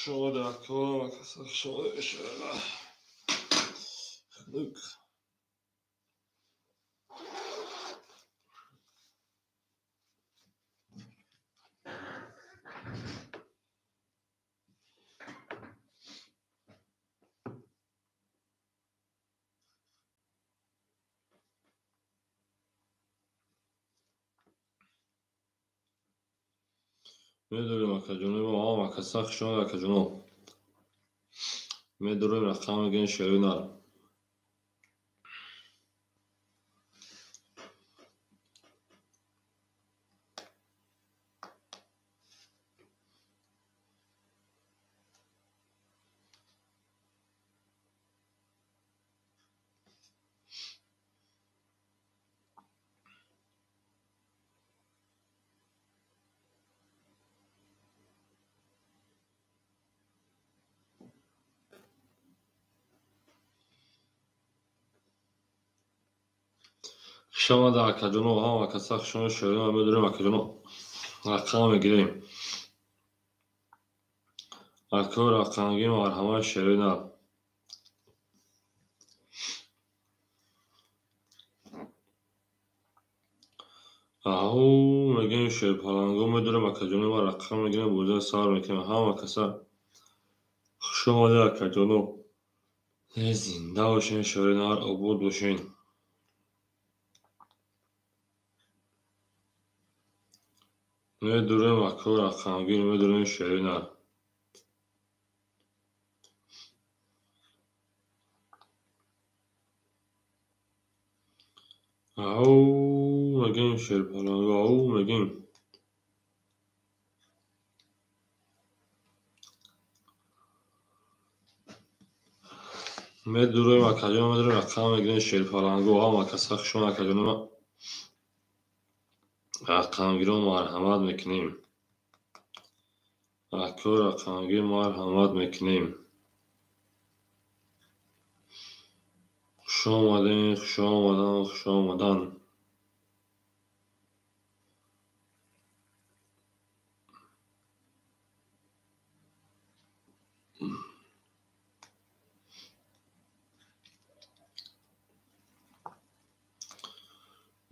Шода, шода, шода. Leuk. Медорем акаҷоно, ҳама каса хушомад акаҷоно. Медорем рақам мегирем шерои нар. Хушомад акаҷоно, ҳама каса хушомад шерои нар. Медорем акаҷоно, рақам мегирем. Ако рақамгир марҳамат шерои нар. Аҳу мегирем шерпаланго, медорем акаҷоно, ма рақам мегирем, бозиро сар мекунем. Ҳама каса хушомадед акаҷоно. Зинда бошен шерои нар, обод бошен. Медорем ако рақамгир, медорем шерои нар. Ау мегирем шерпаланго, ау мегирем. Медорем акаҷоно, медорем рақам мегирем шерпаланго. Ҳама каса хушомад акаҷоно. Рақамгирон марҳамат мекунем. Ако рақамгир марҳамат мекунем. Хуш омадем, хуш омадан, хуш омадан.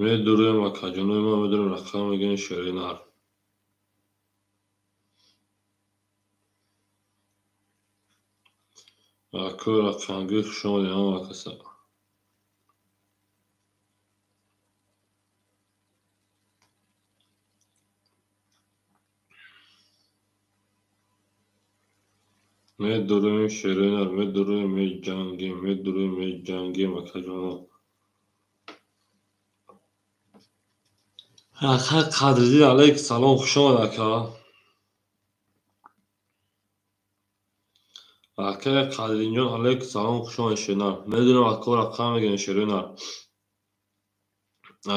Медорем акаҷонои ма, медорем рақам мегирем шерои нар. Ако рақамгир хуш омадем ҳама каса. Медорем шерои нар, медорем меҷангем, медорем меҷангем акаҷоно. Ака Қадриддин алайк салом, хуш омад ака. Ака Қадриддинҷон алайк салом, хуш омад шерои нар. Медорем ако рақам мегирем шерои нар.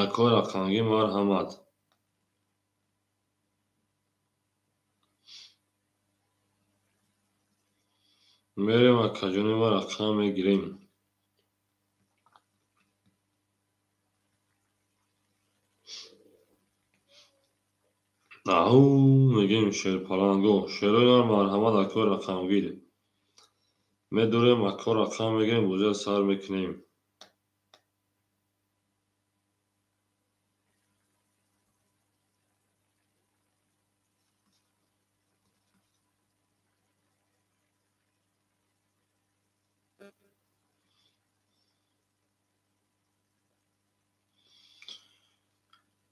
Ако рақамгир марҳамат. Мерем акаҷони ма рақам мегирем. Ау мегирем шерпаланго. Шерои нар марҳамат ако рақамгир. Медорем ако рақам мегирем, бозиро сар мекунем.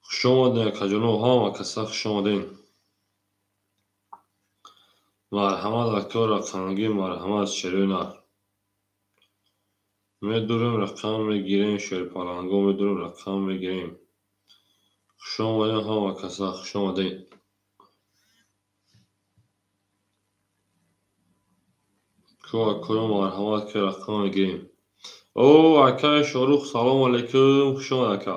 Хуш омадем акаҷоно, ҳама каса хуш омадем. Марҳамат ако рақамгир, марҳамат шерои нар. Медорем рақам мегирем шерпаланго, медорем рақам мегирем. Хуш омадем ҳама каса, хуш омадем. Ку акоё марҳамат ки рақам мегирем. О акаи Шорух салом алейкум, хуш омад ака.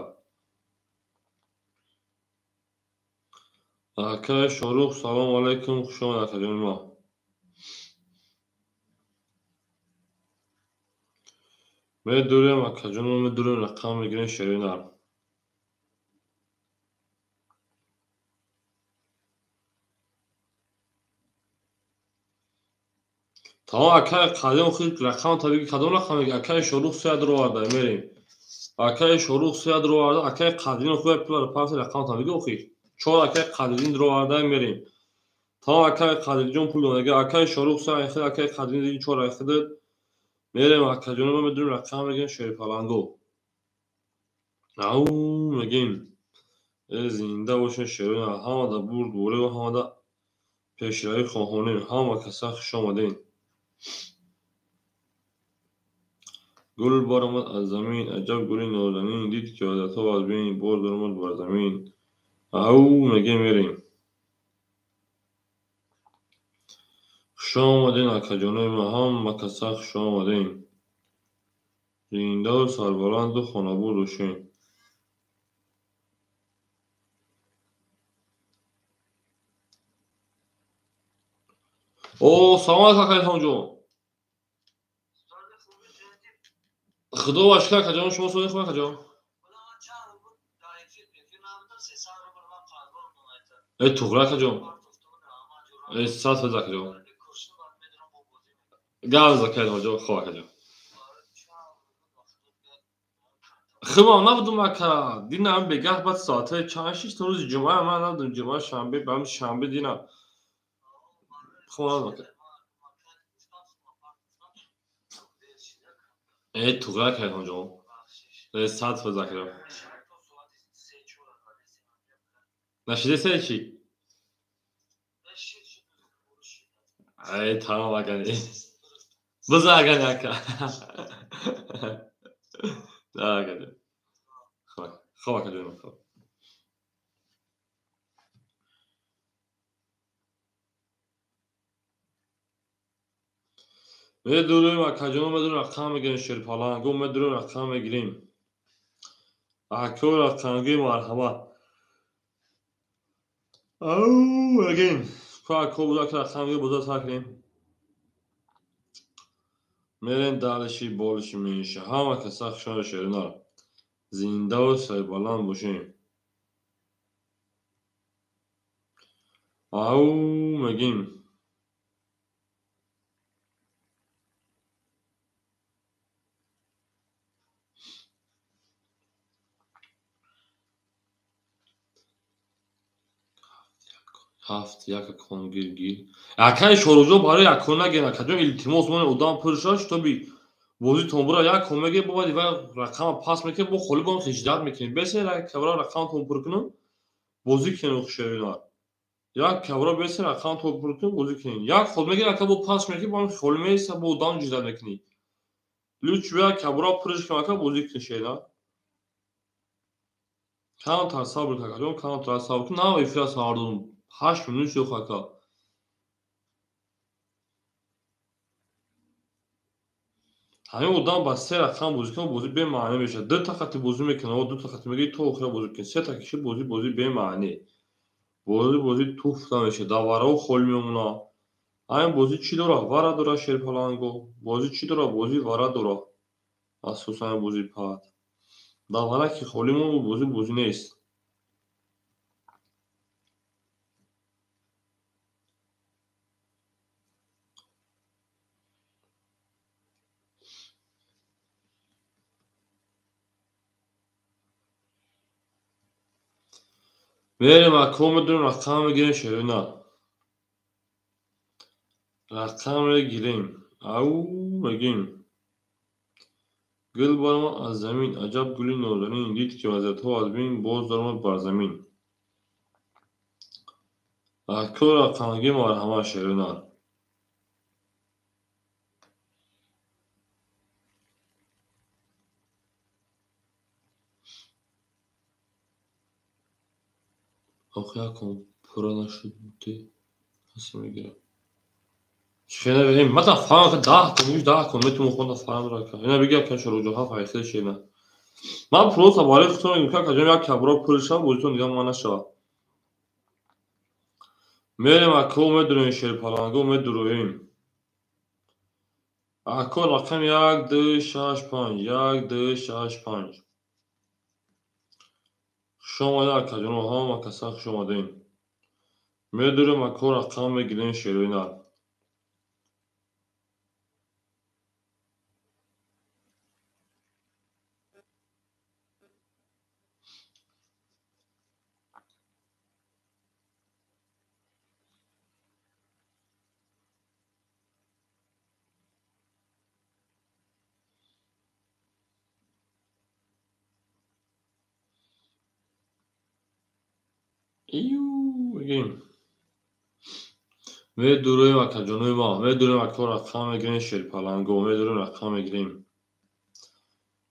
Акаи Шорух салом алейкум, хуш омад акаҷони ма. Медорем акаҷоно, медорем рақам мегирем шерои нар. Тамом акай қадим хил рақам табиги кадом рақам меги? Акай Шорух сея дуроварда мерем. Акай Шорух сея дуроварда, акай Қадирин хуя пуларо паси рақам табиги охир. Чор акай Қадирин дуроварда мерем. Тамом акай Қадирҷон пул додага, акай Шорух се айхид, акай Қадирин чор айхид. Мерем акаҷоно, ма медурем рақам мегем шерипаланго. Ау мегем. Зинда бошен шерои ҳамада бурдборӣ ва ҳамада пешравӣ хоҳонем. Ҳама каса хуш омадем. Гул баромад аз замин, аҷаб гули нозанин, дид ки одатҳо аз бин, боз баромад бар замин. Ау мегем мерем. Хуш омадем акаҷонои ма, ҳама каса хуш омадем. Зиндаву сарбаланду хонабод бошем. О, салом алейкум акаҷон. Худо ва шукр акаҷон, шумо сози хуб акаҷон? Э туғри акаҷон. Э 100% акаҷон. Гап акаҷон, хуб акаҷон. Хубам набудум ака. Динам бегаҳ баъд соатҳои чанд шиш рӯзи ҷумъа ман набудум, ҷумъа шанбе, баъд шанбе динам. Хуб набудум ака. Э туғри акаҷон. Э 100% акаҷон. Нашидаси чӣ? Э тамом акани. Бизан акани ака. Да акаҷон. Хуб, хуб акаҷон, хуб. Медурем акаҷон, медурем рақам мегирем шерпаланго, медурем рақам мегирем. Ако рақамгӣ марҳамат. Ау мегем. Ку ако буда ки рақамгӣ буда сар кунем. Мерем далиши болиши меиша. Ҳама каса хушони шеринар. Зиндаву сарбаланд бошем. Ау мегем. Ҳафт як акон гир гир. Акай Шоруҷон барои якон нагир акаҷон, илтимос мон одам пур шуд, шитоби бозитон бура якон мегир, бо баъди вай рақама пас мекунем, бо холи бо хиҷдат мекунем. Бесе як кабра рақаматон пур кунем, бозӣ кунем хушеринар. Як кабра бесе рақаматон пур кунем, бозӣ кунем. Як ход мегир ака бо пас мекунем, бо холи меиста, бо одам ҷидат мекунӣ. Луч як кабра пурш кунем ака бозӣ кунем шеринар. Камтар сабр кун акаҷон, камтар сабр кун. Нав эфира сар додум. 8 минут шуд ака. Ҳамин одам ба се рақам бозӣ кунад, бозӣ бемаънӣ мешавад. Ду тахати бозӣ мекунад, ду тахати мегирӣ то охира бозӣ кунӣ. Се та киши бозӣ бозӣ бемаънӣ. Бозӣ бозӣ туфта мешавад, даварао холӣ мемонад. Ҳамин бозӣ чӣ дорад? Вара дорад шерпаланго. Бозӣ чӣ дорад? Бозӣ вара дорад. Асосан ҳамин бозӣ пат. Давара ки холӣ монд, бозӣ бозӣ нест. Мерем ако медурем рақам мегирем шерина. Рақам мегирем. Ау мегим. Гул баромад аз замин, аҷаб гули нозанин, дид ки вазиятҳо аз бин, боз даромад бар замин. Ако рақамгӣ марҳамат шерина. Охи якон пурра нашуд касе мегирад. Чӣ мата фаҳм ка даҳ кун, даҳ кун метавон хонда фаҳм ра ка. Ина биги ака Шоруҷон ҳафт айхел шена. Ман просто барои худтон мегӯям ки акаҷон як кабро пур шава, бозитон дигар ман нашавад. Мерем ако медуроем шерпаланго медуроем. Ако рақам 1 2 6 5 1 2 6 5. Хуш омадед акаҷоно, ҳама каса хуш омадем. Медурем ако рақам мегирем шерои нар. Ию мегем. Медурем акаҷонои ма, медурем ако рақам мегирем шерпаланго, медурем рақам мегирем.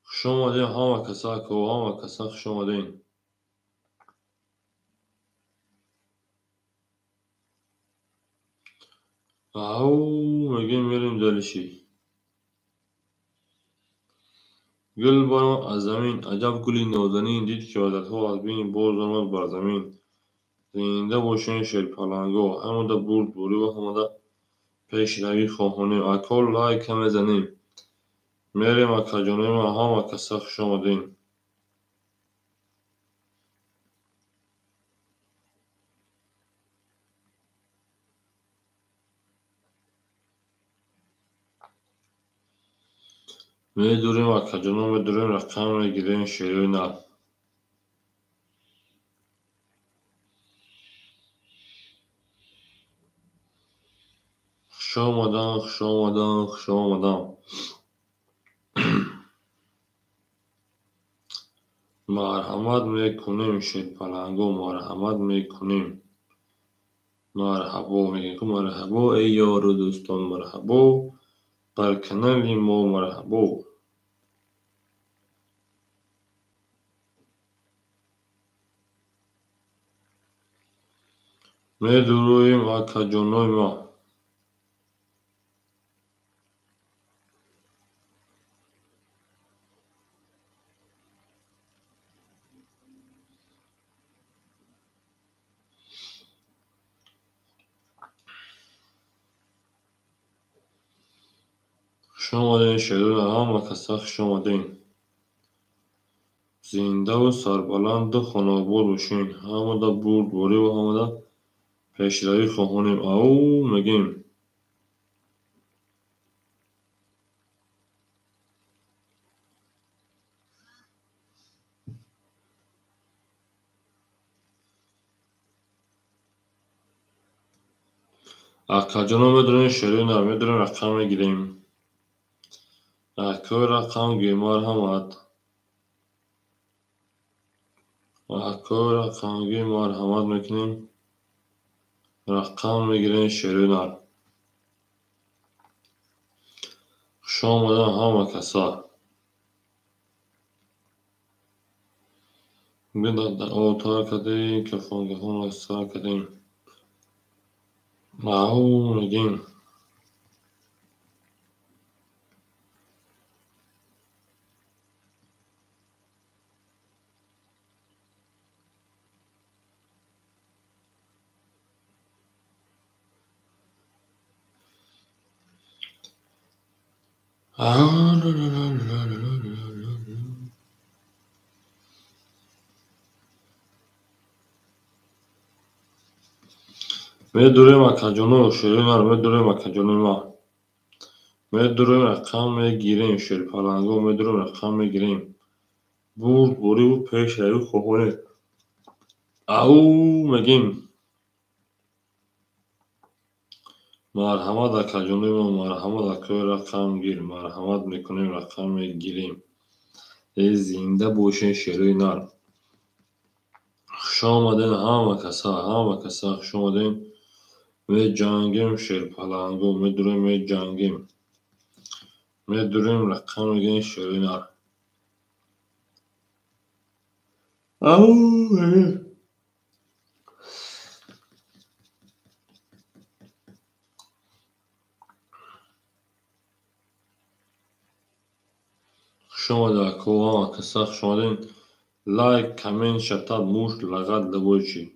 Хуш омадем ҳама каса ако, ҳама каса хуш омадем. Ау мегем мерем далиши. Гул баромад аз замин, аҷаб гули нозанин, дид ки ваҳдатҳо аз бин боз омад бар замин. Зинда бошен шерпаланго, ҳамада бурдборӣ ва ҳамада пешравӣ хоҳонем. Ако лайка мезанем. Мерем акаҷонои ма, ҳама каса хуш омадем. Медурем акаҷоно, медурем рақам мегирем шерои нар. Хуш омадан, хуш омадан, хуш омадан. Марҳамат мекунем шерпаланго, марҳамат мекунем. Марҳабо мегӯем ку марҳабо, эй ёру дӯстон, марҳабо, бар канали мо марҳабо. Медуроем акаҷонои ма. Хуш омадем шерона, ҳама каса хуш омадем. Зиндаву сарбаланду хонаобод бошен. Ҳамада бурдборӣ ва ҳамада пешравӣ хоҳонем. Ау мегем. Акаҷоно медурем шерои нар, медурем рақам мегирем. Акои рақамгир марҳамат. Акои рақамгир марҳамат мекунем. Рақам мегирем шерои нар. Хуш омадан ҳама каса. Отар кардем, кафон сар кардем. Ау мегем. Медурем акаҷоно, шерои нар, медурем акаҷонои ма. Медурем рақам мегирем, шерпаланго, медурем рақам мегирем. Бурдбориву пешравӣ хоҳонем. Ау мегем. Марҳамат акаҷонои мо, марҳамат акои рақамгир, марҳамат мекунем, рақам мегирем. Э зинда бошен шерои нар. Хуш омадем ҳама каса, ҳама каса хуш омадем. Меҷангем шерпаланго, медурем меҷангем. Медурем рақам мегирем шерои нар. Ау мегем. Хуш омадед ако, ҳама каса хуш омадем. Лайк, коммент, шатаб, мушт, лагат, любой чи.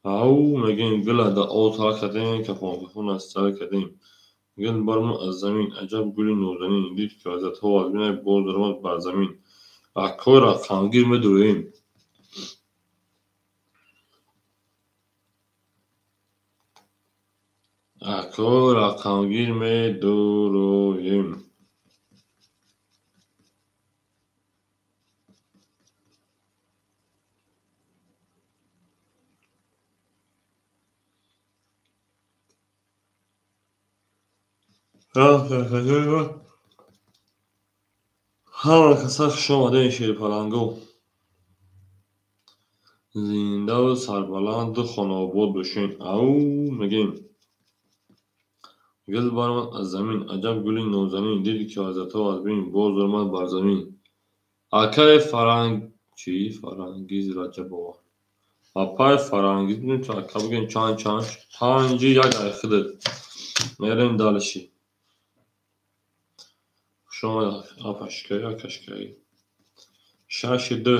Ау мегем гула да отар кардем, кафон аз сар кардем. Гул баромад аз замин, аҷаб гули нозанин, дид ки ваҳдатҳо аз бинай боз даромад бар замин. Акои рақамгир медуроем. Акои рақамгир медуроем. Ҳама каса хуш омадем шерпаланго. Зиндаву сарбаланду хонаобод бошед. Ау мегем. Гул баромад аз замин, аҷаб гули нозанин, дид ки ҳазратҳо аз бин, боз омад бар замин. Акаи Фаранг чӣ? Фарангиз Раҷабова. Апаи Фарангиз ака бигем чанд чанд? Панҷи як айхидат. Мерем дальше. Хуш омад апашкаи акашкаи. Шаши ду.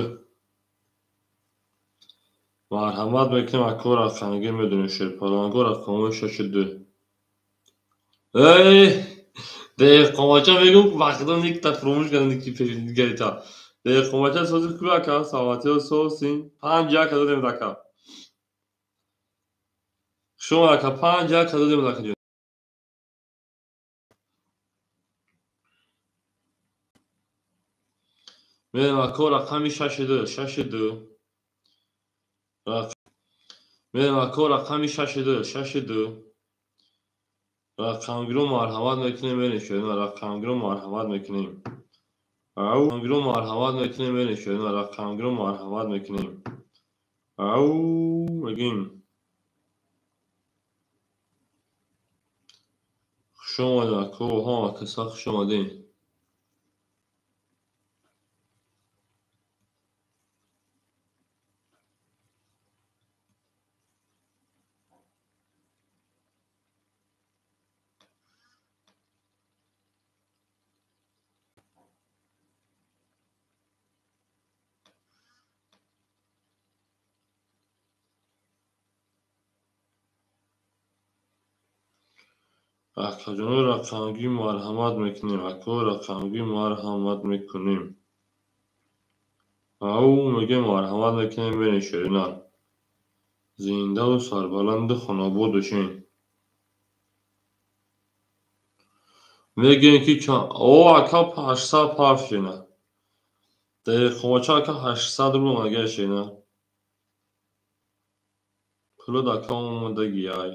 Марҳамат мекунем ако рақамгир медонем шерпаланго рақамҳои шаши ду. Эй, деҳқонбача мегӯм вақтон никта фуромӯш кардам ники пешнигарита. Деҳқонбача сози кӯ ака, саломатиё сосин. Панҷ як додем ака. Хуш омад ака, панҷ як додем ака ҷон. Мерем ако рақами шаши ду, шаши ду. Мерем ако рақами шаши ду, шаши ду. Рақамгиро марҳамат мекунем, мерем шоина, рақамгиро марҳамат мекунем. Ау, рақамгиро марҳамат мекунем, мерем шоина, рақамгиро марҳамат мекунем. Ау, мегем. Хуш омадед ако, ҳама каса хуш омадед. Акаҷоно рақамгир марҳамат мекунем, ако рақамгир марҳамат мекунем. Ау мегем марҳамат мекунем, мерем ширина. Зиндаву сарбаланду хонаобод бошед. Мегӯем ки о ака 800 парф шина. Деҳқонбача ака 800 рубл мага шина. Пулод ака омадагиай.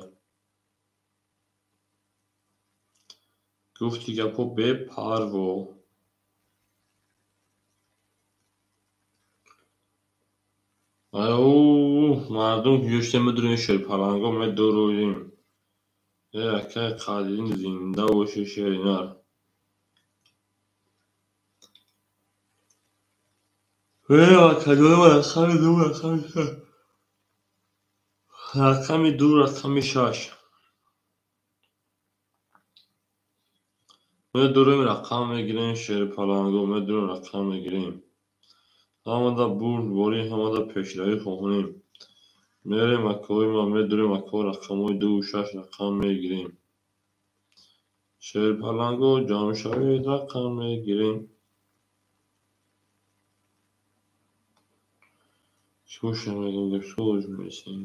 Гуфти гапҳо бепарво. Ау, мардум ҳуҷҷате медурем, шерпаланго медуруем. Э акаи қадим зинда боши шеринар. Э акаҷон рақами ду рақами шаш. Рақами ду рақами шаш. Медурем рақам мегирем шерпаланго, медурем рақам мегирем. Ҳамада бурдборӣ, ҳамада пешравӣ хоҳонем. Мерем акои ма, медурем ако рақамҳои дуву шаш рақам мегирем. Шерпаланго ҷамъ шавед рақам мегирем. Чӣ бошад мегӯм гапсоз мерасем.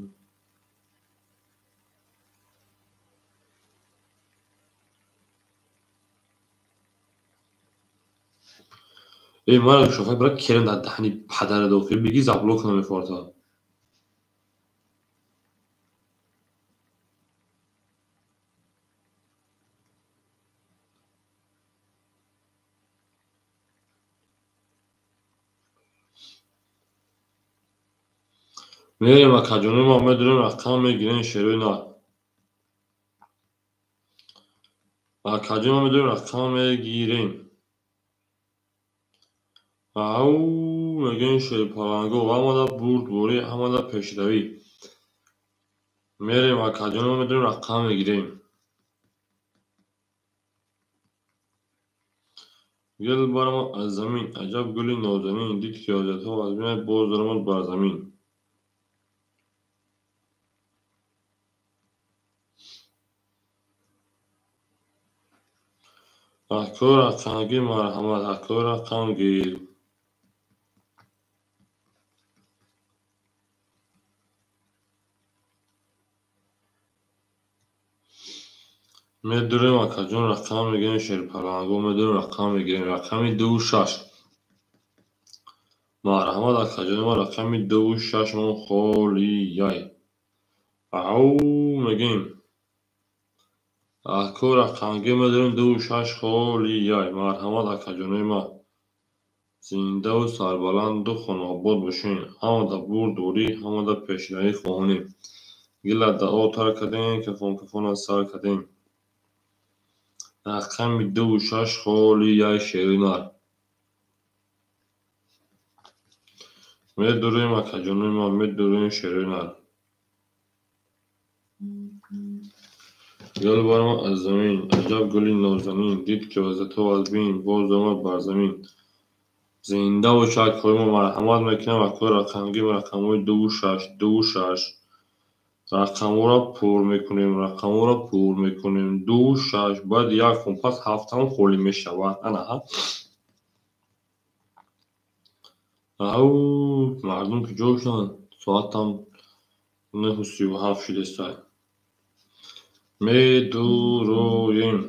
Эй, мара шофер бира керем дар даҳани падара дохил бигӣ заблок намефорта. Мерем акаҷони ма медурем рақам мегирем шерои нар. Акаҷони ма медурем рақам мегирем. Ау, мегӯем шерпаланго ҳамада бурдборӣ, ҳамада пешравӣ. Мерем акаҷони ма медурем рақам мегирем. Гул баромад аз замин, аҷаб гули нозанин, дид ки ҳоҷатҳо аз бин, боз омад бар замин. Ако рақамгир марҳамат, ако рақамгир. Медурем акаҷон рақам мегирем шерпаланго, медурем рақам мегирем. Рақами дуву шаш. Марҳамат акаҷони ма рақами дуву шаш мон холияй. Ау мегӯем. Ако рақамгир медурем дуву шаш холияй. Марҳамат акаҷонои ма. Зиндаву сарбаланду хонаобод бошед. Ҳамада бурдворӣ, ҳамада пешравӣ хоҳонем. Гила даъо тар кардем, кафон кафона сар кардем. Рақами 2 6 холи як шери нар. Медурем, акаҷонои ман, медурем шери нар. Гул баромад аз замин, аҷаб гули нозанин, дид ки вазъиятҳо вазмин, боз омад бар замин. Зинда бошад акои мо, марҳамат мекунем акои рақамгир, рақамҳои 2 6, 2 6. Рақамҳоро пур мекунем, рақамҳоро пур мекунем. 2 6, баъд як хун пас ҳафтам холӣ мешавад. Анаҳа. Ау, мардум куҷо шуданд? Соатам 9:37 шудеста. Медуроем.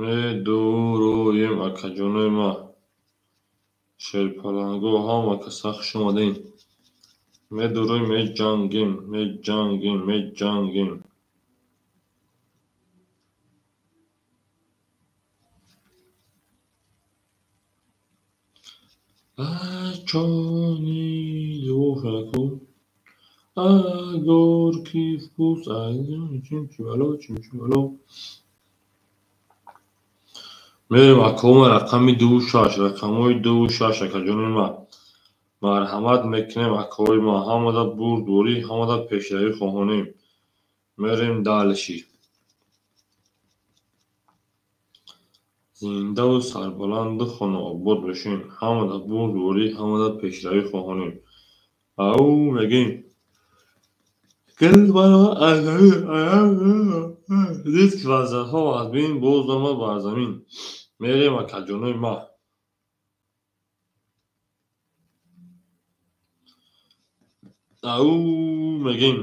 Медуроем, акаҷонои ман. Шерпаланго, ҳама каса хуш омадед. Медуроем, меҷангем, меҷангем, меҷангем. Бачони ку. А горький вкус, а чимчи бало, чимчи бало. Мерем акома рақами 2 6, рақамҳои 2 6, акаҷонои ман. Марҳамат мекунем акои ман, ҳамада бурдворӣ, ҳамада пешравӣ хоҳонем. Мерем дальше. Зиндаву сарбаланду хонаобод бошед. Ҳамада бурдворӣ, ҳамада пешравӣ хоҳонем. Ау, мегӯем. Гул баромад аз замин, дид ки вазъиятҳо вазмин, боз омад бар замин. Мерем, акаҷонои ман. Ау, мегӯем.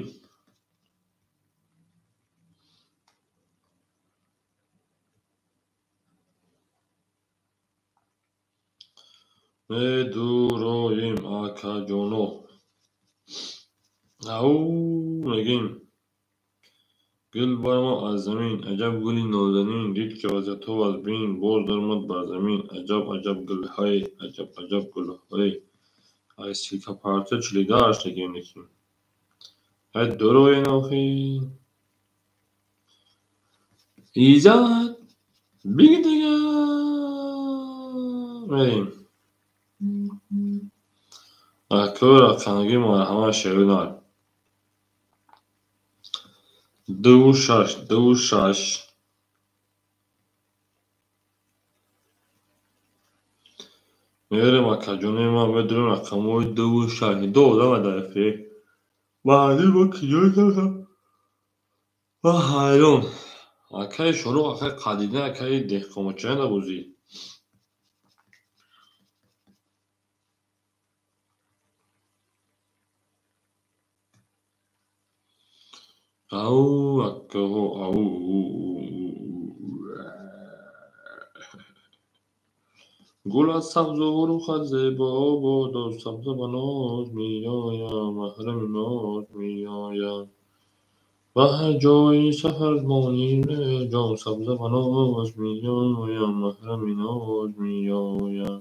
Медуроем, акаҷоно. Ау, мегӯем. Гул баромад аз замин, аҷаб гули нозанин, дид ки вазъиятҳо вазмин, боз даромад бар замин. Аҷаб аҷаб гулҳое, аҷаб аҷаб гулҳое. Ай силкапарча чилидааш дегем лекин. Ай дуроен охи. Иззат биги дига. Мерем. Акои рақамгир, марҳамат, шери нар. 2 6, 2 6. Мерем, акаҷонои ман, медурем рақамҳои 2 6. Ду одама дар эфир. Баъди мо куҷо Ва ҳайрон. Акаи Шорух, акаи Қадида, акаи Деҳқонбача набозӣ. Ау, акаҳо, ау. Гулат сабзу рухат зебо бодо, сабза ба ноз меоям, маҳрами ноз меоям. Ба ҳар ҷои сафар монӣ ҷон, сабза ба ноз меоям, маҳрами ноз меоям.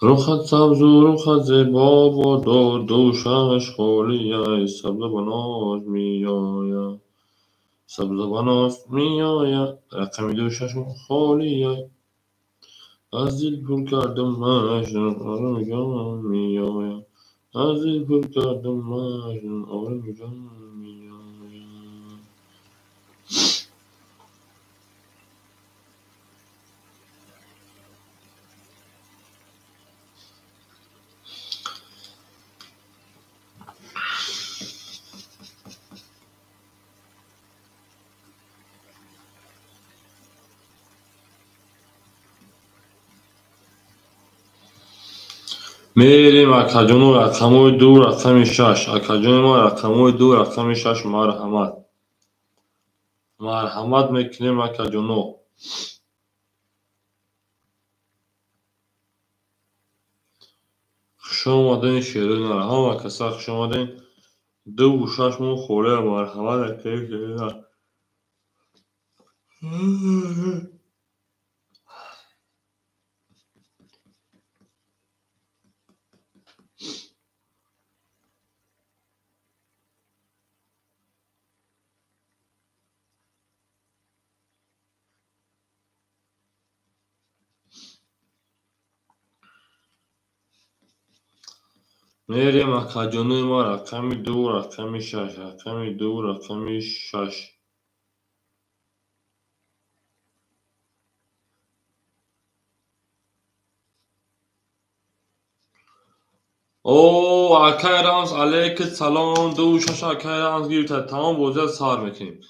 Рухат сабзу рухат зебо бодо, 2 6 холияй, сабза ба ноз меоям. Сабза ба ноз меоям. Рақами 2 6 холияй. Аз дил пур кардамаш, ороми ҷон меоям. Аз дил пур кардамаш, ороми ҷон меоям. Мерем, акаҷоно, рақамҳои 2, рақами 6. Акаҷони ман, рақамҳои 2, рақами 6, марҳамат. Марҳамат мекунем, акаҷоно. Хуш омадем, шерои нар. Ҳама каса хуш омадем. 2 6 мо холия, марҳамат, акаи шерои нар. Мерем акаҷонои ма рақами 2, рақами 6, рақами 2, рақами 6. О, акай Рамз, алейка салом, 2 6 акай Рамз гирифта. Тамом бозиро сар мекунем.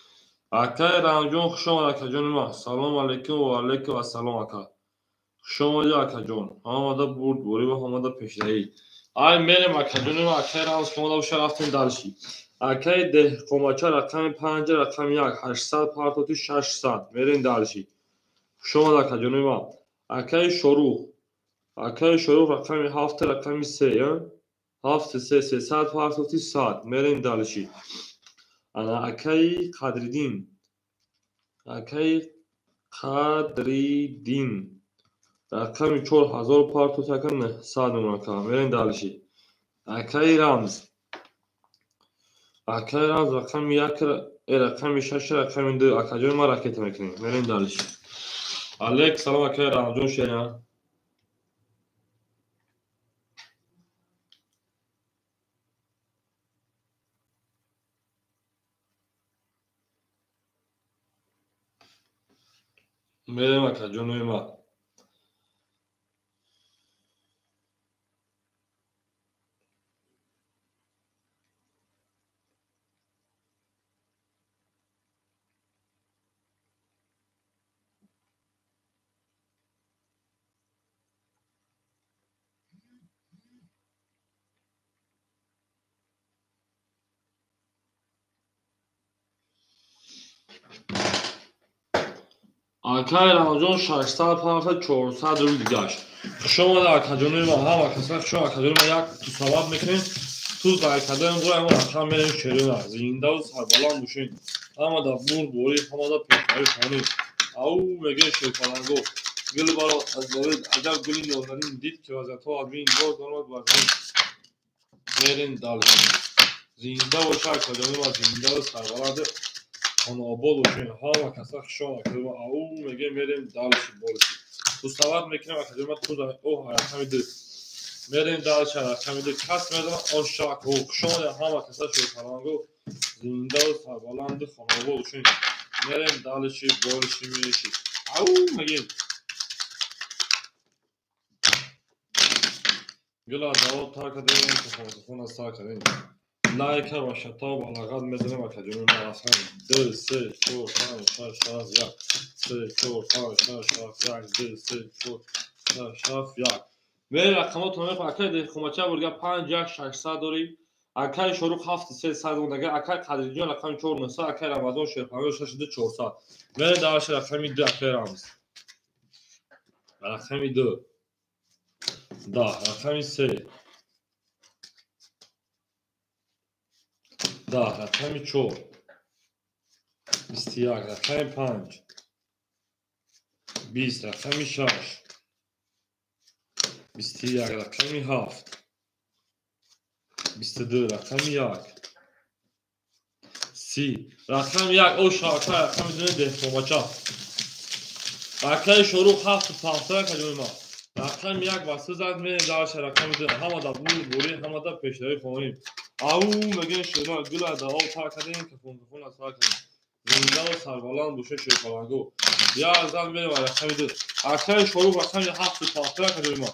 Акай Рамзҷон, хуш омад акаҷони ма. Салом алейкум ва алейкум ассалом ака. Хуш омадӣ акаҷон. Ҳамада бурдборӣ ва ҳамада пешравӣ. Ай мерем акаҷони ма, акай Рамз омада боша, рафтем дальше. Акай Деҳқонбача рақами 5, рақами 1, 800 партоти 600. Мерем дальше. Хуш омад акаҷони ма. Акай Шорух. Акай Шорух рақами 7, рақами 3, 7 3 300 партоти 100. Мерем дальше. Ана акай Қадриддин. Акай Қадриддин. Рақами 4000 партоти ака 900 мемонад. Мерем дальше. Акай Рамз. Акай Рамз рақами 1, рақами 6, рақами 2. Акаҷони ма ракета мекунем. Мерем дальше. Алейк салом акай Рамзҷон шеря. Мерем акаҷонои ма. Акай Рамзҷон 600 парта 400 рубл дигашт. Хуш омада акаҷонои ма, ҳама каса хуш омада акаҷонои ма. Як ту сабаб мекунем, ту зайкадаем гӯ ҳама рақам мерем шерина. Зиндаву сарбаланд бошед. Ҳамада бурдборӣ, ҳамада пешравӣ хонед. Ау мегӯем шерпаланго. Гул баро аз болои аҷаб гули нозанин дид ки вазиятҳо аз бин боз омад бар замин. Мерем дальше. Зинда боша акаҷонои ма, зиндаву сарбаланд хонобод бошем. Ҳама каса хуш омад акаҷонои ма. Ау мегӯем мерем дальше больше. Ту сабаб мекунем акаҷонои ма, ту оҳ рақами 2. Мерем дальше рақами 2. Кас медонад ошак. Хуш омадед ҳама каса шерпаланго. Зиндаву сарбаланду хонобод бошем. Мерем дальше больше меши. Ау мегӯем. Гула даво тар кардем, хона сар кардем. Лайка ва шатоб алағат мезанем акаҷонои ма. Рақами 2, 3, 4, 5, 6, 7, 1. 3, 4, 5, 6, 7, 1, 2, 3, 4, 6, 7, 1. Мерем рақамотон мехоҳам. Акай Деҳқонбача бурга 5, 1, 600 дорӣ. Акай Шорух 7, 3, 100 мондага. Акай Қадриддин рақами 4, 900. Акай Рамазон Шерпаланго 6, 2, 400. Мерем дальше рақами 2 акай Рамз. Рақами 2. 10, рақами 3. 10, рақами 4. 21, рақами 5. 20, рақами 6. 21, рақами 7. 22, рақами 1. 30, рақами 1. О шака рақами 2 Деҳқонбача. Акай Шорух 7 5 акаҷони ма. Рақами 1 ва 3 зад мерем дальше рақами 2. Ҳамада бурдборӣ, ҳамада пешравӣ хонем. Ау мегӯем шерма гула даво тар кардем, кафонкафона сар кардем. Зиндаву сарбаланд боша шерпаланго. Як зан мерем рақами 2. Акай Шорух рақами 7 5 акаҷони ма.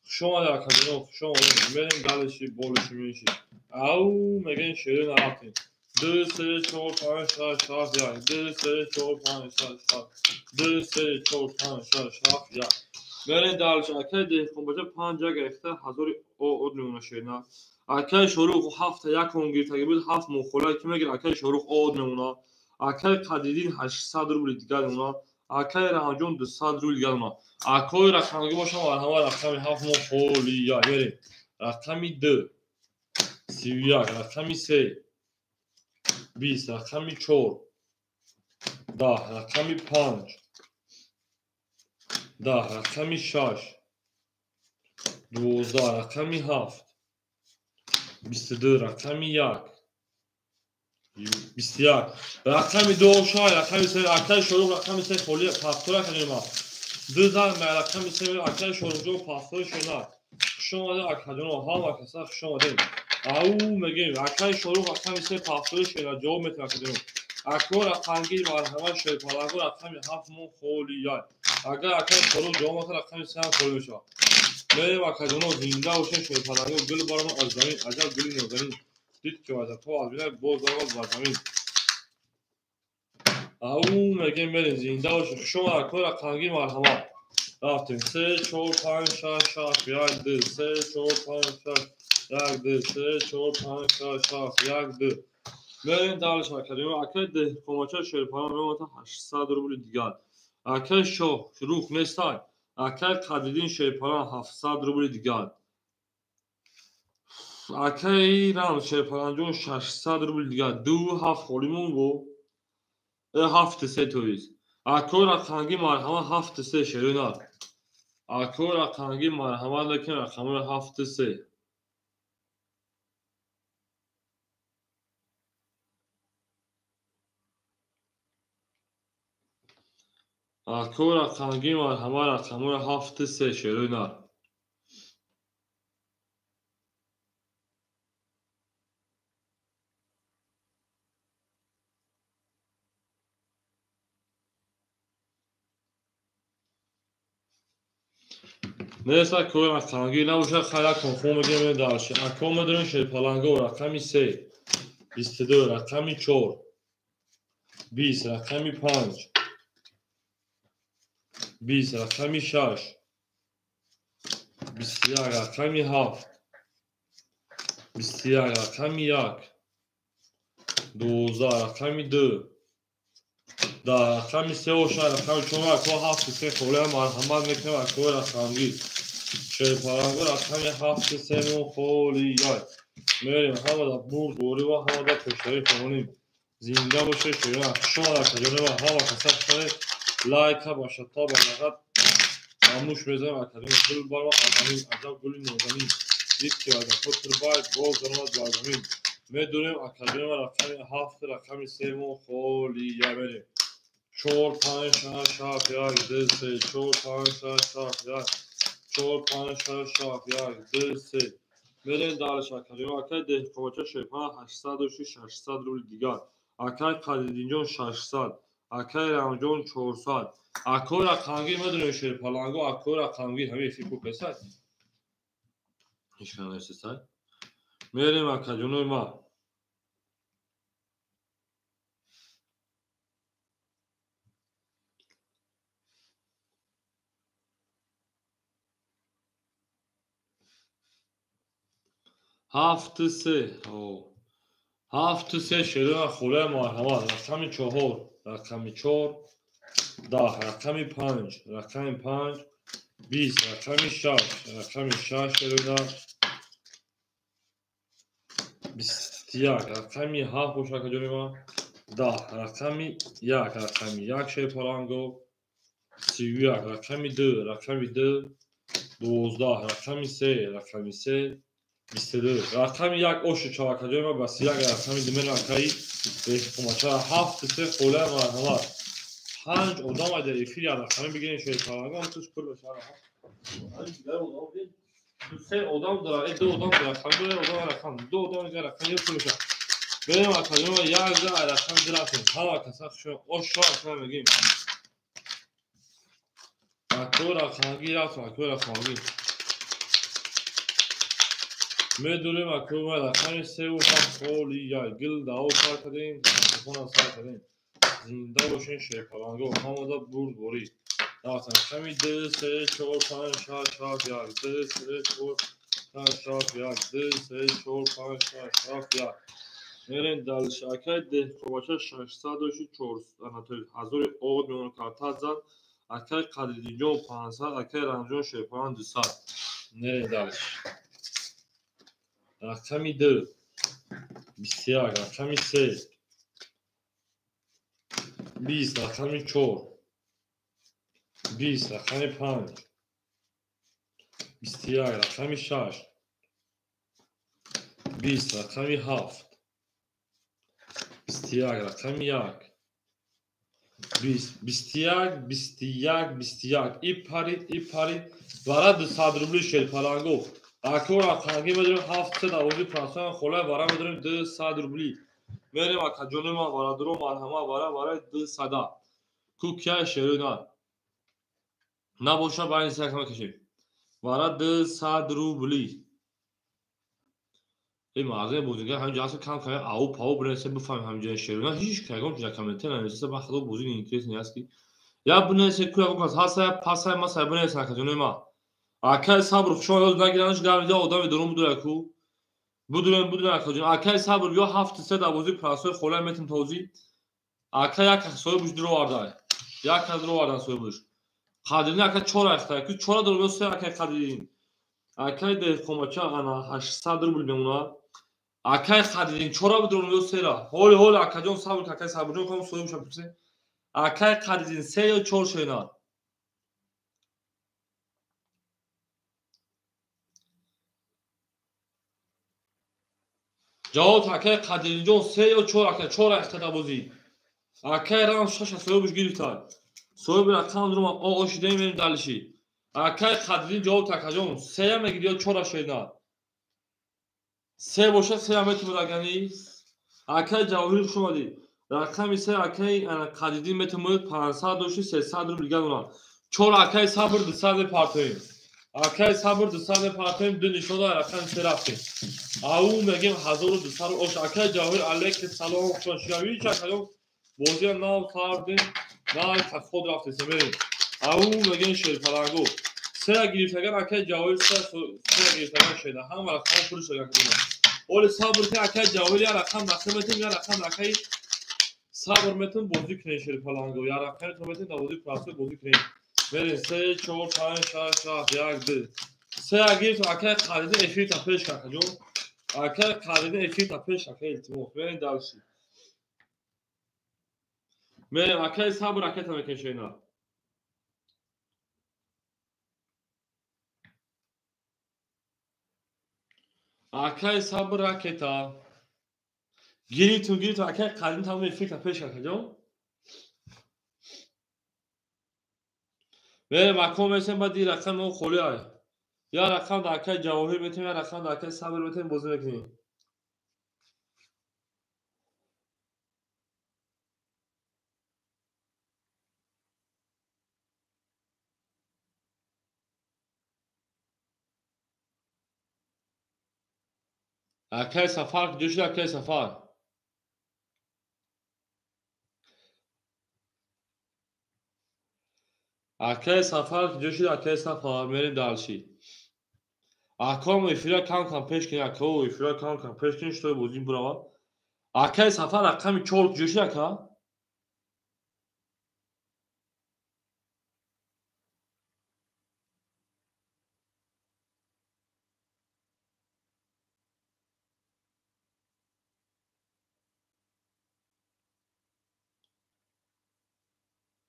Хуш омадед акаҷоно, хуш омадед. Мерем дальше больше меши. Ау мегӯем шерина рафтем. 2, 3, 4, 5, 6, 7, 1. 2, 3, 4, 5, 6, 7. 2, 3, 4, 5, 6, 7, 1. Мерем дальше. Акай Деҳқонбача 5 1 гирифта 1000 од мемона шерина. Акай Шорух 7 1 он гирифтаги буд, 7 мухола ки мегирад акай Шорух од мемона. Акай Қадриддин 800 рубли дигар мемона. Акай Рамзҷон 200 рубли дигар мемона. Акои рақамги бошам ҳама рақами 7 мухолия. Мерем. Рақами 2 31, рақами 3 20, рақами 4 10 рақами 5 10 рақами 6 12 рақами 7 22 рақами 1 21 рақами 2 шай рақами 3 акай шорух рақами 3 холи пастора кардем. Ду зан рақами 3 акай шорух пастори шона. Хуш омадед акаҷоно, ҳама каса хуш омадед. Ау мегем акай шорух рақами 3 пастори шона ҷавоб метавонад акаҷоно. Ако рақамги марҳамат шерпаланго рақами 7 мон холи яй. Агар акай шорух ҷавоб натад рақами 3 ҳам холи мешавад. Мерем акаҷоно зинда бошед шерпаланго гул баромад аз замин аҷаб гули нозанин. Дид ки вазато аз бинай боз баромад бар замин. Ау мегем мерем зинда бошед. Хуш омад ако рақамги марҳамат. Рафтем 3 4 5 6 7 1 2 3 4 5 6 1 2 3 4 5 6 7 1 2. Мерем дальше академия. Акай деҳқонбача шерпалан мемонад 800 рубли дигар. Акай шоҳ рух нестай. Акай Қадриддин шерпалан 700 рубли дигар. Акай Рам шерпаланҷон 600 рубли дигар. 2 7 холимон бо 7 3 тоист. Ако рақамги марҳамат 7 3 шерона. Ако рақамги марҳамат лекин рақамҳои 7 3. Ако рақамги марҳамат рақамҳои 7 3 шерона. Нест ако рақамги набошад хайр конфом мегирем дальше. Ако медорем шерпаланго рақами 3 22 рақами 4 20 рақами 5 20 рақами 6 21 рақами 7 21 рақами 1 12 рақами 2 10 рақами 3 ошад рақами 4 ако 7 3 холия марҳамат мекунем ако рақамги шерпаланго рақами 7 3 мон холияй. Мерем ҳамада бурд борӣ ва ҳамада пешравӣ хононем. Зинда бошед шерона. Хуш омад акаҷоно ва ҳама каса хуш омадед. Лайка ба шата ба нағат мамнуш мезанем акаҷоно. Гул баромад аз замин аҷаб гули нозанин. Дид ки вазато турбай боз даромад бар замин. Медонем акаҷоно рақами 7 рақами 3 мон холия мерем. 4 5 6 7 1 2 3 4 5 6 7 1 4 5 6 7 1 2 3. Мерем дальше акаҷоно. Акай деҳқонбача шерпалан 806 600 рубли дигар. Акай Қадриддинҷон 600 акай Рамҷон 400. Ако рақамги медонем шерпаланго ако рақамги ҳамин эфир купесай. Ҳеч кам нестесай. Мерем акаҷонои ма. 7 3 7 3 шерона холия марҳамат. Рақами 4 рақами 4 10 рақами 5 рақами 5 20 рақами 6 рақами 6 шерона 21 рақами 7 бошад акаҷони ман 10 рақами 1 рақами 1 шерпаланго 31 рақами 2 рақами 2 12 рақами 3 рақами 3 22 рақами 1 оши чавакаҷои ман ба 31 рақами 2 мерем акаи деҳқонбача 7 3 холия марҳамат. 5 одам дар эфир як рақами бигирем шерпаланго ҳам туш пур мешавад. 3 одам дора, 2 одам рақам, 2 одам рақам, 2 одам рақам як пур мешавад. Мерем акаҷои ман 1 рақами 2 рафтем. Ҳама каса хуш ошо акаи мегим. Ако рақамги рафтем, ако рақамги. Медурем ако рақами 3 ва 7 холия. Гул дао сар кардем, телефон сар кардем. Зинда бошен шерпаланго ҳамада бурд борӣ. Рафтем рақами 2 3 4 5 6 7 1 2 3 4 5 6 1 2 3 4 5 6 7 1. Мерем дальше. Акай деҳқонбача 600 400 ҳазори од мемонад карта зад. Акай Қадриддинҷон 500 акай Рамҷон шерпалан 200. Мерем дальше. Рақами 2 21 рақами 3 20 рақами 4, 20 рақами 5, 21 рақами 6, 20 рақами 7, 21 рақами 1, 20, 21, 21, 21. И парид, и парид. Вара 200 рубли шерпаланго. Ако рақамги медорем 712 холай вара медорем 200 рубли. Мерем акаҷони ман варадуро марҳама вара вара 200. Ку кия шерӯ набоша байни се рақам мекашем. Вара 200 рубли. Эй мағзаи бозингар ҳамин ҷо аст кам кам ау пау бинависем бифаҳмем ҳамин ҷои шерӯ. Ҳеҷ ягон чиз комментар нанависеса ба худо бозӣ интересный аст ки я бинависе ку ягон кас ҳасая пасая масая бинависен акаҷони ман. Акай сабр хушон ёд нагиранаш гавида одами дурун будура ку. Будурем будурем акаҷон. Акай сабр ё 7-3 дар бозии прасои холай метим тозӣ. Акай як соҳибуш дуро вардай. Як кас дуро вардан соҳибуш. Қадрини ака 4 ахта. Ку 4 дуру ё 3 акай қадрин. Акай деҳқонбача ана 800 рубл мемонад. Акай қадрин 4 будуру ё 3 ра. Ҳоли ҳоли акаҷон сабр акай сабрҷон кам соҳибуша пурсе. Акай қадрин 3 ё 4 шена. Ҷавоб акай Қадиринҷон 3 ё 4 акай 4 ахта дар бозӣ. Акай рам 6 соҳибуш гирифта. Соҳиби рақам дурума о шидаем мерем далиши. Акай Қадирин ҷавоб акаҷон 3 мегири ё 4 шена. 3 боша 3 метавонад агани. Акай Ҷавоҳир хуш омадӣ. Рақами 3 акай Қадирин метавонад 500 дошти 300 рубл гардонад. 4 акай Сабр 200 мепартоем. Акай Сабр 200 мепартоем, ду нишона рақами 3 рафтем. Ау мегем 1200 ош. Акай Ҷавоҳир алейкум салом хуш омадӣ. Акаҷон бозия нав кардем, нав худ рафтем мерем. Ау мегем шерпаланго. 3 гирифтаган акай Ҷавоҳир 3 гирифтаган шеда. Ҳама рақам пул шуда. Оли сабр ки акай Ҷавоҳир я рақам нақл метем, я рақам акай Сабр метем бозӣ кунем шерпаланго. Я рақам метем дар бозии прасой бозӣ кунем. Мерем 3 4 5 6 7 1 2. 3 гирифт акай Қадирин эфир та пеш акаҷон. Акай Қадирин эфир та пеш акай илтимос. Мерем дальше. Мерем акай Сабр ракета мекашем. Акай Сабр ракета. Гирифтум гирифтум акай Қадирин тамом эфир та пеш акаҷон. Мерем аком месем баъд ин рақам мо холӣ ай. Я рақам дар акай Ҷавоҳир метем, я рақам дар акай Сабр метем бозӣ мекунем. Акай Сафар куҷо шуд акай Сафар? Акай Сафар куҷо шуд акай Сафар? Мерем дальше. Акам эфира кам кам пеш кунем, акао эфира кам кам пеш кунем, шуто бозӣ буравад. Акай Сафар рақами 4 куҷо шуд ака?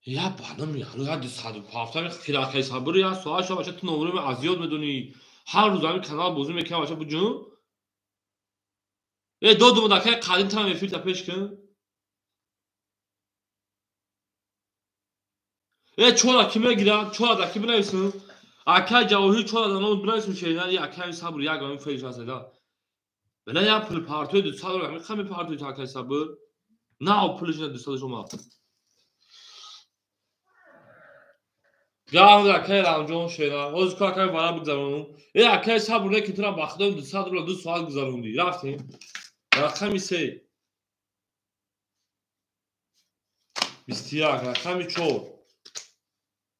Я банам яру я 207 хиракай Сабр я соат шава бача ту номро аз ёд медонӣ. Ҳар рӯз ҳамин канал бозӣ мекунам бача буҷун. Э додум акай Қадим там эфир та пеш кун. Э чора ки мегирад? Чора да ки бинависам? Акай Ҷавоҳир чора да ном бинависам шерина акай Сабр як ҳамин фейлш аст да. Бина я пул партои 200 рубл ҳамин қами партои акай Сабр. На пулш на 200 шума. Гавр акай Рамҷон шера. Ҳозир ку акай вара бигзаронум. Э акай Сабр не ки тура ба худо 200 рубл 2 соат гузарондӣ. Рафтем. Рақами 3. 21 рақами 4.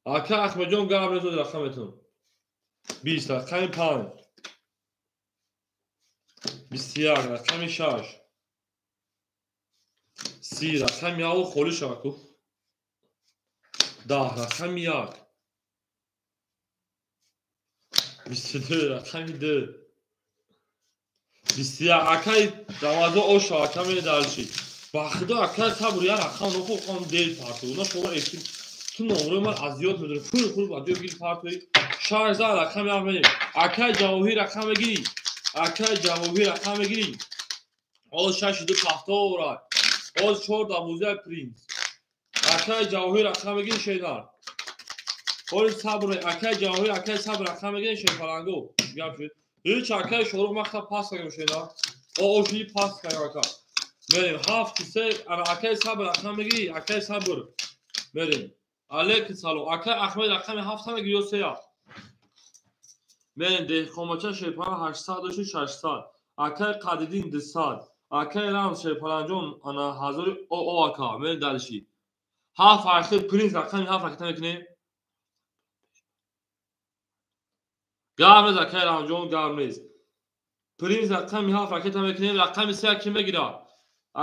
Ака Аҳмадҷон гап резод рақаметон. 20 рақами 5. 21 рақами 6. 30 рақами 1 холӣ шава ку. 10 рақами 1. 22 рақами 2. 21 акай Рамазон оша ака мере дальше. Ба худо акай сабр я рақам нохо қом дел парту. На шумо эфир ту номрои ман аз ёд медорӣ. Фур фур ба ҷо гир партуи. Шаш зан рақам як мегирӣ. Акай Ҷавоҳир рақам мегирӣ. Акай Ҷавоҳир рақам мегирӣ. Ҳоз шаши ду пафтора. Ҳоз чор давоздаи принс. Акай Ҷавоҳир рақам мегирӣ шенар. Ҳоли сабр акай Ҷавоҳир акай сабр рақам мегирӣ шерпаланго. Гап шуд. Ҳеч акай Шорух махта пас кардем шенар. Оши пас кардем ака. Мерем ҳафт се ана акай сабр рақам мегирӣ акай сабр. Мерем. Алейкум салом. Акай Аҳмед рақами ҳафта мегирӣ ё сея? Мерем деҳқонбача шерпалан 800 дошти 600. Акай Қадидин 200. Акай Рамз шерпаланҷон ана ҳазори о ака. Мерем далиши. Ҳафт ахир принс рақами ҳафт ракета мекунем. Гап нест акай Рамҷон, гап нест. Принс рақами ҳафт ракета мекунем. Рақами се ки мегирад?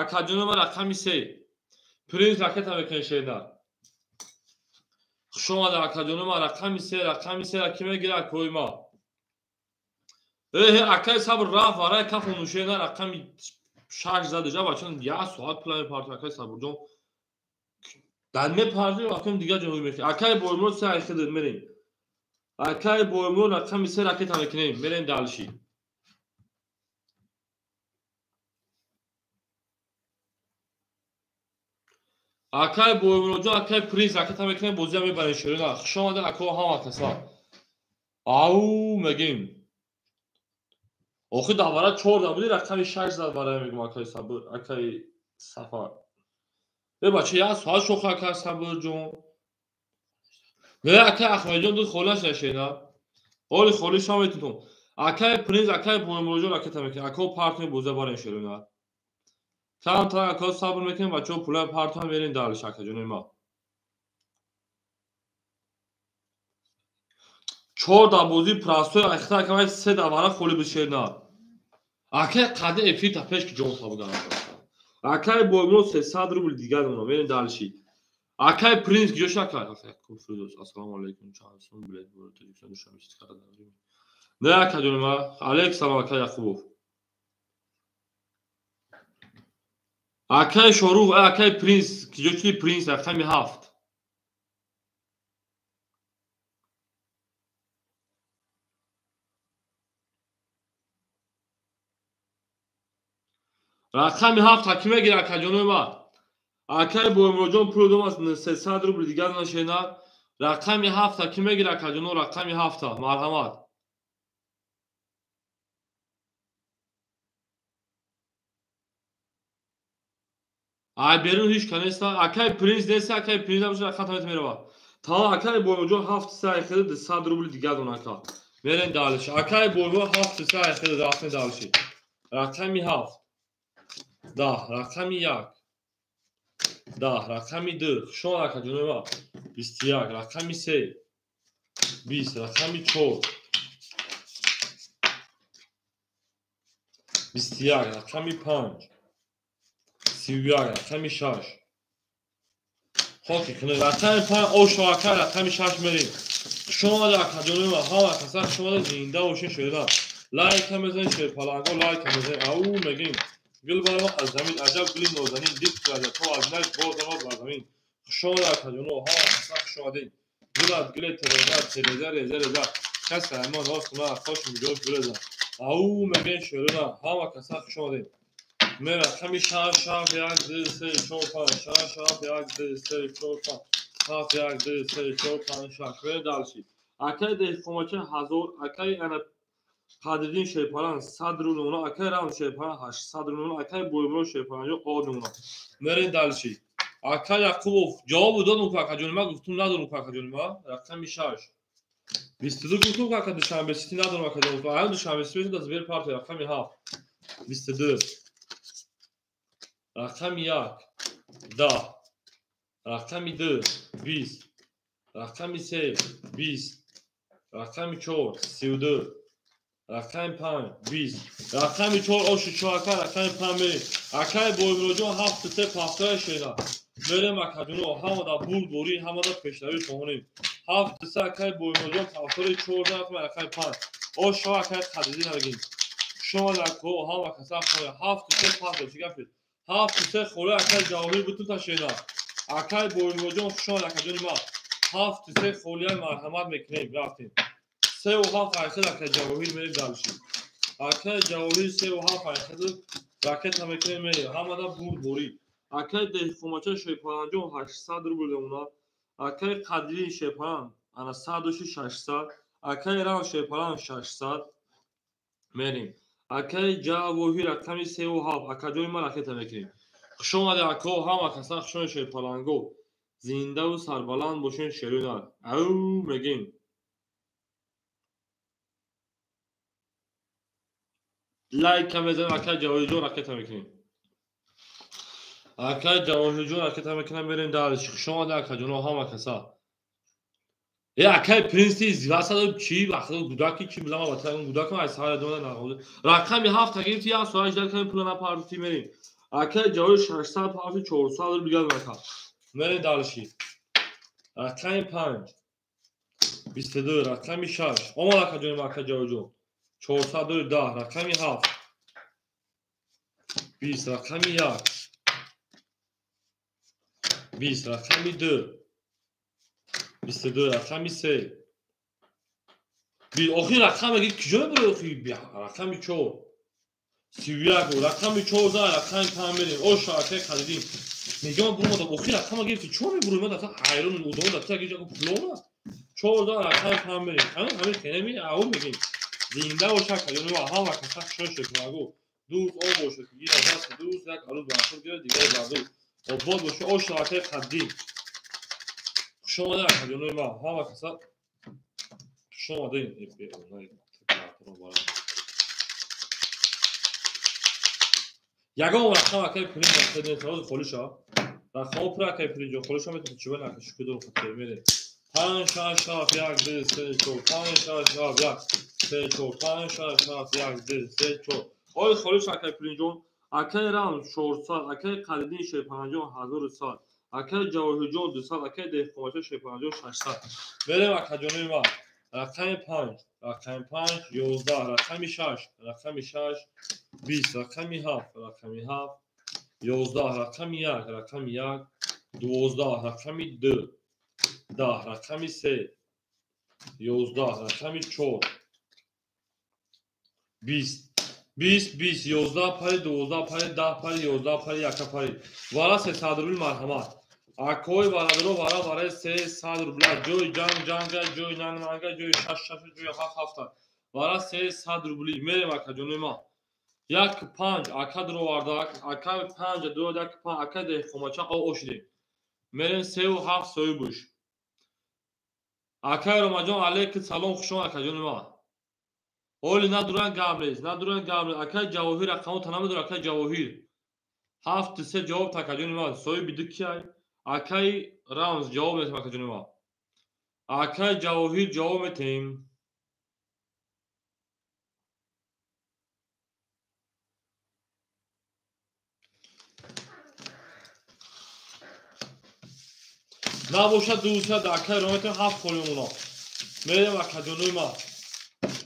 Акаҷоно ман рақами се. Принс ракета мекунем шернар. Хуш омада акаҷоно ман рақами се ки мегирад акои ма? Эҳе акай сабр рафт варай кафу нушена рақами шаш задеша бачон як соат пула мепартем акай сабрҷон. Дар мепартем акам дигар ҷо мехӯрем. Акай Боймурод се айхидр мерем. Акай Боймурод рақами се ракета мекунем. Мерем далши. Акай Боймуродҷон акай принс ракета мекунем бозия мебарем шерина. Хуш омада ако ҳама каса. Ау мегим. Охи давара чор да буди рақами шаш зад барай мегум акай сабр акай Сафар. Э бача як соат шоха акай Сабрҷон. Не акай Аҳмедҷон ду холӣ нашина. Оли холӣ шумо метутум. Акай принс акай Боймуродҷон ракета мекунем. Ако партем бозия барем шерина. Там ако сабр мекунем бачаҳо пулай партам мерем далиш акаҷони ма. Чор да бозӣ простой ахта акай се давара холӣ бишерна. Акай қади эфир та пеш ки ҷон сабуган. Акай Боймурод 300 рубл дигар монам мерем далиши. Акай принс киҷош акай? Фирдавс ассалому алайкум чанд сум билет бо Тоҷикистон Душанбе сити харидам. Не акаҷони ма. Алейк салом акай Яқубов. Акай Шорух акай принс киҷо чуди принс рақами ҳафт. Рақами ҳафт ҳакӣ мегирад акаҷонои ма? Акай Боймуродҷон пул дом аз 300 рубл дигар нашена. Рақами ҳафт ҳакӣ мегирад акаҷоно? Рақами ҳафта марҳамат. Ай берун ҳеч ка неста. Акай принс неста. Акай принс набошад рақам тамет меравад. Тамом акай Боймуродҷон ҳафт се айхида 200 рубл дигар дон ака. Мерем далиши. Акай Боймурод ҳафт се айхида рафтем далиши. Рақами ҳафт. Даҳ рақами як. Даҳ рақами ду. Хуш омад акаҷонои ма. 21 рақами се. 20 рақами чор. 21 рақами панҷ. 31 рақами шаш. Хоки кунед рақами панҷ ошо ака рақами шаш мерем. Хуш омада акаҷонои ма. Ҳама каса хуш омада зинда бошед шерина. Лайка мезанед шерпаланго лайка мезанед. Ау мегим. Гул баро аз замин аҷаб гули нозанин дид кунад то аз наш бозамад бар замин. Хуш омада акаҷоно ҳама каса хуш омадед. Гулат гуле тереза тереза реза реза кас аймон рост куна хош муҷош гулеза. Ау мегем шерина ҳама каса хуш омадед. Ме рақами шаш ҳафт як ду се чор панҷ шаш ҳафт як ду се чор панҷ ҳафт як ду се чор панҷ шаш. Мерем далши. Акай деҳқонбача ҳазор акай ана Қадриддин шерпалан 100 рубл мона акай Рамз шерпалан 800 рубл мона акай Боймурод шерпаланҷон од мона. Мерем далши. Акай Яқубов ҷавобу додум ку акаҷони ма гуфтум надорум ку акаҷони ма. Рақами шаш. 22 гуфтум ку ака Душанбе сити надорум акаҷон гуфтум. Аян Душанбе сити мешуд аз бер партия рақами ҳафт. 22 рақами як. 10 рақами ду. 20 рақами се. 20 рақами чор. 32 рақами панҷ. 20 рақами чор. Оши чор ака рақами панҷ мерем. Акай Боймуродҷон ҳафт се пафтая шена. Мерем акаҷоно ҳамада бурдборӣ ҳамада пешравӣ хоҳонем. Ҳафт се акай Боймуродҷон пафтори чор рақами панҷ. Ошо акай Қадидин мегим. Хуш омад ако ҳама каса хоҳонем. Ҳафт се пафта чӣ гап шуд? 7 3 холӣ акай Ҷавоҳир бутун шена. Акай Боримоҷон хуш омад акаҷони ман. 7 3 холия марҳамат мекунем, рафтем. 3 7 800 акай Ҷавоҳир, мерем дальше. Акай Ҷавоҳир 3 7 800 ракета мекунем, мерем. Ҳамада бурд борид. Акай Деҳқонбача Шерпаланҷон 800 рубл мемонад. Акай Қадирин Шерпалан ана 100 доши 600. Акай Рам Шерпалан 600 мерем. Акай Ҷавоҳир рақами 3 7 акаҷони ман ракета мекунем. Хуш омаде ако, ҳама каса хуш омаде шерпаланго. Зиндаву сарбаланд бошен шерӯнар. Ау мегем. Лайка мезанем, акай Ҷавоҳирҷон ракета мекунем. Акай Ҷавоҳирҷон ракета мекунам, мерем дальше. Хуш омаде акаҷоно ҳама каса. Э акай Принси зивасадо чӣ вақт гудаки чӣ билама ватан гудакам ай сара дона нағоз. Рақами 7 гирифти як соат ждар кардем, пула напартӣ, мерем. Акай Ҷавоҳир 600 парти 400 рубл дигар мака. Мерем дальше. Рақами 5 22, рақами 6 омад акаҷони акай Ҷавоҳирҷон. 410, рақами 7 20, рақами 1 20, рақами 2 22, рақами 3. Охир рақам меги куҷо мебури охи? Рақами 4 31, рақами 14, рақами 5 мерем. Оша акай Қадидин. Мегам бурмадам охир рақама гирифти чо мебури? Ман дафта ҳайрон одам дафта як ҷо пулона. 14, рақами 5 мерем. Ҳамин ҳамин хенеми ау мегем. Зинда боша акаҷони ма, ҳама каса хушҳол шекунагу. Дӯст о бошад, гира даст дӯст, як арӯз ба худ гирад, дигаре ба дӯст. Обод боша, оша акай Қаддин. Хуш омада акаҷонои ман, ҳама каса хуш омадед. Ягон рақам акай Пулин ҳозир холӣ шав. Рақамҳо пур акай Пулинҷон холӣ шав, метавонӣ чӣ бана шукр дорам хатер мерем. 5 6 7 1 2 3 4 5 6 7 1 3 4 5 6 7 1 2 3 4. Ой холӣ шав акай Пулинҷон. Акай Рам 400, акай Қадидин Шерпанаҷон 1100, акай Ҷавоҳирҷон 200, акай Деҳқонбача Шерпанаҷон 600. Мерем акаҷонои ман. Рақами 5, рақами 5 11, рақами 6, рақами 6 20, рақами 7, рақами 7 11, рақами 1, рақами 1 12, рақами 2 10, рақами 3 11, рақами 4 20 20 20 11 пари 12 пари 10 пари 11 пари 1 пари. Вара 300 рубл марҳамат. Акои бародаро, вара барои 300 рубла. Ҷои ҷанг ҷанга, ҷои нанг нанга, ҷои шаш шаш, ҷои ҳафт ҳафта. Вара 300 рубли. Мерем акаҷонои ман. Як панҷ ака дуроварда, ака панҷ дур, як панҷ ака Деҳқонбача ошидем. Мерем 3 7 соҳибуш. Акай Ромаҷон алейкум салом, хуш омад акаҷони ман. Оли надуран гап нест, надуран гап нест. Акай Ҷавоҳир рақамото намедорад, акай Ҷавоҳир. 7 3 ҷавоб та акаҷони ман. Соҳиби ду кияй? Акай Рамз ҷавоб метем акаҷони ман. Акай Ҷавоҳир ҷавоб метем. Набошад 200 акай Рометем, ҳафт холи мемонад. Мерем акаҷонои ман.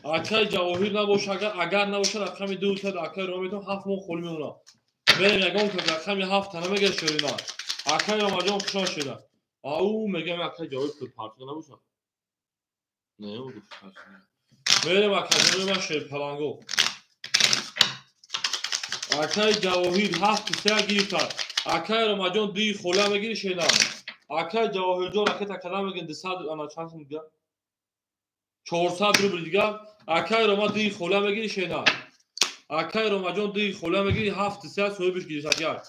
Акай Ҷавоҳир набошад, агар набошад рақами 200 акай Рометем, ҳафт моҳ холӣ мемонад. Мерем, ягон кас рақами ҳафта намегирад шерина. Акай Ромаҷон хушон шуда. Ау мегам акай Ҷавоҳир пул партида набошад. Не, мерем акаҷонои ман шерпаланго. Акай Ҷавоҳир 7 3 гирифтад. Акай Ромаҷон дуи хола мегири шена. Акай Ҷавоҳирҷон ракета кадам мегирин 200 ана чанд сум дигар? 400 рубл дигар. Акай Рома дуи хола мегири шена. Акай Ромаҷон дуи хола мегири, 7 3 соҳибиш гирифтад як.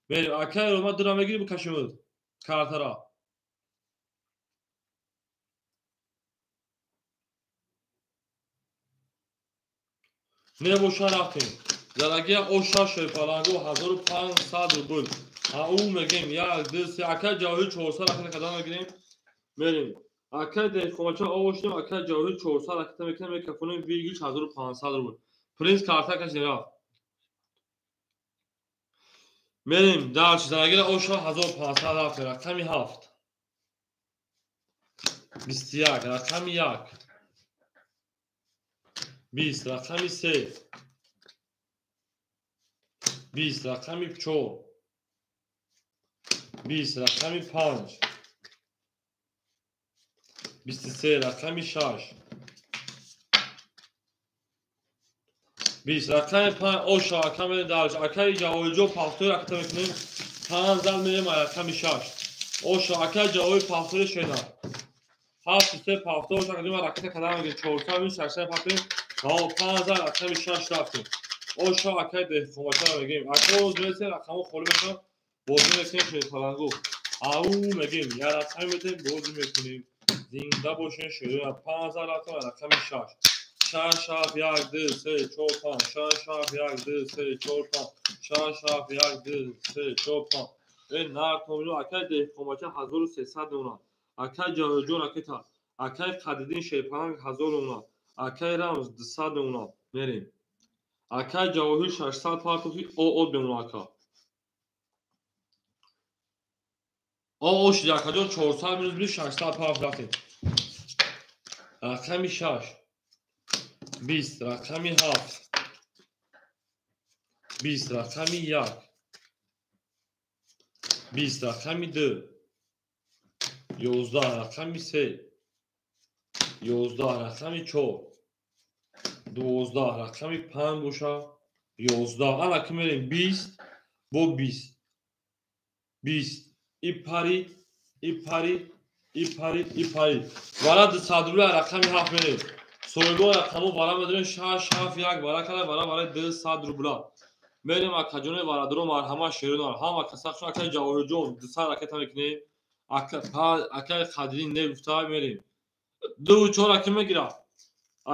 Мерем акай Рома дура мегири, бикашем картара. Небоша рафтем. Зарагия оша шерпаланго 1500 рубл. Ау мегем як ду се акай Ҷавоҳир 400 ракета кадам мегирем. Мерем. Акай Деҳқонбача овоштем, акай Ҷавоҳир 400 ракета мекунем, мекафонем вигиш 1500 рубл. Принц карта кашидем рафт. Мерем дальше. Зарагира оша 1500 рафтем. Рақами 7 21, рақами 1 20, рақами 3 20 рақами 4, 20 рақами 5, 23 рақами 6, 20 рақами 5. Оша ака мерем дарш. Акаи Ҷавоҳирҷон пафтори ракета мекунем. 5 зал мерем рақами 6. Оша акаи Ҷавоҳир пафтори шена. 7 3 пафтор оша акаҷон ракета кадам мегирем. 400 минус 600 пафтор. 5 зал рақами 6 рафтем. Оша акаи деҳқонбачаро мегирем. Ака оз мересем рақамҳо холӣ мешаванд. Бозӣ мекунем шерпалангу. Ау мегирем. Я рақами метем бозӣ мекунем. Зинда бошем шерона. 5 зал рафтем рақами 6. 6 7 1 2 3 4 5 6 7 1 2 3 4 5 6 7 1 2 3 4 5. Э нартомино акаи деҳқонбача 1300 мемонад. Акаи Ҷавоҳирҷон ракета. Акаи Қадиддин шерпаланг 1000 мемонад. Акаи Рамз 200 мемонад. Мерем. Акаи Ҷавоҳир 600 партофи ОО мемонад ака. ОО шид акаҷон 400 минус минус 600 партоф рафтем. Рақами 6. 20 рақами 7, 20 рақами 1, 20 рақами 2, 11 рақами 3, 11 рақами 4, 12 рақами 5 боша, 11. Ана ки мерем 20 бо 20, 20 и парид, и парид, и парид, и парид. Вара 200 рубля рақами 7 мерем. Соҳибо рақамҳо вара медорем 6 7 1 вара када вара вара 200 рубля. Мерем акаҷони варадоро марҳама шеринор. Ҳама каса хушон акаи Ҷавоҳирҷон 200 ракета мекунем. Акаи Қадирин не гуфта мерем. 2 4 ака мегирад.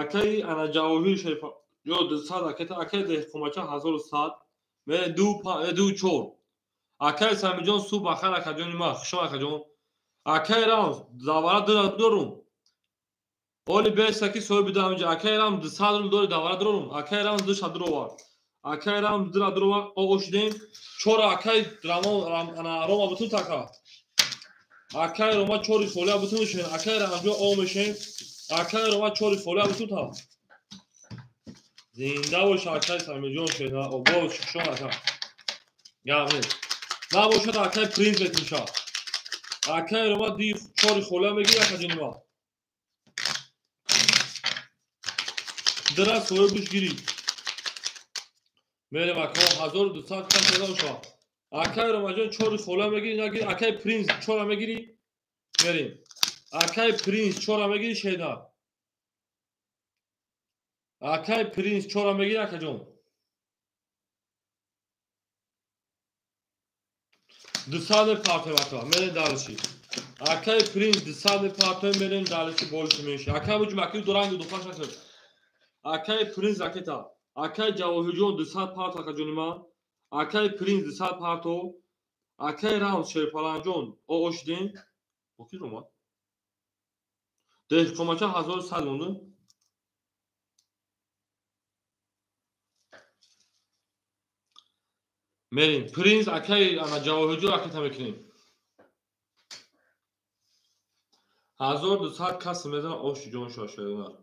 Акаи ана Ҷавоҳир Шериф ё 200 ракета, акаи Деҳқонбача 1100. Мерем 2 5 2 4. Акаи Самиҷон субҳ бахайр акаҷони ман, хушон акаҷон. Акаи Рамз давара 2 дорум. Оли бесаки соҳиби дамҷа. Акаи Рамз 200 рубл дори давара дорум. Акаи Рамз 200 дровар. Акаи Рамз 2 дровар. Оғо шудем. 4 акаи Рамон ана Рома бутун така. Акаи Рома 4 холия бутун мешем. Акаи Рамҷо о мешем. Акаи Рома 4 холия бутун та. Зинда бош акаи Самиҷон шена. Обо шукшон ака. Гап нест. Набошад акаи Принц метимша. Акаи Рома 4 холия мегири акаҷони ман. Дра соҳибш гирид. Мерем ака 1200 кас шава. Акаи Ромаҷон 4 хола мегири, нагири. Акаи Принц 4 мегири. Мерем. Акаи Принц 4 мегири шеда. Акаи Принц 4 мегири акаҷон. 200 партоем ака. Мерем дарши. Акаи Принц 200 партоем мерем дарши болиши меши. Акаи буҷ макири дуранги дупаш нашад. Акаи Принц ракета. Акаи Ҷавоҳирҷон 200 парто акаҷони ман. Акаи Принц 200 парто. Акаи Рамз Шерпаланҷон ОО шудем. Бо ки омад? Деҳқонбача 1100 монду. Мерем. Принц акаи ана Ҷавоҳирҷон ракета мекунем. 1200 кас мезанад оши ҷон шошадонар.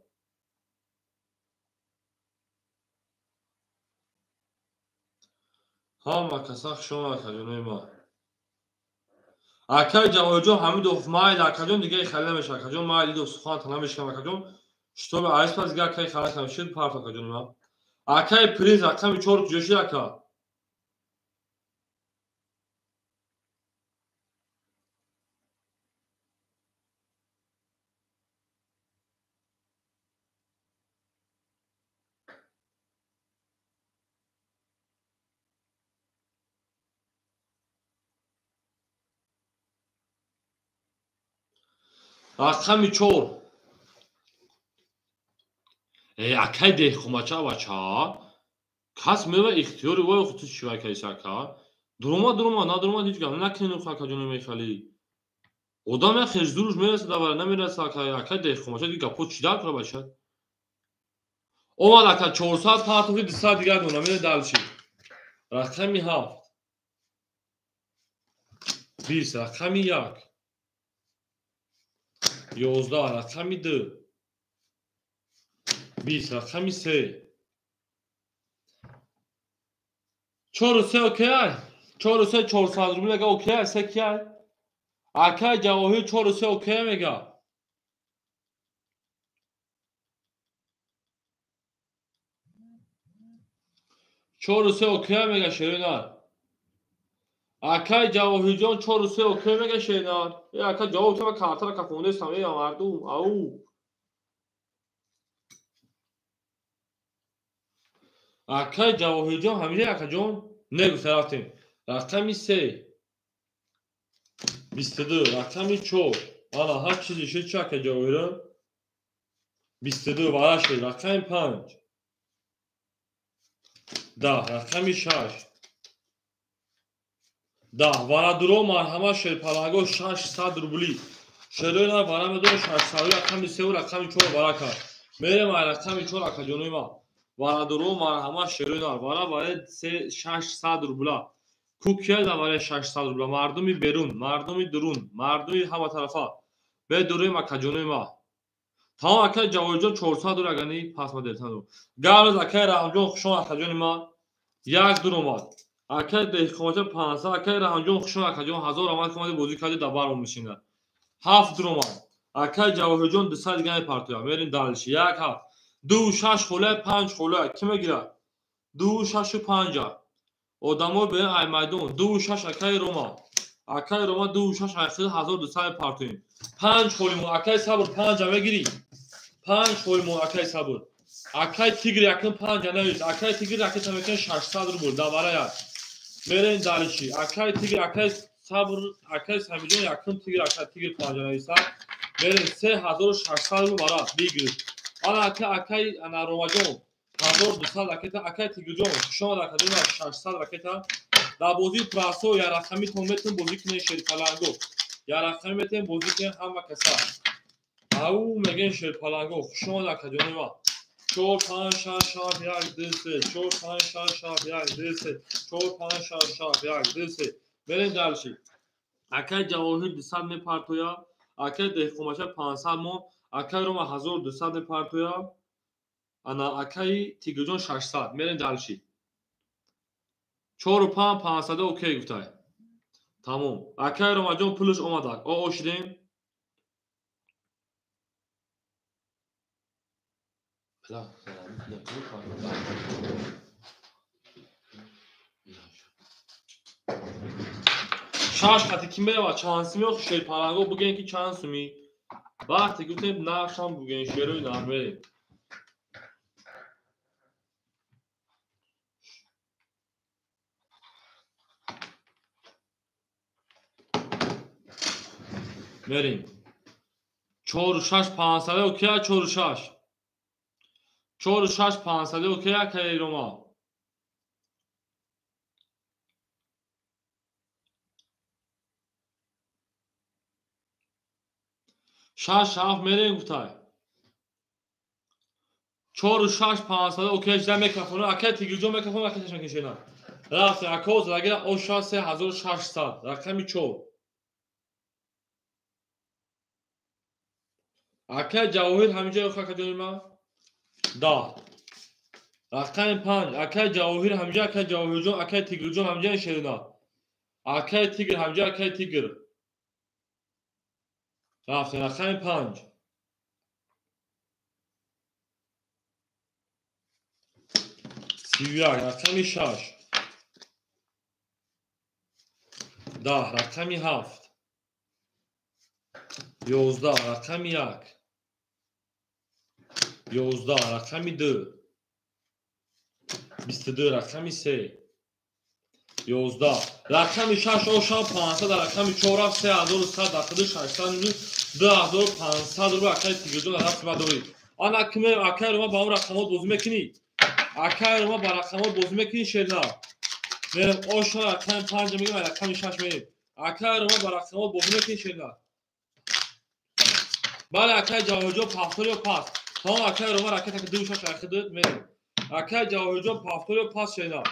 Ҳама каса хушон акаҷонои ман. Акаи Ҷавоҳирҷон Ҳамидов майли акаҷон дигаи хали намешавад. Акаҷон майли идов суханта намешавад акаҷон. Шитоби айс пас дига акаи хали намешавад парт акаҷони ман. Акаи Принц рақами 4 куҷо шуд ака? Рақами 4. Акаи деҳқонбача бача. Кас мева ихтиёри вой худту чӣ вай кайса ака? Дурума дурума надурума ҳеҷ гап накунед акаҷони мехали. Одам як хеш дуруш мераса давара намераса ака. Акаи деҳқонбача дига гапо чӣ дар кора бача? Омад ака 400 партофи 200 дигар дона мере далчи. Рақами 7. 20 рақами 1. 11 рақами 2. 20 рақами 3. 4 3 окей, 4 3 400 рубл мега, окей, се кияй? Акай Ҷавоҳир, 4 3 окей мега. 4 3 окей мега, шеринар. Акай Ҷавоҳирҷон, 4 3 окей мега, шеринар. Е, ака ҷавоб тема, картара кафондестам, е, мардум, ау. Акай Ҷавоҳирҷон, ҳамиҷа, акаҷон, негуфта рафтем. Рақами се, 22, рақами чор. Ана, ҳар чизе шуд чи, ака Ҷавоҳира? 22 вара шуд, рақами панҷ, 10, рақами шаш, 10. Варадуро, марҳамат, шерпаланго, 600 рубли. Шерои вара медорем 600, рақами севу рақами чор вара кард. Мерем ай рақами чор, акаҷонои ман. Варадуро, марҳамат, шерои нар. Вара варе 600 рубла. Кукия да варе 600 рубла. Мардуми берун, мардуми дурун, мардуми ҳама тарафа. Бедурем, акаҷонои ман. Тамом, акай Ҷавоҳирҷон, 400 дур агани пас ма делтан. Гарз, акай Раҳмҷон, хушон, акаҷони ман. Як дур омад. Акай Деҳқонча 500, акай Раҳмҷон, хушон, акаҷон, 1000 омад, ки омади бозӣ карди, дар бар мешина. Ҳафт дур омад. Акай Ҷавоҳирҷон 200 дига мепартояд. Мерем дальше. Як ҳафт. Ду шаш холия, панҷ холия. Кӣ мегирад? Ду шашу панҷа. Одамо берен ай майдон. Ду шаш, акай Рома. Акай Рома, ду шаш айхил 1200 мепартоем. Панҷ холимон, акай Сабр, панҷа мегирӣ? Панҷ холимон, акай Сабр. Акай Тигр якм панҷа навис. Акай Тигр ракета мекунад 600 рубл. Даварая. Мерем дальше. Акай Тигр, акай Сабр, акай Самиҷон якм Тигр, акай Тигр панҷа нависад. Мерем 3600 рубл вара бигир. Ана акай ана Ромаҷон 1200 ракета, акай Тигрҷон, хушомад, акаҷон, 600 ракета. Дар бозии прасо я рақамитон метавон бозӣ кунед, шерпаланго. Я рақами метавон бозӣ кунед ҳама каса. Ау мегӯем, шерпаланго, хушомад, акаҷони ман. Чор панҷ шаш ҳафт як ду се, чор панҷ шаш ҳафт як ду се, чор панҷ шаш ҳафт як ду се. Мерем дальше. Акай Ҷавоҳир 200 мепартояд, акай Деҳқонбача 500 мон, акай Рома 1200 мепартояд, ана акаи Тигрҷон 600. Мерем дальше. Чору панҷ 500 окей гуфтай. Тамом. Акай Ромаҷон, пулаш омадак. О шидем. Бла, не, шаш хати ки меравад, чанд суми охи, шерпаланго, бугем ки чанд суми? Вақте гуфтем, нархшам бугем, шерои нарх мерем. Мерем. Чору шаш 500 окей, чору шаш. Чору шаш 500 окей, акай Рома. Шаш ҳафт мерем гуфтай. Чору шаш 500 окей, жда микрофон, акай Тигрҷон, микрофон, акай чашма кишена. Рафт, ако залагира о шаш 3600, рақами чор. Акай Ҷавоҳир ҳаминҷа ё акаҷони ман? 10. Рақами панҷ. Акай Ҷавоҳир ҳаминҷа, акай Ҷавоҳирҷон, акай Тигрҷон ҳаминҷа, шерина. Акай Тигр ҳаминҷа, акай Тигр. Рафтем, рақами панҷ. 31, рақами шаш. 10, рақами ҳафт. 11, рақами як. 11, рақами ду. 22, рақами се. 11, рақами шаш, ошам 500, рақами чор рафт 3100, дақиқаи 600 рубл, 2500 рубл, акай Тигрҷон, рафти ба дорӣ. Ана кимем, акай Рома, ба он рақамот бозӣ мекунӣ? Акай Рома, ба рақамот бозӣ мекунӣ, шерна? Мерем, оша рақами панҷ мегӯем, рақами шаш мерем. Акай Рома, ба рақамот бозӣ мекунӣ, шерна? Бале, акай Ҷавоҳирҷон, повтор ё пас? Тамом, акай Рома, ракета ки ду шаш рақи дуд, мерем. Акай Ҷавоҳирҷон, повтор ё пас, шерна?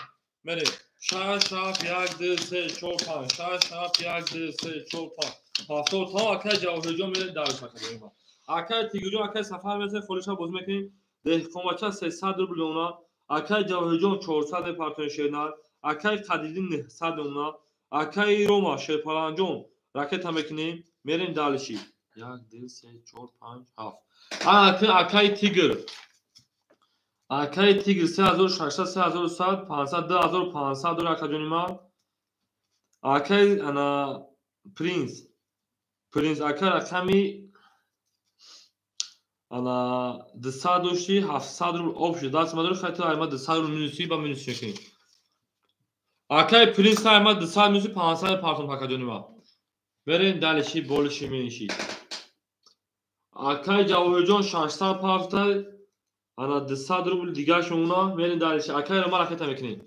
Мерем. Шаш ҳафт як ду се чор панҷ, шаш ҳафт як ду се чор панҷ. Повтор, тамом, акай Ҷавоҳирҷон, мерем дальше, акаҷони ман. Акай Тигрҷон, акай Сафар мерасем, холиша бозӣ мекунем. Деҳқонбача 300 рубл дона. Акай Ҷавоҳирҷон 400 мепартоем, шернар. Акай Қадирдин 900 мемона. Акай Рома Шерпаланҷон ракета мекунем, мерем дальше. 1, 2, 3, 4, 5, 7. Акай Тигр. Акай Тигр 3600, 3100, 500, 2500 дора акаҷони ман. Акай ана Принц. Принц ака рақами ана 200 дошти, 700 рубл об шуд. Даст мадори хай ту айма 200 рубл минуси ба минус мекунӣ. Акай Принц айма 200 минуси 500 партон акаҷони ман. Мерем дальше больше меньше. Акай Ҷавоҳирҷон 600 парта, ана 200 рубл дигаш мемона. Мерем дальше. Акай Рома ракета мекунем.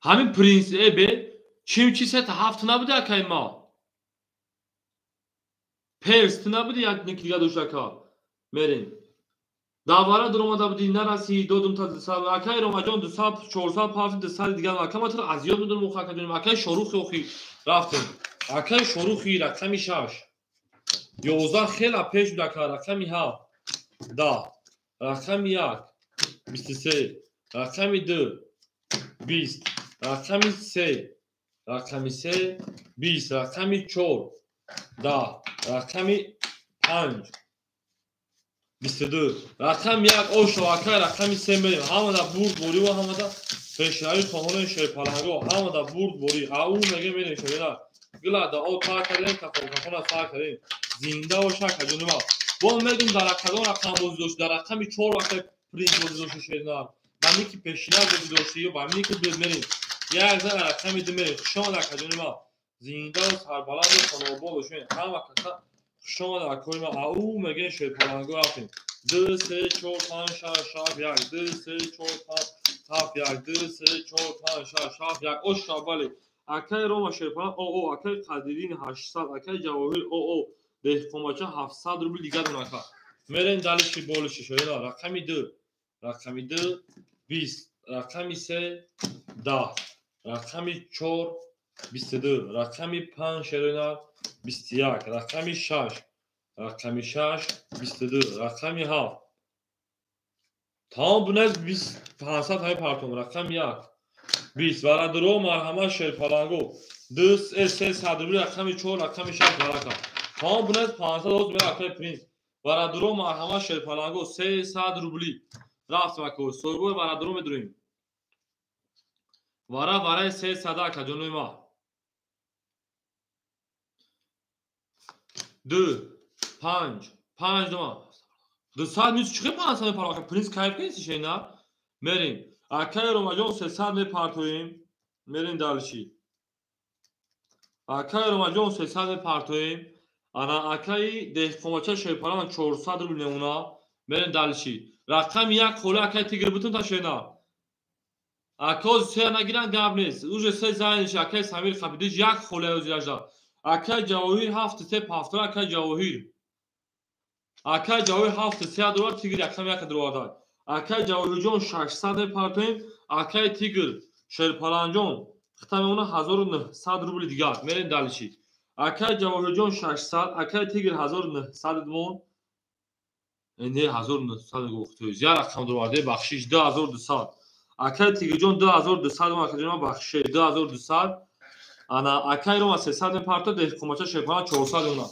Ҳамин Принц бе чим чи сета ҳафт набуди акай ма? Перс ту набуди як ники дига дошт ака. Мерем. Давара дуромада буди нараси додум та 200. Акай Ромаҷон 200, 400 парта, 200 дигар. Ака ма туро азиёт медонам охи акаҷоним. Акай Шорухи охи рафтем. Акай Шорухи рақами 6. 11 хела пеш буд ака. Рақами 7. 10. Рақами 1. 23. Рақами 2. 20. Рақами 3. Рақами 3. 20. Рақами 4. 10. Рақами 5. 22. Рақами 1 ошо акай рақами 3 мерем. Ҳамада бурд борӣ ва ҳамада пешравӣ хоҳони шерпаланго. Ҳамада бурд борӣ. Ау меге мерем шерина. Гила да о та кардем, кафон кафона сар кардем. Зинда боша акаҷони ма. Бо мегум дар кадом рақам бозӣ дошт? Дар рақами 4 акай Принц бозӣ дошт шерина. Ба мики пешина бозӣ дошт ё ба мики ду мерем. Як зан рақами 2 мерем. Хуш омад акаҷони ма. Зинда ва сарбаланд ва хонобод бошед. Ҳама каса хуш омад акои ма. Ау меге шерпаланго рафтем. 2, 3, 4, 5, 6, 7, 1, 2, 3, 4, 5, 7, 1, 2, 3, 4, 5, 6, 7, 1. Ош шабали. Акай Рома Шерпалан о, акай Қадирин 800, акай Ҷавоҳир о, Деҳқонбача 700 рубл дигар дон ака. Мерем дальше больше шоира. Рақами 2, рақами 2, 20, рақами 3, 10, рақами 4, 22, рақами 5 шерина 21, рақами 6, рақами 6, 22, рақами 7. Тамом буназ 20, 500 ҳай партом. Рақами 1, 20. Варадро марҳамат Шерпаланго. 2, 3, 100 рубл, рақами 4, рақами 6 варака. Тамом буназ 500 оз мера акай Принц. Варадро марҳамат Шерпаланго 300 рубли. Рафтем ака, соҳибои варадро медурем. Вара вараи 300 акаҷонои ма. 2, 5, 5 дома. 200 минус чӣ 500 мепарам? Ака Принц кайф кардӣ шена? Мерем. Акай Ромаҷон 300 мепартоем. Мерем дальше. Акай Ромаҷон 300 мепартоем. Ана акай Деҳқонбача Шерпалан 400 рубл мемона. Мерем дальше. Рақами 1 хола акай Тигр бутун та шена. Акоз се нагиран гап нест. Уже се зайниш акай Самир Хабидиш 1 хола озиражда. Акай Ҷавоҳир 7 3 7 акай Ҷавоҳир. Акай Ҷавоҳир 7 3 дурад, Тигр рақами 1 дурад. Акай Ҷавоҳирҷон 600 мепартоем. Акай Тигр Шерпаланҷон хита мемона 1900 рубли дигар. Мерем дальше. Акай Ҷавоҳирҷон 600, акай Тигр 1900 мон. Не 1900 гуфту. Я рақам дурад, бахшиш 2200. Акай Тигрҷон 2200 мон, акаҷон бахшиш 2200. Ана акай Рома 300 мепарто, Деҳқонбача Шерпалан 400 мемона.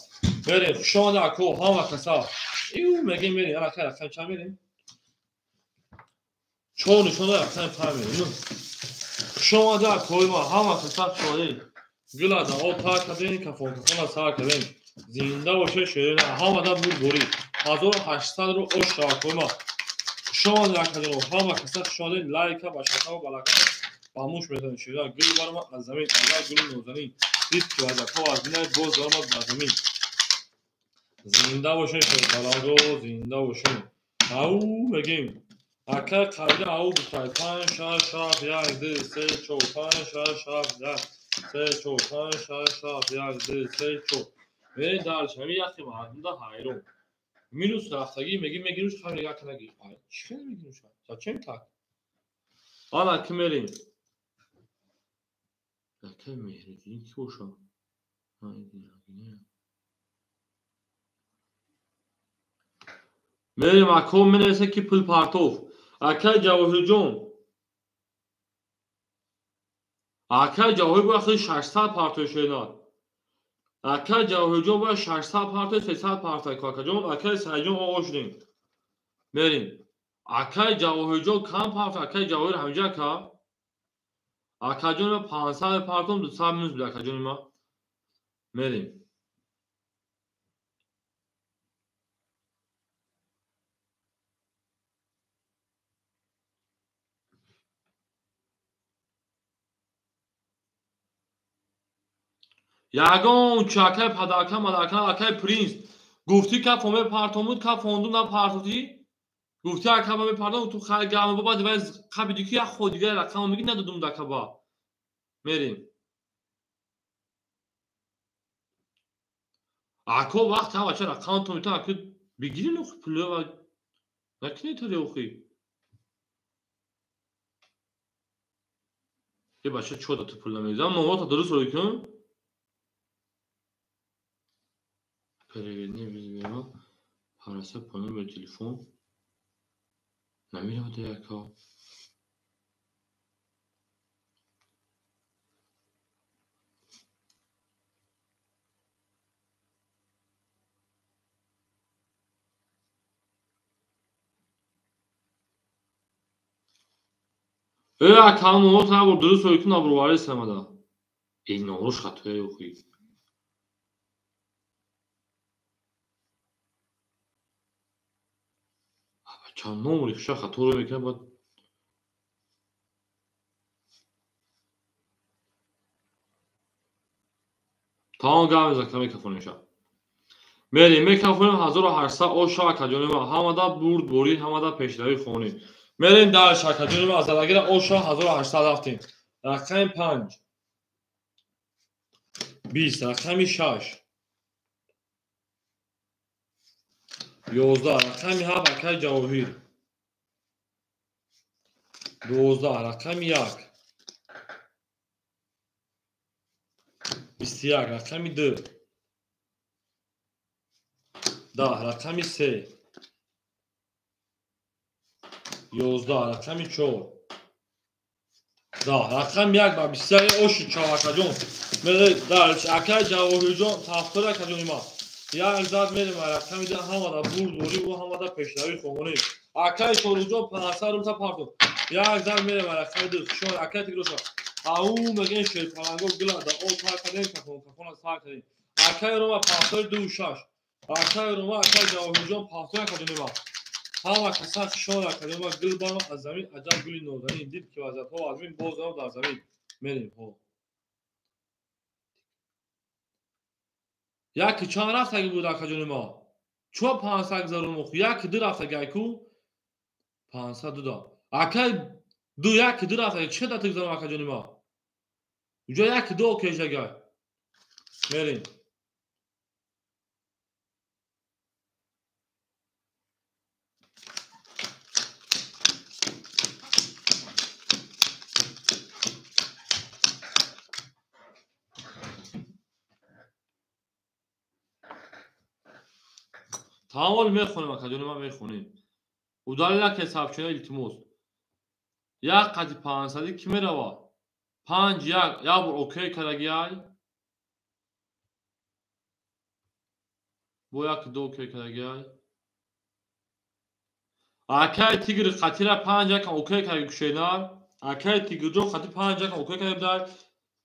Мерем, хуш омада ако, ҳама каса. Ию мегем мерем, ана акай рақам чанд мерем? 4 нишон рақами 5 мерем. Хуш омада акои ма, ҳама каса хуш омадед. Гила да о та кардем, кафон кафона сар кардем. Зинда боше шерина, ҳамада бурд борӣ. 1800 ру ош акои ма. Хуш омадед акаҷоно, ҳама каса хуш омадед. Лайка, ба шака ва балака ба муш метавонед шерина. Гул баромад аз замин, агар гули нозанин. Дид ки аз ака аз бинай боз баромад ба замин. Зинда боше шерпаланго, зинда боше. Ау мегем. Акай Қадир ау гуфтай 5, 6, 7, 1, 2, 3, 4, 5, 6, 7, 1, 3, 4, 5, 6, 7, 1, 2, 3, 4. Мерем дальше. Ҳамин яхе мардумда ҳайрон. Минус рафтагӣ мегим, мегирӯш хай як наги. Ай, чӣ хел мегирӯш? Зачем так? Ана ки мерем. Акай Меҳриддин ки боша? Мерем ако менависа ки пул партов. Акай Ҷавоҳирҷон. Акай Ҷавоҳир бояд худи 600 партои шенар. Акай Ҷавоҳирҷон бояд 600 партои 300 партай ку акаҷон. Акай Саидҷон оғоз шудем. Мерем. Акай Ҷавоҳирҷон кам парт, акай Ҷавоҳир ҳамҷа ака. Акаҷон ма 500 партом 200 минус буд акаҷони ма. Мерем. Ягон чи акай падарка мадарка акай принс гуфтӣ ка фоме партомуд ка фонду на партодӣ гуфтӣ ака ба мепардом ту хай гам баба дивай қабиди ки як ход дигар рақам меги надодум дака ба мерем ако вақт ҳава ча рақам ту метон аку бигирин охи пулё ва накунед тари охи е бача чо да ту пул намегирам номота дуруст рой кун. Переведни видео параса по номеру телефон намеравад яко. Э ака номро набур дуруст рой кун набурвари самада. Э номрош хатоя охи. Чанд номри хуша хаторо мекунад баъд тамом гап мезанад мекафонем ша. Мерем мекафонем 1800 оша акаҷони ма ҳамада бурд борӣ ҳамада пешравӣ хонӣ. Мерем дальше акаҷони ма задагира оша 1800 рафтем. Рақами 5 20 рақами 6 11 рақами 7 акай Ҷавоҳир 12 рақами 1 21 рақами 2 10 рақами 3 11 рақами 4 10 рақами 1 ба 21 оши чав акаҷон. Мерем акай Ҷавоҳирҷон тафтор акаҷони ма. Як зад мерем рақами 10 ҳамада бурд борӣ ва ҳамада пешравӣ хонӣ. Акай Шоруҷон 500 рубл партов. Як зад мерем рақами 2 хушон акай Тигроша. Ау мегӯем шерпаланго гила да о тар кардем кафон кафона сар кардем. Акай Рома 52 6. Акай Рома акай Ҷавоҳирҷон 52 акаҷони ма. Ҳама каса хушон акаҷони ма гил баро аз замин аҷаб гули нозанин дид ки вазиятҳо аз мин боз дар замин. Мерем ҳо. Як чанд рафтаги буд акаҷони ма? Чо 500 гузарон охи? Як ду рафтаги айку? 502 да. Акай ду як ду рафтаги чӣ дата гузарон акаҷони ма? Уҷо як ду окешагай. Мерем. Тамом мехонем акаҷони ма мехонем. Удалила ки сообщение илтимос. Як қати 500 ки мерава? 5 1 як бор окей кардаги ай. Бо як ду окей кардаги ай. Акай Тигр қатира 5 1 окей кардаги кушенар. Акай Тигрҷон қати 5 1 окей кардаги дай.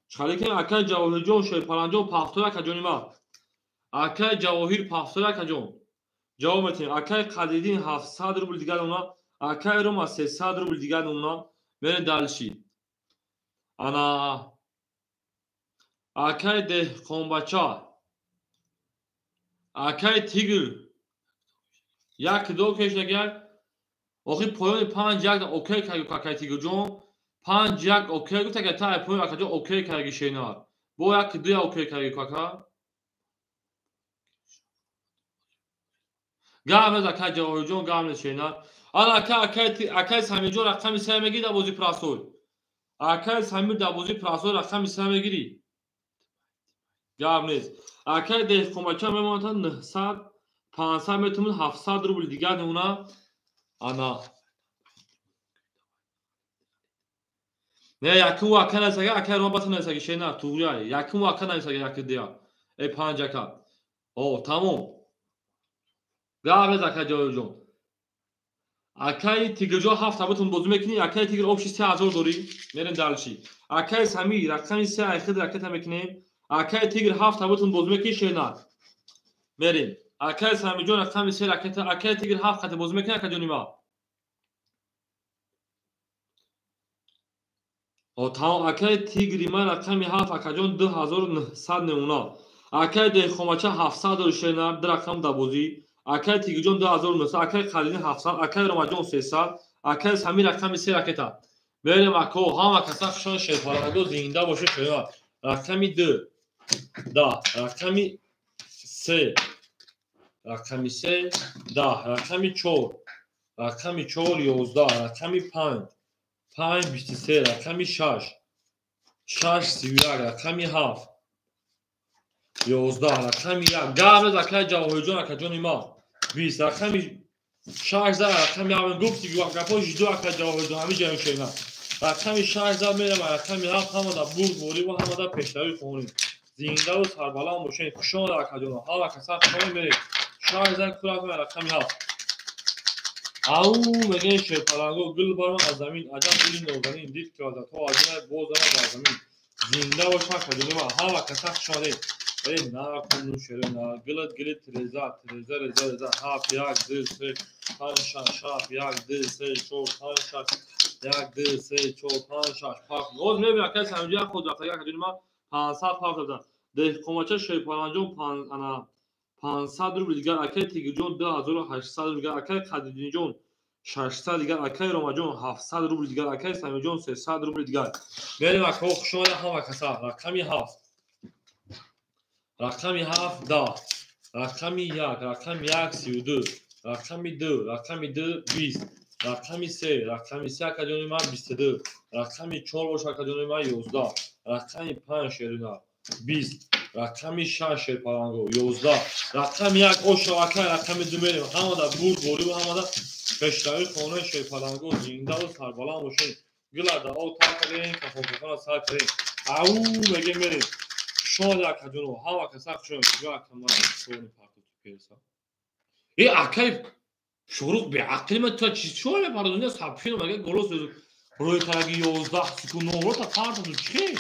Чалики акай Ҷавоҳирҷон Шерпаланҷон 52 акаҷони ма. Акай Ҷавоҳир 52 акаҷон. Ҷавоб метиҳем. Акай Қадидин 700 рубл дигар она, акай Рома 300 рубл дигар она. Мерем дальше. Ана акай Деҳқонбача. Акай Тигр як ду кешдагар. Охи поёни 5 1 окей кард акай Тигрҷон. 5 1 окей гуфт агар та поён акаҷон окей кардаги шенар. Бо як ду окей кардаги ака. Гап нез акай Ҷавоҳирҷон, гап нез шенар. Ана акай Самирҷон рақами 3 мегири дар бозии прасой. Акай Самир дар бозии прасой рақами 3 мегири. Гап нест. Акай Деҳқонбача мемонад 500 метумун 700 рубл дигар намуна. Ана. Не якум ака нависага, ака Рома бата нависага, шена туғри якум ака нависага як дия. Э 5 ака. О, тамом. Гап ака ҷоҷон. Акаи Тигрҷон 7 табутун бозӣ мекунӣ, акаи Тигр общий 3000 дорӣ. Мерем дальше. Акаи Самир рақами 3 айхид ракета мекунем. Акаи Тигр 7 табутун бозӣ мекунӣ, шена. Мерем. Акаи Самирҷон рақами 3 ракета, акаи Тигр 7 қати бозӣ мекунӣ, акаҷони ма. О, тамом, акаи Тигри ма рақами 7 акаҷон 2900 намуна. Акаи Деҳқонбача 700 дорӣ, шена, ду рақам да бозӣ. Акаи Тигрҷон 2900, акаи Қалини 700, акаи Ромаҷон 300, акаи Самир рақами 3 ракета. Мерем ако, ҳама каса хушон шерпаланго зинда боше шера. Рақами 2, 10, рақами 3, рақами 3, 10, рақами 4, рақами 4, 11, рақами 5, 5, 23, рақами 6, 6, 31, рақами 7, 11, рақами 1. Гап нез акаи Ҷавоҳирҷон, акаҷони ма. 20, рақами 6 зад, рақами 7 гуфти гапҳо жиду акаи Ҷавоҳирҷон, ҳамин ҷаён шена. Рақами 6 зад мерам, рақами 7 ҳамада бурдборӣ ва ҳамада пешравӣ хоҳонем. Зиндаву сарбаланд бошед. Хуш омадед акаҷоно. Ҳама каса хуш омадед, мерем. 6 зад курафтем рақами 7. Ау мегӯем шерпаланго гул барман аз замин, аҷаб гули нозанин, дид ки вазатҳо аҷинай боз занад бар замин. Зинда бошед акаҷони ма. Ҳама каса хуш омадед. Эй накун шере на гилат гилит реза реза реза реза 7 1 2 3 5 6 7 1 2 3 4 5 6 1 2 3 4 5 6 5. Боз мебинам акаи Самиҷон худ рафтага акаҷони ма 500 пафт доданд. Деҳқонбача Шерпаланҷон 500 рубл дигар, акаи Тигрҷон 2800 рубл дигар, акаи Қадриддинҷон 600 дигар, акаи Ромаҷон 700 рубл дигар, акаи Самиҷон 300 рубл дигар. Мерем акаҳо, хуш омадед ҳама каса. Рақами 7, рақами 7 10, рақами 1, рақами 1 32, рақами 2, рақами 2 20, рақами 3, рақами 3 акаҷони ман 22, рақами 4 бош акаҷони ман 11, рақами 5 шерина 20, рақами 6 шерпаланго 11, рақами 1 ошо акай рақами 2 мерем. Ҳамада бурдборӣ ва ҳамада пешравӣ хонаи шерпаланго зиндаву сарбаланд бошед. Гилада об тар кардем, кафонкафона сар кардем. Ау мегем мерем. Шод акаҷоно, ҳама каса хуш омадед. Э акай Шуруқ беақли ма ту чи чор мепардозӣ? Сабшино мага голос рӯи караги 11 секунд номрота партозу чи?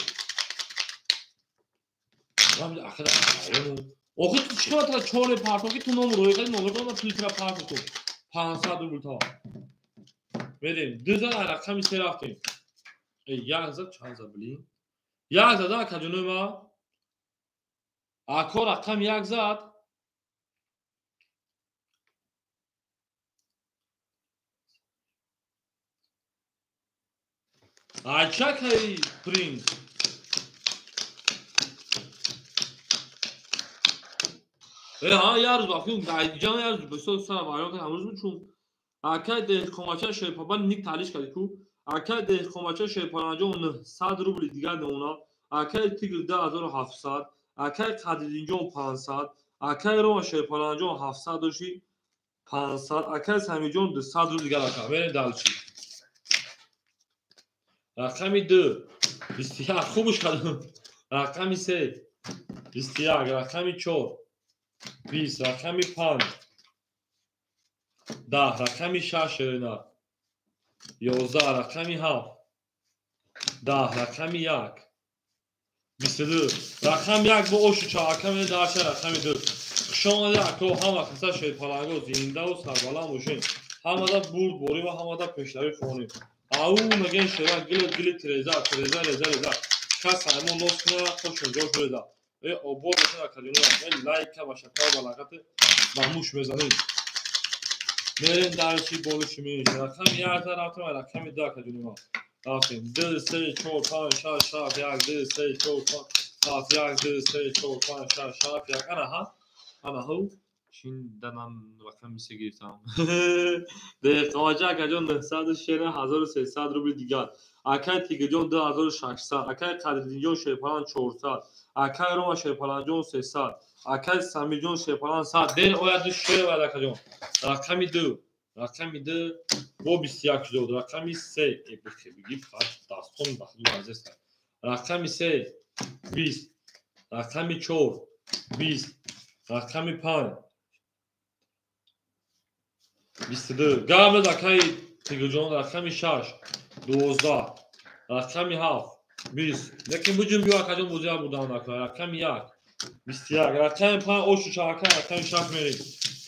Охи ту чи тра чор мепартоки ту ном рӯи кари номрота ма пул тра партоту 500 рубл та. Мерем ду зад рақами 3 рафтем. Э як зад чанд зад блин? Як зад акаҷонои ма. Ако рақам 1 зад. Ачакай принц. Э ҳа як рӯз бафкун ҷан як рӯз бисёр сарам айён кардам ҳамрӯз чун акай деҳқонбача Шерпабан ник таълиш карди ку. Акай деҳқонбача Шерпаланҷон 900 рубли дигар намуна. Акай Тигр 2700, акай Қадриддинҷон 500, акай Рома Шерпаланҷон 700 доши 500, акай Самиҷон 200 рубл дигар ака. Мерем дальше. Рақами 2 21 хубш кардам. Рақами 3 21, рақами 4 20, рақами 5 10, рақами 6 шерина 11, рақами 7 10, рақами 1 22, рақами 1 бо ошу чааками дарша рақами 2. Хуш омадед ако, ҳама каса шерпаланго зиндаву сарбаланд бошед. Ҳамада бурдборӣ ва ҳамада пешравӣ хоҳонем. Ау мегӯем шера гилит гилит реза реза реза реза. Кас ҳамон нос кунад, хошон ҷош реза. Э обод бошед акаҷоно, э лайка ва шакар ва лақати ба муш мезанед. Мерем дарчи болиши меш. Рақами 1 зад рафтем, рақами 2 акаҷони ма. Рафтем 2 3 4 5 6 7 1 2 3 4 5 7 1 2 3 4 5 6 7 1. Ана ҳа, ана ҳу Чин данам рақами се гирифтам. Деҳқонбача акаҷон 900 шера 1300 рубли дигар. Акай Тигирҷон 2600, акай Қадриддинҷон Шерпалан 400, акай Рома Шерпаланҷон 300, акай Самирҷон Шерпалан 100. Дер ояд ду шер ояд акаҷон. Рақами 2, рақами 2 бо 21 шуд. Рақами 3 бигӣ дастон бахду азест. Рақами 3 20, рақами 4 20, рақами 5 22. Гап акай Тигирҷон рақами 6 12, рақами 7 20. Лекин буҷун биё акаҷон бозия бурдан накунад. Рақами 1 21, рақами 5 ошу шака, рақами 6 мерем.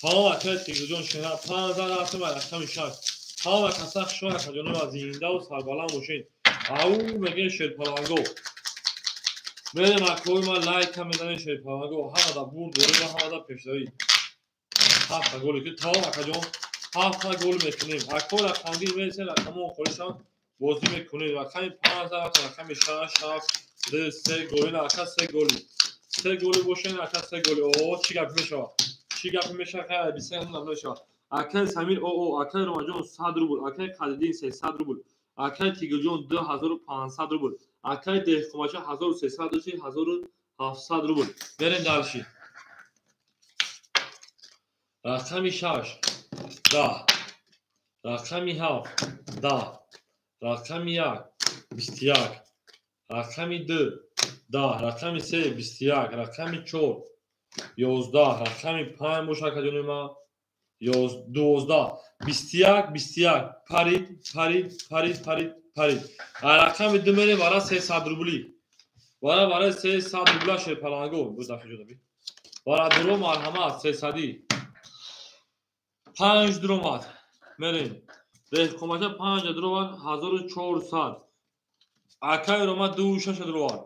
Тамом акай Тигирҷон шена 5 зан рафтем рақами 6. Тамом акаса хушон акаҷоно зиндаву сарбаланд бошед. Ау мегӯем Шерпаланго. Мерем акои ма лайка мезанем Шерпаланго. Ҳамада бурд дорем ва ҳамада пешравӣ. Ҳафта голи ки тамом акаҷон ҳафта гол мекунем. Ако рақамгир мересем рақамон холишам бозӣ мекунем. Рақами 5 рафт, рақами 6 7 2 3 голи ака 3 голи. 3 голи бошен ака 3 голи. О чӣ гап мешавад? Чӣ гап мешавад? Хайр 23 ҳам намешавад. Акай Самир о акай Ромаҷон 100 рубл, акай Қадриддин 300 рубл, акай Тигирҷон 2500 рубл, акай Деҳқонбача 1300 дошти 1700 рубл. Мерем дальше. Рақами 6 10, рақами 7 10, рақами 1 21, рақами 2 10, рақами 3 21, рақами 4 11, рақами 5 бошад акаҷони ман 12, 21 21. Парид парид парид парид парид. Рақами 2 мерем вара 300 рубли. Вара барои 300 рубла Шерпаланго. Бу дафъа ҷодаби. Вара дуро марҳамат 300. 5 дуромад. Мерем. Деҳқонбача 5 дуровард 1400. Акай Рома 26 дуровард.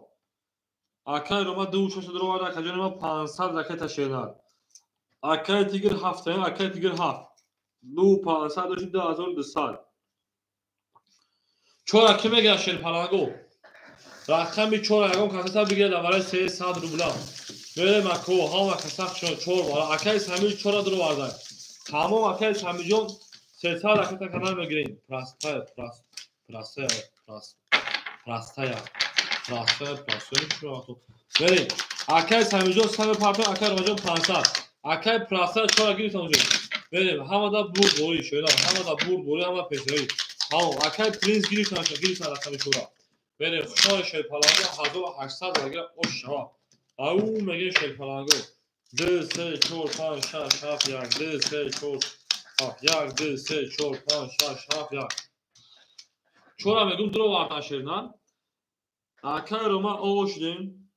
Акай Рома 26 дуровард акаҷони ман 500 ракета шернад. Акай Тигр 7, акай Тигр 7. 2 500 дошти 2200. Чора ки мегирад Шерпаланго? Рақами 4 ягон касата бигирад барои 300 рубла. Мерем ако ҳама каса 4 бара. Акай Самир 4 дуровард. Тамом акай Самирҷон 300 ракета канал мегирем. Простая, простая, простая, простая, простая. Мерем. Акай Самирҷон 100 партон, акай Ромаҷон 500. Акай простая 4 гирифтам ҷон. Мерем. Ҳамада бурд борӣ шояд, ҳамада бурд борӣ, ҳамада пешравӣ. Тамом акай Принс гирифтам, гирифтам рақами 4. Мерем. Хушҳол Шерпаланго 1800 ракета ош шава. Ау мегӯем Шерпаланго. 2 3 4 5 6 7 1 2 3 4 7 1 2 3 4 5 6 7 1. Чора мегӯм дуровардан шернан. Акай Рома о шудем.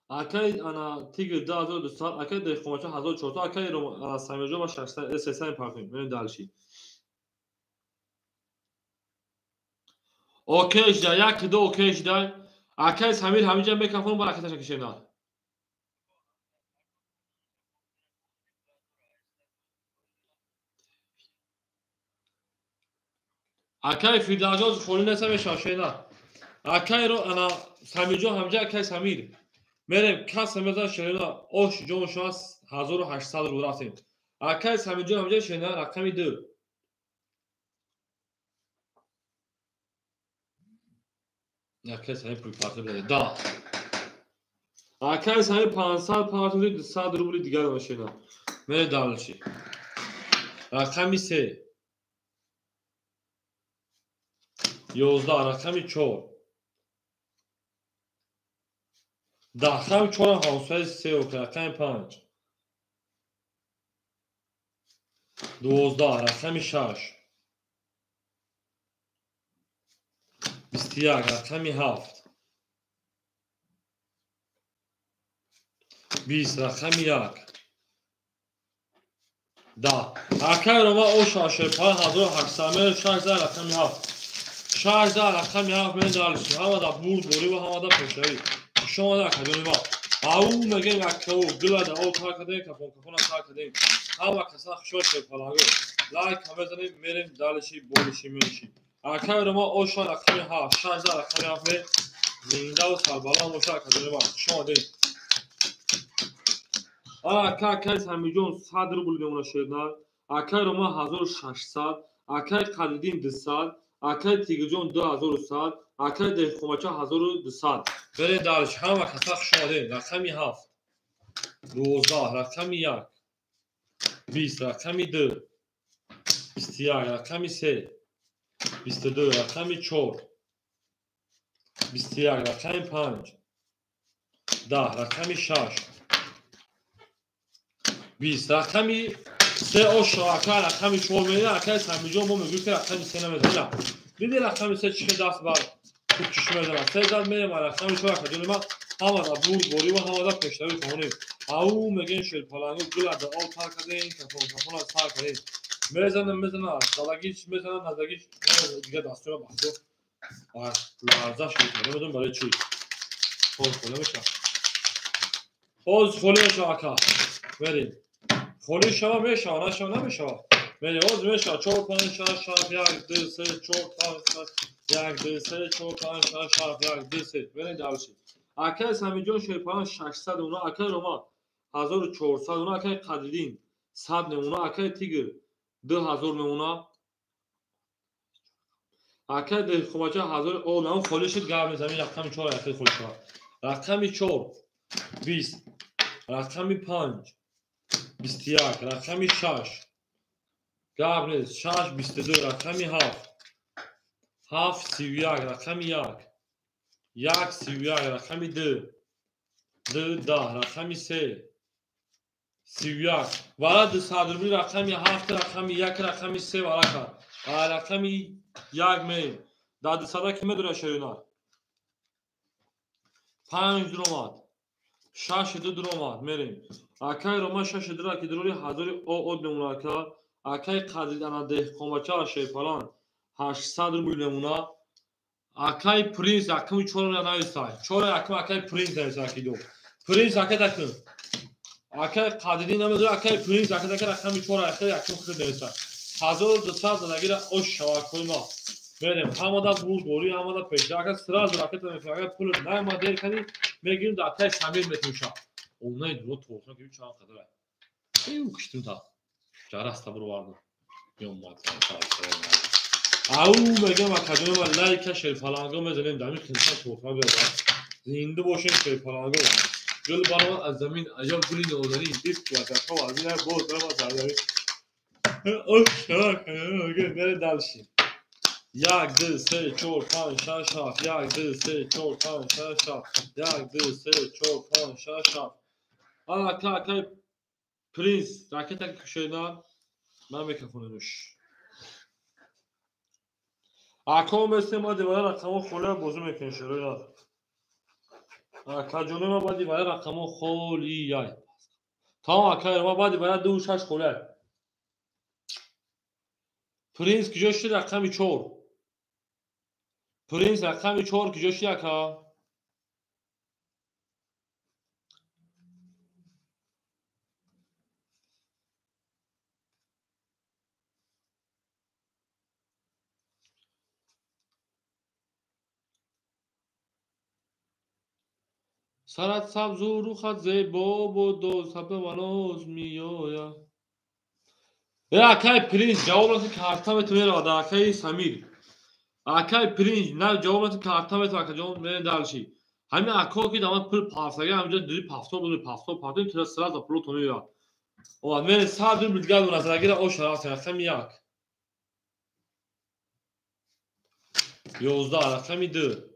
Акай ана Тигр 2200, акай Деҳқонбача 1400, акай Рома Самирҷон ва 600 партем. Мерем дальше. Окей шуда, 1 2 окей шуда. Акай Самир ҳаминҷа мекафон ба ракеташа кишенад. Акай Фирдавсҷон холӣ неста мешавад шена. Акай ро ана Самирҷон ҳамҷа акай Самир. Мерем каса мезан шена ош ҷон шуд 1800 рубл рафтем. Акай Самирҷон ҳамҷа шена рақами 2. Акай Самир пул партоб зада. Да. Акай Самир 500 партоб 200 рубли дигар шена. Мерем дальше. Рақами 3 11, рақами 4 10, рақами 4 ҳамсояи 3 окей, рақами 5 12, рақами 6 21, рақами 7 20, рақами 1 10. Акай Рома оша Шерпалан 1800 мер 6 рақами 7. 6 рақами 7 мен дальше. Ҳамада бурд борӣ ва ҳамада пешравӣ. Хуш омада акаҷони ма. Ау мегӯем акао гулада о тар кардем, кафон кафона тар кардем. Ҳама каса хушҳол Шерпаланго. Лайк мезанем, мерем дальше болиши мериши. Акай Рома оша рақами 7, 6 рақами 7 ме зиндаву сарбаланд боша акаҷони ма. Хуш омадед. Ака акай Самиҷон 100 рубл мемона шернар. Акай Рома 1600, акай Қадриддин 200, акай Тигрҷон 2100, акай Деҳқонбача 1200. Берем дарш, ҳама каса хуш омадем. Рақами 7, 12, рақами 1, 20, рақами 2, 21, рақами 3, 22, рақами 4, 21, рақами 5, 10, рақами 6, 20, рақами 3 ошо, ака рақами 4 мерем, акай Самиҷон мо мегӯем ки рақами 3 намезанем. Диди рақами 3 чӣ даст бар кӯчиш мезанад. 3 зад мерем, рақами 4 акаҷони ман ҳамада бурдборӣ ва ҳамада пешравӣ хоҳонем. Ау мегӯем шерпалангу гул аз об тар кардем, кафон кафон аз сар кардем. Мезанам, мезанам, залагич мезанам, назагич дига дастура бахто ларзаш мекунад. Намедонам барои чӣ. Ҳоз холӣ мешавад. Ҳоз холӣ мешавад ака. Мерем. Холӣ шава мешава, нашава намешава. Мерем, ҳоз мешава. 4 5 6 7 1 2 3 4 5 6 1 2 3 4 5 6 7 1 2 3. Мерем дальше. Акай Самиҷон шерпалан 600 уна, акай Рома 1400 уна, акай Қадриддин 100 мемона, акай Тигр 2000 мемона. Акай Деҳқонбача 1000. О, нам холӣ шуд, гап мезанем. Рақами 4 ахир холӣ шавад. Рақами 4 20, рақами 5 21, рақами 6 гап нест, 6 22, рақами 7 7 31, рақами 1 1 31, рақами 2 2 10, рақами 3 31. Вара 200 рубли рақами 7, рақами 1, рақами 3 вара кард. Рақами 1 мерем. Дар 200 ки медорад шеринар? 5 дуромад, 6 2 дуромад. Мерем. Акай Рома 6 2 ки дурури 1000 од мемона ака. Акай Қадридана Деҳқонбача шерпалан 800 рубл мемона. Акай Принс рақами 4 нависай. 4 рақам акай Принс нависай акидо. Принс ака такун. Акай Қадриддин намедонад, акай Принс ака така рақами 4 акай якум худ нависай. 1200 задагира ош шавакҳои ма. Мерем, ҳамада бурдборӣ, ҳамада пешра. Ака сразу ракета мекунад. Агар пул наомад дер кардӣ, мегирем дар акай Самир метумша. Онаи дуро торхона ки чанд қадар. Эй, киштим та. Жараста буровардам. Ёмад. Ау мегам акаҷони ма лайка шерпаланго мезанем, дами хинса торхона биёд. Зинда бошем шерпаланго. Гул баромад аз замин, аҷаб гули нозанин, дид васатҳо аз ин боз баромад дар замин. Ош шавак, мерем дальше. 1 2 3 4 5 6 7 1 2 3 4 5 6 7 1 2 3 4 5 6 7. Ана ака акай Принс ракета кушена ман микрофонуш. Ако месте ма дивара рақамо холия бозӣ мекунем шероя. Ака ҷони ма баъди вая рақамо холияй. Тамом акай ма баъди вая 2 6 холияй. Принс куҷо шуд рақами 4? Принс рақами 4 куҷо шуд ака? Сарат сабзу рухат зебо бодо сабна ваноз миёя. Э акай Принс ҷавоб наси карта метавонад акай Самир. Акай Принс на ҷавоб наси карта метавонад акаҷон мерем дальше. Ҳамин ако ки дамад пул пафсага ҳаминҷо дури пафто буд пафто пафто тира сразу пулото меояд. О мерем 100 рубл дигар назарагира ош рафт рақами 1. 11 рақами 2.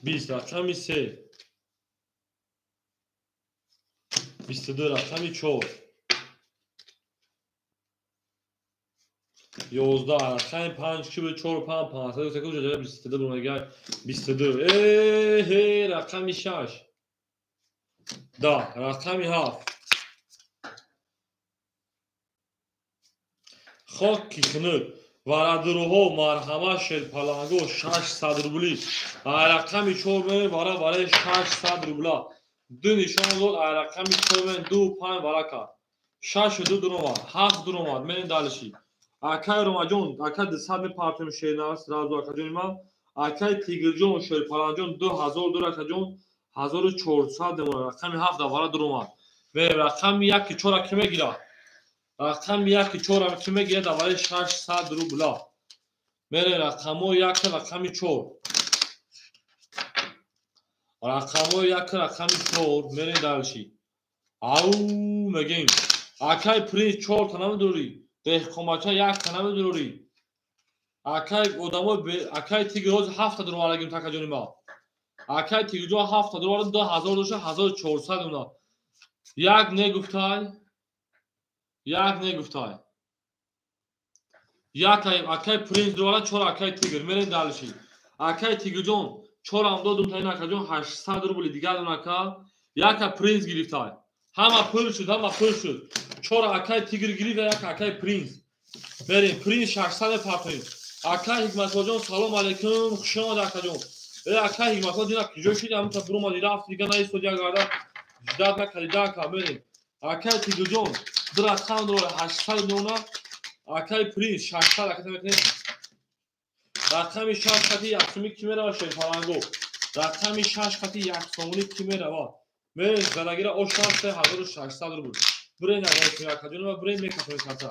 20 рақами 3. 22 рақами 4. 11 рақами 5 ки 4 5 5 3 куҷо 22 бумагай 22. Э ҳе рақами 6. 10 рақами 7. Хоки хунук варадуруҳо марҳама шерпаланго 600 рубли. Рақами 4 мерем вара барои 600 рубла. Ду нишон дод рақами 4 мерем 2 5 вара кард. 6 2 дуромад, 7 дуромад. Мерем дальше. Акай Ромаҷон, ака 200 мепартем шернас сразу акаҷони ман. Акай Тигрҷон, шерпаланҷон 2000 дур акаҷон. 1400 демона. Рақами 7 давара дуромад. Мерем рақами 1 4 ки мегирад? Рақами 1 4 ки мегирад давари 600 рубла. Мерем рақамҳои 1 рақами 4. Рақамҳои 1 рақами 4 мерем дальше. Ау мегем. Акай принц 4 та намедурӣ. Деҳқонбача 1 та намедурӣ. Акай одамои акай тигр ҳозир 7 та дуровардагим такаҷони ма. Акай тигрҷон 7 та дуровард 2000 доша 1400 уна. Як негуфтай. Як негуфтай. Як акай принц дувара 4 акай тигр. Мерем дальше. Акай тигрҷон 4 ам додум та ин акаҷон 800 рубли дигар дон ака. Яка принц гирифтай. Ҳама пул шуд, ҳама пул шуд. 4 акай тигр гирифт, як акай принц. Мерем принц 600 мепартоем. Акай Ҳикматуллоҷон салом алейкум, хуш омад акаҷон. Акай Ҳикматулло дина куҷо шуди? Ҳамин буромади рафт дига наистоди як гарда ждат накарди да ака мерем. Акай тигрҷон ду рақам дора 800 меона. Акай принц 600 ака мекунем. Рақами 6 хати як сомонӣ ки мерава шерпаланго. Рақами 6 хати як сомонӣ ки мерава. Мерем задагира ош 1600 рубл. Бирен акаҷон ва бирен мекафонем карта.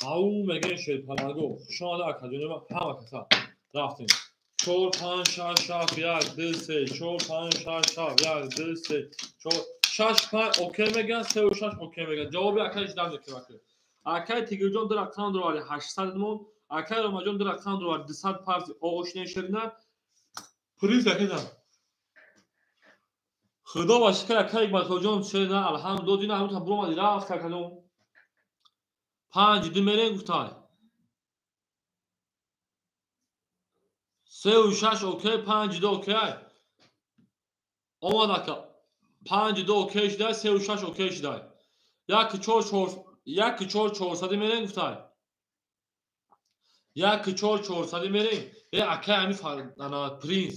Ау мегем шерпаланго. Хуш омада акаҷон ва ҳама каса. Рафтем. 4 5 6 7 1 2 3 4 5 6 7 1 2 3 4 6 5 окей меган, 3 6 окей меган. Ҷавоби акай ждам мекунем ака. Акай тигрҷон ду рақам дуроварди 800 мон. Акай ромаҷон ду рақам дуроварди 200 парти оғошинаи ширина. Приз акайдан. Худо ба шукр акай Ҳикматуллоҷон ширина алҳамдулиллоҳ дина ҳамин та буромади рафт акаҷон. 5 2 мерем гуфтай. 3 6 окей, 5 2 окей. Омад ака. 5 2 окей шудай, 3 6 окей шудай. 1 4 4 1 4 400 мерем гуфтай. 1 4 400 мерем. Э акай ҳамин ана принц.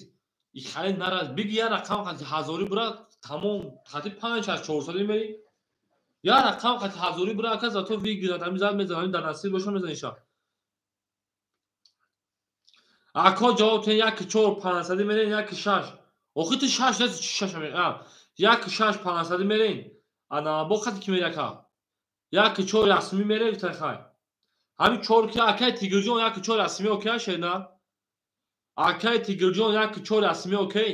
Ихали нараз биги я рақам қати ҳазорӣ бура тамом қати 5 6 400 мерем. Я рақам қати ҳазорӣ бура ака зато вигирад ҳамин зад мезанад, ҳамин дар насиб боша мезаниша. Ако ҷавоб тен 1 4 500 мерем 1 6. Охи ту 6 нест 6 ами. 1 6 500 мерем. Ана бо қати ки мери ака? 1 4 расмӣ мерем гуфтай хай. Ҳамин 4 ки акай тигрҷон 1 4 расмӣ окей шена? Акай тигрҷон 1 4 расмӣ окей?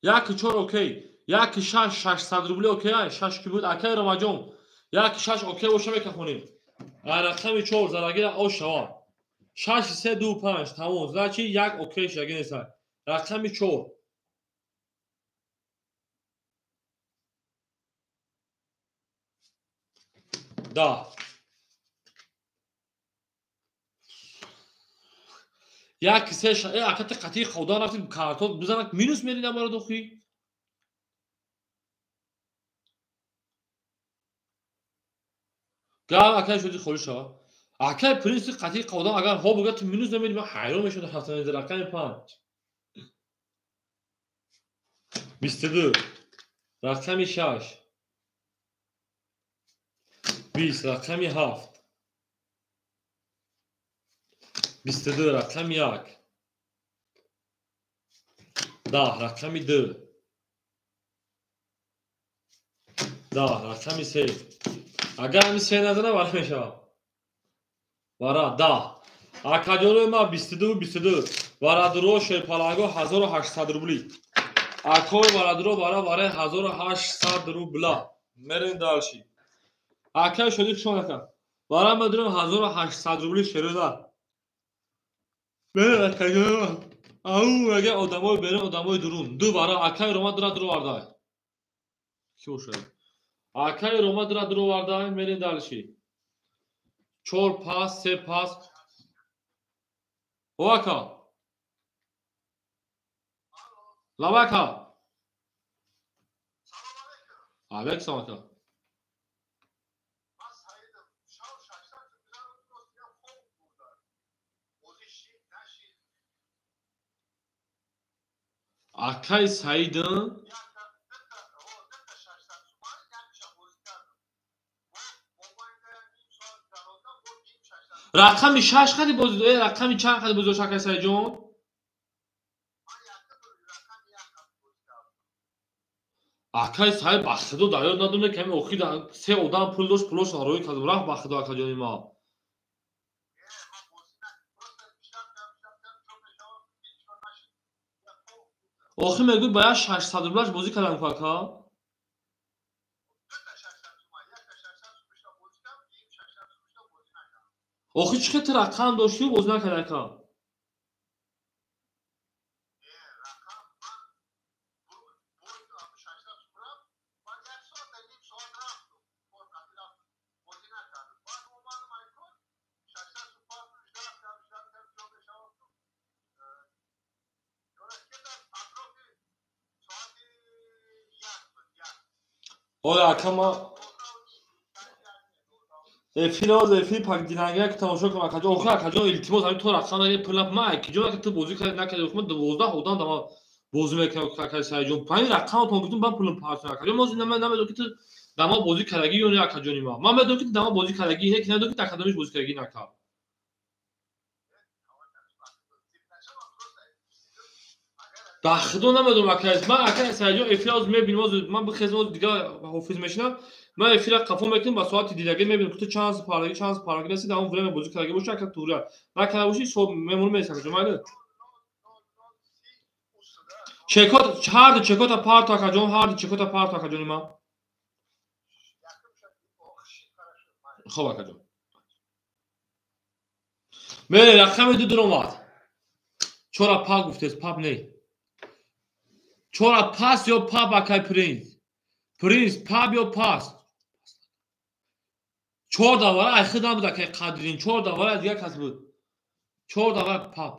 Як 4 окей. 1 6 600 рубли окей? 6 ки буд акай ромаҷон. 1 6 окей боша мекахонем. Рақами 4 зарагира ош шава. 6 3 2 5 тамом. Значит 1 окей шаги нест. Рақами 4. Да. 1 3 ака ти қатъи ходан рафтим картот бизанак минус мери набарад охи. Гав акай шуди холӣ шава. Акай принци қатъи қодам агар ҳо буга ту минус намеди ман ҳайрон мешудам ҳафтани рақами 5. 22 рақами 6. 20 рақами 7. 22 рақами 1. 10 рақами 2. 10 рақами 3. Агар ҳамин се назана вара мешавад. Вара 10. Акаҷонои ма 22 22. Варадуро шерпаланго 1800 рубли. Акои варадуро вара вараи 1800 рубла. Мерем дальше. Акай шоди хуш омад ака. Вара медурем 1800 рубли шеруда. Мерем акаҷонои ма. Ау мега одамои берун одамои дурун. Ду вара акай рома дура дуровардай. Ки бошад? Акай рома дура дуровардай, мерем дальше. 4 пас, 3 пас. О ака. Лабака. Алейкум салом ака. Акай Саидам Рақами 6 қади бозӣ, рақами чанд қади бозӣ дошт акай Саидҷон? Акай Саид ба худо дар ёд надонем ки ҳамин охир се одам пул дошт, пулошро роӣ кард, рафт ба худо акаҷони ма. Охир мегӯй ба як 600 рублаш бозӣ кардам ку ака? Охир чӣ хел ту рақам доштию бозӣ накарди ака? Оля ака ма эфир оз эфир пак динагия ки тамошо кунам акаҷон. Охир акаҷон илтимос ҳамин то рақам нагир пул ма акиҷон ака ту бозӣ кардӣ накардӣ охир ма 12 одам дама бозӣ мекунам акаи Саидҷон. Ҳамин рақаматон гуфтум баъд пулам партум акаҷон. Мо намедонам ки ту дама бозӣ кардагӣ ё не акаҷони ма. Ман медонам ки ту дама бозӣ кардагӣ не ки намедонам ки дар кадомиш бозӣ кардагӣ нака. Ба худо намедонам акай. Ман акай Саидҷон эфир оз мебинем оз ман бихезам оз дига ҳофиз мешинам. Ман эфира қафо мекунам ба соати дидагӣ мебинам ки ту чанд пардаги нести дар он время бозӣ кардагӣ бошӣ ака тура. Накарда бошӣ со мемонам мересам акаҷон майли. Чекот ҳарду чекота парто акаҷон, ҳарду чекота парто акаҷони ман. Хоб акаҷон. Мере рақами 2 дуромад. Чора пап гуфтест, пап не. Чора пас ё пап акай принц? Принц пап ё пас? Чор давара ай худ набуд акай Қадрин, чор давара дигар кас буд. Чор давара пап.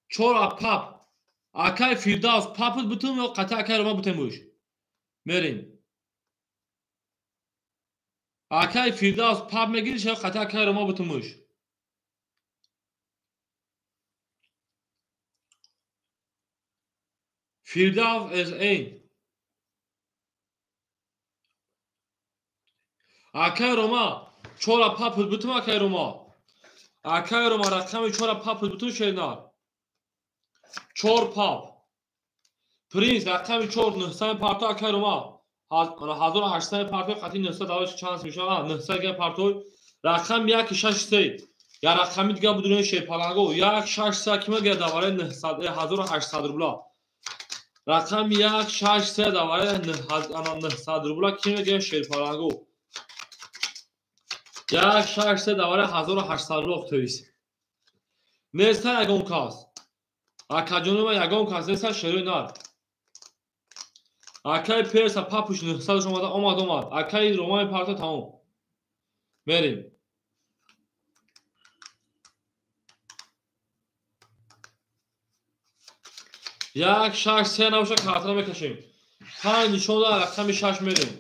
Чора пап. Акай Фирдавс папут бутум ё қата акай Рома бутем буш? Мерем. Акай Фирдавс пап мегириш ё қата акай Рома бутум буш? Фирдавс СН. Акай Рома чора папут бутум акай Рома. Акай Рома рақами чора папут бутум шернар. Чор пап. Принц рақами 4 900 парто акай Рома. 1800 парто қатъи 900 даваш чанс мешава. 900 га парто. Рақами 1 6 3. Я рақами дига будуни шерпаланго 1 6 3 кима га даваре 900 1800 рубла. Рақами 1 6 3 даваре 900 рубла кима га шерпаланго. 1 6 3 даваре 1800 рубла охтовис. Неста ягон кас. Акаҷони ма ягон кас неста шерои нар. Акай перса папуш 900 омада омад омад. Акай ромаи парто тамом. Мерем. Як 6 3 набоша картара мекашем. 5 нишон дора рақами 6 мерем.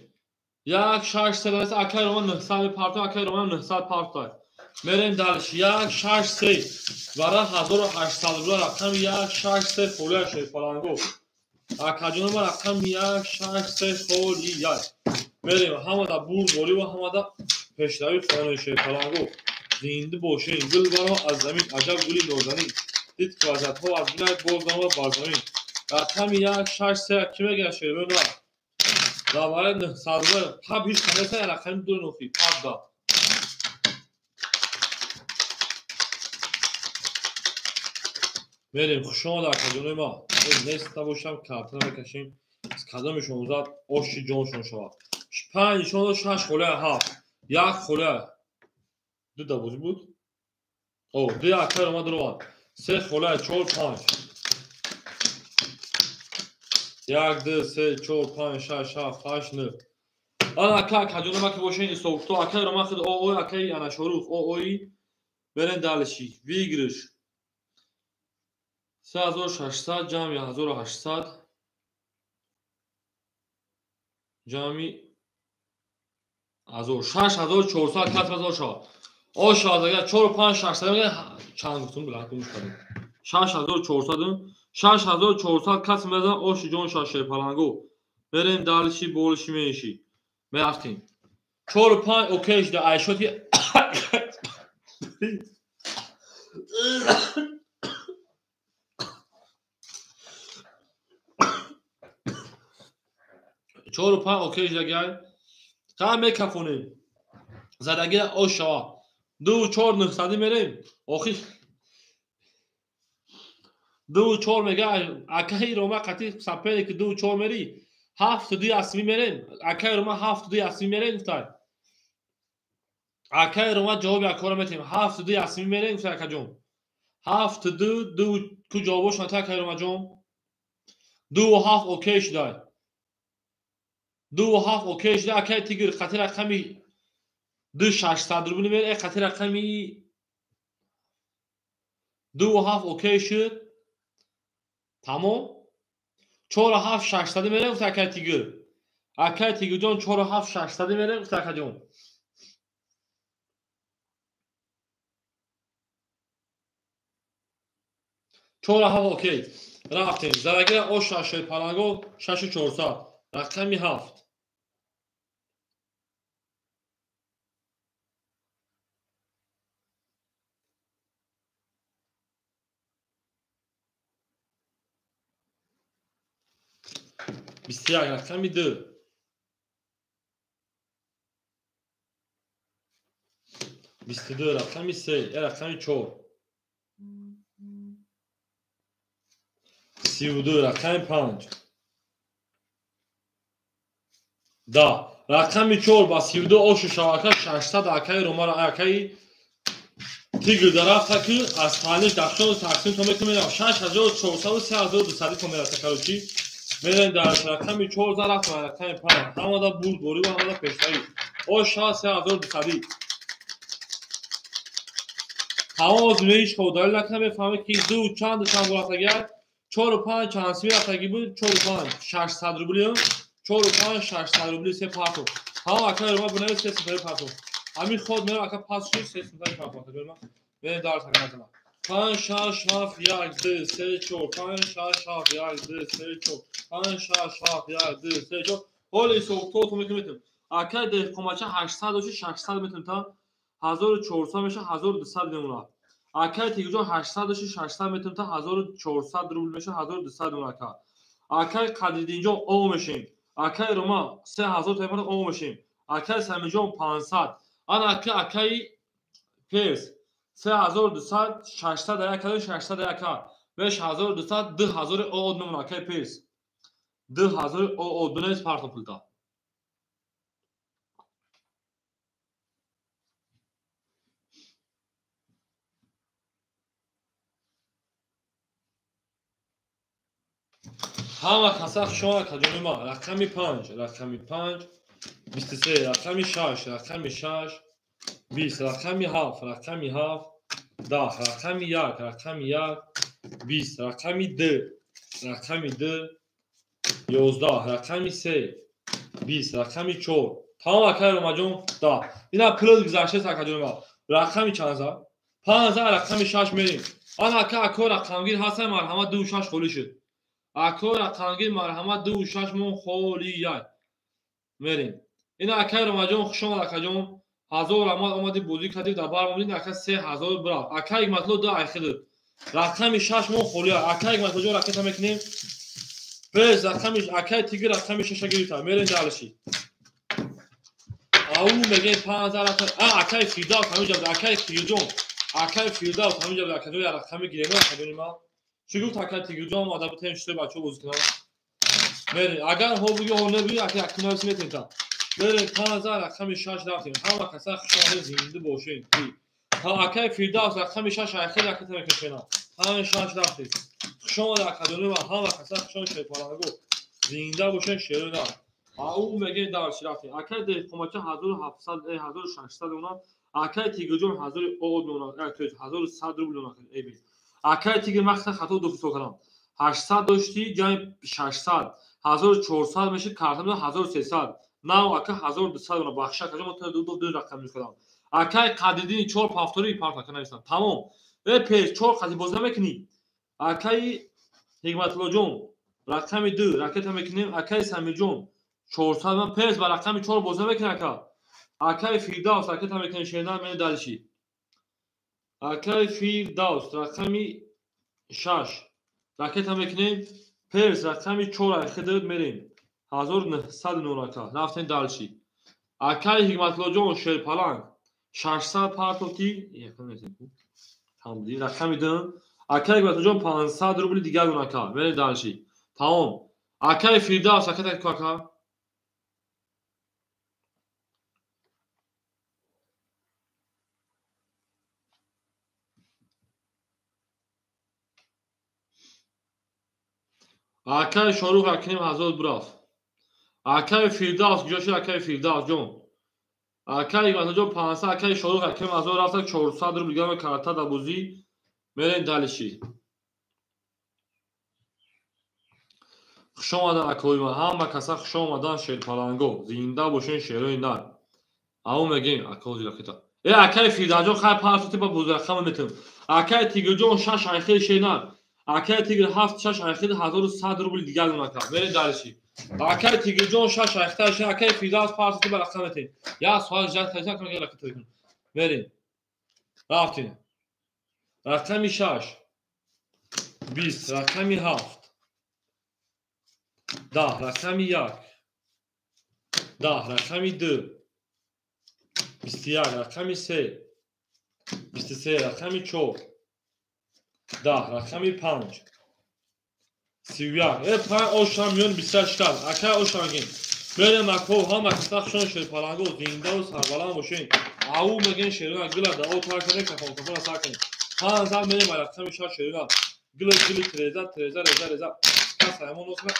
1 6 3 неста акай рома 900 парто, акай рома 900 парто. Мерем дальше. 1 6 3 вара 1800 рубла рақами 1 6 3 холия шерпаланго. Акаҷони ма рақами 1 6 3 холия. Мерем ҳамада бурдборӣ ва ҳамада пешравӣ хонаи шерпаланго. Зинда бошем, гул баро аз замин, аҷаб гули нозанин. Дид ки вазиятҳо аз бинай боз намояд бар замин. Рақами 1 6 3 ки мегирад шербои нар? Даваре 900 рубла пап ҳеҷ кас неста, рақами 2 нохи пап да. Мерем, хуш омада акаҷони ма. Нест набошам, карта мекашем. Аз кадомешон зад оши ҷоншон шавад. 5 нишон дод, 6 холия 7. 1 холия. 2 да бозӣ буд. О, 2 акай Рома дуромад. 3 холия 4 5. 1 2 3 4 5 6 7 8 9. Ана ака акаҷони ма ки бошен исофто акай Рома худ о акай ана Шорух о ои. Мерем дальше. Выигрыш. 3600 ҷамъи 1800 ҷамъи 6400 кас мазор шавад. О шавад агар 4 5 6 мегӯяд чанд гуфтум билан гумш кардем. 6400 6400 кас мезанад оши ҷон шаш шерпаланго. Мерем дальше болиши менши. Мерафтем. 4 5 окей шуда айшоти Чору панҷ окей шудагай. Қа мекафонем. Задагира ош шава. 2 4 900 мерем. Охир 2 4 мега акаи Рома қати сапере ки 2 4 мери 7 2 асми мерем. Акаи Рома 7 2 асми мерем гуфтай. Акаи Рома ҷавоби акора метем. 7 2 асми мерем гуфтай акаҷон. 7 2 2 ку ҷавобош ната акаи Ромаҷон. 2 7 окей шудай. 2 7 окей шудай. Акаи Тигр қати рақами 2 600 рубли мере, қати рақами 2 7 окей шуд. Тамом. 4 7 600 мере гуфт акаи Тигр. Акаи Тигрҷон 4 7 600 мере гуфт акаҷон. 4 7 окей. Рафтем. Зарагира о 6 паланго 6 400. Рақами 7. 21 рақами 2. 22 рақами 3, рақами 4. 32 рақами 5. Да, рақами 4 ба 32 ошу шавака 600 акаи Ромара акаи Тигр дарафта ки аз таниш дахшон тақсим то метавонем 6400 3200 то мераса короче. Мерем дар рақами 4 зарафт ва рақами 5. Ҳамада бурд борӣ ва ҳамада пешравӣ. Ош 3200. Ҳамоз меиш ходарӣ накунам мефаҳмед ки 2 чанд чанд рафтагият 4 5 чанд сими рафтагӣ буд 4 5 600 рубли 4 5 600 рубли се партов. Ҳама акаи Рома бинавис се сифри партов. Ҳамин ход мерам ака пас шуд се сифри партов. Мерем дар саканатама. 5 6 7 1 2 3 4 5 6 7 1 2 3 4 5 6 7 1 2 3 4. Ҳоло ҳисобтото метавонем. Акаи деҳқонбача 800 дошт 600 метавонем та 1400 меша 1200 мемонад. Акаи Тигрҷон 800 дошт 600 метавонем та 1400 рубл меша 1200 мемонад ака. Акаи Қадриддинҷон о мешем. Акаи Рома 3000 таймара о мешем. Акаи Самиҷон 500. Ана акаи Ферс 3200 601 601 5200 2000 од мемонад акаи Ферс. 2000 од бинавис партов пулта. Ҳама каса хуш омад акаҷони ма. Рақами 5, рақами 5, 23, рақами 6, рақами 6, 20, рақами 7, рақами 7, 10, рақами 1, рақами 1, 20, рақами 2, рақами 2, 11, рақами 3, 20, рақами 4. Тамом акаи Ромаҷон, 10. Ина пул гузаштааст акаҷони ма. Рақами чанд за? 5 за, рақами 6 мерем. Ана ака ако рақамгир ҳастан, марҳамат 2 6 холӣ шуд. Ако рақамгир марҳамат 2 6 мон холияй. Мерем. Ина акаи Ромаҷон хуш омад акаҷон. 1000 раҳмат омадӣ бозӣ кардӣ дар бар омадӣ ака 3000 бирав. Акаи Ҳикматулло 2 айхидуд. Рақами 6 мон холия. Акаи Ҳикматуллоҷон ракета мекунем. Пеш рақами акаи Тигр рақами 6 гирифта. Мерем далши. Ау мегем 5000 рақам. А акаи Фирдавс ҳаминҷа буд. Акаи Тигрҷон. Акаи Фирдавс ҳаминҷа буд. Акаҷон я рақами гирем акаҷони ма. Чӣ гуфт акаи Тигрҷон омада буд шуд бачаҳо бозӣ кунанд. Мерем. Агар ҳо бигӯ ҳо набигӯ ака якунавис метем та. Мерем 5000 рақами 6 рафтем. Ҳама каса хуш омадед зинда бошед. Ҳа акаи Фирдавс рақами 6 айхел ракета мекунем. 5 6 рафтем. Хуш омадед акаҷони ма. Ҳама каса хуш омадед шерпалангу. Зинда бошед шерона. Ау мегем дарши рафтем. Акаи деҳқонбача 1700 1600 мемонад. Акаи Тигрҷон 1000 од мемонад. То есть 1100 рубл мемонад. Акаи Тигр махсусан хато ду ҳисоб кардам. 800 доштӣ, ҷамъи 600, 1400 мешид, карта медод 1300. Нав ака 1200 мемонад. Бахшиш акаҷон, ман то ду рақам мехӯрам. Акаи Қадриддин 4 ҳафтори парт ака нависам. Тамом. Э пеш 4 қади бозӣ намекунӣ. Акаи Ҳикматуллоҷон рақами 2 ракета мекунем. Акаи Самирҷон 400 ман пеш ба рақами 4 бозӣ намекунӣ ака. Акаи Фирдавс ракета мекунем, шернар мени далши. Акай Фирдавс рақами 6 ракета мекунем. Перс рақами 4 айхидр мерем. 1900 мемона ака. Рафтем дальше. Акай Ҳикматуллоҷон Шерпаланг 600 партофти. Рақами 2. Акай Ҳикматуллоҷон 500 рубли дигар мемона ака. Мерем дальше. Тамом. Акай Фирдавс ракета ку ака. Акай Шорух акнем 1000 бурафт. Акай Фирдавс куҷо шуд? Акай Фирдавс ҷон. Акай Ҳикматуллоҷон 500, акай Шорух акнем 1000 рафта 400 рубл дигар карта дар бозӣ. Мерем дальше. Хуш омадан акои ман, ҳама каса хуш омадан шерпаланго. Зинда бошен шерои нар. Аво мегем акози ракета. Э акай Фирдавсҷон хай 500 ба бозрақама метавонем. Акай Тигрҷон 6 айхел шернар. Акай Тигр 7 6 айхел 1100 рубл дигар мемона. Мерем дальше. Акай Тигрҷон 6 айхел, акай Фирдавс 500 ба рақам метавонем. Я суол жат хайсан кунем ракета мекунем. Мерем. Рафтем. Рақами 6 20, рақами 7 10, рақами 1 10, рақами 2 21, рақами 3 23, рақами 4 10, рақами 5 31. Э 5 ошам миён 28 кард. Акай ошам гин. Мерем ако ҳама каса хушон шерпаланго зиндаву сарбаланд бошен. Ау мегин шерона гила да о тар кардем кафон кафона сар кунем. 5 мерем рақами 6 шерона. Гила гили треза треза реза реза. Каса ҳамон носма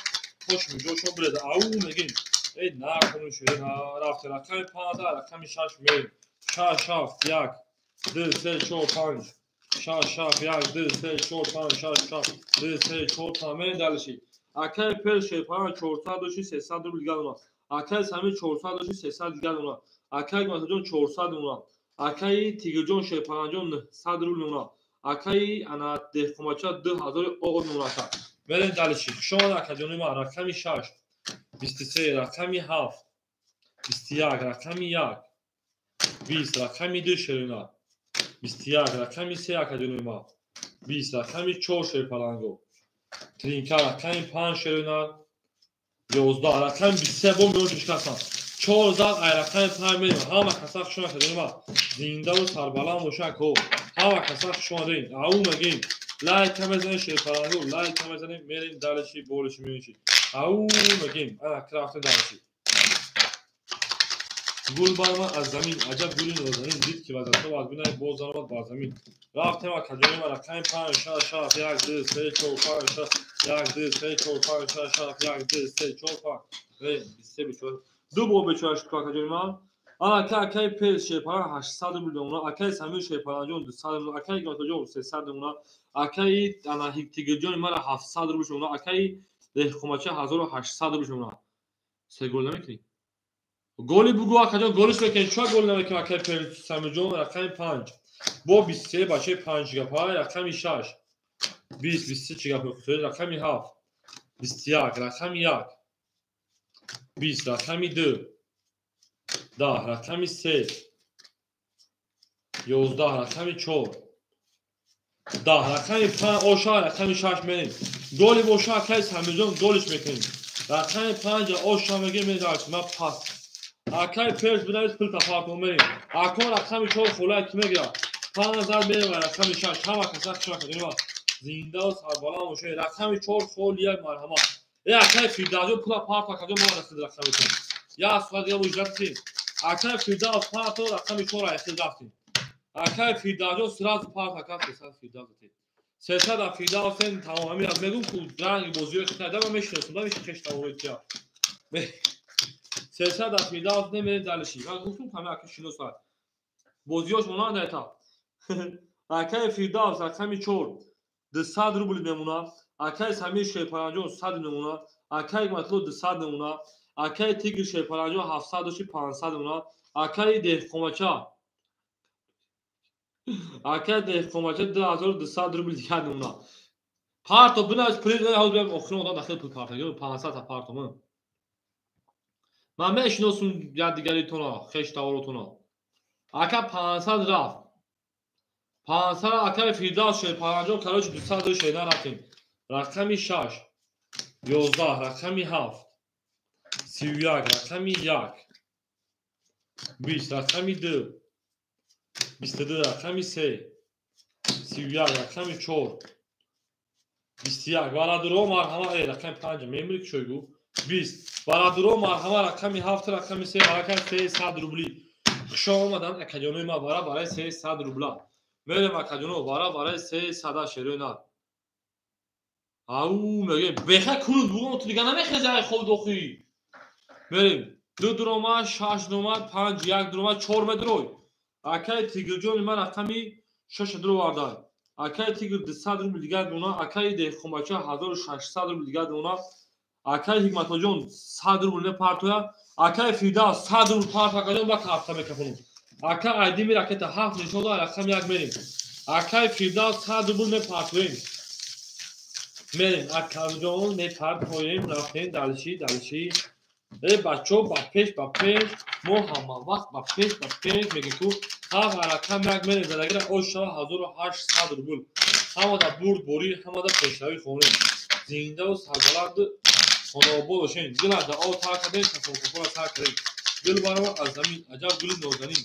хош миҷошон биреза. Ау мегин. Эй на кунун шерона рафт рақами 5 рақами 6 мерем. 6 7 1 2 3 4 5 6 7 1 2 3 4 5 6 7 2 3 4 5 мерем дальше. Акай Пер Шерпаланг 400 доши 300 рубл дигар мемона. Акай Самир 400 доши 300 дигар мемона. Акай Ҳикматуллоҷон 400 мемона. Акай Тигрҷон Шерпалангҷон 900 рубл мемона. Акай ана Деҳқонбача 2000 оғ мемона. Мерем дальше. Хуш омад акаҷони ман. Рақами 6 23, рақами 7 21, рақами 1 20, рақами 2 шерона 21, рақами 3 акаҷони ман 20, рақами 4 шерпаланго. Тринка рақами 5 шерона 11, рақами 23 бо миён шишкастан. 4 зад ай рақами 5 мерем. Ҳама каса хуш омад акаҷони ман. Зиндаву сарбаланд бошанд ко. Ҳама каса хуш омадед. Ау мегем. Лайк мезанем шерпаланго, лайк мезанем, мерем дальше, болиши меёши. Ау мегем. Ана крафтем дальше. Гул баромад аз замин, аҷаб гули нозанин, дид ки вазато аз бинаи боз даромад бар замин. Рафтем акаҷони ман рақами 5 6 7 1 2 3 4 5 6 1 2 3 4 5 6 7 1 2 3 4 5 23 24 ду бор бечора шуд акаҷони ман. Ана акай Пер Шерпаланг 800 рубл мемона, акай Самир Шерпалангҷон 200 мемона, акай Ҳикматуллоҷон 300 мемона, акай ана Тигрҷони мара 700 рубл мемона, акай Деҳқонбача 1800 рубл мемона. Се гол намекунӣ? Голи бугу акаҷон, голиш мекунем. Чоа гол намекунем акай Пер Самирҷон? Рақами 5 бо 23 бачаи 5 гапа, рақами 6 20 23 чӣ гап мехӯред? Рақами 7 21, рақами 1 20, рақами 2 10, рақами 3 11, рақами 4 10, рақами 5 оша, рақами 6 мерем. Голи боша акай Самирҷон голиш мекунем. Рақами 5 оша мегем, мерем. Ман пас. Акай Перс бинавис пул тафарто мерем. Ако рақами 4 холай ки мегирад. 5 зад мерем рақами 6. Ҳама каса хуш омадед. Зиндаву сарбаланд бошед. Рақами 4 холия марҳамат. Э акай Фирдавсҷон пула парто акаҷон мо расид рақами 4. Я суат дигар муҷрат. Акай Фирдавс парто рақами 4 айхел рафтем. Акай Фирдавсҷон сразу парто ака 300 Фирдавс. 300 Фирдавсен тамом ҳамин аз мегум ку ранги бозиҳои хитайда ман мешиносам, да меши хеш тамомит ки. 300 Фирдавс немерем дальше. Ман гуфтум ҳама ака шиносад. Бозиҳош монанд айта. Акай Фирдавс рақами 4 200 рубл мемона. Акай Самир Шерпалангҷон 100 мемона. Акай Ҳикматулло 200 мемона. Акай Тигр Шерпалангҷон 700 доши 500 мемона. Акай Деҳқонбача Акай Деҳқонбача 2200 рубл дигар мемона. Парто бинавис пули ҳозир биям охирон одам дахил пул парто. 500 та парто ман. Ман мешиносум якдигаритона, хеш таворотона. Ака 500 рафт. 500 акаи Фирдавс шерпаланҷон, короче 200 шена рафтем. Рақами 6, 11, рақами 7, 31, рақами 1, 20, рақами 2, 22, рақами 3, 31, рақами 4, 21. Бародаро марҳама, рақами 5 мемри ки шойгу 20. Бародаро марҳама, рақами 7, рақами 3, рақами 300 рубли. Хуш омадан акаҷонои ма, вара барои 300 рубла. Мерем акаҷоно, вара барои 300 шерои нар. Ау меге беха кунуд бугум, ту дига намехези ай хоб дохи. Мерем 2 дуромад, 6 дуромад, 5 1 дуромад, 4 медрой. Акаи Тигрҷони ман рақами 6 дуроварда. Акаи Тигр 200 рубл дигар дона, акаи Деҳқонбача 1600 рубл дигар дона, акаи Ҳикматоҷон 100 рубл мепартоя, акаи Фирдавс 100 рубл парт, акаҷон ба карта мекафонум. Ака Айдимир ракета 7 нишон дод, рақами 1 мерем. Акаи Фирдавс 100 рубл мепартоем. Мерем, акаҷон мепартоем, рафтем дальше, дальше. Э бачо, ба пеш, ба пеш, мо ҳама вақт ба пеш, ба пеш мегем ку. Ҳафт рақам як мерем, задагира ош шава 1800 рубл. Ҳамада бурд борӣ, ҳамада пешравӣ хонем. Зиндаву сарбаланд хонаобод бошем. Гила да об тар кардем, сафофофора сар кардем. Гул барова аз замин, аҷаб гули нозанин.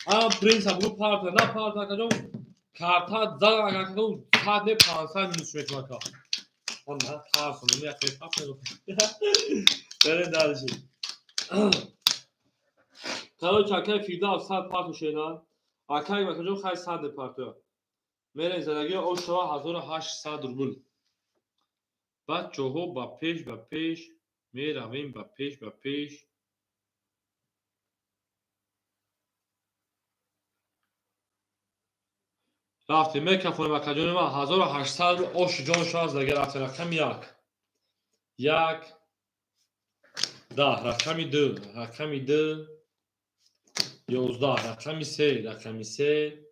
Ам принс абгу парта, на парта акаҷон, карта зада акаҷон, 100 не 500 минус мекунад ака. Он на тарсонам, як мепартам. Берем дальше. Короче, акаи Фирдавс 100 парту шена, акаи Ватанҷон хай 100 парту. Мерем задагиё ош шава 1800 рубл. Бачаҳо ба пеш, ба пеш, меравем ба пеш, ба пеш. Рафтем, мекафонем акаҷони ман 1800 рубл ош ҷон шава задагиё рафтем. Рақами 1, 1, 10, рақами 2, рақами 2, 11, рақами 3, рақами 3,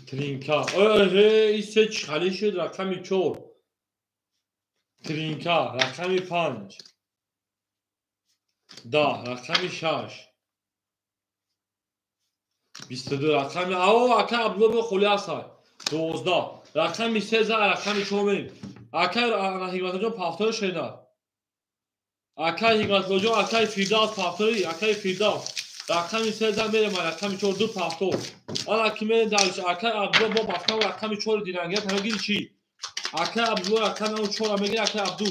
тринка. Эҳе, ин се чӣ хали шуд? Рақами 4, тринка, рақами 5, 10, рақами 6, 22, рақами ао ака Абдулло бо холи ҳастад, 12, рақами 3, рақами 4 мерем. Акаи Ҳикматоҷон пафтори шена. Акаи Ҳикматуллоҷон, акаи Фирдавс пафтори, акаи Фирдавс. Рақами 3 мерем, рақами 4, 2 пафтор. Ана ки мерем дальше. Акаи Абдулло бо бафтам рақами 4 дирангия тамогири чӣ? Акаи Абдулло рақами 4 мегири, акаи Абду.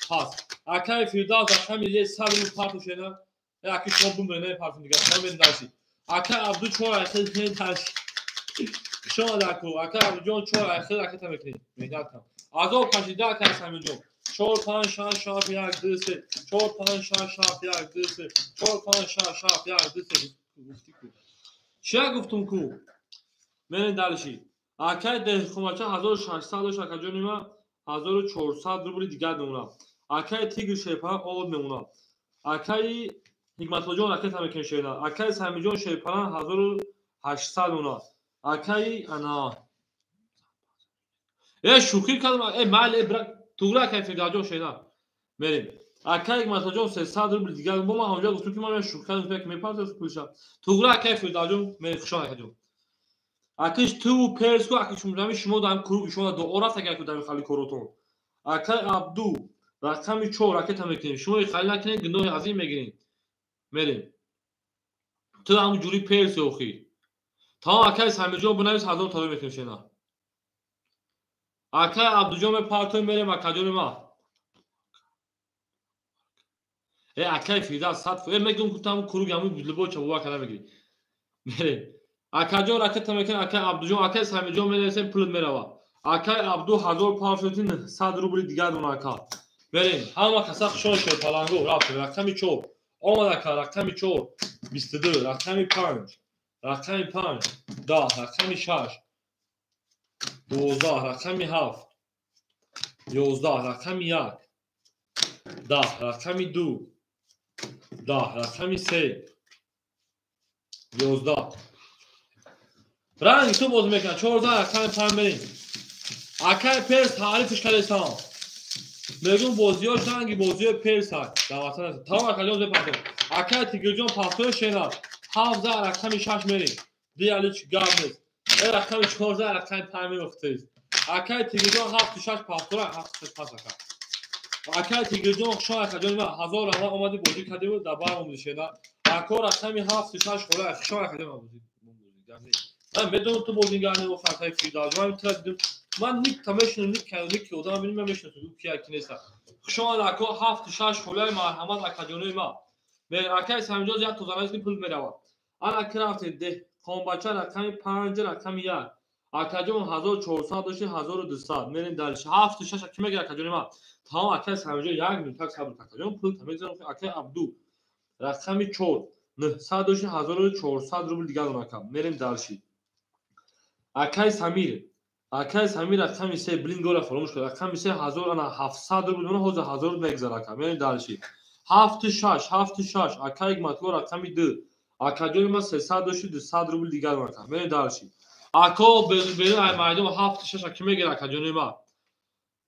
Пас. Акаи Фирдавс рақами 100 рубл парту шена. Аки шумо бумре намепартем дигар. Мо мерем дальше. Акаи Абду 4 айхел мерем дальше. Шумо даку, акаи Абдуҷон 4 айхел ракета мекунем. Меҳнат кам. Азоб кашида акаи Самирҷон. 4 5 6 7 1 2 3 4 5 6 7 1 2 3 4 5 6 7 1 2 3 гуфтӣ ку. Чия гуфтум ку? Мерем дальше. Акаи Деҳқонбача 1600 дошт, акаҷони ман 1400 рубли дигар мемонад. Акаи Тигр шерпалан овод мемонад. Акаи Ҳикматуллоҷон ракета мекунем шена. Акаи Самирҷон шерпалан 1800 мемонад. Акаи ана шӯхӣ кардам, майли, брак тугра акаи Фирдавсҷон шена. Мерем. Акаи Ҳикматуллоҷон 300 рубл дигар. Бо ман ҳамҷо гуфтум ки ман шӯхӣ кардам, ки мепартоз пулша. Тугра акаи Фирдавсҷон, мерем хушон акаҷон. Акиш ту перску, акиш мужами шумо дам круг шумо дуо рафт агар ку дами хали коротон. Акаи Абду рақами 4 ракета мекунем. Шумо хали накунед, гуноҳи азим мегиред. Мерем. Ту ҳам ҷури перси охи. Тамом акаи Самирҷон бинавис 1000 тавба мекунем шена. Акаи Абдуҷон мепартоем, мерем акаҷони ман. Акаи Фирдавс 100 мегӯм ку там круг ҳамун либо чабова кара мегирӣ. Мерем. Акаҷон ракета мекунем, акаи Абдуҷон, акаи Самирҷон менависем, пулат мерава. Акаи Абду 1000 партоти 100 рубли дигар дона ака. Мерем. Ҳама каса хушон шуд паланго рафтем. Рақами 4. Омад ака, рақами 4, 22, рақами 5, рақами 5, 10, рақами 6, 12, рақами 7, 11, рақами 1, 10, рақами 2, 10, рақами 3, 11. Ранг ту боз мекунад. 14 рақами 5 мерем. Акаи перс таърифш кардесам. Мегӯм бозиҳош ранги бозиҳои перс ҳаст. Дар ватан аст. Тамом акаҷон мепартом. Акаи Тигрҷон пафтои шена. 7 рақами 6 мерем. Диалич гап нест. Рақами 14 рақами 5 меохтест. Акай Тигирҷон 7-6 пастора 7-6 пас ака. Акай Тигирҷон хушон акаҷони ман 1000 раҳмат омадӣ бозӣ кардӣ дар бар омадӣ шена. Ако рақами 7-6 хола хушон акаҷони ман бозӣ. Ман медонам ту бозингар не охир акай Фирдавс. Ман тира дидам. Ман ник та мешинам ник ник одам бинам ман мешинасам ки яки нест. Хушон ако 7-6 холаи марҳамат акаҷони ман. Акай Самиҷон як тозаназ ки пул меравад. Ана ки рафтем деҳқонбача рақами 5 рақами 1. Акаҷон 1400 дошти 1200. Мерем дальше. 7-6 ки мегирад акаҷони ман? Тамом акай Самиҷон 1 минут так сабр акаҷон пул мегзарам. Акай Абду рақами 4 900 дошти 1400 рубл дигар дон ака. Мерем дальше. Акай Самир. Акай Самир рақами 3 блин гора фаромӯш кард. Рақами 3 1700 рубл дона ҳозир 1000 мегзарад ака. Мерем дальше. 7-6 7-6 акай Ҳикматулло рақами 2. Акаҷони ман 300 дошти 200 рубл дигар дон ака. Мерем дальше. Ако берун ай майдон 7-6 ки мегирад акаҷони ман?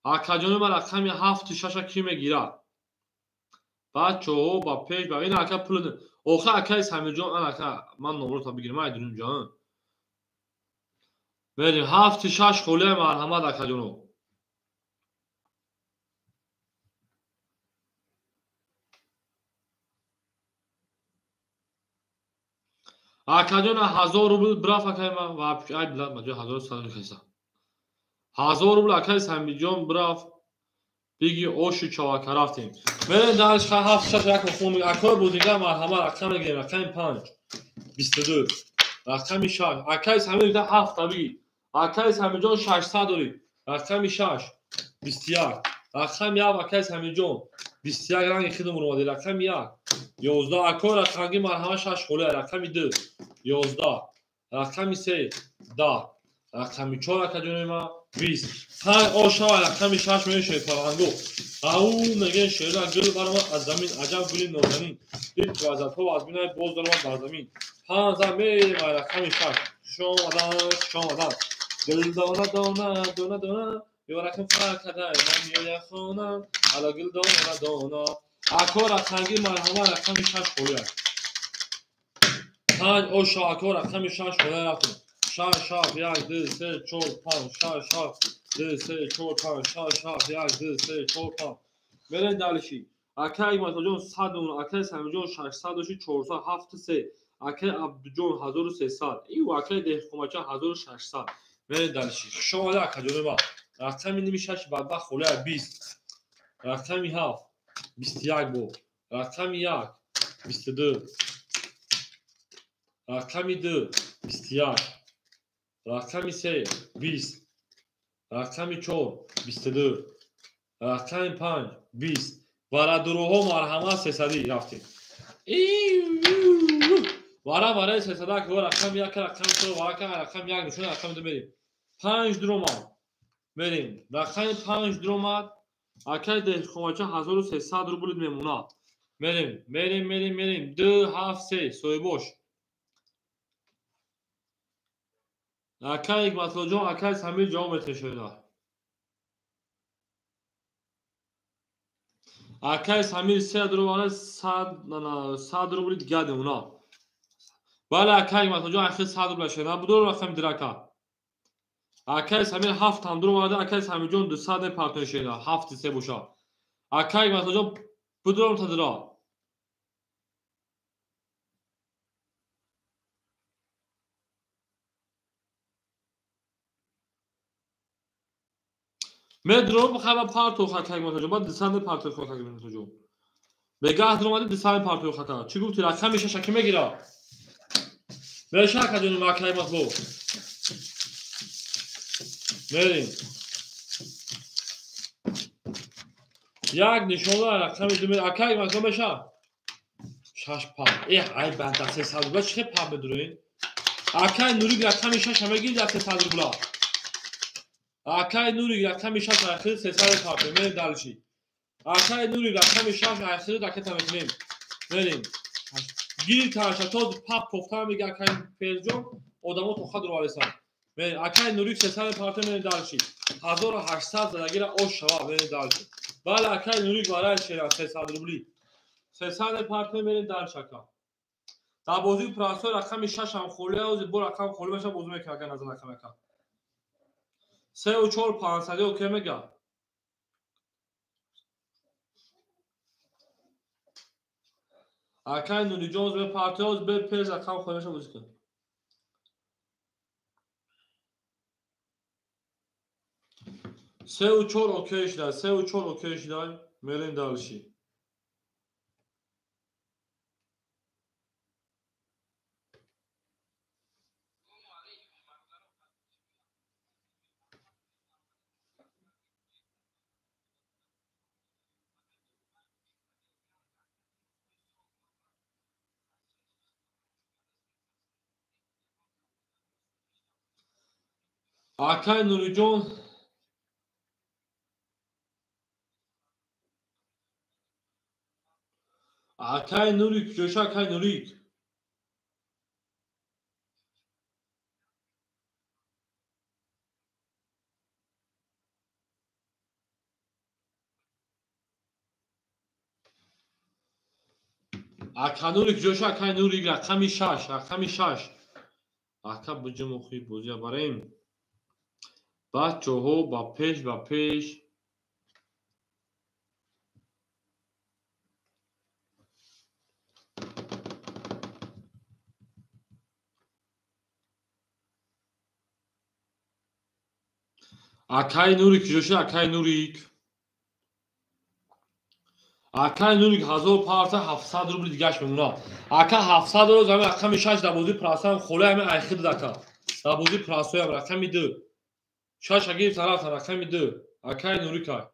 Акаҷони ман рақами 7-6 ки мегирад? Бачаҳо ба пеш ба ин ака пул охир акаи Самирҷон ан ака ман номрото бигирам ай дунҷон. Мерем 7-6 холия марҳамат акаҷоно. Акаҷон 1000 рубл браф акай ман ва ай билад маҷо 1100 мехеса. 1000 рубл акай Самирҷон браф биги ошу чавака рафтем. Мерем дальше 7-6 як хун акой бозингар марҳамат рақам мегирем рақами 5 22 рақами 6 акай Самир 7 биги. Акай Самирҷон 600 дорӣ. Рақами 6 21 рақами 1 акай Самирҷон 21 ранги хидм омадӣ рақами 1 11 акой рақамги марҳамат 6 холия рақами 2 11 рақами 3 10 рақами 4 акаҷони ман 20 5 ошава рақами 6 мешавад паранго. Ау мегӯянд шеъра гул баромад аз замин аҷаб гули нозанин дид вазатҳо аз бинаи боз даромад бар замин. 5 зан мерем рақами 6 хуш омадан хуш омадан гул дона дона дона дона ёракам фар карда ман меоям хона ала гул дона дона. Ако рақамги марҳамат рақами 6 холия. 5 оша ако рақами 6 холия рафтем. 6 7 1 2 3 4 5 6 7 2 3 4 5 6 7 1 2 3 4 5. Мерем дальше. Акай Ҳикматуллоҷон 100 акай Самирҷон 600 дошти 400 7 3 акай Абдуҷон 1300 ив акай Деҳқонбача 1600. Мерем дальше. Хуш омада акаҷони ман. Рақами ними 6 бадбахт холия 20 рақами 7 21 бо рақами 1 22 рақами 2 21 рақами 3 20 рақами 4 22 рақами 5 20 варадуруҳо марҳамат 300 рафтем. Вара вараи 300 ак рақами 1 рақами 4 варака рақами 1 нишон рақами 2 мерем. 5 дуромад мерем. Рақами 5 дуромад акай деҳқонбача 1300 рубл мемонад. Мерем мерем мерем мерем 2 7 3 соҳибош. Акай Ҳикматуллоҷон акай Самир ҷавоб метешояд. Акай Самир 3 рубл 100 рубл дигар мемонад. Бале акай Ҳикматуллоҷон ахир 100 рубл шуда. Будор рақами дирака. Акай Самир 7 ҳам дуромада акай Самирҷон 200 мепартои шуда. 7 3 бошад. Акай Ҳикматуллоҷон будорам та дира. Медром хаба парту хакай Ҳикматуллоҷон. Баъд 200 мепартои хакай Ҳикматуллоҷон. Бегаҳ дуромади 200 мепартои хака. Чӣ гуфтӣ рақами 6 ки мегирад? Меша акаҷони ма акай Ҳикматулло. Мерем. Як нишона рақами 2 мер акай Ҳикматулло меша. 6 пап. Эҳ ай банда 300 рубла чӣ пап медуроин? Акай Нурик рақами 6 мегирад 300 рубла. Акай Нурик рақами 6 ахир 300 пап мерем дальше. Акай Нурик рақами 6 ахир ракета мекунем. Мерем. Гир таша то пап кофта мега акай Ферҷон одамо то хад ровалесан. Мерем акай Нурик 300 пап мерем дальше. 1800 задагира ош шава мерем дальше. Бале акай Нурик барай шера 300 рубли. 300 пап мерем дальше ака. Дар бозии прасой рақами 6 ҳам холӣ аст, бо рақам холӣ мешавад, бозӣ мекунад ака назар рақам ака. 3 4 500 окей мега. Акай Нуриҷон бе партиёз бе пеш рақам холӣ мешавад бозӣ кунад. 3 4 окей шуда, 3 4 окей шуда, мерем дальше. Акай Нуриҷон акай Нурик ҷоша акай Нурик ака Нурик ҷоша акай Нурик рақами 6 рақами 6 ака буҷум охи бозия барем. Бачаҳо ба пеш ба пеш. Акай Нурик ҷоша акай Нурик. Акай Нурик 1000 парта 700 рубли дигаш мемонад. Ака 700 рӯз ҳамин рақами 6 дар бозии прасам холӣ ҳамин айхид ака. Дар бозии прасоям рақами 2. 6 агир тараф рақами 2. Акай Нурика.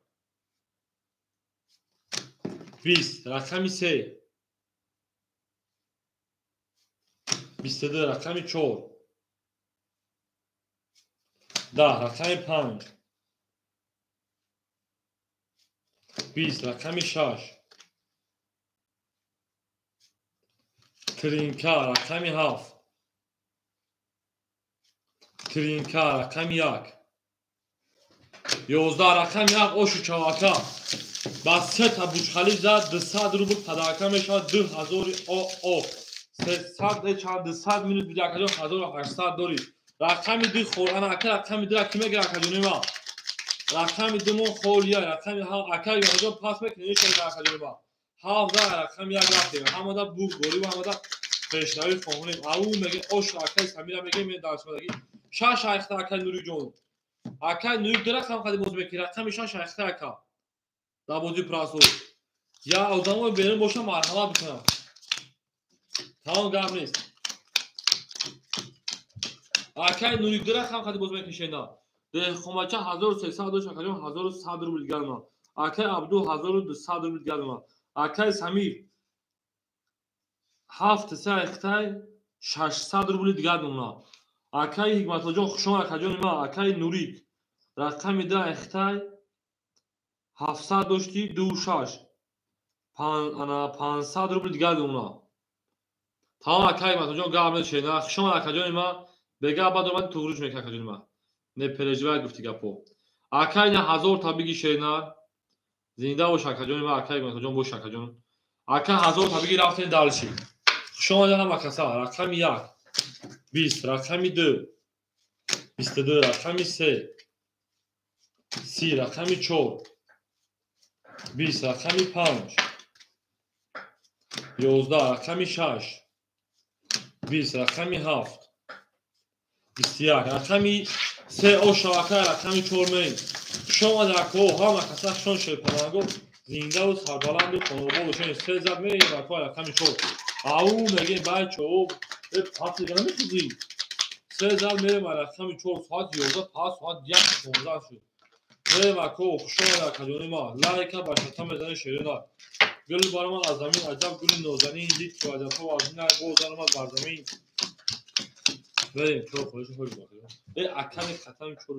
20 рақами 3. 22 рақами 4. 10 рақами 5. 20 рақами 6. Тринка рақами 7. Тринка рақами 1. 11 рақами 1 ошу чавака. Ба се та бучхалӣ зад 200 рубл падарака мешавад 2000 о. 300 чанд 200 минут биди акаҷон 1800 дорӣ. Рақами 2 хор ана ака рақами 2 ки мегира акаҷони ма. Рақами 2 мо холия рақами 7 ака акаҷон пас мекунӣ шояд акаҷони ма. 7 рақами 1 рафтем. Ҳамада буг горӣ ва ҳамада пешравӣ хоҳонем. Ау меге ош акаи Самира меге мен дарсмадаги. 6 айхта акаи Нуриҷон. Акай Нурик ду рақам қади боз мекунӣ рақами 6 айхта ака. Дар бозии прасо. Я одамои берун боша марҳамат бикунам. Тамом гап нест. Акай Нурик ду рақам қади боз мекунӣ шена. Деҳқонбача 1300 дошт акаҷон 1100 рубл дигар мемонад. Акай Абду 1200 рубл дигар мемонад. Акай Самир 7 се айхтай 600 рубли дигар мемонад. Акай Ҳикматуллоҷон хушомад акаҷони ман. Акай Нурик рақами 2 айхтай 700 дошти 26 500 рубл дигар мемонад. Тамом акай Ҳикматуллоҷон гап нест шена. Хушомад акаҷони ман. Бега баъд омади туғруш мекунад акаҷони ман. Не переживай гуфти гапо. Акай на 1000 та биги шена. Зинда бош акаҷони ман. Акай Ҳикматуллоҷон бош акаҷон. Ака 1000 та биги рафтем дальше. Хушомад ҳама каса. Рақами 1 20 рақами 2 22 рақами 3 30 рақами 4 20 рақами 5 11 рақами 6 20 рақами 7 21 рақами 3 ошавака рақами 4 меем. Хушомад ако ҳама каса хушон шерпаланго зиндаву сарбаланду хонобод бошед. 3 зад меем ако рақами 4. Ау мегем бачаҳо пас дига намехӯзӣ. 3 зад мерем рақами 4 соат 11 пас соат 1:16 шуд. Мерем ако хушомад акаҷони ман. Лайка ба шата мезанӣ шерина. Гул бар ман аз замин аҷаб гули нозанин дид ки аҷабҳо аз ин боз омад бар замин. Мерем чор холиш холиш бахӯ. Аками хатами чор.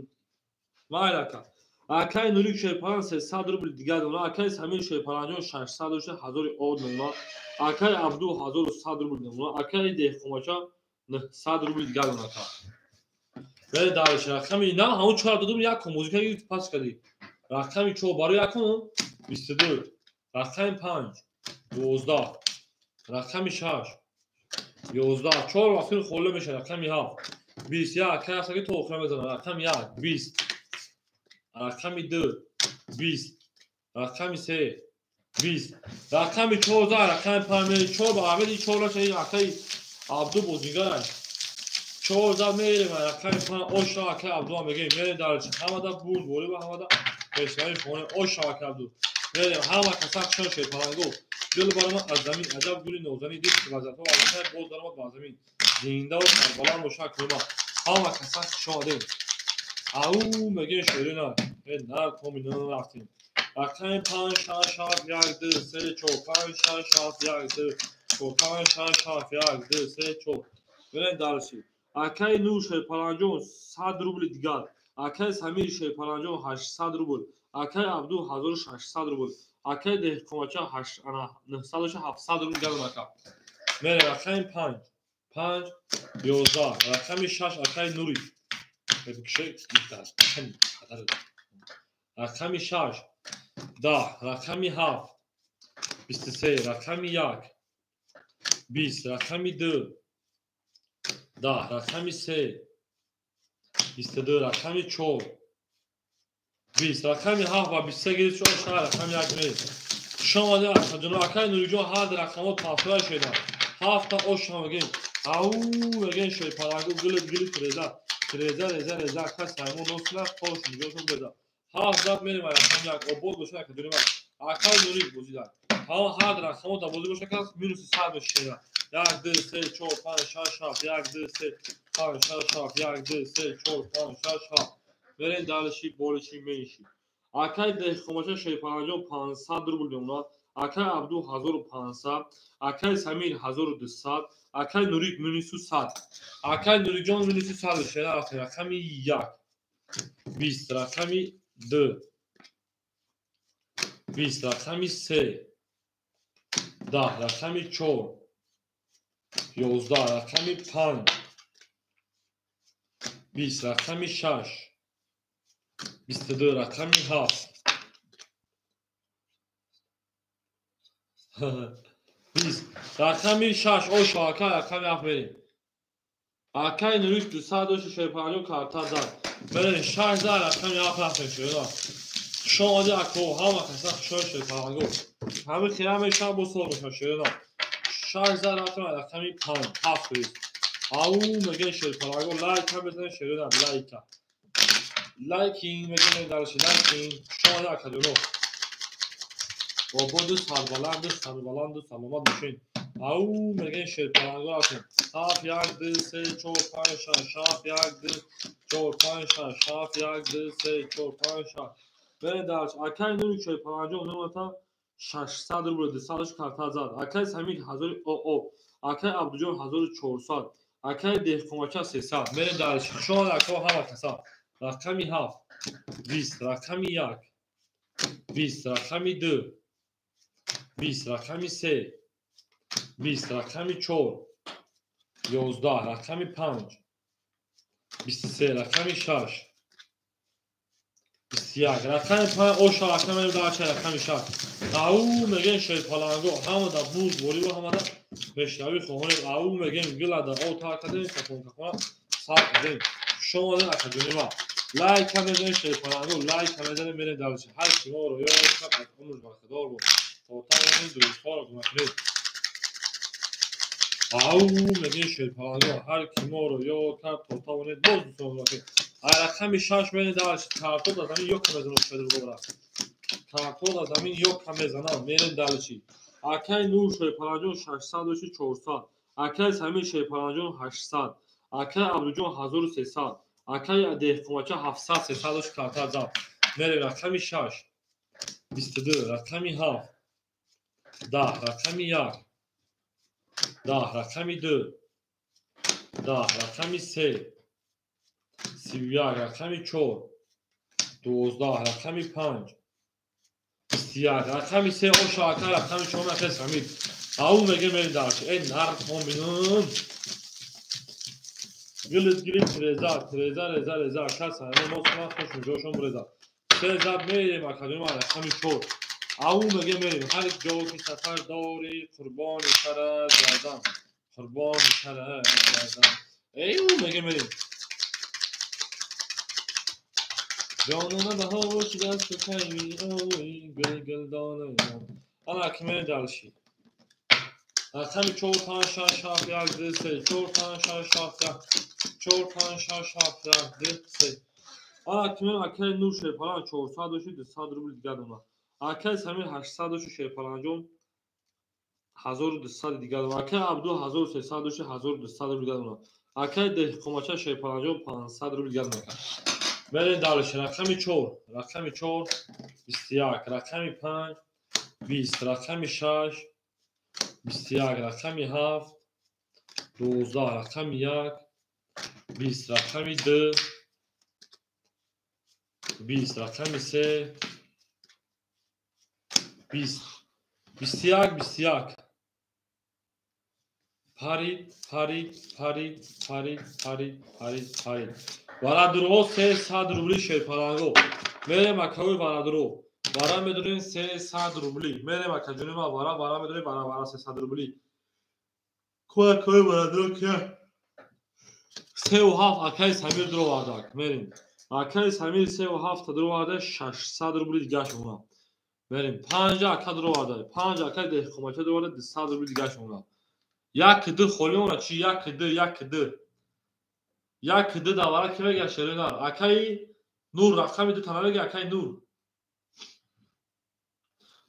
Майли ака. Акаи Нурик Шерпалан 300 рубл дигар мемонад. Акаи Самир Шерпаланҷон 600 дошта 1000 од мемонад. Акаи Абду 1100 рубл мемонад. Акаи Деҳқонбача 900 рубл дигар мемонад. Бере дальше. Рақами на ҳамон 4 додум як музика гирифт пас кардӣ. Рақами 4 барои якум 22. Рақами 5 12. Рақами 6 11 4 вақти холӣ мешавад. Рақами 7 20 1 акай ҳаст ки то охира мезанад. Рақами 1 20 рақами 2 20 рақами 3 20 рақами 14 рақами 5 4 ба Аҳмеди 4 раша акай Абду бозигараш 14 мерем рақами 5 оша акай Абду мегем мерем дар ҳамада бурд борӣ ва ҳамада пешравӣ хона оша акай Абду мерем ҳама каса хушон шед паланго дил баромад аз замин аҷаб гули нозанин дид вазатҳо аз боз даромад ба замин зинда ва сарбаланд боша кӯма ҳама каса хуш омадем ау мегем шерина нар томина рафтем рақами 5 6 7 1 2 3 4 5 6 7 1 2 4 5 6 7 1 2 3 4 мерем дарси акай Нур Шерпаланҷон 100 рубли дигар акай Самир Шерпаланҷон 800 рубл акай Абду 1600 рубл акай Деҳқонбача 900 700 рубл дигар ака мерем рақами 5 5 11 рақами 6 акай Нури рақами 6 10 рақами 7 23 рақами 1 20 рақами 2 10 рақами 3 22 рақами 4 20 рақами 7 ва 23 гирифт шуд шаҳр рақами 1 мерем хуш омадед акаҷоно акай Нуриҷон ҳар рақамҳо тафтира шуда ҳафта оша мегем ау мегем шерпалангу гулит гулит реза реза реза реза акай Саймон носина хош нигоҳшон беза ҳафт зад мерем рақами 1 обод бошад акаҷони ман акай Нурик бозида ҳар рақамҳо дар бозӣ бошад кас минуси 100 мешавад 1 2 3 4 5 6 7 1 2 3 5 6 7 1 2 3 4 5 6 7 мерем дарши болиши менши акай Деҳқонбача Шерпаланҷон 500 рубл мемонад акай Абду 1500 акай Самир 1200 акай Нурик минусу 100 акай Нурикҷон минуси 100 шера рақами 1 20 рақами 2 20 рақами 3 10 рақами 4 11 рақами 5 20 рақами 6 22 рақами 7 20 рақами 6 оша акай рақами 7 мерем акай Нурик 200 дошт Шерпаланҷон карта зад мерем 6 зад рақами 7 рафтем шуд хуш омадед ако ҳама каса хуш омадед Шерпаланго ҳами хира мешавад бо сол мешавад шерина 6 зад рафтем рақами 5 7 ау мегем Шерпаланго лайка мезанем шерина лайка лайкин мегем дарши лайкин хуш омадед акаҷоно ободу сарбаланду сарбаланду саломат бошед ау мегем Шерпаланго рафтем 7 1 2 3 4 5 6 7 1 2 4 5 6 7 1 2 3 4 5 6 мерем дарш акай Нури Шерпаланҷон номата 600 рубл 200 карта зад акай Самир 1000 оо акай Абдуҷон 1400 акай Деҳқонбача 300 мерем дарш хуш омадед ако ҳама каса рақами 7 20 рақами 1 20 рақами 2 20 рақами 3 20 рақами 4 11 рақами 5 23 рақами 6 21 рақами 5 оша рақами дарча рақами 6 ау мегем Шерпаланго ҳамада бурд борӣ ва ҳамада пешравӣ хоҳонем ау мегем гилада о тар кардем кафон кафона сар кардем хуш омадед акаҷони ман лайка мезанем Шерпаланго лайка мезанем мерем дарча ҳар ки моро ёд кард аз умр бархадор бод то тавонем дӯстҳоро кӯмак кунед ау мегем Шерпаланго ҳар ки моро ёд кард то тавонед боз дӯстон кӯмак кунед рақами 6 мерем дарча картод аз замин ёка мезанам шербора картод аз замин ёка мезанам мерем дарчи акай Нур Шерпаланҷон 600 дошти 400 акай Самир Шерпаланҷон 800 акай Абдуҷон 1300 акай Деҳқонбача 700 300 дошт карта зад мерем рақами 6 22 рақами 7 10 рақами 1 10 рақами 2 10 рақами 3 31 рақами 4 12 рақами 5 21 рақами 3 оша акай рақами 4 акай Самир ау мегем мерем дарчи э нархоминун гилит гилит реза реза реза реза акай Саймон носна хош ҷошон реза се зад мерем акаҷони ман рақами 4 ау мегем мерем ҳар ҷо ки сафар дорӣ қурбони сарат гардам Қурбони сарат гардам. Эй, мегем мерем. Ҷонона баҳор шудаст кайми ой гул гулдона. Ана ки мерем дальше. Рақами 4 5 6 7 1 2 3 4 5 6 7 1 4 5 6 7 1 2 3. Ана ки мерем акаи Нур Шерпалан 400 дошти 200 рубл дигар дона. Акаи Самир 800 дошти Шерпаланҷон 1200 дигар дона. Акаи Абду 1300 дошти 1200 рубл дигар дона. Акаи Деҳқомача Шерпаланҷон 500 рубл дигар дона. Мерем дальше. Рақами 4, рақами 4 21, рақами 5 20, рақами 6 21, рақами 7 12, рақами 1 20, рақами 2 20, рақами 3 20, 21, 21. Парид, парид, парид, парид, парид, парид, парид. Варадурҳо 300 рубли Шерпаланго. Мерем акаҳои варадурҳо. Вара медонем 300 рубли. Мерем акаҷони ма вара, вара медонем вара, вара 300 рубли. Ко акаҳои варадурҳо кия? 3,7 акаи Самир дуровардак. Мерем. Акаи Самир 3,7 дуроварда 600 рубли дигаш мона. Мерем. 5 ака дуроварда. 5 акаи Деҳқомача дуроварда 200 рубли дигаш мона. 1 2 холӣ мона чи 1 2 1 2. 1 2 давара ки мега шеринар. Акаи Нур рақами 2 тана мега акаи Нур.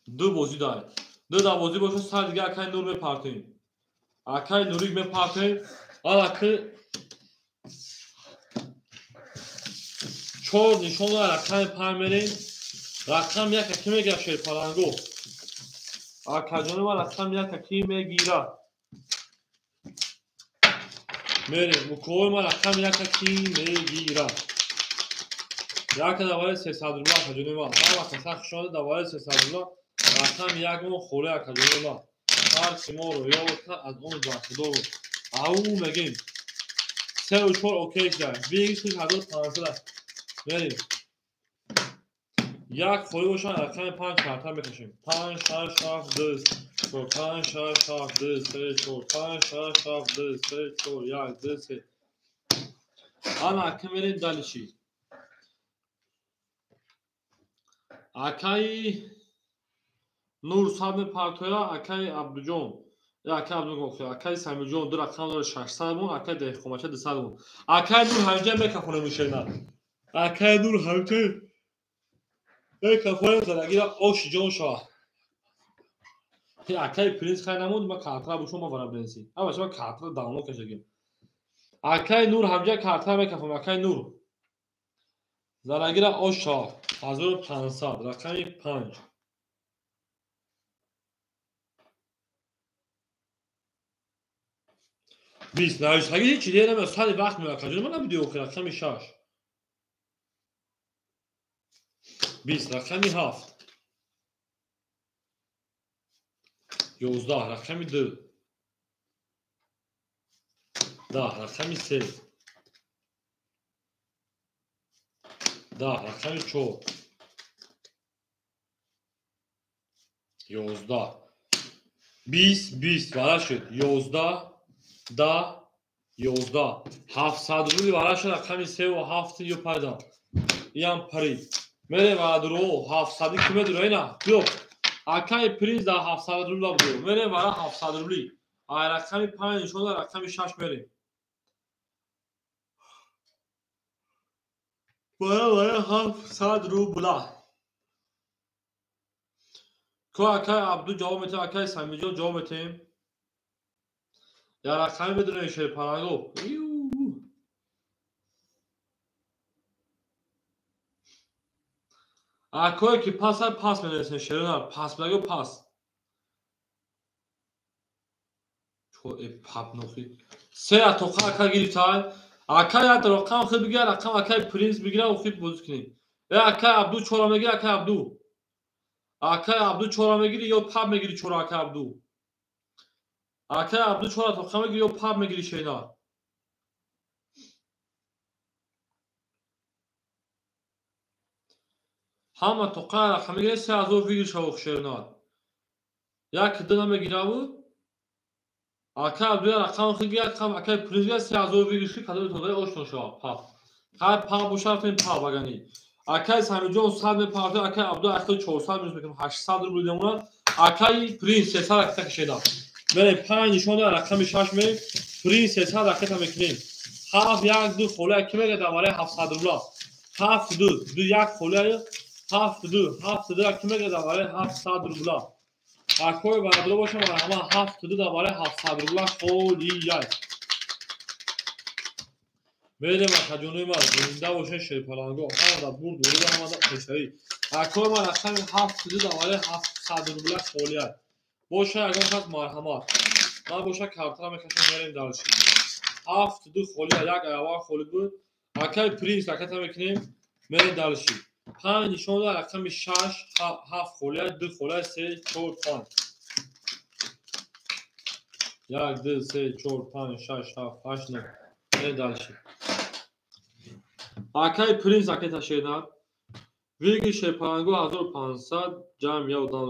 2 бозӣ дай. 2 да бозӣ боша сар дига акаи Нур мепартем. Акаи Нурик мепартем. Ала ки 4 нишон рақами 5 мерем. Рақам 1 ки мега Шерпаланго. Акаҷони ма рақам 1 ки мегира. Мерем. Мукои ма рақам 1 ки мегира. 1 давари 300 рубла акаҷони ма. Ҳама каса хушомада давари 300 рубла. Рақам 1 мо холе акаҷони ма. Ҳар ки моро ёд кард аз он бархудор. Ау мегем. 3 4 окей шуда. 26500. Мерем. 1 холӣ бошад рақами 5 карта мекашем. 5 6 7 2 4 5 6 7 2 3 4 5 6 7 2 3 4 1 2 3. Ана ки мерем дальше. Акаи Нур сад мепартоя, акаи Абдуҷон. Акаи Абдуҷон, акаи Самирҷон ду рақам дора 600 мон, акаи Деҳқомача 200 мон. Акаи Нур ҳамҷа мекафонем мушена. Акаи Нур ҳамҷа мекафонем зарагира оши ҷон шава. Акаи Принс хай намуд, ма картра бушум ма вара Принси. Ама шама картра давно кашагим. Акаи Нур ҳамҷа картра мекафонем, акаи Нур. Зарагира ош шава. 1500, рақами 5. 20 навиштагӣ ҳеҷ дер намеояд, сари вақт меояд акаҷон. Ман набуди охир рақами 6. 20 рақами 7. 11 рақами 2. 10 рақами 3. 10 рақами 4. 11. 20 20 вара шуд. 11 10 11. 700 рубли вара шуд рақами 3 ва 7 ё пайда. Иам парид. Мерем варадуро 700 ки медуро ина. Биё. Акаи Принс да 700 рубла буд. Мерем вара 700 рубли. Ай рақами 5 нишон рақами 6 мерем. Вара вара 700 рубла. Ко акаи Абду ҷавоб метем, акаи Самирҷон ҷавоб метем. Я рақами медонем Шерпаланго. Акое ки пас ай пас менависем шерона, пас баго пас. Чо э пап нохи. Се атоқа ака гирифтай. Ака як рақам хел бигир, рақам акаи Принс бигира, охир бозӣ кунем. Э акаи Абду чора мегири, акаи Абду. Акаи Абду чора мегири ё пап мегири чора акаи Абду. Акаи Абду чора тоқа мегири ё пап мегири шейна. Ҳама тоқа рақам мегири 3000 вигир шавох шернар. Як ду намегираву. Ака Абдуя рақам хиги рақам акай Принс 3000 выигрыши кадоми тодаи ошно шава. Пап. Хай пап бошафтем пап агани. Акай Самиҷон 100 мепартояд, акай Абду ахир 400 минус мекунем, 800 рубл мемонад. Акай Принс 300 ракета кашида. Мерем 5 нишон рақами 6 мерем. Принс 300 ракета мекунем. 7 1 2 холия ки мега дар барои 700 рубла. 7 2 2 1 холия 7 2 7 2 ки мега дар барои 700 рубла. Акой бародаро бошам марҳамат 7 2 дар барои 700 рубла холия. Мерем акаҷонои ман зинда бошен шерпаланго ҳамада бурд бурда ҳамада пешравӣ. Акой ман рақами 7 2 дар барои 700 рубла холия. Боша ягон кас марҳамат. Ман боша картара мекашам мерем дальше. 7 2 холия як аввал холи буд. Акай Принс ракета мекунем мерем дальше. 5 нишон рақами 6 7 холия 2 холия 3 4 5. 1 2 3 4 5 6 7 8 9. Мерем дальше. Акай Принс ракета шенад. Виги шерпаланго 1500 ҷамъ як дан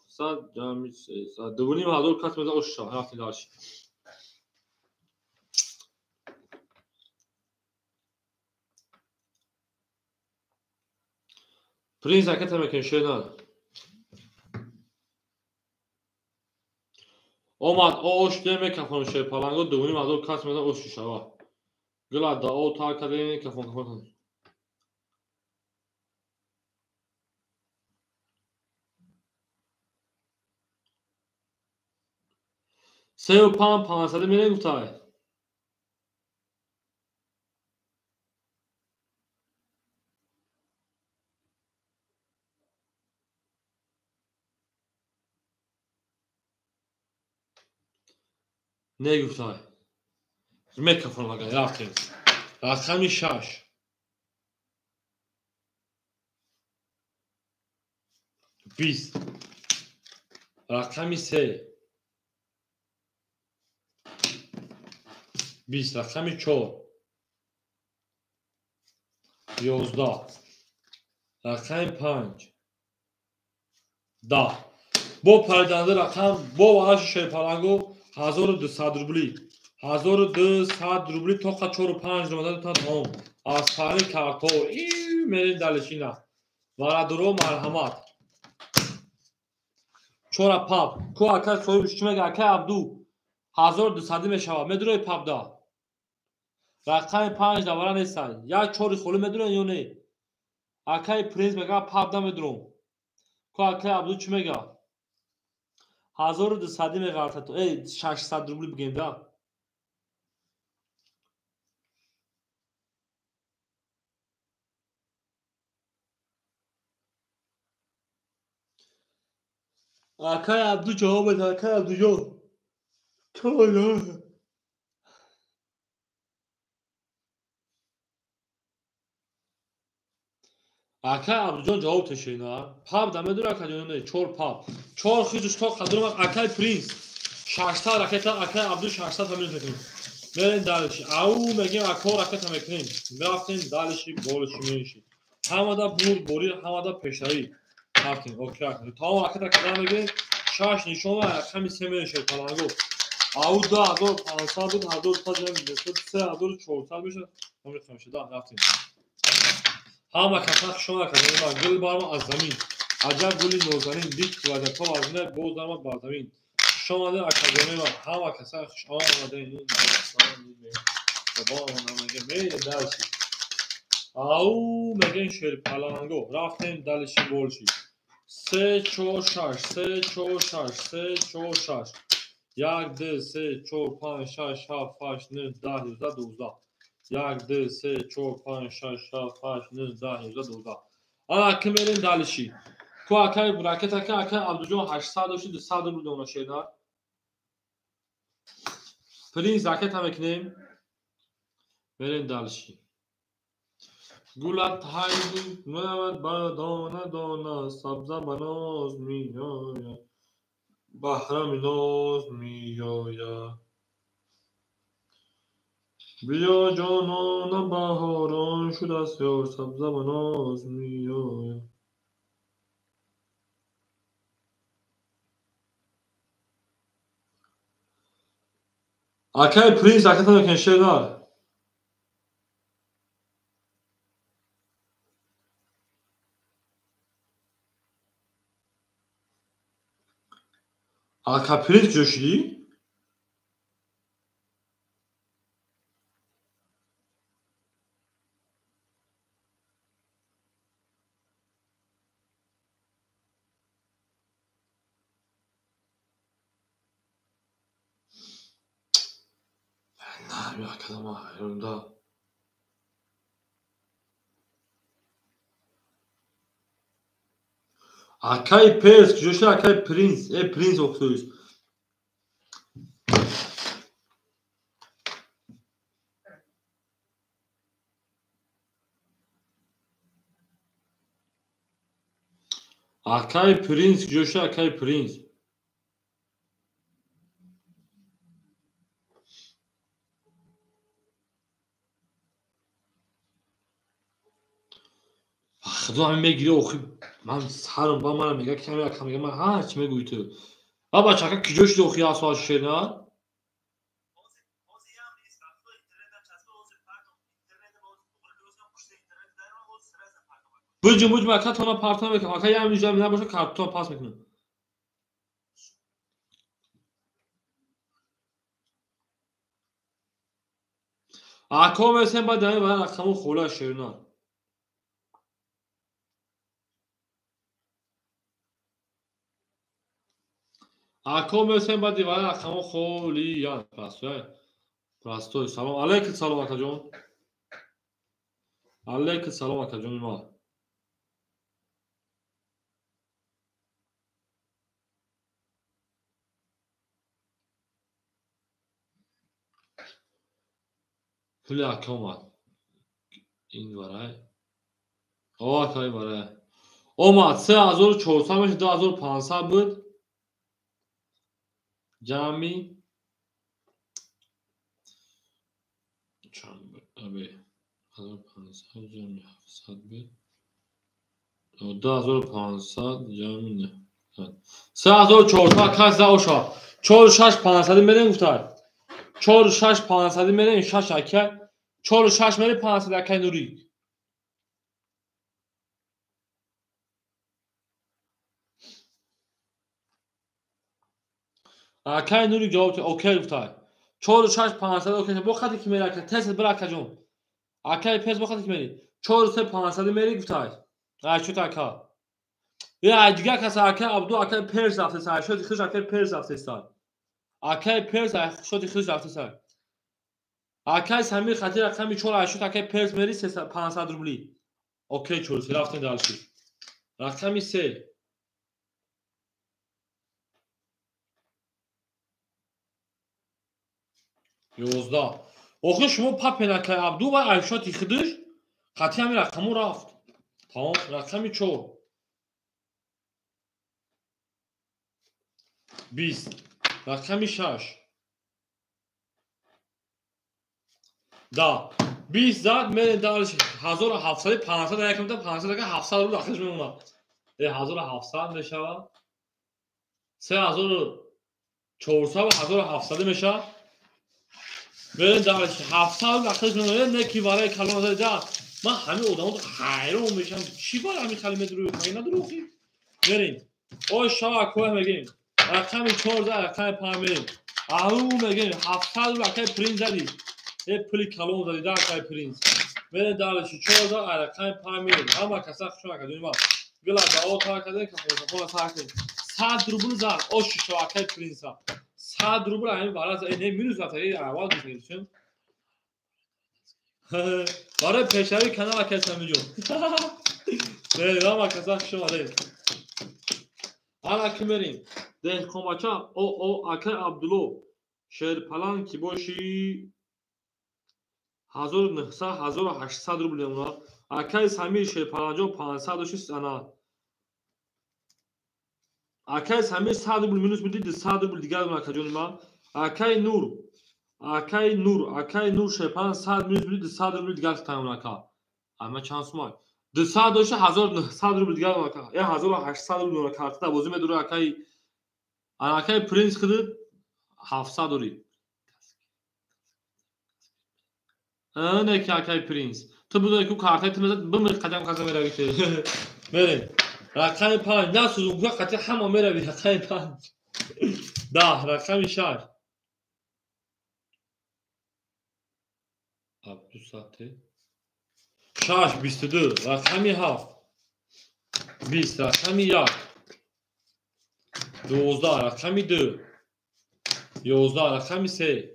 700 ҷамъ 300 2500 кас меза ош шава. Рафтем дальше. Принс ракета мекунем шенад. Омад ош мекафон шерпаланго 2500 кас меза ош шава. Гла да о та кадем кафон кафон. Се ва панҷ панҷсад мерем гуфтай. Не гуфтай. Микрофон маган рафтем. Рақами 6. 20. Рақами 3. 20. Рақами 4. 11. Рақами 5. 10. Бо париданда рақам бо вараши шерпаланго 1200 рубли. 1200 рубли тоқа 4 5 ромадан та тамом. Аз пари карто мерем далешина. Варадуро марҳамат. 4 пап. Ку ака соҳиб чӣ мега ака Абду 1200 мешавад. Медурои папда. Рақами 5 давара нестан. Як 4 холӣ медурен ё не? Акаи Принс мега папда медуром. Ку акаи Абду чӣ мега? 1200 меғалтад. Эй 600 рубли бигем да. Акай Абду ҷавоб бед, акай Абдуҷон. Акай Абдуҷон ҷавоб тешена. Пап да медура акаҷон не, 4 пап. 4 хизуш то қадурма акай Принс. 600 ракета акай Абду 600 та минут мекунем. Мерем дальше. Ау мегем ако ракета мекунем. Рафтем дальше болши менши. Ҳамада бурд борӣ, ҳамада пешравӣ. Рафтем, окей. Тамом ракета кадан мегем. 6 нишон рақами 3 мешавад паланго. Ау 2500 буд, 1500 мешавад, 3400 мешавад. Ҳамин мешавад. Да, рафтем. Ҳама каса хушон академия гул барма аз замин. Аҷаб гули нозанин дид вазифа вазна боз дарма бар замин. Хуш омадед академия, ҳама каса хуш омадед. Мега дальше. Ау мегем шерпаланго. Рафтем дальше больше. 3 4 6 3 4 6 3 4 6 1 2 3 4 5 6 7 8 9 10 11 12 1 2 3 4 5 6 7 8 9 10 11 12. Ана ки мерем дальше. Ку акай ракета ки акай Абдуҷон 800 дошти 200 рубл дона шена. Принс ракета мекунем. Мерем дальше. Гулат ҳайду меравад ба дона дона сабза ба ноз меояд баҳрами ноз меояд. Биё ҷонона баҳорон шудааст ёр сабза ба ноз меояд. Акай Принц аката мекунем шернар. Ака Принц куҷо шудӣ? Акай Перс куҷо шуд? Акай Принц, Принц охтоист. Акай Принц куҷо шуд? Акай Принц. Худо ҳамин мегири охи ман сарам ба мана мега ки ҳамин ака мега ман ҳар чи мегӯӣ ту. Ба бачака куҷо шуд охи як соат шернар? Буҷум буҷум ака тона парто мекунам. Ака ям ҷам набоша картон пас мекунам. Ако месем ба дами ба рақаму хола шернар. Ако месем ба дивара рақаму холиян. Простой. Простой. Салом алейкум, салом акаҷон. Алейкум салом акаҷони ма. Пули ака омад. Ин варай. О, ака ин варай. Омад 3400 мешад, 2500 буд. Ҷамъи чанд буд? Абе 1500 ҷамъи 700 буд. 2500 ҷамъи 900. 3400 кас заоша. 4500 мерем гуфтад. 4500 мерем 6 ака. 46 мерем 500 акай Нурик. Акай Нурик ҷавоб окей гуфтад. 4500 окей. Бо хати ки мери ака тез бира акаҷон. Акай пес бо хати ки мери. 4500 мери гуфтад. Айшот ака. Я дигар каса акай Абду акай Перс рафтеса. Айшоти хиш акай Перс рафтеса. Акай Перс айшоти хиш рафтеса. Акай Самир хати рақами 4 айшот акай Перс мери 500 рубли. Окей 4 рафтем дальше. Рақами 3. 11. Охир шумо папен акай Абду ва айшоти хидиш хати ҳамин рақаму рафт. Тамом, рақами 4. 20. Рақами 6. Да. 20 зад мерем дальше. 1700 500 якамта 500 ака 700 рубл ахиш мемонад. 1700 мешавад. 3400 ва 1700 мешавад. Мерем дальше. 700 рубл ахиш мемонад. Не ки вараи калон зад да. Ман ҳамин одамо ҳайрон мешам. Чӣ бар ҳамин хали медурӯ? Мага надурӯхӣ? Мерем. Ой шава коҳ мегем. Рақами 4 зад, рақами 5 мерем. Ау мегем 700 рубл акай Принц задӣ. Пули калон задӣ да акай Принц. Мерем дальше 4 зад, рақами 5 мерем. Ҳама каса хушон акаҷони ма. Гила дао тар кардем, кафонсафона сар кардем. 100 рубл зад, ош шава акай Принца. 100 рубл ҳамин вара зад. Не минус рафта, аввал гуфтем. Барои пешравии канал акай Самиҷон. Мерем ҳама каса хушон омадем. Ҳала ки мерем. Деҳқонбача о акай Абдулло шерпалан ки боши 1900 1800 рубл мемонад. Акай Самир шерпаланҷон 500 дошти ана. Акай Самир 100 рубл минус меди 200 рубл дигар мемонад акаҷони ман. Акай Нур, акай Нур, акай Нур шерпалан 100 минус меди 200 рубл дигар мемонад ака. Ама чанд сумай? 200 дошти 1900 рубл дигар мемонад ака. 1800 рубл мемонад карта бозӣ медорад акай. Акай Принц хидид 700 дорӣ. Не ки акай принц. Ту бидони ку картаи ту мезад бимир қадам қаза мерави ту. Мерем. Рақами 5 насӯзун гӯя қати ҳама мерави рақами 5. 10 рақами 6. Абдусате. 6 22 рақами 7. 20 рақами 1. 12 рақами 2. 11 рақами 3.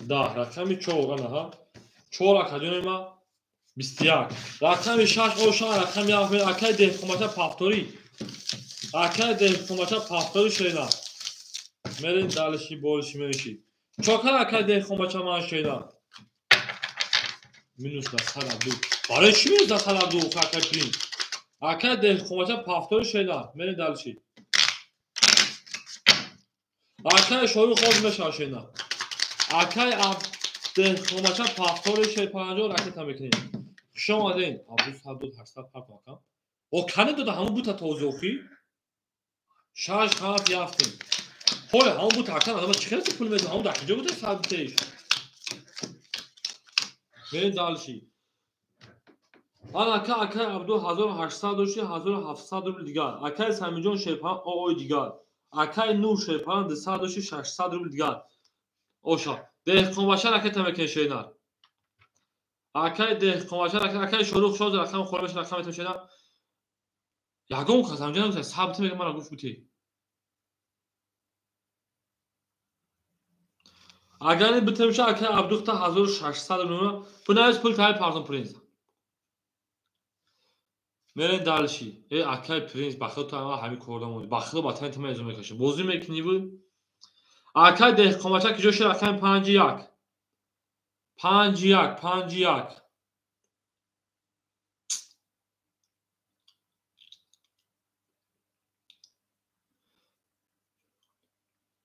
10 рақами 4 анаҳа. 4 акаҷони ма 21. Рақами 6 оша рақами 7 акай деҳқонбача пафторӣ. Акай деҳқонбача пафторӣ шена. Мерем далиши болиши мериши. Чокар акай деҳқонбача ман шена. Минус да 102. Барои чӣ минус да 102 акай принц? Акай деҳқонбача пафторӣ шена. Мерем далиши. Акай шорух оз мешава шена. Акай деҳқонбача пафтори шерпанҷо ракета мекунем. Хуш омадем. Абдусадду 800 парт акам. О кане дода ҳамон бута тозӣ охи? 6 7 яфтем. Ҳоле ҳамон бута акам адама чӣ хеле пул медод? Ҳамон дар куҷо буда сад бутаиш? Мерем далши. Ан ака акай Абду 1800 дошти 1700 рубл дигар. Акай Самиҷон шерпан оой дигар. Акай Нур шерпан 200 дошти 600 рубл дигар. Оша. Деҳқонбача ракета мекунем шенар. Акай деҳқонбача акай Шорух шоз рақам хӯра меша рақам метем шенар. Ягон кас ҳамҷа нагуфта сабт мега мара гуфт бути. Агар ин битемша акай Абдухта 1600 рубл пунавис пул тай пардон принц. Мерем далши. Э акай принц бахто ту ҳами корда монди. Бахто батани ту мезу мекаши. Бозӣ мекунӣ бу? Акай деҳқонбача куҷо шуд рақами 5 1. 5 1 5 1.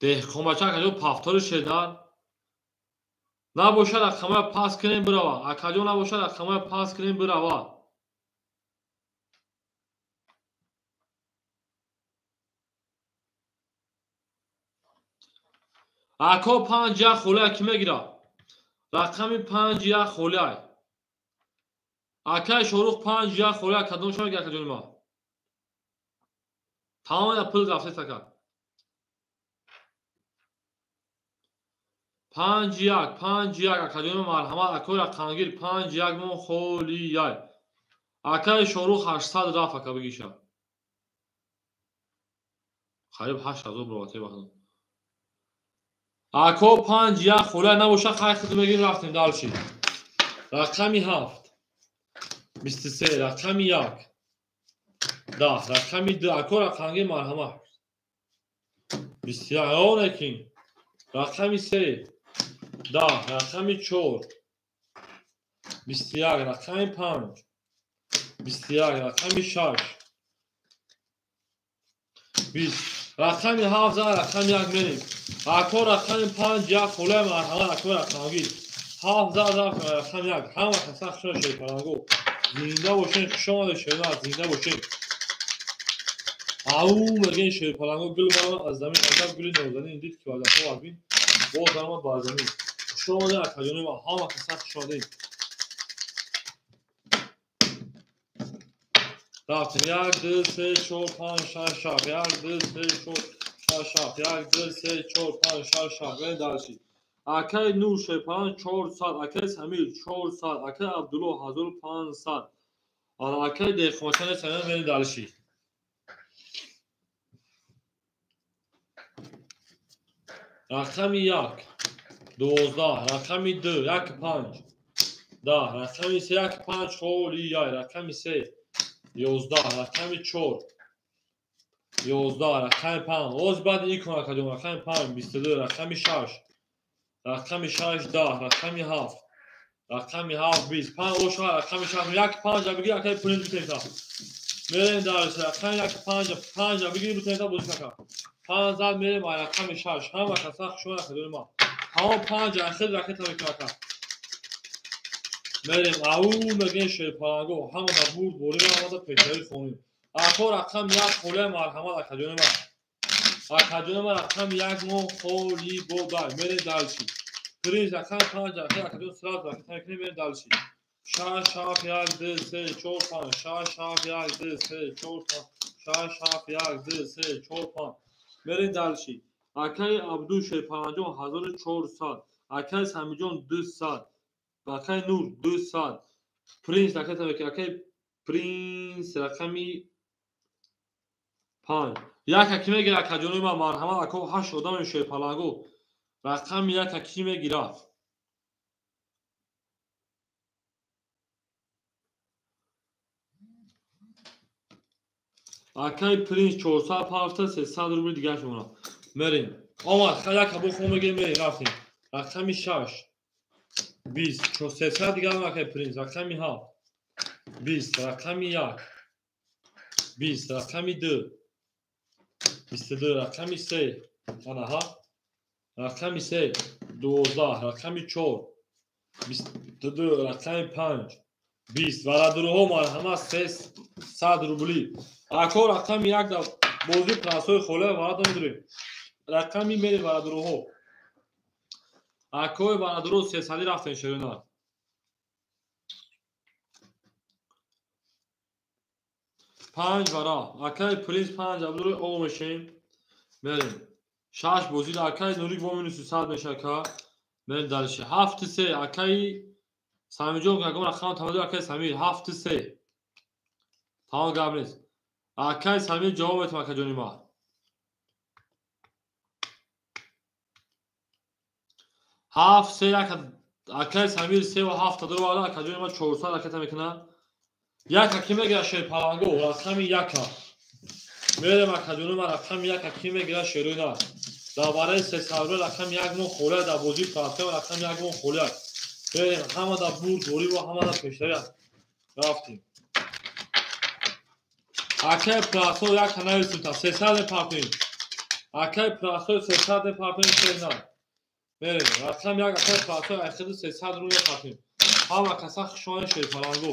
Деҳқонбача акаҷон пафтори шедар. Набошад рақамҳоя пас кунем бирава. Акаҷон набошад рақамҳоя пас кунем бирава. Ако 5 1 холия ки мегира? Рақами 5 1 холия. Акай Шорух 5 1 холия кадом шо мегира акаҷони ма? Тамоми пул рафтест ака. 5 1 5 1 акаҷони ма марҳамат акои рақамгир 5 1 мо холия. Акай Шорух 800 рафт ака бигиша. Қариб 8000 бироватӣ бахт. Ако 5 1 холия набоша хай худ мегирем рафтем далши. Рақами 7 23 рақами 1 10 рақами 2 ако рақамгир марҳамат. 21 онекин рақами 3 10 рақами 4 21 рақами 5 21 рақами 6 20 рақами 7 рақами 1 мерем. Ако рақами 5 1 холия марҳамат ако рақамгир 7 рақами 1 ҳама каса хушо шерпаланго. Зинда бошен хуш омадед шернар зинда бошен. Ау мегӯен шерпаланго гул баромад аз замин аҷаб гули нозанин дид ки вадаҳо аз бин боз даромад бар замин. Хуш омадед акаҷони ма ҳама каса хуш омадед. Рафтем 1 2 3 4 5 6 7 1 2 3 4 6 7 1 2 3 4 5 6 7 мерем далши. Акай Нур шерпалан 400 акай Самир 400 акай Абдулло 1500 акай деҳқонбача Самир мерем далши. Рақами 1 12 рақами 2 1 5 10 рақами 3 1 5 холия рақами 3 11 рақами 4 11 рақами 5 оз баъд икон акаҷон рақами 5 22 рақами 6 рақами 6 10 рақами 7 рақами 7 20 5 оша рақами 6 1 5 бигир акай пулин битемта. Мерем дарс рақами 1 5 5 бигир битемта бозӣ ака. 5 зад мерем рақами 6 ҳама каса хуш омадед акаҷони ма. Ҳамон 5 ахир ракета мекунад ака. Мерем ау мегӯем шерпаланго ҳама дар бурд борӣ омада пешравӣ хонем. Ако рақами 1 холия марҳамат акаҷони ма. Акаҷони ма рақами 1 мо холи бодай. Мерем далши. Принц рақами 5 акаҷон сразу ракета мекунем, мерем дальше. 6 7 1 2 3 4 5 6 7 1 2 3 4 5 6 7 1 2 3 4 5. Мерем дальше. Акаи Абду Шерпаланҷон 1400, акаи Самиҷон 200, акаи Нур 200. Принц ракета мекунем, акаи Принц рақами 5. Яка ки мегирад акаҷони ман, марҳамат ако, 8 одами Шерпаланго. Рақами яка ки мегирад? Акаи Принц 400 пафта 300 рубли дигар шумона. Мерем. Омад, яка бо хом мегирем, мерем, рафтем. Рақами 6 20 300 дигар акаи Принц, рақами 7 20, рақами 1 20, рақами 2 22, рақами 3 ана ҳа, рақами 3 12, рақами 4 22, рақами 5 20. Варадурҳо марҳамат 300 рубли. Ако рақами 1 дар бозии прасои холия варад намедорем. Рақами мерем варадурҳо. Акои варадурҳо 300 рафтем шерина. Панҷ вара. Акаи Принц 5 абдуро о мешем. Мерем. 6 бозӣ акаи Нурик бо минус 100 меша ака. Мерем дальше. 7 3 акаи Самиҷон ягон рақам тамадор акаи Самир 7 3. Тамом гап нест. Акаи Самир ҷавоб метам акаҷони ман. 7 3 акаи Самир 3 ва 7 дор вара акаҷони ман 400 ракета мекунад. Яка ки мегирад Шерпаланго, рақами 1. Мерем акаҷони ман, рақами 1 ки мегирад шерои нар. Дар барои 300 рубл рақами 1 мо холия, дар бозии платформа рақами 1 мо холия. Мерем ҳама дар бурд борӣ ва ҳама дар пешравӣ рафтем. Акаи Прасо яка нависем та 300 мепартоем. Акаи Прасо 300 мепартоем шерна. Мерем рақами 1 акаи Прасо айхиди 300 рубл мепартоем. Ҳама каса хушони Шерпаланго.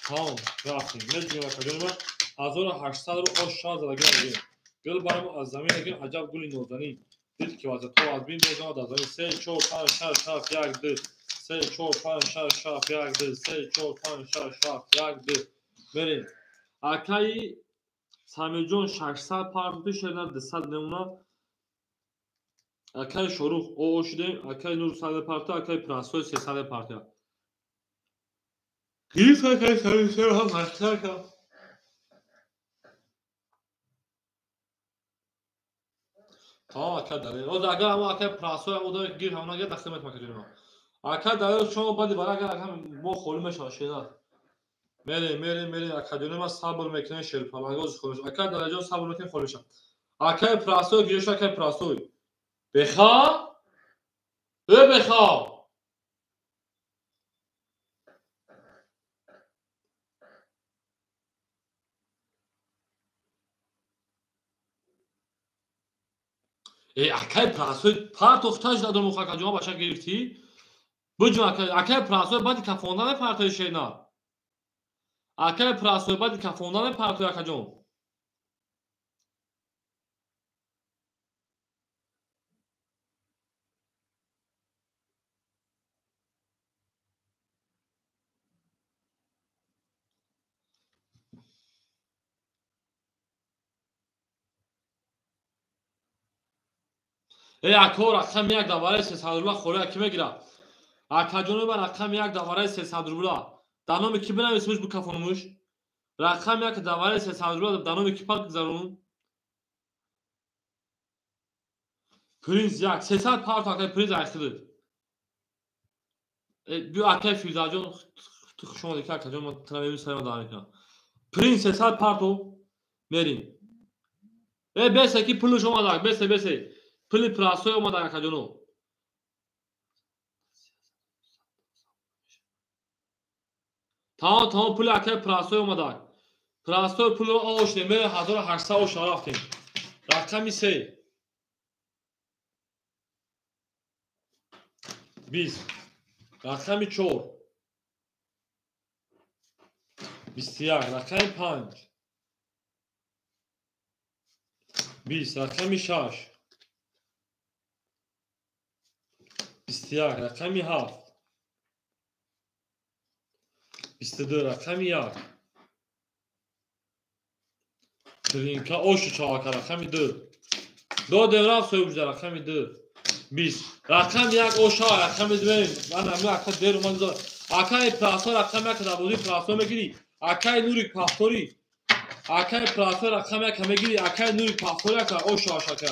Тамом рафтем. Меҷӯем акаҷони ман 1800 ру ош шанс задагӣ мегирем. Гул барам аз замин мегирем, аҷаб гули нозанин. Дид ки вазъ то аз бин бозам дар замин 3 4 5 6 7 1 2 3 4 5 6 7 1 2 3 4 5 6 7 1 2. Мерем. Акаи Самиҷон 600 партофти шерна 200 намуна. Акаи Шорух о шудем, акаи Нур 100 парта, акаи Прасой 300 парта. Гирифт акаи Самир ҳам ҳақиқат. Тамом ака Далер. Оз агар ҳамон акаи Прасой ҳам одаме ки гирифт ҳамон агар дастам метам акаҷони ман. Ака Далер шумо баъди бара агар ака мо холӣ мешавад шерна. Мерем, мерем, мерем акаҷони ман сабр мекунем Шерпаланго холӣ мешавад. Ака Далерҷон сабр мекунем холӣ мешавад. Акаи Прасой гирифт акаи Прасой. Беха? Э беха! Э акаи Прасой партохташ дадом акаҷон баша гирифтӣ? Буҷум акаи Прасой баъди кафонда мепартои шерна. Акаи Прасой баъди кафонда мепартои акаҷон. Э ако рақами 1 дар барои 300 рубла холия ки мегирад? Акаҷони ман рақами 1 дар барои 300 рубла. Дар номи ки бинависмуш бикафонумуш? Рақами 1 дар барои 300 рубла дар номи ки пат гузаронум? Принц 1 300 парт акаи Принц айхидид. Биё акаи Фирдавсҷон ту хуш омадӣ ки акаҷон ман тра мебинам сари ман дар мекунам. Принц 300 парту мерем. Э бесе ки пулш омадак, бесе бесе. Пули Прасой омадак акаҷоно. Тамом тамом пули акаи Прасой омадак. Прасой пулро ошнем, мерем 1800 ошна рафтем. Рақами 3 20, рақами 4 21, рақами 5 20, рақами 6 21 рақами 7 22 рақами 1 Тринка ошу чака рақами 2 додем рафт соҳиб рақами 2 20 рақами 1 оша рақами 2 ман ҳамин ака дер омад акаи прасо рақами 1 дар бозии прасо мегирӣ акаи Нурик Пафторӣ акаи прасо рақами 1 мегирӣ акаи Нурик Пафторӣ ака оша ака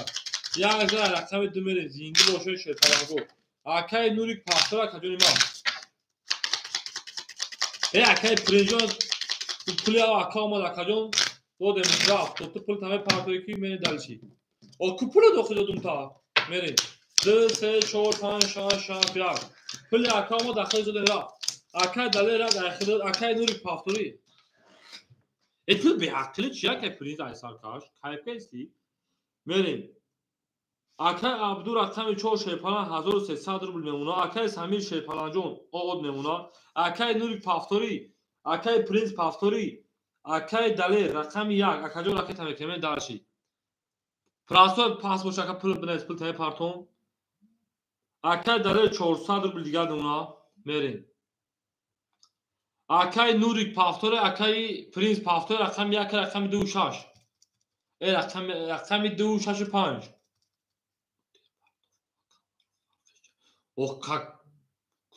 як зара рақами 2 мерем зинди бошед шерпаланго акаи Нурик Пафтор ака ҷони ман э акаи Принҷон пули ака омад акаҷон додем рафт то пул таме партои ки мерем дальше о ку пула дохил додум та мерем 2 3 4 5 6 7 1 пули ака омад дахил додем рафт акаи Далер рафт ахил акаи Нурик Пафторӣ э пул беақли чи акаи Принҷ айсаркаш кайф кайсти мерем акаи Абду рақами 4 шерпалан 1300 рубл мемона акаи Самир шерпаланҷон од мемона акаи Нурик Пафторӣ акаи Принц Пафторӣ акаи Далер рақами 1 акаҷон ракета мекунем дальше прасо пас боша ака пул бинес пул таме партом акаи Далер 400 рубл дигар мемона мерем акаи Нурик Пафторӣ акаи Принц Пафторӣ рақами 1 рақами 2 6 э рақами 2 6 5 О как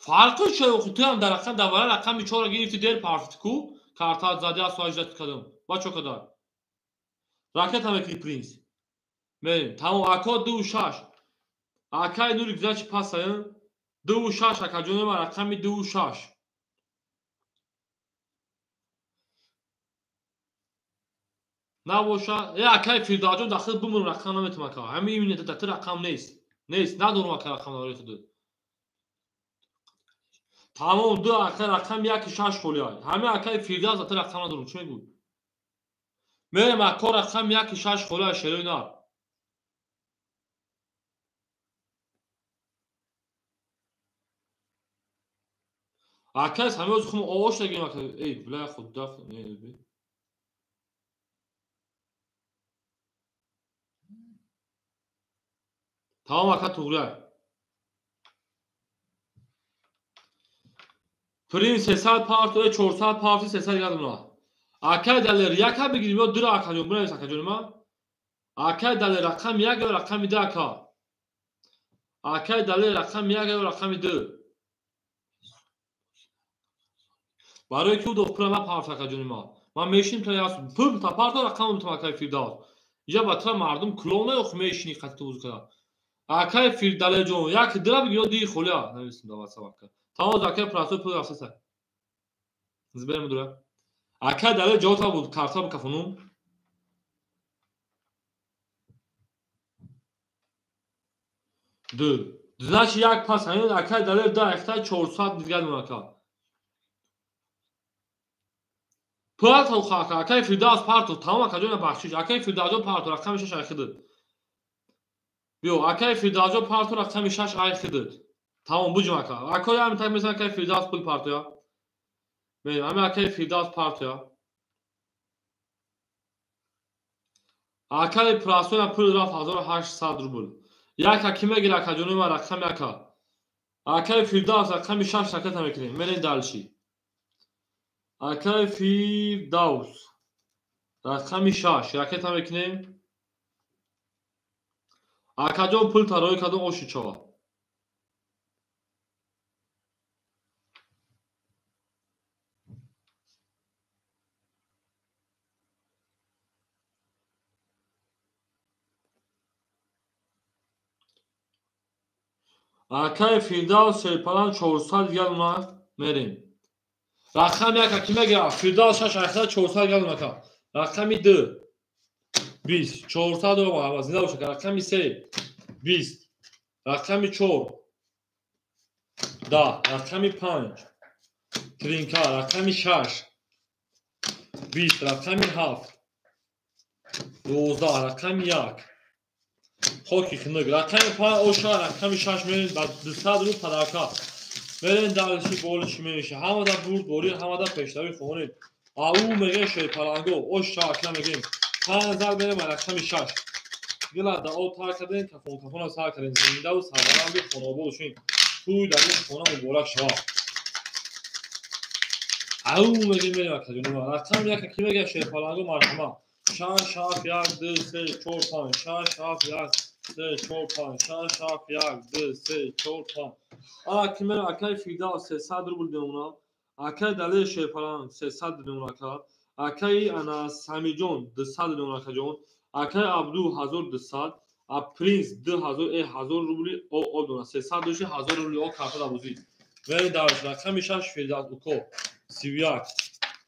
фарқи чӣ туям дар рақам дар вара рақами 4 гирифти дер партид ку карта зади аз соҳиҷат кардам ба чо кадар ракета мекунӣ Принц мерем тамом ако 2 6 акаи Нурик зачи пасая 2 6 акаҷони ман рақами 2 6 набоша э акаи Фирдавсҷон дахил бимонам рақам наметам ака ҳамин именно дар ту рақам нест нест надорам ака рақам дар худат тамом ду ака рақами 1 6 холӣ ҳамин акаи Фирдавс дар ту рақам надорам чӣ мегӯй мерем ако рақами 1 6 холӣ шерои нар акаи Самир хум ош дагим ака эй бля худо тамом ака туғрия Принц 300 парт, 400 парт, 300 дигар мона. Акаи Далер яка бигирим ё дура акаҷон бинавис акаҷони ман. Акаи Далер рақами 1 ё рақами 2 ака. Акаи Далер рақами 1 ё рақами 2. Барои ки ӯ пула ма парт акаҷони ман. Ман мешиним та яс пул та парто рақам мутам акаи Фирдавс. Инҷа ба тра мардум клон ё мешини қати ту бузу када. Акаи Фирдалеҷон як дира бигир ё ди холия нависим дар WhatsApp ака. Тамом акаи прасо пул рафтаса. Зберем дура. Акаи Далер ҷавоб буд карта бикафонум. Ду. Значит як пас ҳамин акаи Далер да ахта 400 дигар мон ака. Партов хака акаи Фирдавс партов тамом акаҷон бахшиш акаи Фирдавсҷон партов рақами 6 айхидид. Биё акаи Фирдавсҷон партов рақами 6 айхидид. Тамом буҷум ака. Акои ҳамин так месан акаи Фирдавс пул партоя. Мерем ҳамин акаи Фирдавс партоя. Акаи Прасоя пул рафт 1800 рубл. Як аки мегир акаҷони ман рақами ака. Акаи Фирдавс рақами 6 ракета мекунем. Мерем дальше. Акаи Фирдавс рақами 6 ракета мекунем. Акаҷон пул тароӣ кардам оши чова. Акаи Фирдавс шерпалан 400 дигар мона мерем. Рақами 1 аки мегирам. Фирдавс 6 ахта 400 дигар мона ака. Рақами 2 20 400 омад зинда бошад. Рақами 3 20 рақами 4 10 рақами 5 тринка рақами 6 20 рақами 7 12 рақами 1 хоки хунук рақами 5 оша рақами 6 мерем ба 200 рубл подарка мерем дальше болиши меша ҳамада бурд борӣ ҳамада пешравӣ хонед ау мегем шерпаланго оша ака мегем 5 зар мерем рақами 6 дила да об тар кардем кафон кафона сар кардем зиндаву сарбаланду хонобод шудем. Тӯй дар ин хона муборак шавад. Ау мегем мерем акаҷони ман. Рақами яка ки мегӯяд шерпаланго марҳамат. 6 7 1 2 3 4 5 6 7 1 3 4 5 6 7 1 2 3 4 5. Ана ки мерем акаи Фирдавс 300 рубл мемонад. Акаи Далери шерпаланг 300 мемонад ака. Акаи ана Самиҷон 200 мемонад акаҷон. Акаи Абду 1200. А Принц 2000 1000 рубли о дона. 300 доши 1000 рубли о карта дабозӣ. Мерем дарш рақами 6 Фирдавс уко 31.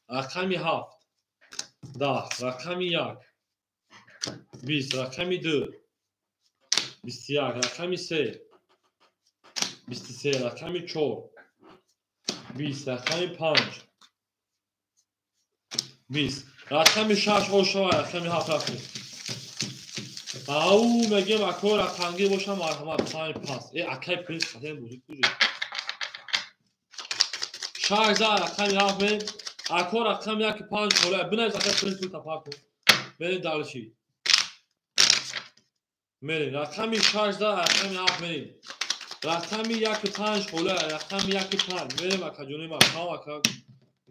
Рақами 7 10. Рақами 1 20. Рақами 2 21. Рақами 3 23. Рақами 4 20. Рақами 5 20. Рақами 6 ошава. Рақами 7 рафтем. Ау мегем ако рақамгир бошам марҳамат 5 пас. Акай Принц хатен бозӣ куҷо? 6 за рақами 7 мерем. Ако рақами 1 5 хола. Бинавис акай Принц пул тафар кун. Мерем далши. Мерем рақами 6 за рақами 7 мерем. Рақами 1 5 хола. Рақами 1 5 мерем акаҷони ман. Ҳам ака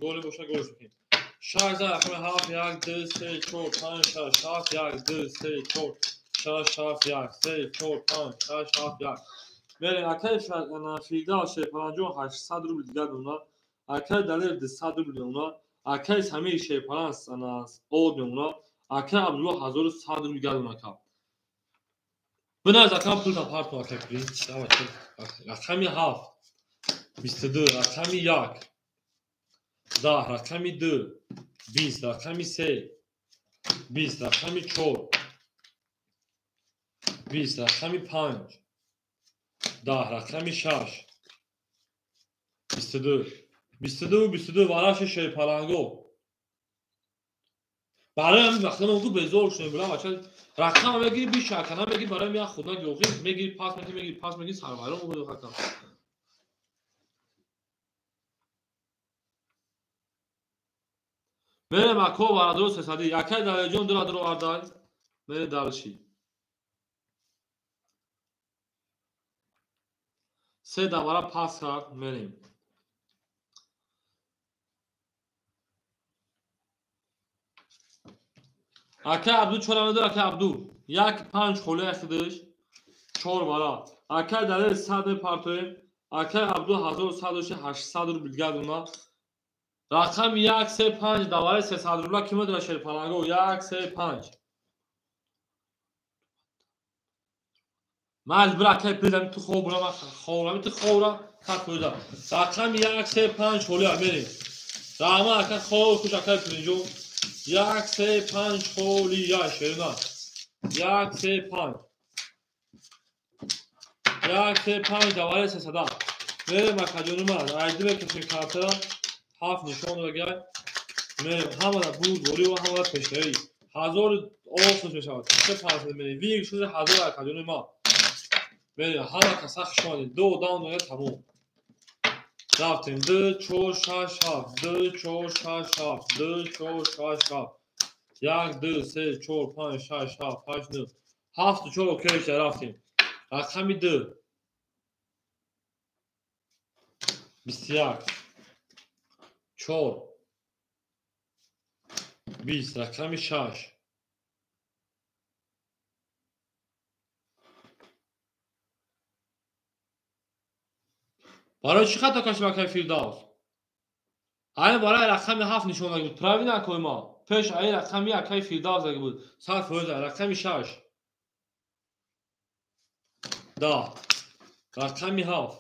голи боша гол шукем. 6 за рақами 7 1 2 3 4 5 6 7 1 2 3 4 6 7 1 3 4 5 6 7 1. Мерем акай Фирдавс шерпаланҷон 800 рубл дигар мемонад. Акай Далер 200 рубл мемонад. Акай Самир шерпаланг од мемонад. Акай Абдулло 1100 рубл дигар мемонад. Бинавис акам пул тафар кун акай Принц. Рақами 7 22. Рақами 1 10. Рақами 2 20. Рақами 3 20. Рақами 4 20. Рақами 5 10. Рақами 6 22. 22 22 вараши шерпаланго. Барои ҳамин вақта ман гу безор шудем билам бача рақам мегири би шакана мегири барои як худна гиёхи мегири пас мегири мегири пас мегири сарвайрон мекунӣ хакам. Мерем ако варадро сесади якай Далерҷон дура дуро ардай. Мерем далши. Се давара пас кард мерем. Акай Абду чора медор акай Абду 1 5 холе хидиш 4 вара. Акай Далер 100 мепартоем. Акай Абду 1100 доши 800 рубл дигар дона. Рақами 1 3 5 давари 300 рубла ки медора шерпаланго 1 3 5. Ман бира акай пилам ту хобра ман хобра ту хобра хат қойда. Рақами 1 3 5 холе мерем. Раҳмат акай хоб хуш акай Пиринҷон. 1 3 5 холи я шерна. 1 3 5. 1 3 5 давари 300. Мерем акаҷони ман. Айди мекашем картара. 7 нишон дагай. Мерем ҳамада бурдборӣ ва ҳамада пешравӣ. 1000 офс мешавад. 500 мерем. Виг шуд 1000 акаҷони ман. Мерем ҳама каса хуш омадед. Ду одам дога тамом. Рафтем 2 4 6 7 2 4 6 7 2 4 6 7 1 2 3 4 5 6 7 8 9 7 4 окей рафтем. Рақами 2 21 4 20. Рақами 6 барои чӣ хато кашим акай Фирдавс? Айн барои рақами 7 нишон дагӣ буд. Правильно акои ма? Пеш айн рақами акай Фирдавс дагӣ буд. 100%. Рақами 6 10. Рақами 7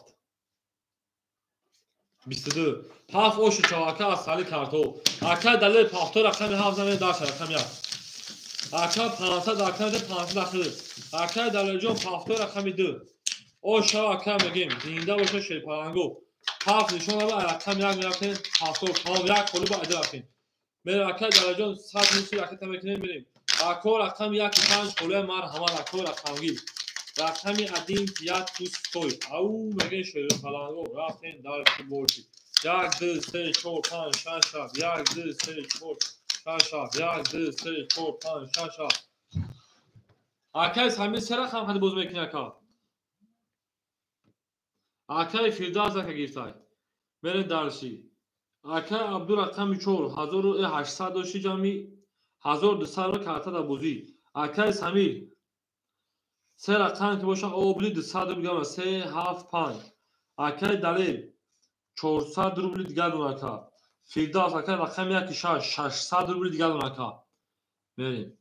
22. 7 ошу чав ака аз сали карто. Акай Далер пахто рақами 7 замин даша рақами 1. Ака 500 ака 500 дахил. Акай Далерҷон пахто рақами 2. Оша ака мегем зинда боша шерпаланго. 7 нишон дава рақами 1 мерафтем 7 тамом як холи ба айда рафтем. Мерем акай Далерҷон 100 миси ракета мекунем мерем. Ако рақами 1 5 холия марҳамат ако рақамгир. Рақами 1 5 пустой. Ау мегем шерпаланго рафтем дар борчи. 1 2 3 4 5 6 7 1 2 3 4 6 7 1 2 3 4 5 6 7. Акай Самир се рақам хади боз мекунӣ ака? Акаи Фирдавс ака гирифтай. Мерем дарши. Акаи Абду рақами 4 1800 дошти ҷамъи 1200 рубл карта дар бозӣ. Акаи Самир се рақам ки боша обли 200 рубл гама 3 7 5. Акаи Далел 400 рубли дигар дон ака. Фирдавс акаи рақами 1 6 600 рубли дигар дон ака. Мерем.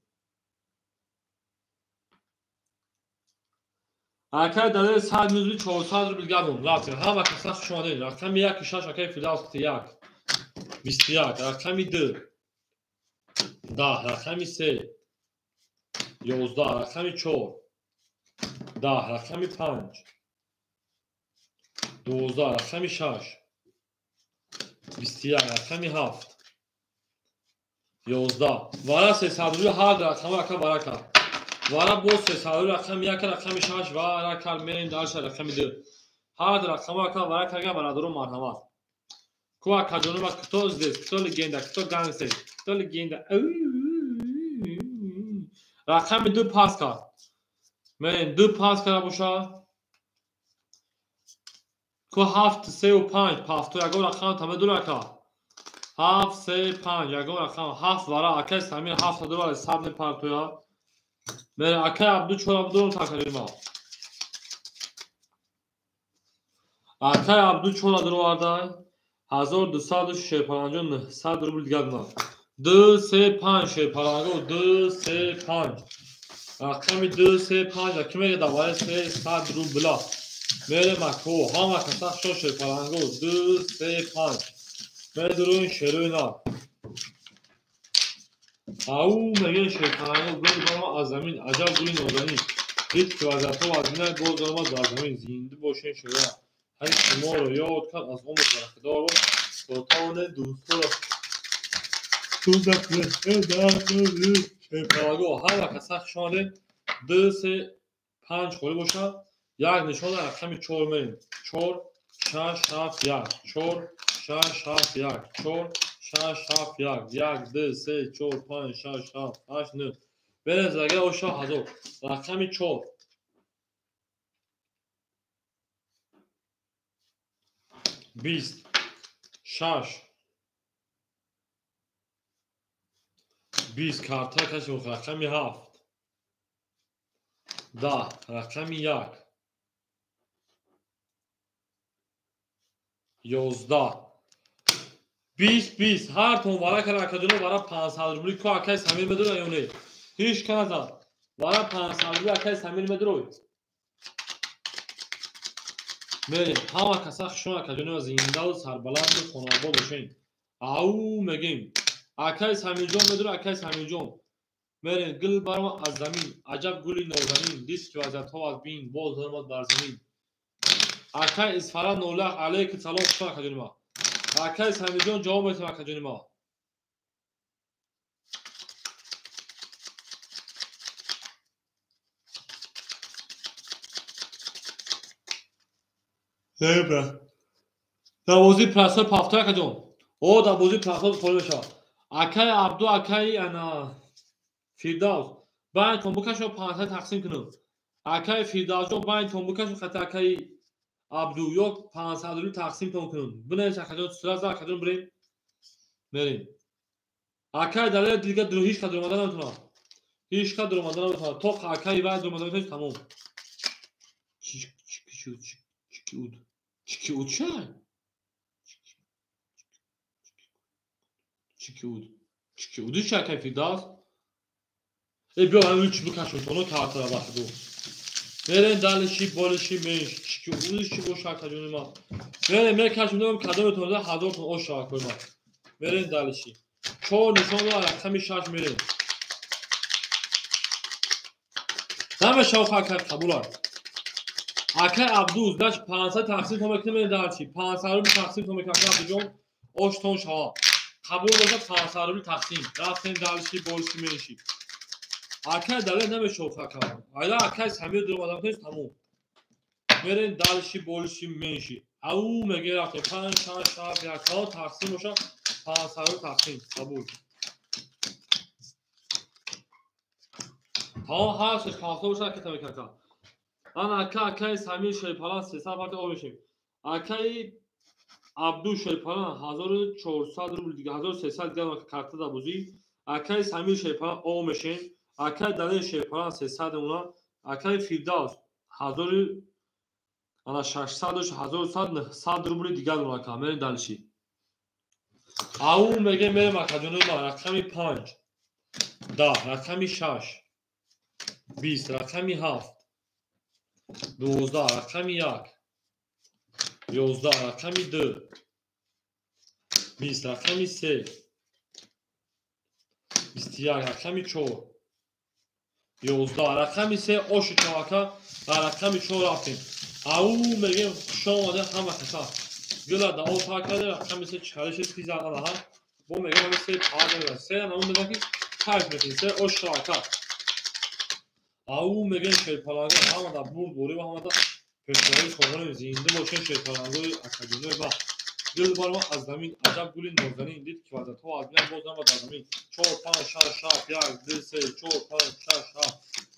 Акаи Далел 100 рубли 400 рубли дигар дон. Рафтем. Ҳама каса хуш омадед. Рақами 1 6 акаи Фирдавс 1 21, рақами 2 10, рақами 3 11, рақами 4 10, рақами 5 12, рақами 6 21, рақами 7 11. Вара 300 рубли ҳар рақама ака вара кард. Вара боз 300 рубли рақами 1 рақами 6 вара кард. Мерем дарша рақами 2. Ҳар рақама ака вара карга бародарон марҳамат. Ку акаҷонома кто здесь, кто легенда, кто гангстер, кто легенда. Рақами 2 пас кард. Мерем 2 пас карда боша. Ку 7 3 5 пафто ягон рақам тамедур ака. 7 3 5 ягон рақам 7 вара акаи Самир 7 вара 100 мепартоя. Мерем акаи Абду 4 Абдуром такарима. Акаи Абду 4 дуровардай. 1200 шерпаланҷо 900 рубл дигар донад. 2 3 5 шерпаланҷо 2 3 5. Рақами 2 3 5 ки мега даваи 300 рубла. Мерем ако ҳама каса шо шерпаланҷо 2 3 5. Медурун шерои нар. Ау мегӯян шерпаланҷо гул барома аз замин аҷаб гули нозанин. Дид ки вазиятҳо вазина боз омад бар замин. Зинда бошен шероя. Ҳар шуморо ёд кард аз умр баракадор бош то тавонед дӯстҳоро шерпаланҷо ҳама каса хуш омадед. 2 3 5 холӣ бошад. Як нишона рақами 4 мерем. 4 6 7 1 4 6 7 1 4 6 7 1 1 2 3 4 5 6 7 8 9. Берем зага оша 1000. Рақами 4 20 6 20 карта кашем рақами 7 10 рақами 1 11 20 20 ҳар тон вара кара акаҷоно вара 500 рубли ку акаи Самир медура ё не? Ҳеҷ ка назад. Вара 500 рубли акаи Самир медурой. Мерем ҳама каса хушон акаҷоно зиндаву сарбаланду хонобод бошен. Ау мегем. Акаи Самирҷон медура акаи Самирҷон. Мерем гул барома аз замин аҷаб гули нозанин дис ки вазиятҳо аз бин боз омад бар замин. Акаи Исфара Нолах алейки салом хушон акаҷони ма. Акаи Самирҷон ҷавоб метавон акаҷони ма. Дар бозии прасои пафто акаҷон. О дар бозии прасо холӣ мешавад. Акаи Абду акаи ана Фирдавс байнтон букашо 500 тақсим кунам. Акаи Фирдавсҷон байнтон букашо хати акаи Абду ё 500 рубл тақсимтон кунам. Бинавис акаҷон сразу акаҷон бирем. Мерем. Акаи Далел дигар ҳеҷ ка дуромада наметавонад. Ҳеҷ ка дуромада наметавонад. То акаи вай дуромада метавонад тамом. Чики уд. Чики уд чай? Чики уд. Чики уди чай акаи Фирдавс? Биё ҳамин чӣ бикашем тоно картара вақту. Мерем далиши болиши менш чики удиш чӣ боша акаҷони ман. Мерем мекашем дорам кадометон да 1000 тон ош шава кӯи ман. Мерем далиши. 4 нишон дора рақами 6 мерем. Намешава акай қабул аст. Акай Абду даш 500 тақсим то мекунем мерем далиши. 500 рубл тақсим то мекунем акай Абдуҷон оштон шава. Қабул бошад 500 рубл тақсим. Рафтем далиши болиши менши. Акай Далел намешава ака. Айда акай Самир дуромада метавонед тамом. Мерем далиши болиши менши. Ау меге рафтем 5 6 7 1 тақсим бошад 500 рубл тақсим. Қабул. Тамом ҳар шаш 500 бошад ака тамекака. Ана ака акаи Самир Шерпалан 300 парта об мешем. Акаи Абду Шерпалан 1400 рубл дига, 1300 дига карта да бозӣ. Акаи Самир Шерпалан о мешем. Акаи Далер Шерпалан 300 мемонад. Акаи Фирдавс 1600 1100 900 рубли дигар дорад ака. Мерем дальше. Ау мегем мерем акаҷонои ман. Рақами 5 10, рақами 6 20, рақами 7 12, рақами 1 11, рақами 2 20, рақами 3 21, рақами 4 11, рақами 3 оши чавака ва рақами 4 рафтем. Ау мегем хуш омада ҳама каса. Гула да о та карда рақами 3 чалиши тиза анаҳа. Бо мегем ҳами 3 паҳ 3 намун мезан ки кайф мекунӣ 3 ош чавака. Ау мегем шерпаланга ҳама да бурд борӣ ва ҳама да пешравӣ хоҳонем зинда бошем шерпалангои академияи ва гул бар ма аз замин аҷаб гули нозанин дид ки вазатҳо аз миён боз ама дар замин 4 5 6 7 1 2 3 4 5 6 7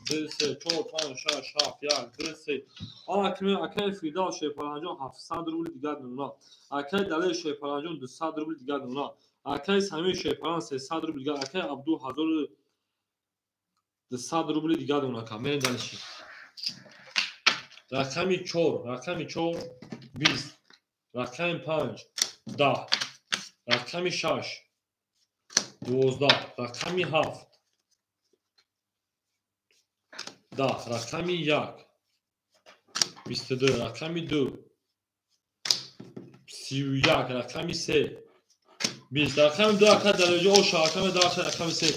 2 3 4 5 6 7 1 2 3. Ана акме акаи Фирдавс Шерпаланҷон 700 рубли дигар мемонад. Акаи Далер Шерпаланҷон 200 рубли дигар мемонад. Акаи Самир Шерпалан 300 рубли дигар. Акаи Абду 1200 рубли дигар мемонад. Ака мерем дальше. Рақами 4, рақами 4 20, рақами 5 10, рақами 6 12, рақами 7 10, рақами 1 22, рақами 2 31, рақами 3 20, рақами 2 ака дараҷа оша, рақами 10, рақами 3.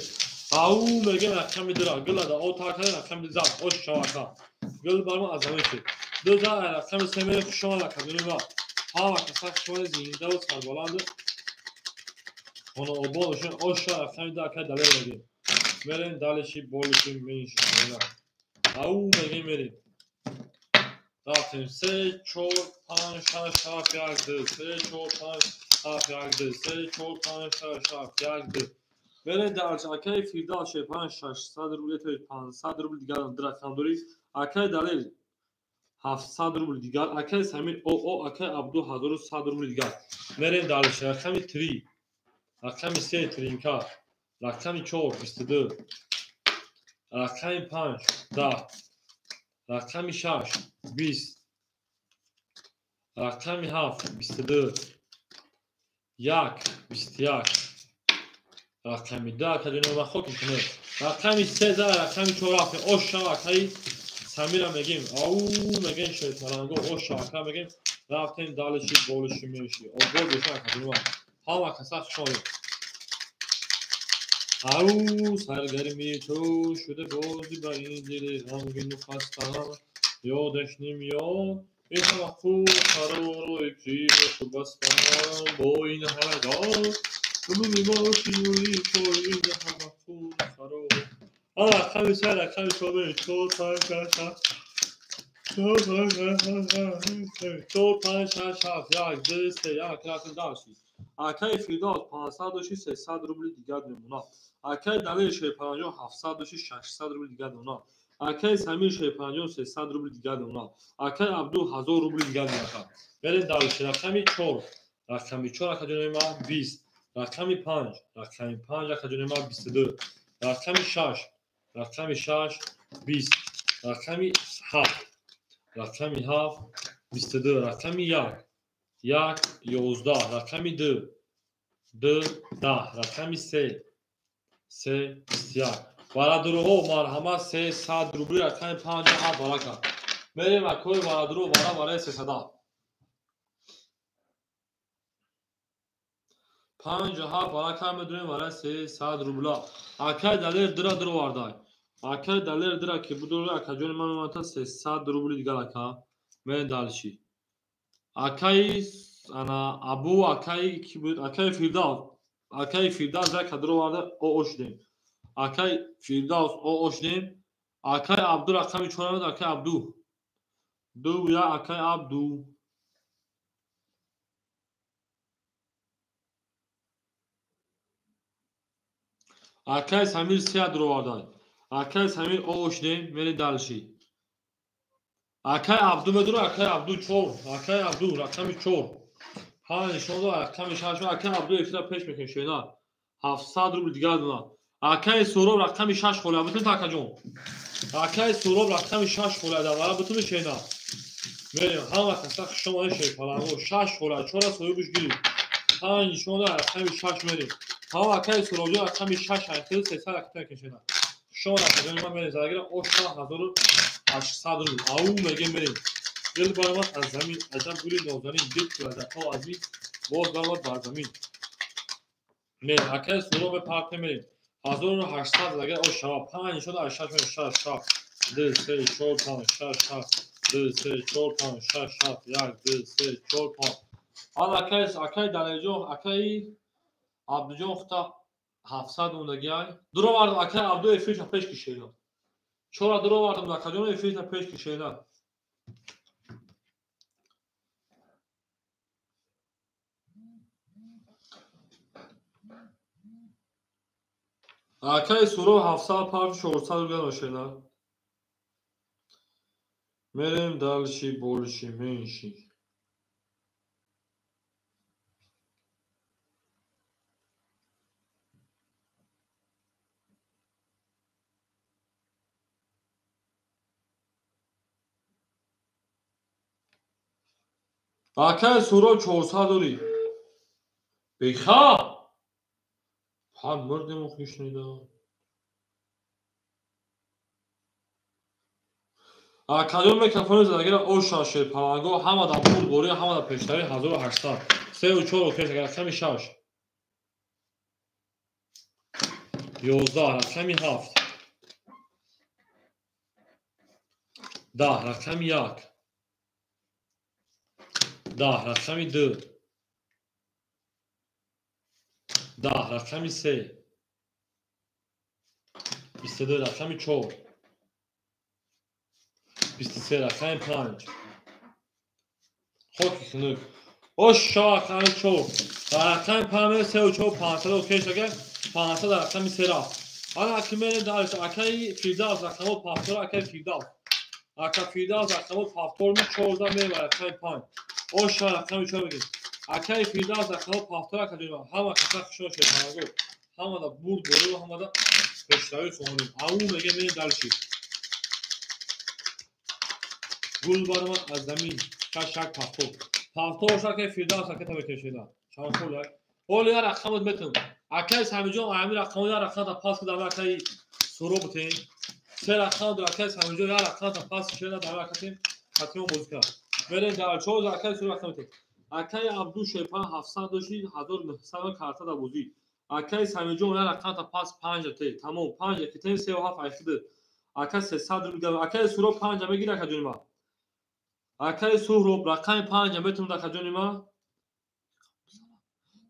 Ау мегем рақами 2 гула да о та кардем рақами 2 ош шавака. Гул бар мо аз замин шуд. 2 за рақами 3 мерем хуш омад академияи ма. Ҳама каса хуш омадед зиндаву сарбаланду хонаобод бошед. Оша рақами 2 ака далер мегем. Мерем далеши болиши менши. Ау мегем мерем. Рафтем 3 4 5 6 7 1 2 3 4 5 7 1 2 3 4 5 6 7 1 2. Мерем дальше. Акаи Фирдавс Шерпалан 600 рубл, 500 рубл дигар рақам дорӣ. Акаи Далер 700 рубл дигар. Акаи Самир ОО, акаи Абду 1100 рубл дигар. Мерем дальше. Рақами 3, рақами 3 тринка, рақами 4 22, рақами 5 10, рақами 6 20, рақами 7 22, 1 21, рақами 2 акаҷони ман хок мекунем. Рақами 3 за рақами 4 рафтем. Ош шава акаи Самира мегем. Ау мегем шерпаланго ош шава ака мегем. Рафтем далеши болиши менши. Обод бошем акаҷони ман. Ҳама каса хуш омадед. Ау саргарми ту шуда бозӣ ба ин дили ғамгину хастам. Ёдаш намеёд ин ҳама хуб қарору ки ту бастам бо ин ҳама дор. Ту мебошӣ ин ҳама хуб қарор. Ана рақами 3, рақами 4, 4 5 6 7 4 5 6 4 5 6 7 1 2 3 1 рафтем дальше. Акаи Фирдавс 500 доши 300 рубли дигар мемонад. Акаи Далер Шерпаланҷон 700 доши 600 рубли дигар мемонад. Акаи Самир Шерпаланҷон 300 рубли дигар мемонад. Акаи Абду 1000 рубли дигар мемонад. Мерем дальше. Рақами 4, рақами 4 акаҷони ман 20, рақами 5, рақами 5 акаҷони ман 22, рақами 6, рақами 6 20, рақами 7, рақами 7 22, рақами 1 1 11, рақами 2 2 10, рақами 3 3 21. Бародарҳо марҳамат 300 рубли рақами 5 7 барака. Мерем акои бародарҳо вара вараи 300. 5 7 барака медурем вараи 300 рубла. Акай Далер дира дуровардай. Акай Далер дира ки будура акаҷони ман омада 300 рубли дигар ака. Мерем дальше. Акаи ана Абу акаи ки буд? Акаи Фирдавс. Акаи Фирдавс зака дуроварда о шудем. Акаи Фирдавс о шудем. Акаи Абду рақами 4 омад. Акаи Абду. 2 1 акаи Абду. Акаи Самир 3 дуроварда. Акаи Самир о шудем. Мерем дальше. Акай Абду медура, акай Абду 4, акай Абду рақами 4. Панҷ нишон дод, рақами 6. Акай Абду эфира пеш мекунем шена. 700 рубл дигар дона. Акай Суроб рақами 6 хола бутун акаҷон. Акай Суроб рақами 6 хола давара бутун шена. Мерем ҳама каса хуш омадед шерпаланго. 6 хола 4 соҳибаш гирифт. 5 нишон дод, рақами 6 мерем. Ҳама акай Суробҷон рақами 6 айхел 300 рақам кашена. Хуш омад акаҷон, ман мерем задагира ош 1800 рубл. Ау мегем мерем. Дил баромад аз замин, аҷаб гули нозанин, дил куладаҳо аз ин боз баромад бар замин. Мерем акай Суроб мепартем мерем. 1800 задагира ош шава. 5 нишон дод, 6 мерем. 6 7 2 3 4 5 6 7 2 3 4 5 6 7 1 2 3 4 5. Ҳала акай Далерҷон, акай Абдуҷон хута 700 мондагиай. Дуровардам акай Абду эфирша пеш кишена. Чора дуровардам акаҷон эфирша пеш кишена. Акай Суроб 700 парти 400 рубля ношена. Мерем дальше, больше, меньше. Акай Суроб 400 дори. Беха! Ҳа мурдему хишнида. Кадом микрофони задагира оша шерпаланго, ҳама дар пул борӣ, ҳама дар пештари 1800. 3 4 окей, рақами 6. 11 рақами 7. 10 рақами 1. 10 рақами 2. 10 рақами 3. 22 рақами 4. 23 рақами 5. Хоки хунук. Ош шо рақами 4. Рақами 5 3 4 500 окей шага. 500 рақами 3 рафт. Ана ки мерем дальше. Акай Фирдавс рақами 5 акай Фирдавс. Ака Фирдавс рақами 7 ми 14 мерем рақами 5. Ош шо рақами 4 мегирем. Акай Фирдавс рақами 7 ака ҷон. Ҳама каса хушо шерпаланго. Ҳама да бурд бору, ҳама да пешравӣ хоҳонем. Ау мегем мерем дальше. Гул баромад аз замин, 6 1 7. 7 шака Фирдавс ака та мекашида. Чанд хол як. Ҳоло як рақамот метавонам. Акай Самиҷон ҳамин рақамот як рақамта пас кардам акай Суроб тем. Се рақам дар акай Самиҷон як рақамта пас шуда дар акатем хатимо бозӣ кард. Мерем дар 4 акай Суроб рақам тем. Акай Абду Шерпан 700 дошти 1900 карта дар бозӣ. Акай Самиҷон як рақамта пас 5 те. Тамом 5 ки тем 3 7 8 Ака 300 рубл. Акай Суроб 5 мегирад ака ҷони ман. Акай Суҳроб рақами 5 метавонад ака ҷони ман.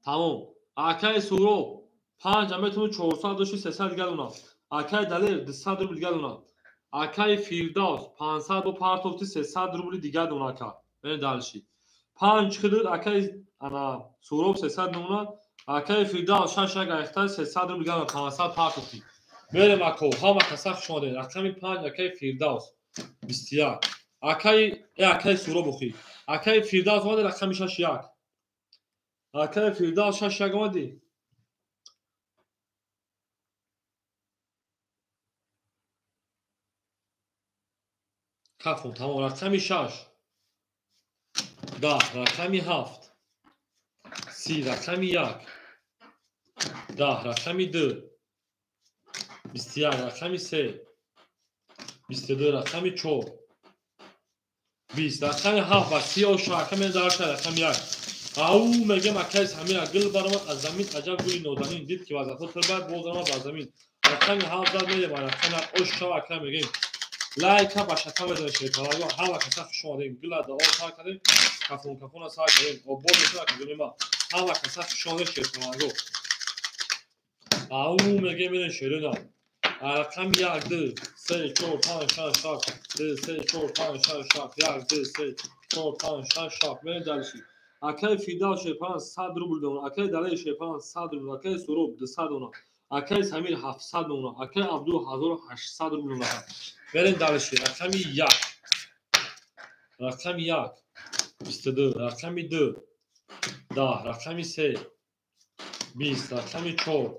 Тамом. Акай Суҳроб 5 метавонад 400 дошти 300 дигар дона. Акай Далер 200 рубл дигар дона. Акай Фирдавс 500 бо партофти 300 рубли дигар дона ака. Мерем дальше. 5 хидр акай ана Суҳроб 300 дона. Акай Фирдавс 6 1 айхта 300 рубл дигар дона 500 партофти. Мерем ако ҳама каса хуш омадед. Рақами 5 акай Фирдавс 21. Акай Суроб охи. Акай Фирдавс омади рақами 6 1. Акай Фирдавс 6 1 омади. Кафон тамом рақами 6. 10 рақами 7. 30 рақами 1. 10 рақами 2. 21 рақами 3. 22 рақами 4. 20 рақами 7 ва 36 рақами дарша рақами 1. Ау мегем акай Самир гул баромад аз замин, аҷаб гули нозанин, дид ки вазифа турбад боз омад бар замин. Рақами 7 зад мерем рақами 8 шава ака мегем. Лайка ба шака мезанем шерпаланго, ҳама каса хуш омадем. Гула дуо сар кардем, кафон кафона сар кардем. Обод бошад ака ҷони ман. Ҳама каса хуш омадем шерпаланго. Ау мегем мерем шерина. Рақами 1 2 3 4 5 6 7 2 3 4 5 6 7 1 2 3 4 5 6 7 мерем дальше. Акай Фирдавс Шерпан 100 рубл дона, акай Далер Шерпан 100 рубл, акай Суроб 200 дона, акай Самир 700 дона, акай Абду 1800 рубл дона. Мерем дальше. Рақами 1. Рақами 1 22, рақами 2 10, рақами 3 20, рақами 4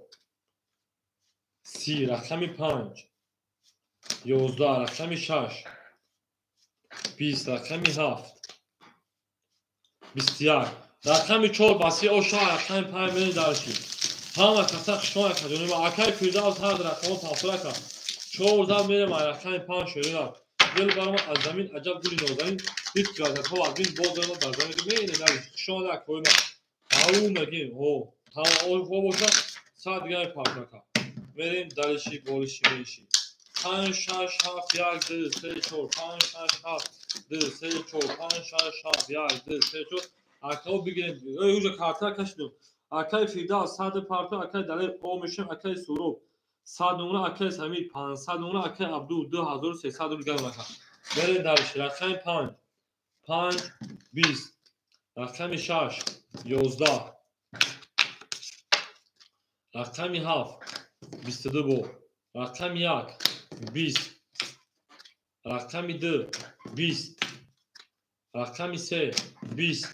30, рақами 5 11, рақами 6 20, рақами 7 21, рақами 4 баси оша, рақами 5 мени дарши. Ҳама каса хушон акаҷони ма. Акай Фирдавс ҳар рақамон пафтора ка. 4 зад мерем рақами 5 шерина. Гул барома аз замин аҷаб гули нозанин. Дид ки аз ҳо аз бин боз ма бар замин мене дар хушон акои ма. Ау мегим, ҳо. Тамом о боша, сад дига пафтора ка. Мерем дариши болиши меши. 5 6 7 1 2 3 4 5 6 7 2 3 4 5 6 7 1 2 3 4. Акао бигирем. Эй уже карта кашидум. Акай Фирдавс 100 парто, акай Далер О мешем, акай Суроб 100 нумра, акай Самир 500 нумра, акай Абду 2300 рубл гам ака. Берем дариш. Рақами 5 5 20, рақами 6 11, рақами 7 22 бо, рақами 1 20, рақами 2 20, рақами 3 20,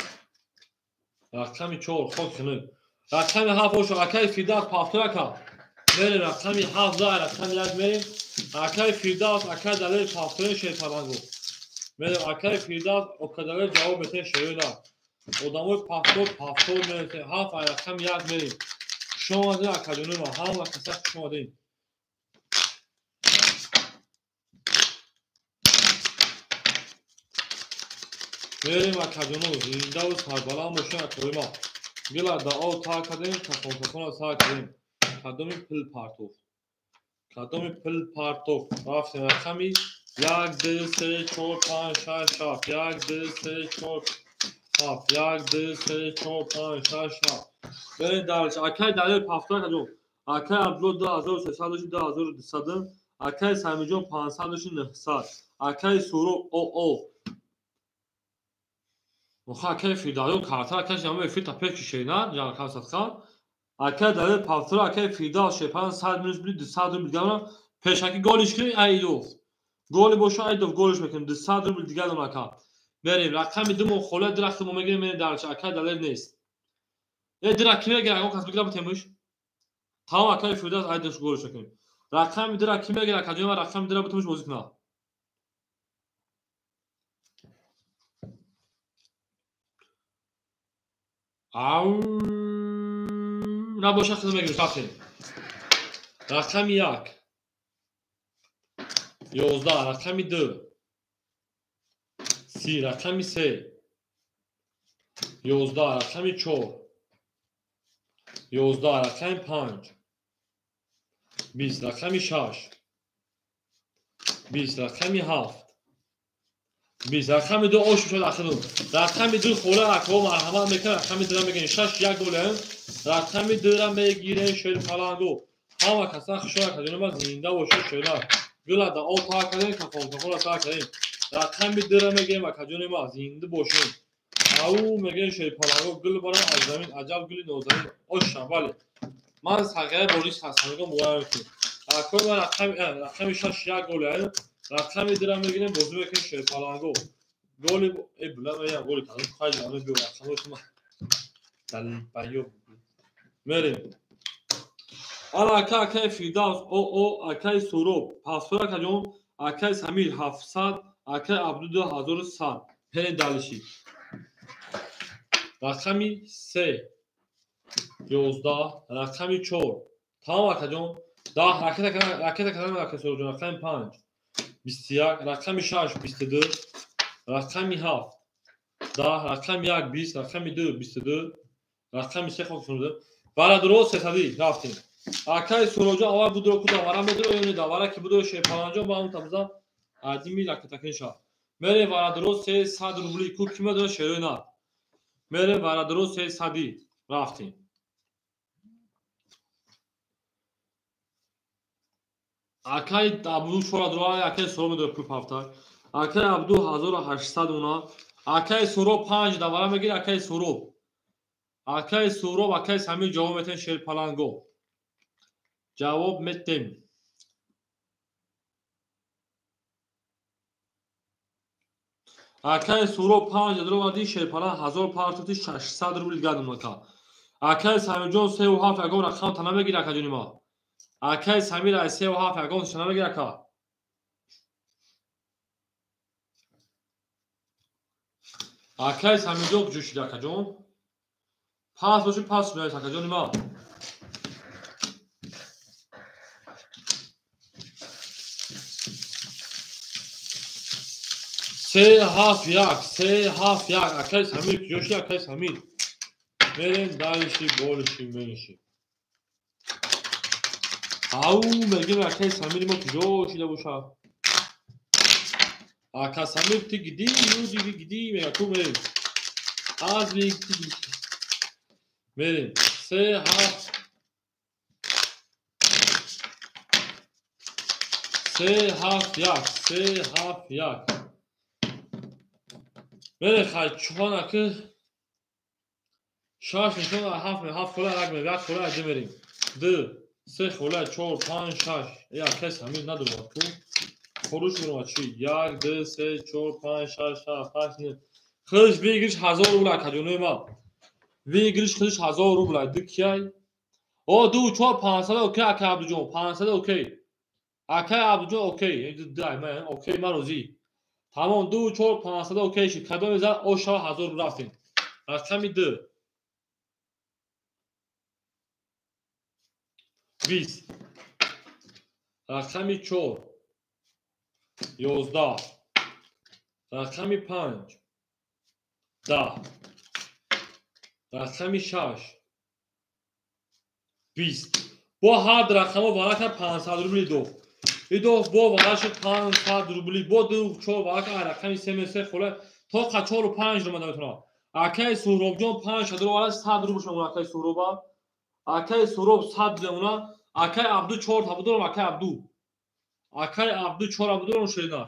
рақами 4 хок хунук, рақами 7 ошо. Акай Фирдавс пафтора ка. Мерем рақами 7 да рақами 1 мерем. Акай Фирдавс, акай Далер пафтори шерпалангу. Мерем акай Фирдавс, акай Далер ҷавоб метен шерина. Одамои пафтор пафтор мерем. 7 рақами 1 мерем. Хуш омадед акаҷони ма, ҳама каса хуш омадед. Мерем акаҷоно, зиндаву сарбаланд бошед акои ма. Гила дао тар кардем, кафон-кафонро сар кардем. Кадоми пул партоф? Кадоми пул партоф? Рафтем рақами 1 2 3 4 5 6 7 1 2 3 4 7 1 2 3 4 5 6 7. Берем дарш. Акай Далер пафтора каҷон. Акай Абдулло 2300 2200, акай Самиҷон 500 900, акай Суроб О. Оха акай Фирдавс карта каш ҳама эфир та пеш кишена ҷан Садхан. Акай Далер пафтора, акай Фирдавс шепан 100 минус буди 200 рубл дигар пешаки голиш кунӣ айдов. Голи боша айдов голиш мекунем 200 рубл дигар дон ака. Берем рақами 2 мо хола дарахт мо мегирем мене дарч. Акай Далер нест. Э дира ки мегира агон кас бигира битемуш. Тамом акай Фирдавс айдов голиш мекунем. Рақами 2 ки мегира акаҷон ма рақами 2 битемуш бозӣ кунам. Ау набоша хизм мегирем рафтем. Рақами 1 11, рақами 2 30, рақами 3 11, рақами 4 11, рақами 5 20, рақами 6 20, рақами 7 20, рақами 2 ош шуд ахиру. Рақами 2 хӯра акво марҳамат мекунад, рақами 2 мегирем 6 1 голем. Рақами 2 ра мегирем шерпалангу. Ҳама каса хушон акаҷони ма зинда бошед шера. Гула да о тар кардем, кафон-кафонро сар кардем. Рақами 2 ра мегирем акаҷони ма зинда бошед. Ау мегирем шерпалангу гул барам аз замин аҷаб гули нозанин ошам бале. Ман сағира Борис Ҳасанова муайян мекунем. Акои ман рақами 6 1 голем. Рақами 2 ра мегирем бозӣ мекунем шерпалангу. Голи э була меям голи кардам хайли аме биё рақамои шума далбаё. Мерем. Ана ака акай Фирдавс О акай Суроб пафтора акаҷон, акай Самир 700, акай Абду 2100. Перен далиши. Рақами 3 11, рақами 4. Тамом акаҷон. 10 ракета кардам акай Суроб ҷон, рақами 5 21, рақами 6 22, рақами 7 10, рақами 1 20, рақами 2 22, рақами 3 хок шуда. Барадро 300 рафтем. Акай Суроҷон аввал будро ку давара медро ё не давара ки будро шерпаланҷон ба ҳам табза адими ракетакин шав. Мерем варадро 300 рубли ку ки медора шерои на. Мерем варадро 300 рафтем. Акай Абду шорадро акай Суроб медора пул пафта. Акай Абду 1800 уна. Акай Суроб 5 давара мегир акай Суроб. Акай Суроб акай Самир ҷавоб метен шерпаланго. Ҷавоб метем. Акаи Суҳроб 5 даромади, Шерпаланг 1000 партофти, 600 рубл гадум ака. Акаи Самирҷон 3 7 ягон рақам та намегир, акаҷони ма. Акаи Самир ай 3 7 ягон та намегир, ака. Акаи Самирҷон куҷо шуди, акаҷон? Пас боши, пас меояд, акаҷони ма. 3 7 1, 3 7 1. Акаи Самир куҷо шуди, акаи Самир? Мерем дальше, больше, меньше. Ау, мегем, акаи Самири мо куҷо шида бошад? Ака Самир, ты где, люди, вы где? Мега ку мерем. Аз мерем. 3 7, 3 7 1, 3 7 1. Мерем, хай чухан аки шаш нишон, ҳафт, ҳафт хола як мерем, як хола ду мерем. Ду, се хола, чор, панҷ, шаш. Э, акаи Самир надурмад ку. Хуруш муромад чӣ? Як, ду, се, чор, панҷ, шаш, ҳафт, ҳашт, нӯ. Худаш выигрыш 1000 рубл, акаҷонои ман. Выигрыш худаш 1000 рубл. Ду кияй? О, ду, чор, 500, окей, акай Абдуҷон, 500, окей. Акай Абдуҷон, окей. Окей, ман розӣ. Тамом, ду, чор, 500, окей шид. Кадоме зад, о шава 1000 рубл рафтем. Рақами ду. 20. Рақами чор. 11. Рақами панҷ. 10. Рақами шаш. 20. Бо ҳар рақамҳо варака 500 рубли дод. Идо бо вара шуд 500 рубли, бо ду, чор варака рақами се се хола то қа чору панҷ румада метавонад. Акаи Суҳробҷон панҷ шадро вара 100 рубл шуд, акаи Суҳроба. Акаи Суҳроб 100 мемона. Акаи Абду чор та будорам, акаи Абду. Акаи Абду чор будорам шена.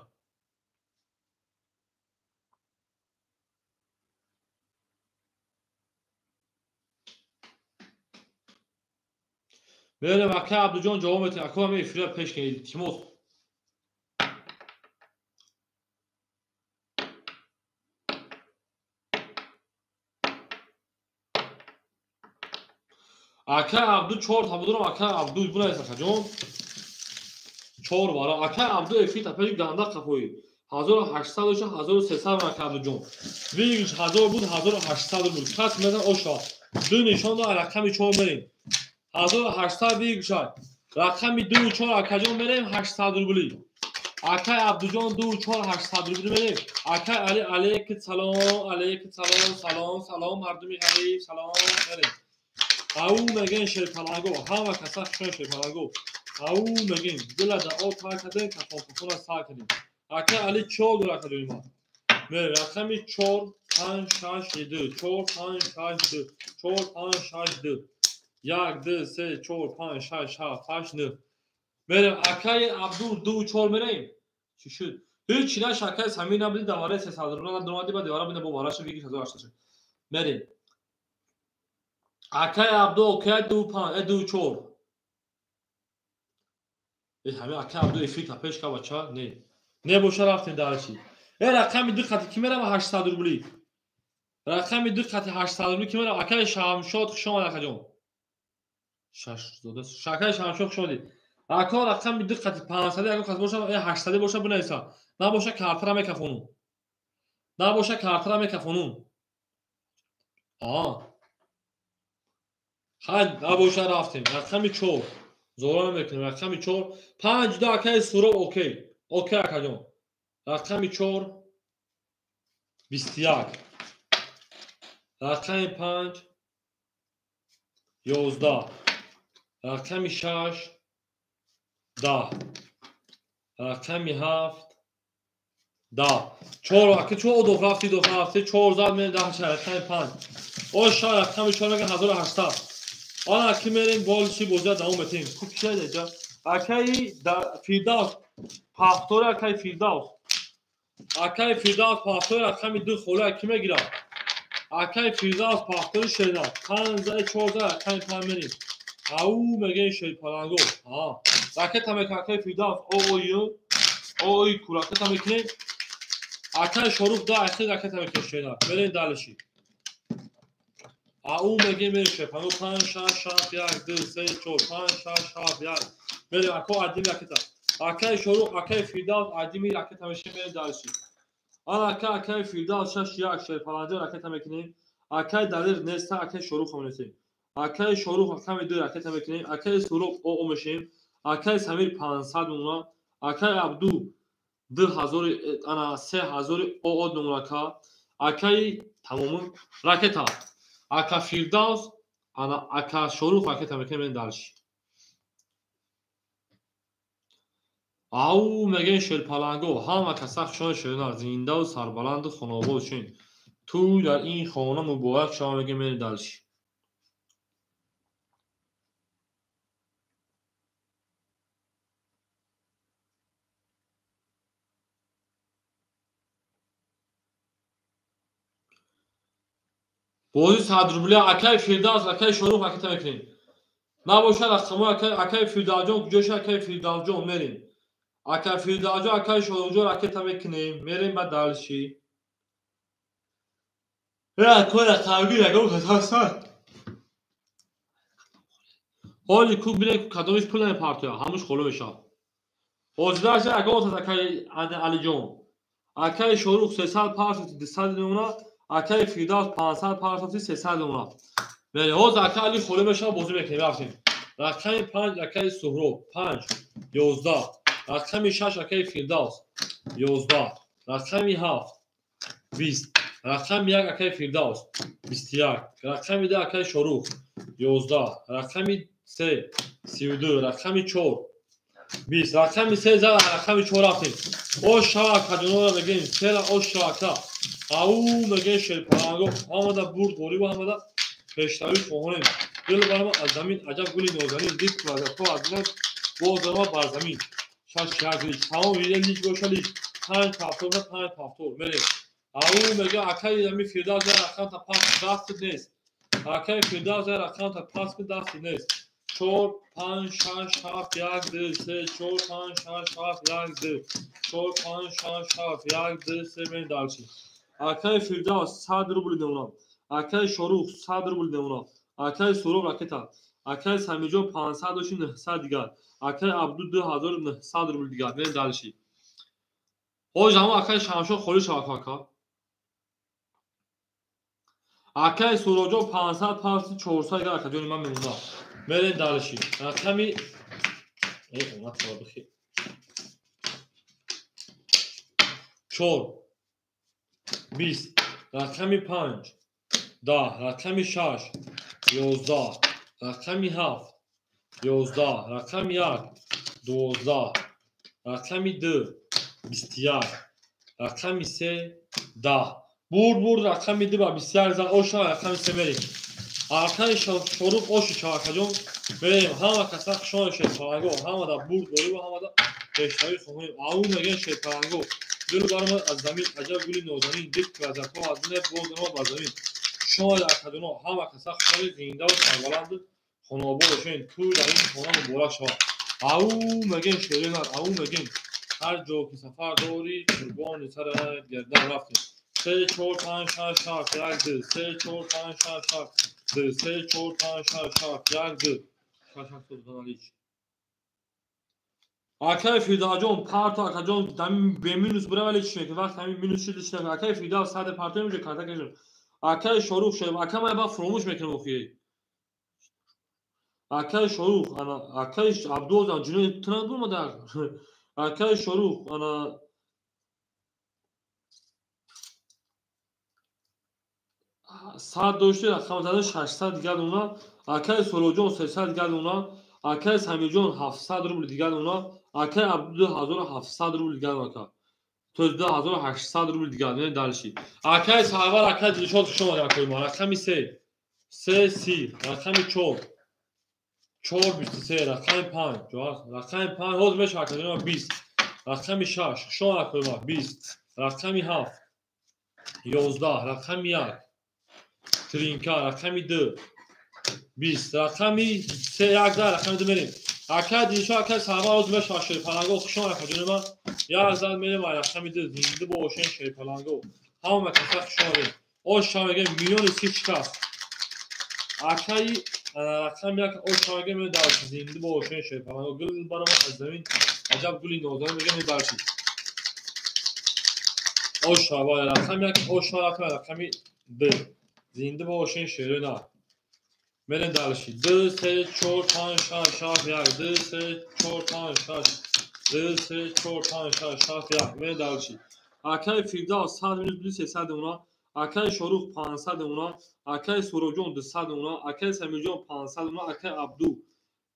Мерем, акаи Абдуҷон ҷавоб метиҳад. Ака, ҳами эфира пеш кунед, илтимос. Акаи Абду чор та будорам, акаи Абду бунавис, акаҷон. Чор вара. Акаи Абду эфир та пеш ганда қафоӣ. 1800 доша, 1300, акаи Абдуҷон. Выигрыш 1000 буд, 1800 буд. Кас мезан оша. Ду нишон дод, рақами чор мерем. 1800 выигрыш. Рақами ду чор, акаҷон, мерем 800 рубли. Акаи Абдуҷон ду чор 800 рубли мерем. Акаи Али, алейк салом, алейк салом, салом, салом, мардуми ғариб, салом мерем. Ау мегӯем, шерпаланго, ҳама каса хушон шерпаланго. Ау мегӯем, дила да об тар кардем, кафон кафона сар кардем. Акаи Али чор дор, акаҷони ман. Мерем рақами чор, панҷ, шаш, ду, чор, панҷ, шаш, ду, чор, панҷ, шаш, ду. Як, ду, се, чор, панҷ, шаш, ҳафт, ҳашт, нӯ. Мерем, акаи Абду ду чор мерем. Чӣ шуд? Ҳеҷ чӣ наш, акаи Самир набуди, давараи 300 рубла надомадӣ, ба девара бина бо вараша выигрыш 1800 шуд. Мерем. Акаи Абду окей, ду панҷ, ду чор. Э, ҳамин акаи Абду эфир та пеш ка, бача? Не. Не боша, рафтем дальше. Э, рақами ду хати ки мерава 800 рубли? Рақами ду хати 800 рубли ки мерава? Акаи Шамшод, хуш омад, акаҷон. Шашзода. Акаи Шамшод, хуш омадед. Ако рақами ду хати 500 ягон кас боша, э 800 боша, бинависа. Набоша, картара мекафонум. Набоша, картара мекафонум. Аа. Хай, набоша, рафтем. Рақами чор. Зора намекунем. Рақами чор. Панҷ ду, акаи Суроб, окей. Окей, акаҷон. Рақами чор. 21. Рақами панҷ. 11. Рақами шаш. 10. Рақами ҳафт. 10. Чор, ака чор одоф рафти, доф рафти, чор зад мерем 10 рақами панҷ. Оша рақами чор мега 1800. Ана ки мерем больше, бозия давом метем. Ку кишайда ҷа? Акаи Фирдавс, пахтори акаи Фирдавс. Акаи Фирдавс пахтори рақами ду хола ки мегирад? Акаи Фирдавс пахтори шерна. Панҷ зад, чор зад, рақами панҷ мерем. Ау мегӯем, шерпаланго. А. Ракета мекунем, акаи Фирдавс, о ой ой ку ракета мекунем. Акай Шорух да ахир ракета мекунем шена. Мерем дальше. Ау мегем мерем шепану 5 6 7 1 2 3 4 5 6 7 1. Мерем ако адим ракета. Акай Шорух, акай Фирдавс адими ракета мешем мерем дальше. Ана ака акай Фирдавс 6 1 шерпаланҷо ракета мекунем. Акай Далер неста, акай Шорух мешем. Акай Шорух рақами 2 ракета мекунем. Акай Суроқ ОО мешем. Акай Самир 500 мемона. Акай Абду 2000 ана 3000 ОО мемона ка. Акай тамом ракета. Ака Фирдавс ана ака Шорух ракета мекунем дальше. Ау мегӯем шерпаланго ҳама каса хушон шернар зиндаву сарбаланду хонобод шин. Ту дар ин хона муборак шава мегӯем мерем дальше. Бозӣ 100 рубля акай Фирдавс, акай Шорух ракета мекунем. Набошад рақамҳои акай Фирдавсҷон куҷоша акай Фирдавсҷон мерем. Акай Фирдавсҷон, акай Шоруҳҷон ракета мекунем, мерем ба дальше. Акой рақамгир ягон кас ҳастанд. Ҳоли ку бинем кадомиш пул намепартояд, ҳамуш холӣ мешавад. Ҳозираша ягон кас акай Алиҷон. Акай Шорух 300 партофти 200 мемонад. Акай Фирдавс 500 партофти 300 мемонад. Мерем ҳозир акай Али холӣ мешавад, бозӣ мекунем, рафтем. Рақами 5 акай Суҳроб 5 11. Рақами 6 акай Фирдавс 11. Рақами 7 20. Рақами 1 акай Фирдавс 21. Рақами 2 акай Шорух 11. Рақами 3 32. Рақами 4 20. Рақами 3 зад, рақами 4 рафтем. Ош шава акаҷонора мегӯем, сера ош шава ака. Ау мегӯем шерпаланго ҳамада бурд ғолибу ҳамада пешравӣ хоҳонем. Дил барама аз замин аҷаб гули нозанин дид кунад аз дилам боз ама бар замин. 6 1 лич тамом лич боша лич 5 70 5 70 мерем. Ау мега акай ами Фирдавс рақам та пас даст нест. Акай Фирдавс рақам та пас даст нест. 4 5 6 7 1 2 3 4 5 6 7 1 2 4 5 6 7 1 2 3 мен дальше. Акай Фирдавс 100 рубл мемонад. Акай Шорух 100 рубл мемонад. Акай Суроқ ракета. Акай Самиҷон 500 дошти 900 дигар. Акай Абду 2900 рубл дигар. Мен дальше. Ҳоҷ ҳамо акай Шамшод холӣ шавад ака. Акай Суроҷон 500 500 400 дигар акаҷони ман мемонад. Мерем дальше. Рақами 4 20. Рақами 5 10. Рақами 6 11. Рақами 7 11. Рақами 1 12. Рақами 2 21. Рақами 3 10. Бурд бурд рақами 2 ба 21 зад. Оша рақами 3 мерем. Акай Шорух оши шавакаҷон мерем. Ҳама каса хушон шерпаланго ҳамада бурд ғолибу ҳамада пешравӣ хоҳонем. Ау мегӯем шерпаланго дил баромад аз замин аҷаб гули нозанин дид кунад аз дилам боз ама бар замин. Шумо акаҷоно ҳама каса хушони зиндаву сарбаланду хонобод бошед. Тӯй дар ин хона муборак шавад. Ау мегӯем шеринар, ау мегӯем ҳар ҷо ки сафар дорӣ қурбони сарат гардам. Рафтем. 3 4 5 6 7 1 2 3 4 5 6 7 2 3 4 5 6 7 1 2 6 7 2 лич. Акай Фирдавсҷон парто акаҷон бе минус бура вале чӣ мекунад? Вақт ҳамин минус шуд лич накунад. Акай Фирдавс саде парто меҷа карта кашем. Акай Шорух шоеб ака ман ба фуромӯш мекунам охи. Акай Шорух ана акай Абдуозам ҷунои тунад бумада. Акай Шорух ана 100 дошти рақам зада 600 дигар мемонад. Акай Суроҷон 300 дигар мемонад. Акай Самиҷон 700 рубл дигар мемонад. Акай Абду 2700 рубл дигар мемонад. То 2800 рубл дигар. Мерем дальше. Акай Сарвар, акай Дилшод хуш омадед акои мо. Рақами 3 3 30, рақами 4 4 23, рақами 5 рақами 5 ҳозир мешавад акаҷони мо 20, рақами 6 хуш омад акои мо 20, рақами 7 11, рақами 1 тринка, рақами 2 20, рақами 3 1 рақами 2 мерем. Акай Дилшод, акай Сарвар ҳозир мешавад шерпаланго хуш омад акаҷони ман. Як зад мерем рақами ду зинда бошен шерпаланго. Ҳама каса хуш омадед. Оша мегем миллиони си шикаст. Акаи рақами як оша мегем дальше зинда бошен шерпаланго. Гул барома аз замин аҷаб гули нозанин мегем дальше. Оша ва рақами як оша рақами ду. Зинда бошен шерона. Мерем дальше. 2 3 4 5 6 7 1 2 3 4 5 6 2 3 4 5 6 7 1 мерем дальше. Акаи Фирдавс 100 минус 300 уна, акаи Шорух 500 уна, акаи Суроҷон 200 уна, акаи Самирҷон 500 уна, акаи Абду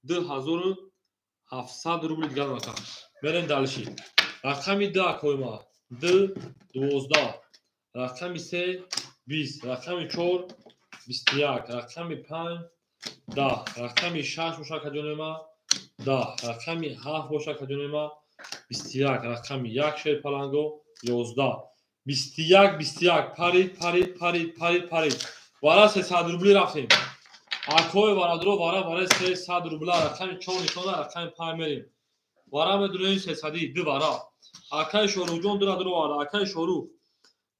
2700 рубли дигар мака. Мерем дальше. Рақами 2 акои ма 2 12, рақами 3 20, рақами 4 21, рақами 5 10, рақами 6 боша акаҷони ма 10, рақами 7 боша акаҷони ма 21, рақами 1 шерпаланго 11, 21 21 парид парид парид парид парид. Вара 300 рубли рафтем. Акои варадро вара вара 300 рубла рақами 4 нишона рақами 5 мерем. Вара медурем 300 ду вара. Акаи Шоруҳҷон дура дуро вара. Акаи Шоруҳ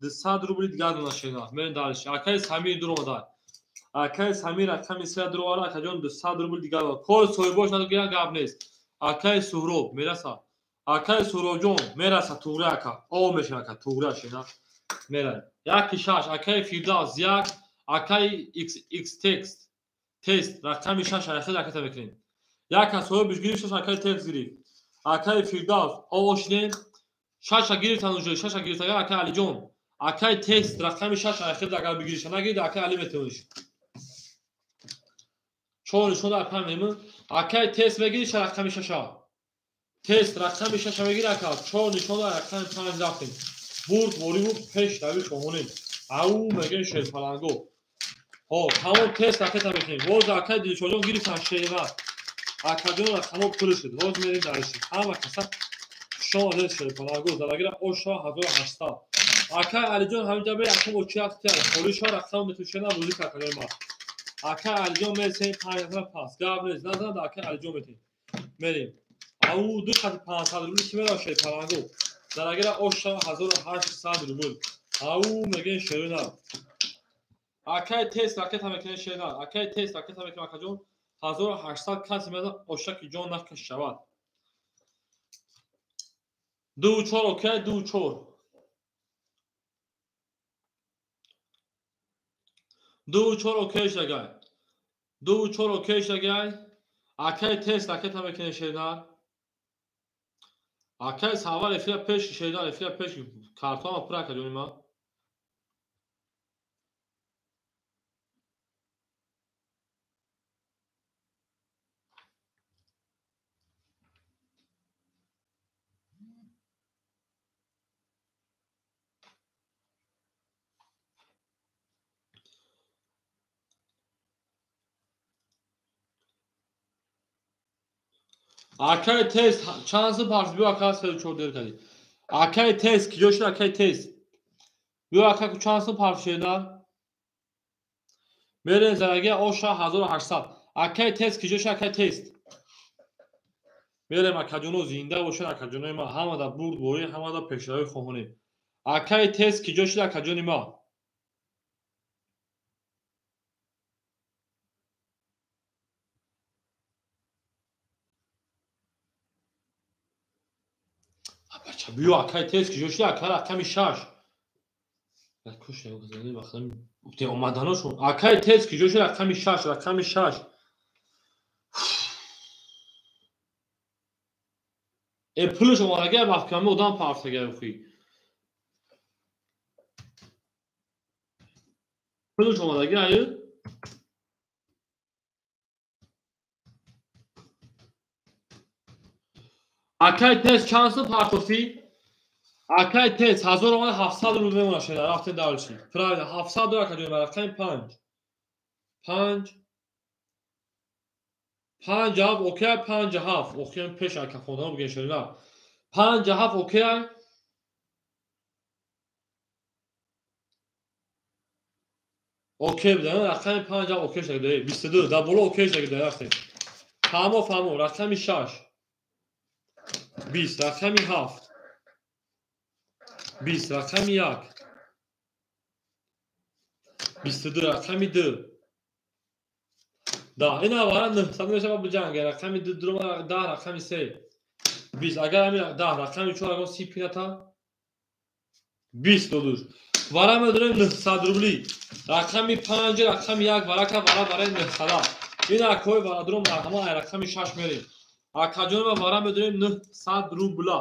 200 рубли дигар дона шена. Мерем дальше. Акаи Самир дуро омада. Акаи Самир рақами 3 дуро вара. Акаҷон 200 рубли дигар. Кор соҳибош надогиран гап нест. Акаи Суҳроб мераса. Акаи Суҳробҷон мераса туғри ака. О мешава ака туғри шена. Мерай. 1 6 акаи Фирдавс 1 акаи X текст тест рақами 6 айхел аката мекунем. Як соҳибиш гирифт 6 акаи текст гирифт. Акаи Фирдавс овошинем 6 гирифтан уже 6 гирифтага акаи Алиҷон. Акаи тест рақами 6 айхел агар бигириша нагирид акаи Али метавониш. 4 нишонда акаи мемун. Акаи тест мегириша рақами 6. Тест рақами 6 мегири ака 4 нишонда рақами 5 рафтем. Бурд вориву пеш дави хоҳонем. Ау мегем шерпаланго. Ҳо, тамом тест ракета мекунем. Боз акаи Дилшоҷон гирифтан шера. Акаҷон рақамо пур шуд. Боз мерем дариши. Ҳама каса шумо шерпаланго залагира оша 1800. Акаи Алиҷон ҳаминҷа бе акам очи акти холиша рақам метушена музика акаҷон ма. Акаи Алиҷон мерсем 5 пас. Гап нест, назанад акаи Алиҷон метем. Мерем. Ау ду хати 500 рубли ки мерава шерпаланго. Залагира оша 1800 рубл. Ау мегем шерона. Акаи тест ракета мекунем шерона. Акаи тест ракета мекунем акаҷон. 1800 каси мезан ошаки ҷон накаш шавад. 2 4 окей 2 4. 2 4 окей шагай. 2 4 окей шагай. Акаи тест ракета мекунем шерона. Акаи савар эфира пеш шерона эфира пеш картома пур акаҷони ма. Акаи тест чанд сум парс биё ака 34 дер кардӣ. Акаи тест киҷо шуд акаи тест? Биё ака чанд сум парс шуда? Мерем зараги оша 1800. Акаи тест киҷо шуд акаи тест? Мерем акаҷоно зинда бошад акаҷонои ма ҳамада бурдборӣ ҳамада пешравӣ хоҳонем. Акаи тест киҷо шуд акаҷони ма? Биё акаи тест киҷо шуд ака рақами 6. Кош омаданошон. Акаи тест киҷо шуд рақами 6, рақами 6. Пулш омадага маҳкама одам парфтага хи. Пулш омадага аю. Акаи тест чанд сум партофтӣ? Акаи тест 1700 рубл мемона шуда рафтем давлши. Правильно 700 рубл акаҷон рақами 5. 5 5 7 окей 5 7 охирин пеш ака хондан бигин шуда. 5 7 окей. Окей бидан рақами 5 7 окей шуда. 22 дар боло окей шуда рафтем. Фаҳмо фаҳмо рақами 6 20 рақами 7 20 рақами 1. 22 рақами 2. Да, ина вара 900 мешава биҷанге. Рақами 2 дурома 10 рақами 3. 20 агар ҳамин 10 рақами 4 агар 30 пината 20 додуш. Вара медорем 900 рубли. Рақами 5 рақами 1 варака вара барои 900. Ин акои варадуром ҳама рақами 6 мерем. Акаҷони ма вара медорем 900 рубла.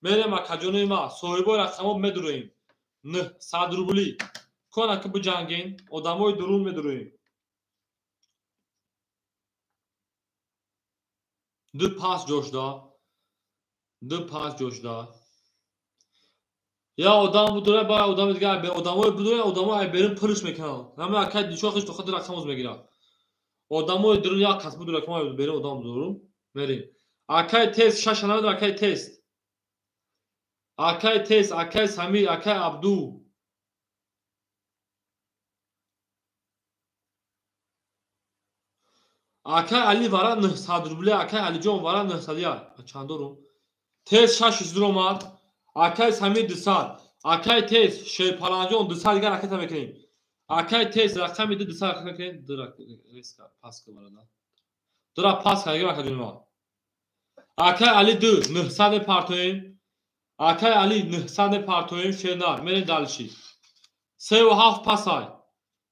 Мерем акаҷони ма соҳибои рақамҳо медуроем. 900 рубли. Кон ака биҷанген, одамои дурун медуроем. Ду пас ҷошда. Ду пас ҷошда. Я одам будура, ба одами дигар одамои будура, одамои ай берун пурш мекунанд. Ҳама акай дишо хиш тоха ду рақам оз мегирад. Одамои дурун як кас будура, ки ма берун одам будурум. Мерем. Акай тест шаша намедонам, акай тест. Акай тест, акай Самир, акай Абду. Акай Али вара 900 рубли, акай Алиҷон вара 901. Чанд дорум? Тест 6 дуромад. Акай Самир 200. Акай тест Шерпаланҷон 200 дигар ракета мекунем. Акай тест рақами 2 200 ракета мекунем. Ду резка пас ка бародар. Дура пас ка дигар акаҷон ма. Акай Али 2 900 партоем. Акай Али 900 партоем шернар. Мерем дальше. 3 7 пасай.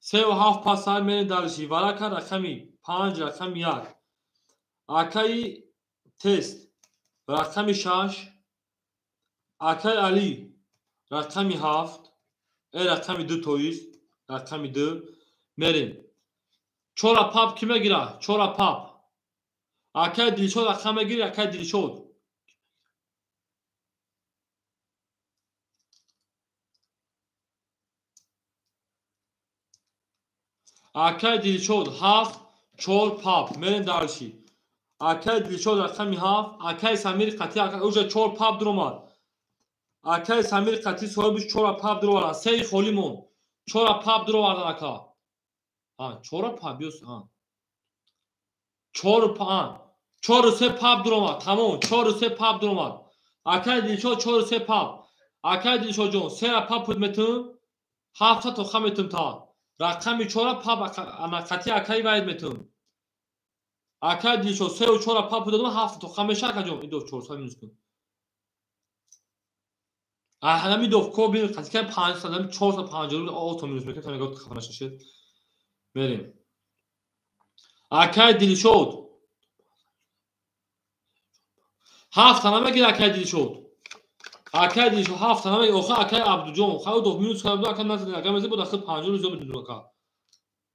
3 7 пасай мерем дальше. Варака рақами 5 рақами 1. Акай тест рақами 6. Акай Али рақами 7. Рақами 2 тоист. Рақами 2. Мерем. 4 пап ки мегира? 4 пап. Акай Дилшод рақам мегири, акай Дилшод. Акай Дилшод 7 4 пап. Мерем дальше. Акай Дилшод рақами 7. Акай Самир қатӣ уже 4 пап дуромад. Акай Самир қатӣ соҳибиш 4 пап дуровард. 3 холӣ монд. 4 пап дуровардан ака. 4 пап ёс. 4 пап. 4 3 пап дуромад. Тамом. 4 3 пап дуромад. Акай Дилшод 4 3 пап. Акай Дилшод ҷон 3 пап пуд метун. 7 тоха метун та. Рақами 4 пап ана қатӣ акай вайд метун. Акай Дилшод 3 4 пап пуд додум 7 тоха меша ака ҷон. Идо 400 минус кун. Ҳами доф ко бин қатӣ кай 500 ами 450 рубл ото минус мекунем, та мегӯяд хафа нашед. Мерем. Акай Дилшод 7 тана мегир акай Дилшод. Акай Дилшод 7 тана мегир. Оха акай Абдуҷон хай доф минус кард, ака назад, ака мезӣ бод ахир 50 рубл зиёд медодум ака.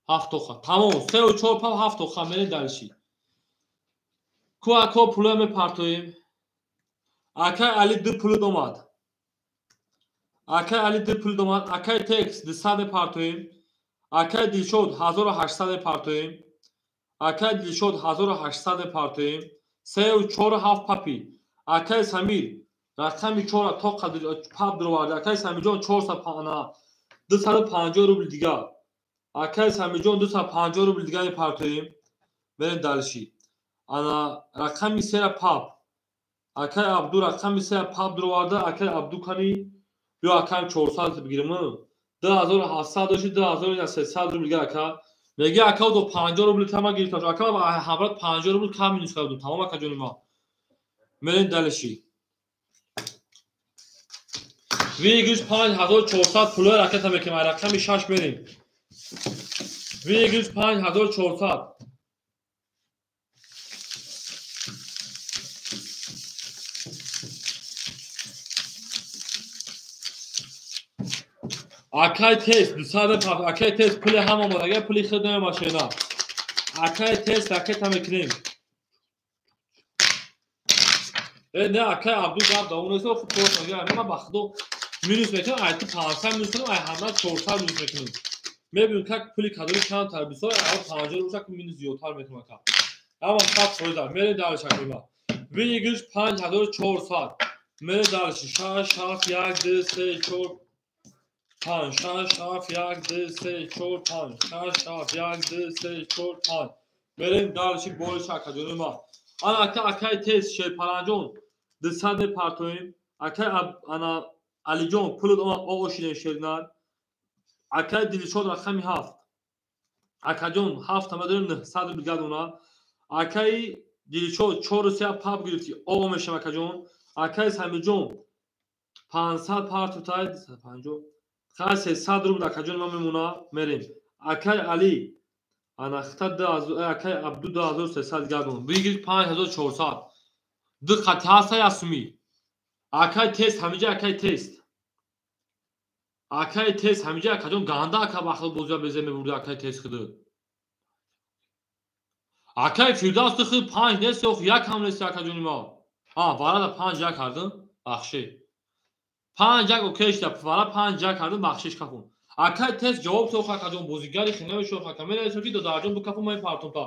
7 тоха. Тамом. 3 4 пап 7 тоха мерем дальше. Ку ака пула мепартоем. Акай Али 2 пул домад. Акай Али 2 пул домад. Акай Текс 200 партоем. Акай Дилшод 1800 партоем. Акай Дилшод 1800 партоем. 3 4 7 папи. Акай Самир рақами 4 то қадр пап дуровард. Акай Самирҷон 400 250 рубл дигар. Акай Самирҷон 250 рубл дигар мепартоем. Мерем дальше. Ана рақами 3 пап. Акай Абду рақами 3 пап дуроварда. Акай Абду кани биё акам 400 бигирем. 2700 дошти 2300 рубл дигар ака. Меги ака до 50 рубл тама гирифтам. Ака ҳамрат 50 рубл кам минус кардум. Тамом ака ҷони ма. Мерем дальше. Выигрыш 5400 пулои ракета мекунем. Рақами 6 мерем. Выигрыш 5400. Акай тест 200 пап. Акай тест пули ҳам омад. Агар пули худ намемашена. Акай тест ракета мекунем. Не акай Абду гап да он эсо худ просто агар ма ба худо минус мекунам, ай ту 500 минус кунам, ай ҳамра 400 минус мекунам. Мебинем как пули кадори камтар бисёр, ай 50 рубл как минус зиёдтар мекунам ака. Ама 100% мерем дальше акима. Выигрыш 5400. Мерем дальше 6 7 1 2 3 4 5 6 7 1 2 3 4 5 6 7 1 2 3 4 5. Мерем дальше больше ака ҷони ма. Ана ака акай тест Шерпаланҷон 200 партоем. Акай ана Алиҷон пулут омад ошидем шернар. Акай Дилшод рақами 7. Акаҷон 7 медорем 900 рубл гардона. Акай Дилшод 4-3 пап гирифти о мешам акаҷон. Акай Самирҷон 500 партутай 250. Хай 300 рубл акаҷон ман мемона мерем. Акай Али анахта 2000 акай Абду 2300 гардон. Бигир 5400. Ду қати ҳаста ясуми. Акай тест ҳамиҷа акай тест. Акай тест ҳамиҷа акаҷон ганда ака бахл бозия безе мебурда акай тест хиды. Акай Фирдавс ту хид 5 нест ё 1 ҳам нест акаҷони ма. А варада 5 1 кардым бахши. 5 1 окей шуда вара 5 1 кардым бахшиш кафун. Акай тест ҷавоб сохт акаҷон бозигари хина мешуд ака мерасо ки додарҷон букафун ман партум та.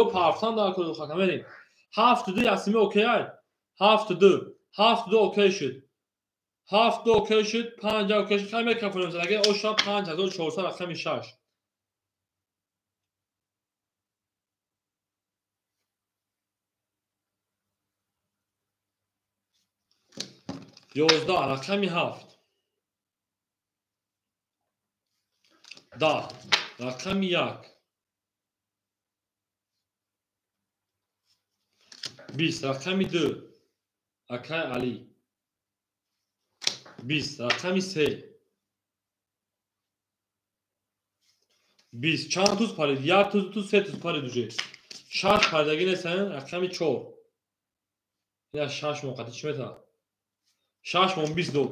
Ё партан дар кор ака мерем. 7 2 ясими окей ай. 7 2 7 2 окей шуд. 7 2 окей шуд 5 окей шуд. Хай мекафунем агар оша 5400 рақами 6. 11 рақами 7. 10 рақами 1. 20 рақами 2. Акай Али. 20 рақами 3. 20 чанд туз парид? 1 туз, 2 туз, 3 туз парид уже. 6 паридаги нестан, рақами 4. Ина 6 моқати чӣ метавад? 6 мон 20 дод.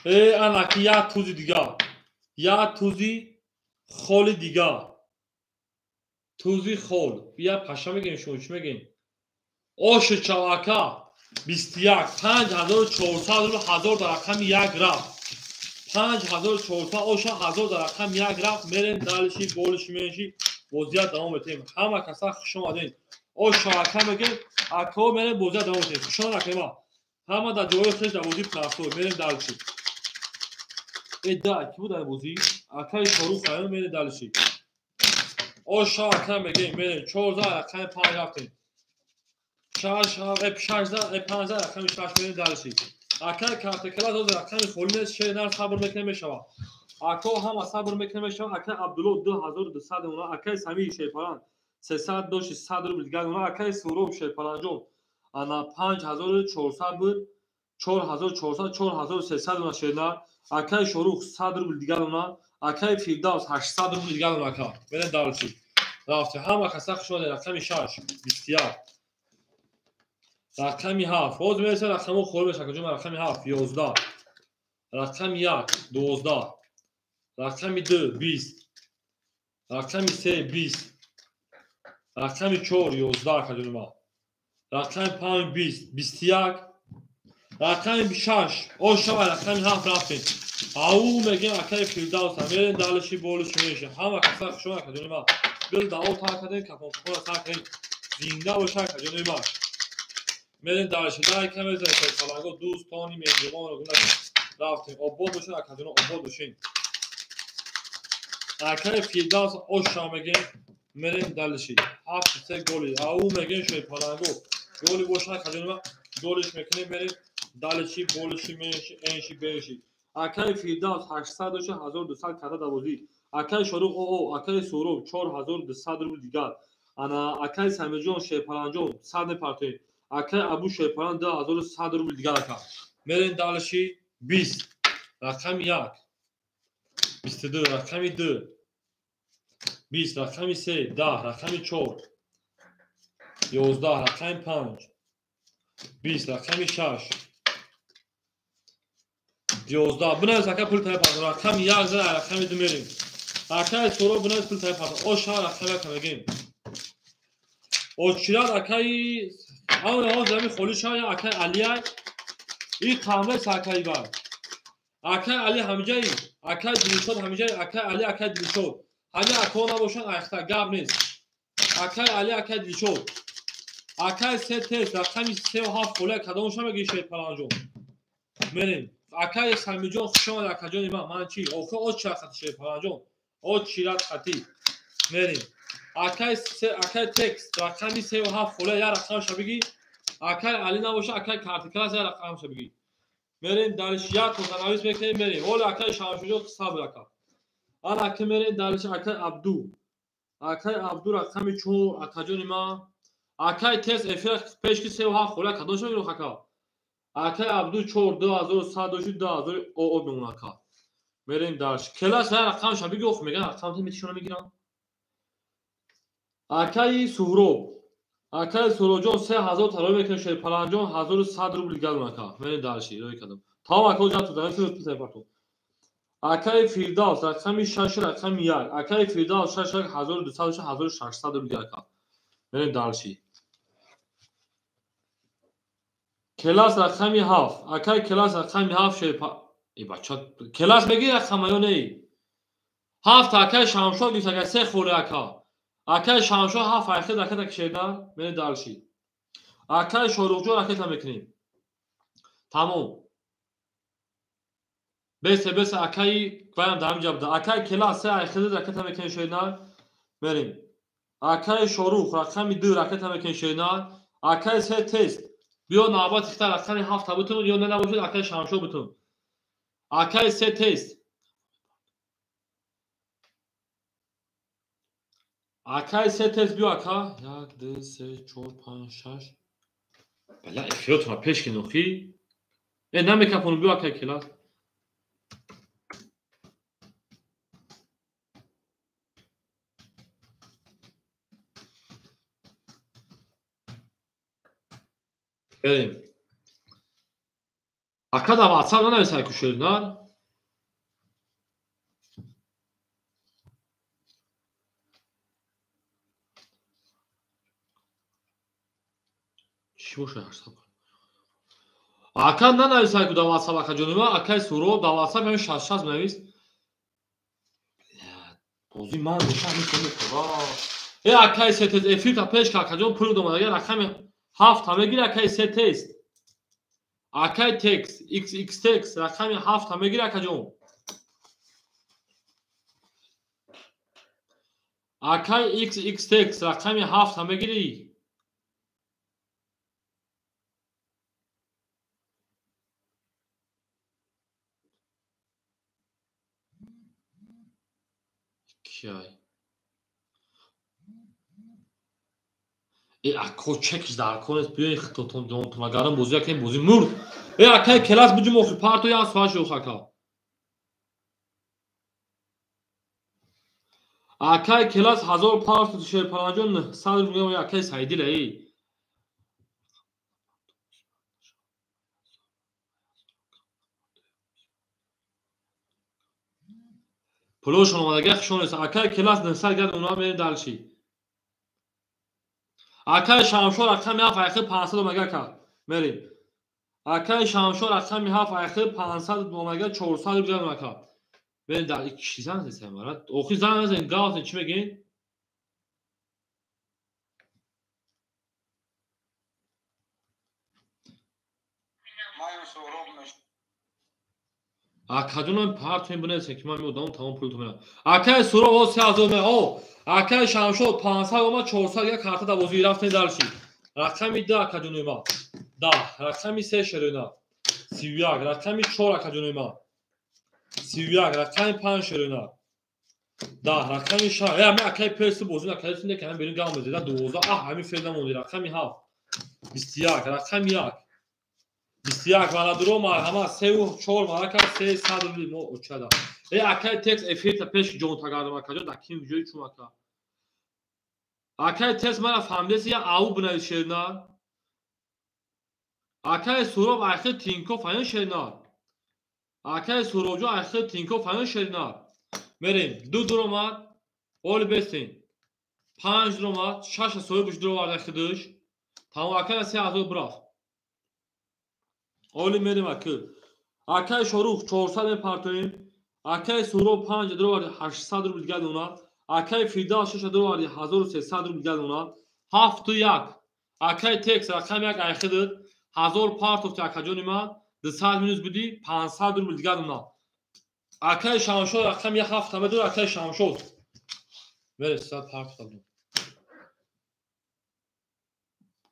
Анаки 1 тузи дига. 1 тузи холи дига. Тузи хол. Бия паша мегем шумо чӣ мегем? Оши чавака 21 5400 рубл 1000 дар рақами 1 рафт. 5400 оша 1000 дар рақами 1 рафт. Мерем далиши болиши менши бозия давом метем. Ҳама каса хуш омадед. Ош чавака мегем, ако мерем бозия давом метем. Хуш омадед ма. Ҳама дар ҷои хеш дар бозӣ пластор. Мерем далиши. Да, ки буд дар бозӣ? Акаи Шорух ҳаён мерем далиши. Ош чавака мегем, мерем 14 рақами 5 рафтем. 6 5 рақами 6 мерем далиши. Акай картакала доз рақами холи нест, шер нар сабр мекунем мешава. Ако ҳама сабр мекунем мешава. Акай Абдулло 2200 она, акай Самир Шерпалан 300 доши 100 рубл дигар она, акай Суроб Шерпаланҷон ана 5400 буд, 4400 4300 она шернар, акай Шорух 100 рубл дигар она, акай Фирдавс 800 рубл дигар она ака. Мерем далиши. Рафти ҳама каса хуш омадед. Рақами 6 21 рақами 7. Ҳозир мерасад рақамҳо холӣ мешавад. Куҷо рақами 7 11 рақами 1 12 рақами 2 20 рақами 3 20 рақами 4 11 куҷо ма рақами 5 20 21 рақами 6 ошава рақами 7 рафтем. Ау мегем акаи Фирдавс мерем далиши болиши меши. Ҳама каса хуш омадед куҷо ма. Бил даво тар кардем, кафонхора сар кардем. Зинда бошад куҷо ма. Мерем далиши. Дай кам мезанем саланго дӯстони меҳрибонро гуна рафтем. Обод бошед акаҷоно, обод бошед. Акаи Фирдавс оша мегем, мерем далиши. 7-3 голи. Ау мегем шерпаланго. Голи бошад акаҷоно, голиш мекунем, мерем далиши, болиши, менши, энши, бенши. Акаи Фирдавс 800 дошт, 1200 карда дар бозӣ. Акаи Шорух оо, акаи Суроб 4200 рубл дигар. Ана акаи Самирҷон Шерпаланҷон 100 мепартоем. Акаи Абу Шерпалан 2100 рубл дигар ака. Мерем далиши 20 рақами 1 22 рақами 2 20 рақами 3 10 рақами 4 11 рақами 5 20 рақами 6 11. Бинавис ака пул тайёр пардон. Рақами 1 зара рақами 2 мерем. Акаи Суроб бинавис пул тайёр пардон. Оша рақами 1 мегем. Очират акаи ҳозир ҳамин холи шава акаи Алия и қамлес акаи бар. Акаи Али ҳамиҷаи, акаи Дилшод ҳамиҷаи, акаи Али, акаи Дилшод. Ҳамин акаҳо набошанд айхта гап нест. Акаи Али, акаи Дилшод. Акаи се тест рақами 3 7 холи кадомша мегирӣ Шерпаланҷон? Мерем. Акаи Самирҷон хуш омадед акаҷони ман. Ман чӣ? Охир оч чират хати Шерпаланҷон. Оч чират хати. Мерем. Акаи текст рақами 3 7 холи як рақамша бигӣ. Акаи Али набоша, акаи картикалас як рақамша бигӣ. Мерем дальше як тозанавис мекунем мерем. Оли акай Шамшуҷон сабр ака. Ана ки мерем дальше акай Абду. Акай Абду рақами 4 акаҷони ма. Акай тез эфира пешки 37 хола кадон шо мегирам ака. Акай Абду 4 2100 доши 2000 ОО мемон ака. Мерем дальше. Келас рақамша бигӯ ох меган рақам метишона мегирам. Акаи Суҳроб. Акаи Суҳробҷон 3000 тарои мекунем Шерпаланҷон 1100 рубл гал ака. Мерем дальше рой кардам. Тамом ака ҷа тозанавис партом. Акаи Фирдавс рақами 6 рақами 1. Акаи Фирдавс 6 1200 1600 рубл ака. Мерем дальше. Келас рақами 7. Акаи Келас рақами 7 Шерпа Э бача келас мегири рақама ё не? 7 акаи Шамшод гирифт ака 3 холи ака. Акаи Шамшод 7 айхед ракета кишеда мерем дальше. Акаи Шоруқҷон ракета мекунем. Тамом. Бесе бесе акаи ваям дар ҳаминҷа буда. Акаи Келас 3 айхед ракета мекунем шоидна. Мерем. Акаи Шоруқ рақами 2 ракета мекунем шоидна. Акаи 3 тест. Биё навбати хита рақами 7 бутун ё не набошад акаи Шамшод бутун. Акаи 3 тест. Акаи 3 тест биё ака. 1 2 3 4 5 6. Бала эфиротона пеш ки нохи. Э намекафонум биё акаи Келас. Берем. Ака дар WhatsApp нанависай ку шернар. Чӣ бошад 800? Ака нанависай ку дар WhatsApp акаҷони ма, акаи Суҳроб дар WhatsApp ҳамин 66 навис. Бози ман бошад мекунам. Э акаи се тест эфир та пеш ка акаҷон пул домад агар рақами 7 мегири акаи се тест. Акаи текс XX текс рақами 7 мегири акаҷон. Акаи XX текс рақами 7 мегири. Киай. Э ако чекиш дар конес биёи хитотон ҷонтон агарам бозӣ якем бозӣ мурд. Э акаи Келас биҷум охи парто як соат шуд ака. Акаи Келас 1500 Шерпаланҷон 900 рубл акаи Саидила эй. Пулошон омадага хушон нест. Акаи Келас 900 гад онҳо мерем дальше. Акаи Шамшод рақами 7 айхи 500 омага ка. Мерем. Акаи Шамшод рақами 7 айхи 500 омага 400 рубл гад ака. Мерем дар ки зан зесай марат. Охи зан назен гавтен чӣ мегин? Акаҷонам партоем бинависем ки ман меодам тамом пултон мерам. Акаи Суҳроб о 3000 ме. О акаи Шамшод 500 омад 400 як карта дар бозӣ рафтем дальше. Рақами 2 акаҷони ма. 10 рақами 3 шерона. 31 рақами 4 акаҷони ма. 31 рақами 5 шерона. 10 рақами 6. Э ами акаи перси бозӣ накардем синде ки ҳам берин гам мезеда 12. Аҳ ҳамин феъла монди рақами 7. 21 рақами 1. 21 валадуро марҳамат 3 4 марака 300 рубл мо очада. Э акаи текс эфирта пеш ҷонтагардам акаҷон дар ким ҷои чум ака. Акаи текс мара фаҳмидеси я ау бинавис шернар. Акаи Суҳроб айхи Тинкоф аян шернар. Акаи Суҳробҷон айхи Тинкоф аян шернар. Мерем 2 дуромад оли бестен. 5 дуромад 6 соҳибаш дуровард айхидиш. Тамом акаи 3000 бурафт. Оли мерем аки. Акаи Шорух 400 мепартоем. Акаи Суҳроб 5 дуроварди 800 рубл дигар донад. Акаи Фирдавс 6 дуроварди 1300 рубл дигар донад. 7 1. Акаи текс рақами 1 айхидид 1000 партофти акаҷони ман 200 минус буди 500 рубл дигар донад. Акаи Шамшод рақами 7 медор акаи Шамшод. Мере 100 партофта будем.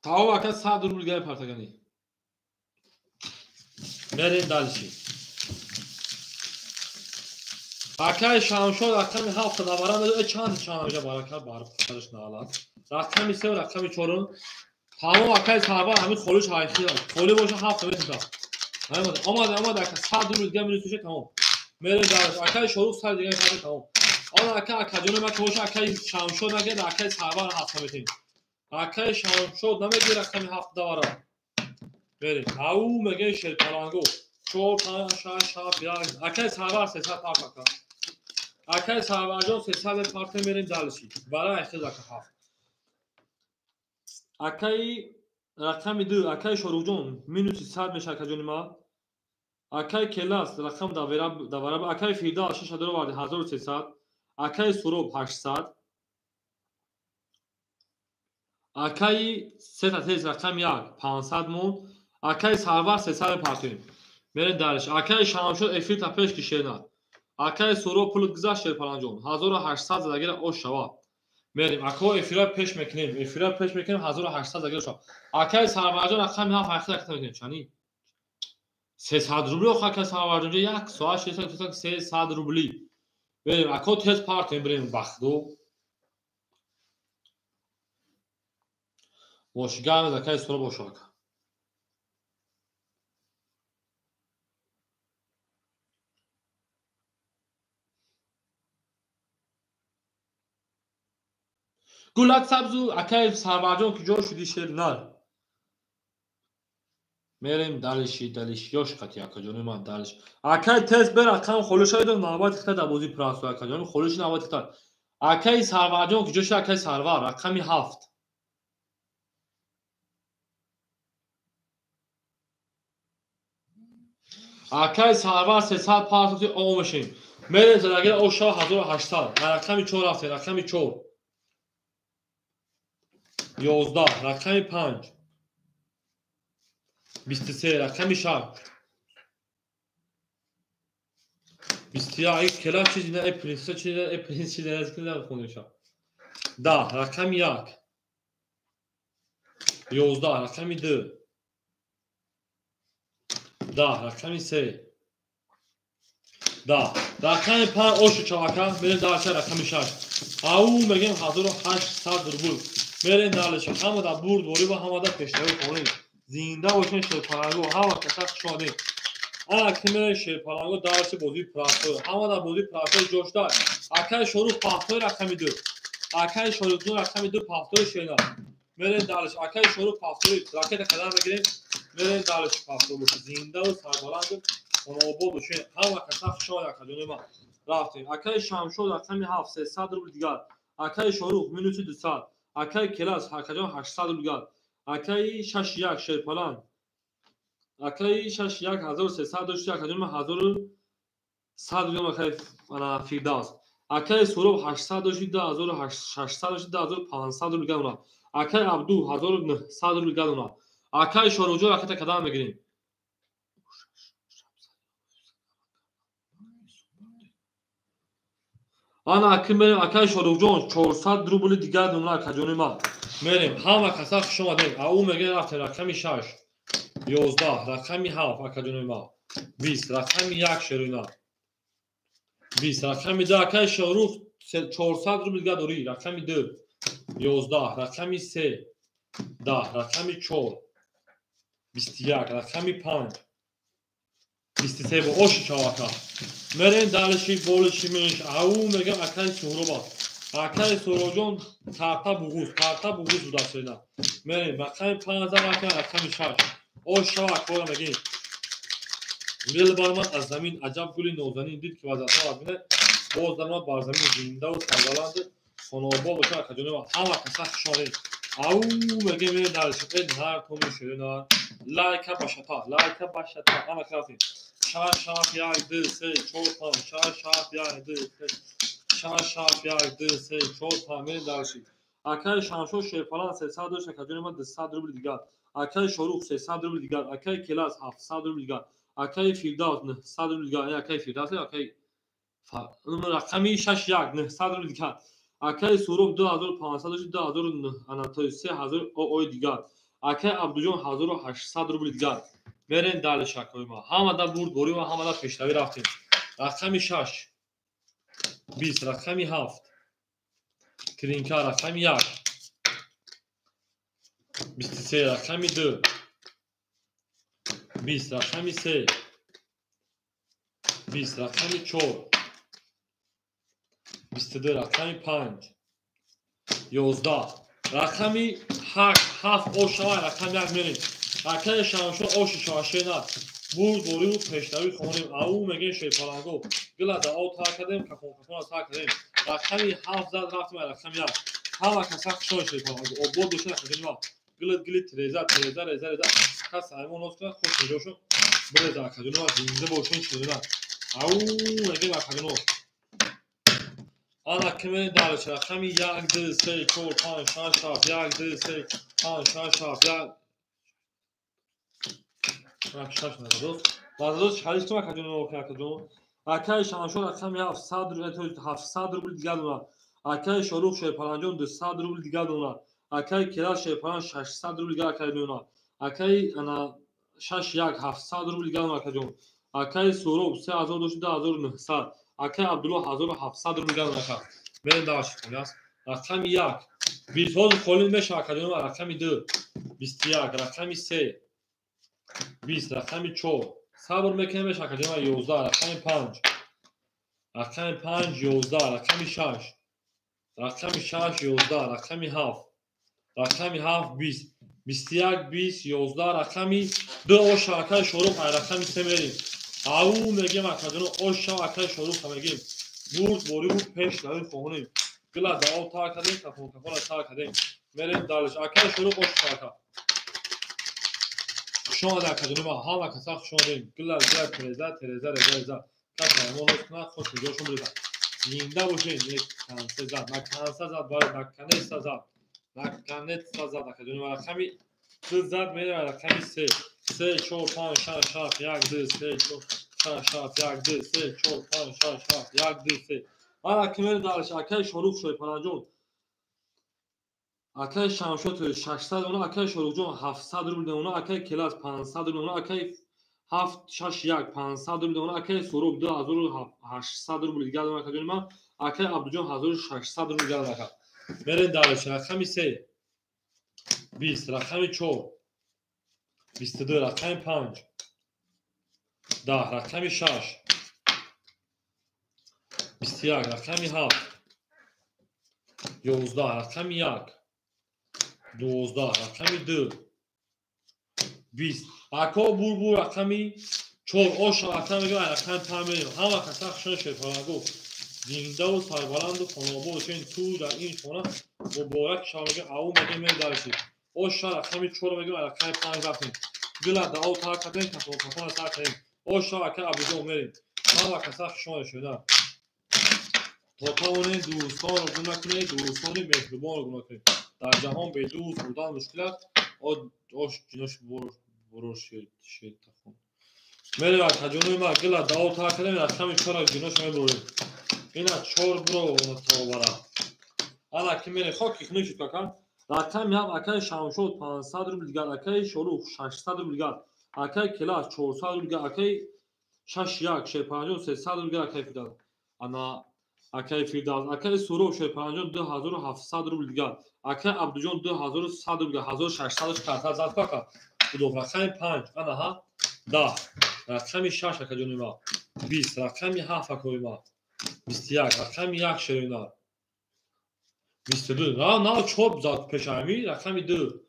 Тамом ака 100 рубл дигар партагани. Мерем дальше. Акай Шамшод рақами 7 давара медод. Чанд чанд барака барфарш наалат. Рақами 3 ва рақами 4. Тамом акай Сарвар ҳамин холиш ҳайхи. Холи боша 7 метавад. Омад омад ака 100 рубл дига минус меша тамом. Мерем дальше. Акай Шорух 100 дига меша тамом. Ана ака акаҷони ма боша акай Шамшод нагед акай Сарвар 7 метем. Акай Шамшод намегир рақами 7 давара. Мерем. Ау меге шерпаланго. 4 5 6 7 1. Акай Сарвар 300 парт ака. Акай Сарварҷон 300 парт мерем дальше. Бара айхез ака 7. Акай рақами 2 акай Шоруқҷон минуси 100 меша акаҷони ма. Акай Келас рақам давара акай Фирдавс 6 оварди 1300. Акай Суроб 800. Акай Сета тез рақами 1 500 мон. Акай Сарвар 300 партоем. Мерем дальше. Акай Шамшод эфир та пеш кишена. Акай Суроб пул гузашт Шерпаланҷон 1800 задагира ош шава. Мерем. Ако эфира пеш мекунем. Эфира пеш мекунем 1800 задагира шава. Акай Сарварҷон рақами 7 800 рақам мекунем. Чани 300 рубли ох акай Сарварҷон 1 соат 600 300 рубли. Мерем. Ако тез партоем бирем бахдо. Бош гамез акай Суроб бош ака. Гулак сабзу акай Сарварҷон ки ҷо шуди шер нар. Мерем дальше дальше ёш қати акаҷони ман дальше. Акай тез бер рақам холиш шавид навбати хита дар бозии прасо акаҷони холиш навбати хита. Акай Сарварҷон ки ҷо шуд акай Сарвар рақами 7. Акай Сарвар 300 партоти омешем. Мерем задагира ошава 1800. Рақами 4 рафтем рақами 4. 11 рақами 5. 23 рақами 6. 21 кела чизи на принцесса чизи на принц чизи на ки хонеша. 10 рақами 1. 11 рақами 2. 10 рақами 3. 10 рақами 5 ошу чавака мерем дальше рақами 6. Ау мегем 1800 рубл. Мерем дальше. Ҳама дар бурдворӣ ва ҳама дар пешравӣ хонем. Зинда бошен Шерпаланго, ҳама каса хуш омадед. Ана ки мерем Шерпаланго дальше бозии прасо. Ҳама дар бозии прасо ҷошта. Акай Шорух пафтои рақами 2. Акай Шорух рақами 2 пафтои шена. Мерем дальше. Акай Шорух пафтои ракета қадам мегирем. Мерем дальше пафто боша. Зинда ва сарбаланд хонаобод бошен. Ҳама каса хуш омадед акаҷони ман. Рафтем. Акай Шамшод рақами 7 300 рубл дигар. Акай Шорух минуси 200. Акай Келас акаҷон 800 рубл дигар. Акай 61 Шерпаланг. Акай 61 1300 дошти акаҷон ман 1100 рубл акай Фирдавс. Акай Суроб 800 дошти 2600 дошти 2500 рубл дигар уна. Акай Абду 1900 рубл дигар уна. Акай Шоруқҷон ракета кадам мегирем. Ана аки мерем акай Шоруқҷон 400 рубли дигар думла акаҷони ман. Мерем ҳама каса хуш омадед. Ау меге рафтем рақами 6 11 рақами 7 акаҷони ман. 20 рақами 1 шерина. 20 рақами 2 акай Шоруқ 400 рубл дигар дорӣ. Рақами 2 11 рақами 3 10 рақами 4 21 рақами 5 23 бо оши чавака. Мерем дальше болиши меш. Ау мегам акай Суҳроба. Акай Суҳробҷон карта буғуз, карта буғуз буда шена. Мерем рақами 5 рақами 6. Ош шава кора мегем. Дил бармад аз замин аҷаб гули нозанин дид ки вазъатҳо аз мине боз даромад бар замин зинда ва сарбаланд хонаобод боша акаҷони ман. Ҳама каса хуш омадед. Ау мегем мерем дальше. Нар томи шерина. Лайка башата, лайка башата. Ҳама крафтем. 6 7 1 2 3 4 5 6 7 1 2 3 6 7 1 2 3 4 5 мерем дальше. Акай Шамшод Шерпаланг 300 дошт акаҷони ман 200 рубл дигар. Акай Шорух 300 рубл дигар. Акай Келас 700 рубл дигар. Акай Фирдавс 900 рубл дигар. Акай Фирдавс акай рақами 6 1 900 рубл дигар. Акай Суроб 2500 дошт 2000 3000 оой дигар. Акай Абдуҷон 1800 рубл дигар. Мерем дали шакои ма. Ҳамада бурд борӣ ва ҳамада пешравӣ рафтем. Рақами 6 20, рақами 7 Тринка, рақами 1 23, рақами 2 20, рақами 3 20, рақами 4 22, рақами 5 11, рақами 8 7 ошава, рақами 1 мерем. Акаи Шамшо оши шавашена бурд борию пешравӣ хонем. Ау мегем шерпаланго гила да об тар кардем, кафон кафона тар кардем. Рақами 7 зад рафтем, рақами 1. Ҳама каса хушон шерпаланго обод бошад, акаҷон. Гилит гилит реза реза реза реза кас аймон нос кунад, хуш нигоҳшо биреза, акаҷон, зинда бошен шерина. Ау мегем акаҷон. Ана киме дарш рақами 1 2 3 4 5 6 7 1 2 3 5 6 7 1 6 назадост. Назадост шариш кун акаҷон, акаҷон. Акаи Шамшо рақами 700 700 рубл дигар дона. Акаи Шорух Шерпаланҷон 200 рубл дигар дона. Акаи Келал Шерпалан 600 рубл дигар акаи дона. Акаи ана 6 1 700 рубл дигар дона акаҷон. Акаи Суроб 3000 дошт 2900. Акаи Абдулло 1700 рубл дигар дона ака. Мерем дарш аст. Рақами 1 20 ҳозир холӣ мешавад акаҷон. Рақами 2 21, рақами 3 20, рақами 4 сабр мекунем мешавад акаҷон. 11, рақами 5 рақами 5 11, рақами 6 рақами 6 11, рақами 7 рақами 7 20 21 20 11, рақами 2 оша акаи Шорух, рақами 3 мерем. Ау мегем акаҷон, оша акаи Шорух мегем. Бурд борибу пеш равӣ хонем. Гила да об тар кардем, кафон кафона тар кардем. Мерем далиш. Акаи Шорух оша ака. Хуш омада акаҷон, ма ҳама каса хуш омадем. Гила гила тереза тереза реза реза. Каса аймон нос кунад, хуш нигоҳшон биреза. Зинда бошед, накансе зад, наканса зад, бале, наканеса зад. Наканеса зад акаҷон, рақами 2 зад мерем, рақами 3 3 4 5 6 7 1 2 3 4 6 7 1 2 3 4 5 6 7 1 2 3. Ана кимер дарш акаи Шорух Шерпаланҷон. Акаи Шамшо 600 она, акаи Шорухҷон 700 рубл она, акаи Келаз 500 рубл она, акаи 7 6 1 500 рубл она, акаи Суроб 2800 рубл дигар она акаҷон ма, акаи Абдуҷон 1600 рубл дигар ака. Мерем дарш рақами 3 20, рақами 4 22, рақами 5 10, рақами 6 21, рақами 7 11, рақами 1 12, рақами 2 20. Ако бурбур рақами 4 оша рақами мегӯям, рақами 5 мерем. Ҳама каса хушон шерпаланго. Зиндаву сарбаланду хонобод бошед. Ту дар ин хона муборак шава мегӯям. Ау мегӯям мерем дарши. Оша рақами 4 мегӯям, рақами 5 рафтем. Гила да об тар кардем, кафон кафона тар кардем. Оша ака Абдуҷон мерем. Ҳама каса хушон шуда. То тавонед дӯстонро гум накунед, дӯстони меҳрубонро гум накунед. Дар ҷаҳон бе дӯст будан мушкил аст. Ош ҷинош буро шетахон. Мерем акаҷонои ма, гила да об тар кардем, рақами 4 ҷинош мебурем. Ина 4 буро тавбара. Ана ки мерем, хоки хунук шуд кака. Рақами 7 акаи Шамшод 500 рубл дигар, акаи Шорух 600 рубл дигар, акаи Келас 400 рубл дигар, акаи 6 1 Шерпаланҷон 300 рубл дигар, акаи Фирдавс. Ана акаи Фирдавс, акаи Суроб Шерпаланҷон 2700 рубл дигар, акаи Абдуҷон 2100 рубл дигар, 1600 карта зад кака. Худо рақами 5 ана ҳа 10, рақами 6 акаҷони ма 20, рақами 7 акои ма 21, рақами 1 шерина 22, на 4 зад пешами, рақами 2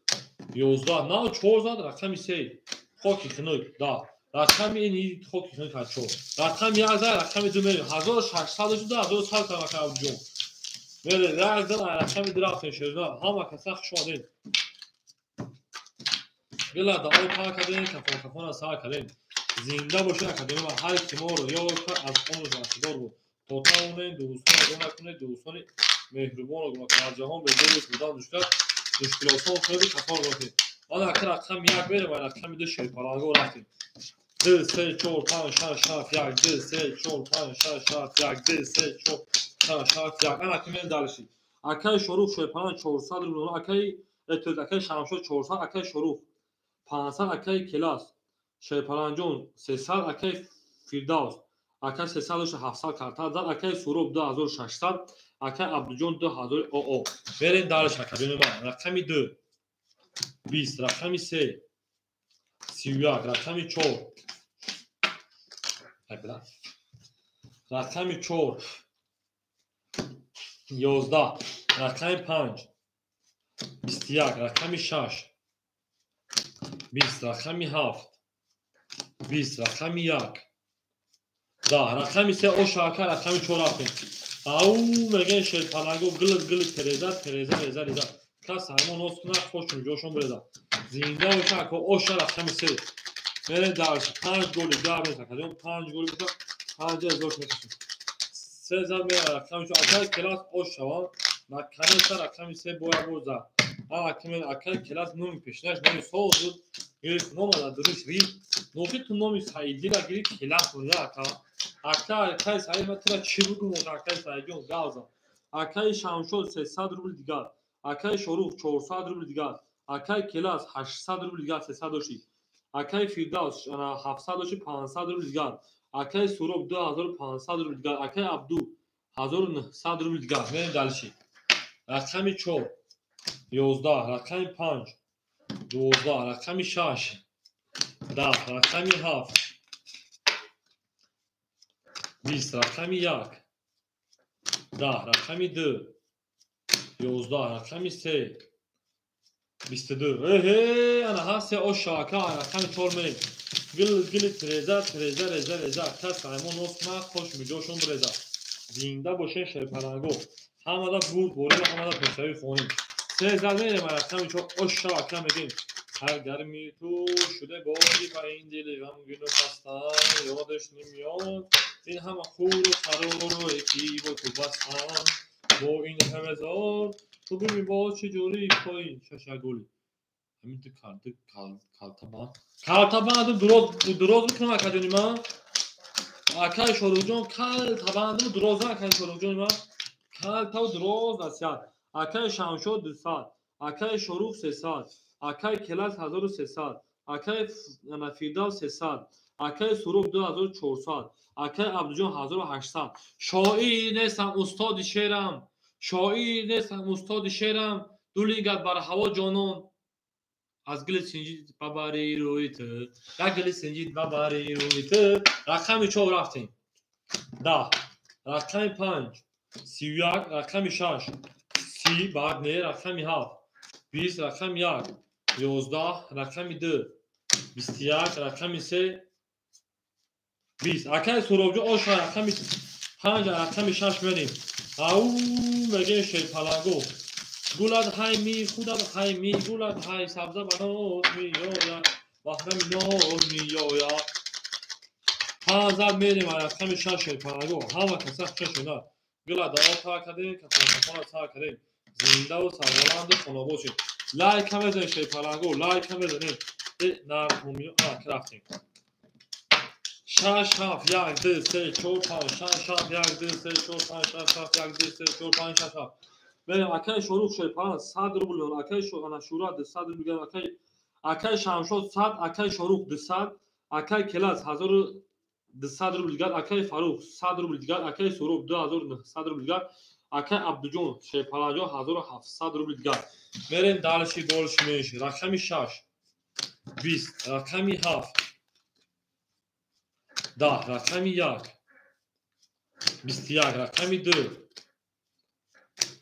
11, на 4 зад, рақами 3 хоки хунук 10, рақами ин хоки хунук 4, рақами 1 зад, рақами 2 мерем 1600 шуда 1100 кам акаҷон мерем 1 зад, рақами 2 рафтем шерина. Ҳама каса хуш омадед. Гила да об тар кардем, кафон кафона сар кардем. Зинда бошед акаҷон, ҳар ки моро ёд кард аз он растгор буд. То тавонед дӯстонро гум накунед, дӯстони меҳрубонро гум накунед. Дар ҷаҳон бе дӯст будан мушкил аст, мушкилосон кунеду кафонро гум накунед. Ана ака рақами 1 мерем ва рақами 2 шерпаланго рафтем. 2 3 4 5 6 7 1 2 3 4 5 6 7 1 2 3 4 6 7 1. Ана ки мерем дарши. Акаи Шорух Шерпалан 400 рубл, акаи Шамшо 400, акаи Шорух 500, акаи Келас Шерпаланҷон 300, акаи Фирдавс акай 300 дошта 700 карта зад, акаи Суроб 2600, акаи Абдуҷон 2000 ОО. Мерем дальше, акаҷони ман. Рақами 2 20, рақами 3 31, рақами 4, рақами 4 11, рақами 5 21, рақами 6 20, рақами 7 20, рақами 1 10, рақами 3 оша ака, рақами 4 рафтем. Ау мегӯян шерпаланго гил гил тереза тереза реза реза. Кас ҳаймон ноз кунад, хошум ҷошон биреза. Зинда боша ака, оша рақами 3. Мерем дальше. 5 голи гап нест акаҷон, 5 голи боша 5000 мекашем. 3 зад мера рақами 4. Акаи Келас ош шаванд. Наконец-то рақами 3 бояд боз зад. Акаи Келас номи пешинаш номи соз буд. Гирифт ном аз дуриш рид. Нохи ту номи Саидира гирифт Келас буд ака. Ака акаи Саид ман тура чӣ бигӯм акаи Саидҷон гавза. Акаи Шамшод 300 рубл дигар. Акаи Шорух 400 рубл дигар. Акаи Келас 800 рубл дигар 300 дошти. Акаи Фирдавс 700 дошти 500 рубл дигар. Акаи Суроб 2500 рубл дигар. Акаи Абду 1900 рубл дигар. Мерем дальше. Рақами 4 11, рақами 5 12, рақами 6 10, рақами 7 20, рақами 1 10, рақами 2 11, рақами 3 22. Эҳе, ана ҳа се оша ака, рақами 4 мерем. Гил гил тереза тереза реза реза. Кас ҳаймон нос кунад, хош миҷошон биреза. Зинда бошен шерпаланго. Ҳамада бурд борӣ ва ҳамада пешравӣ хонем. Се зад мерем рақами 4 оша ака мегем. Ҳар гарми ту шуде бори ба ин дили ғамгину хастам, ёдаш намеёд ин ҳама хуру қарору ки бо ту бастам. Бо ин ҳама зор ту бибин боз чӣ ҷури пои шашагул. Ҳамин ту карди калтабанд. Калтабанду дуроз мекунам акаҷони ман. Акаи Шоруқҷон калтабанду дуроз акаи Шоруқҷони ман. Калтаву дуроз насиҳат. Акаи Шамшод 200, акаи Шоруқ 300, акаи Келас 1300, акаи Фирдавс 300, акаи Суроб 2400, акаи Абдуҷон 1800. Шоир нестам устоди шеърам, шоир нестам устоди шеърам, ду лингат бар ҳаво ҷонон. Аз гили синҷид ба бари рӯи ту, як гили синҷид ба бари рӯи ту. Рақами 4 рафтем. 10, рақами 5 31, рақами 6 30, баъд не, рақами 7 20, рақами 1 11, рақами 2 21, рақами 3 20. Акаи Суробҷон оша рақами 5, рақами 6 мерем. Ау мегӯем шерпаланго. Гулад ҳай ми худат ҳай ми гулад ҳай сабза ба ноз меояд, баҳрами ноз меояд. 5 зад мерем рақами 6 шерпаланго. Ҳама каса хушашонад. Гула дуо та кардем, кафонкафона сар кардем. Зиндаву сарбаланду хонобод шед. Лайка мезанем шерпаланго, лайка мезанем. Нарҳумиё рафтем. 6 7 1 2 3 4 5 6 7 1 2 3 4 5 6 7 1 2 3 4 5 6 7. Мерем акаи Шоруқ шерпаланг 100 рубл, акаи Шура 200 рубл, акаи Шамшод 100, акаи Шоруқ 200, акаи Келас 1200 рубл дигар, акаи Фарух 100 рубл дигар, акаи Суроб 2900 рубл дигар, акаи Абдуҷон шерпаланҷон 1700 рубл дигар. Мерем дальше больше меньше. Рақами 6 20, рақами 7 10, рақами 1 21, рақами 2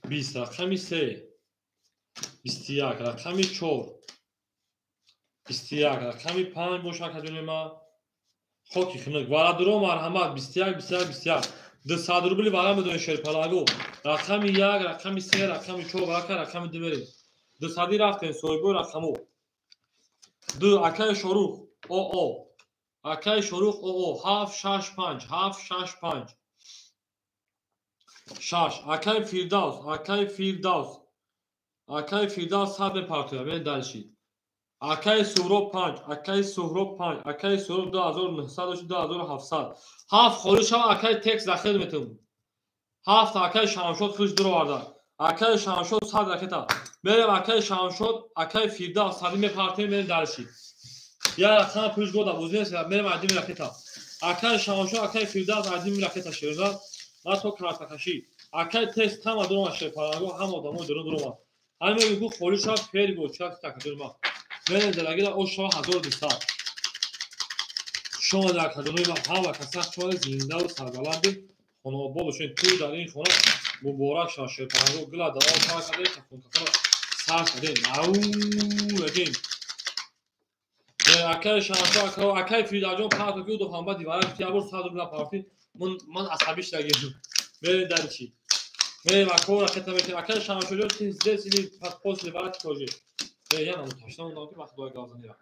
20, рақами 3 21, рақами 4 21, рақами 5 боша акаҷони ман. Хоки хунук. Варадуро марҳамат 21 21 21. 200 рубли вара медонед шерпаланго. Рақами 1, рақами 3, рақами 4 варака рақами 2 мерем. 200 рафтем соҳибои рақамо. 2 акаи Шоруқ ОО. Акаи Шоруқ ОО 7 6 5 7 6 5 6. Акаи Фирдавс, акаи Фирдавс. Акаи Фирдавс 100 мепартояд. Мерем дальше. Акаи Суҳроб 5, акаи Суҳроб 5, акаи Суҳроб 2900 2700. 7 холӣ шава акаи текст дахил метавон. 7 акаи Шамшод худш дуроварда. Акаи Шамшод 100 ракета. Мерем акаи Шамшод, акаи Фирдавс 100 мепартоем, мерем дальше. Я рақам пулиш года бозӣ нест, мерем айдими ракета. Акай Шамшо, акай Фирдавс айдими ракета шерза. Ма то картакашӣ. Акай тест ҳама дурома шерпаланго, ҳама одамои дурун дурома. Ҳамин мегӯ холи шав пери бо чак такадур ма. Мерем залагида ош шава 1200. Шумо дар кадонои ма ҳама каса шумо зиндаву сарбаланди хонаобод бошед. Ту дар ин хона муборак шава шерпаланго, гила дао сар кардем, кафон сар кардем. Ау мегем. Акай Шамшо, акай Фирдавсҷон парту ки ду ҳамба дивара ки ябор 100 рубл партӣ. Ман асабӣ шудагем. Мерем дар чӣ? Мерем ако ракета мекунем. Акай Шамшоҷон ты здесь или после варати тоже? Я наму ташна мондам ки вақт бояд гап занира.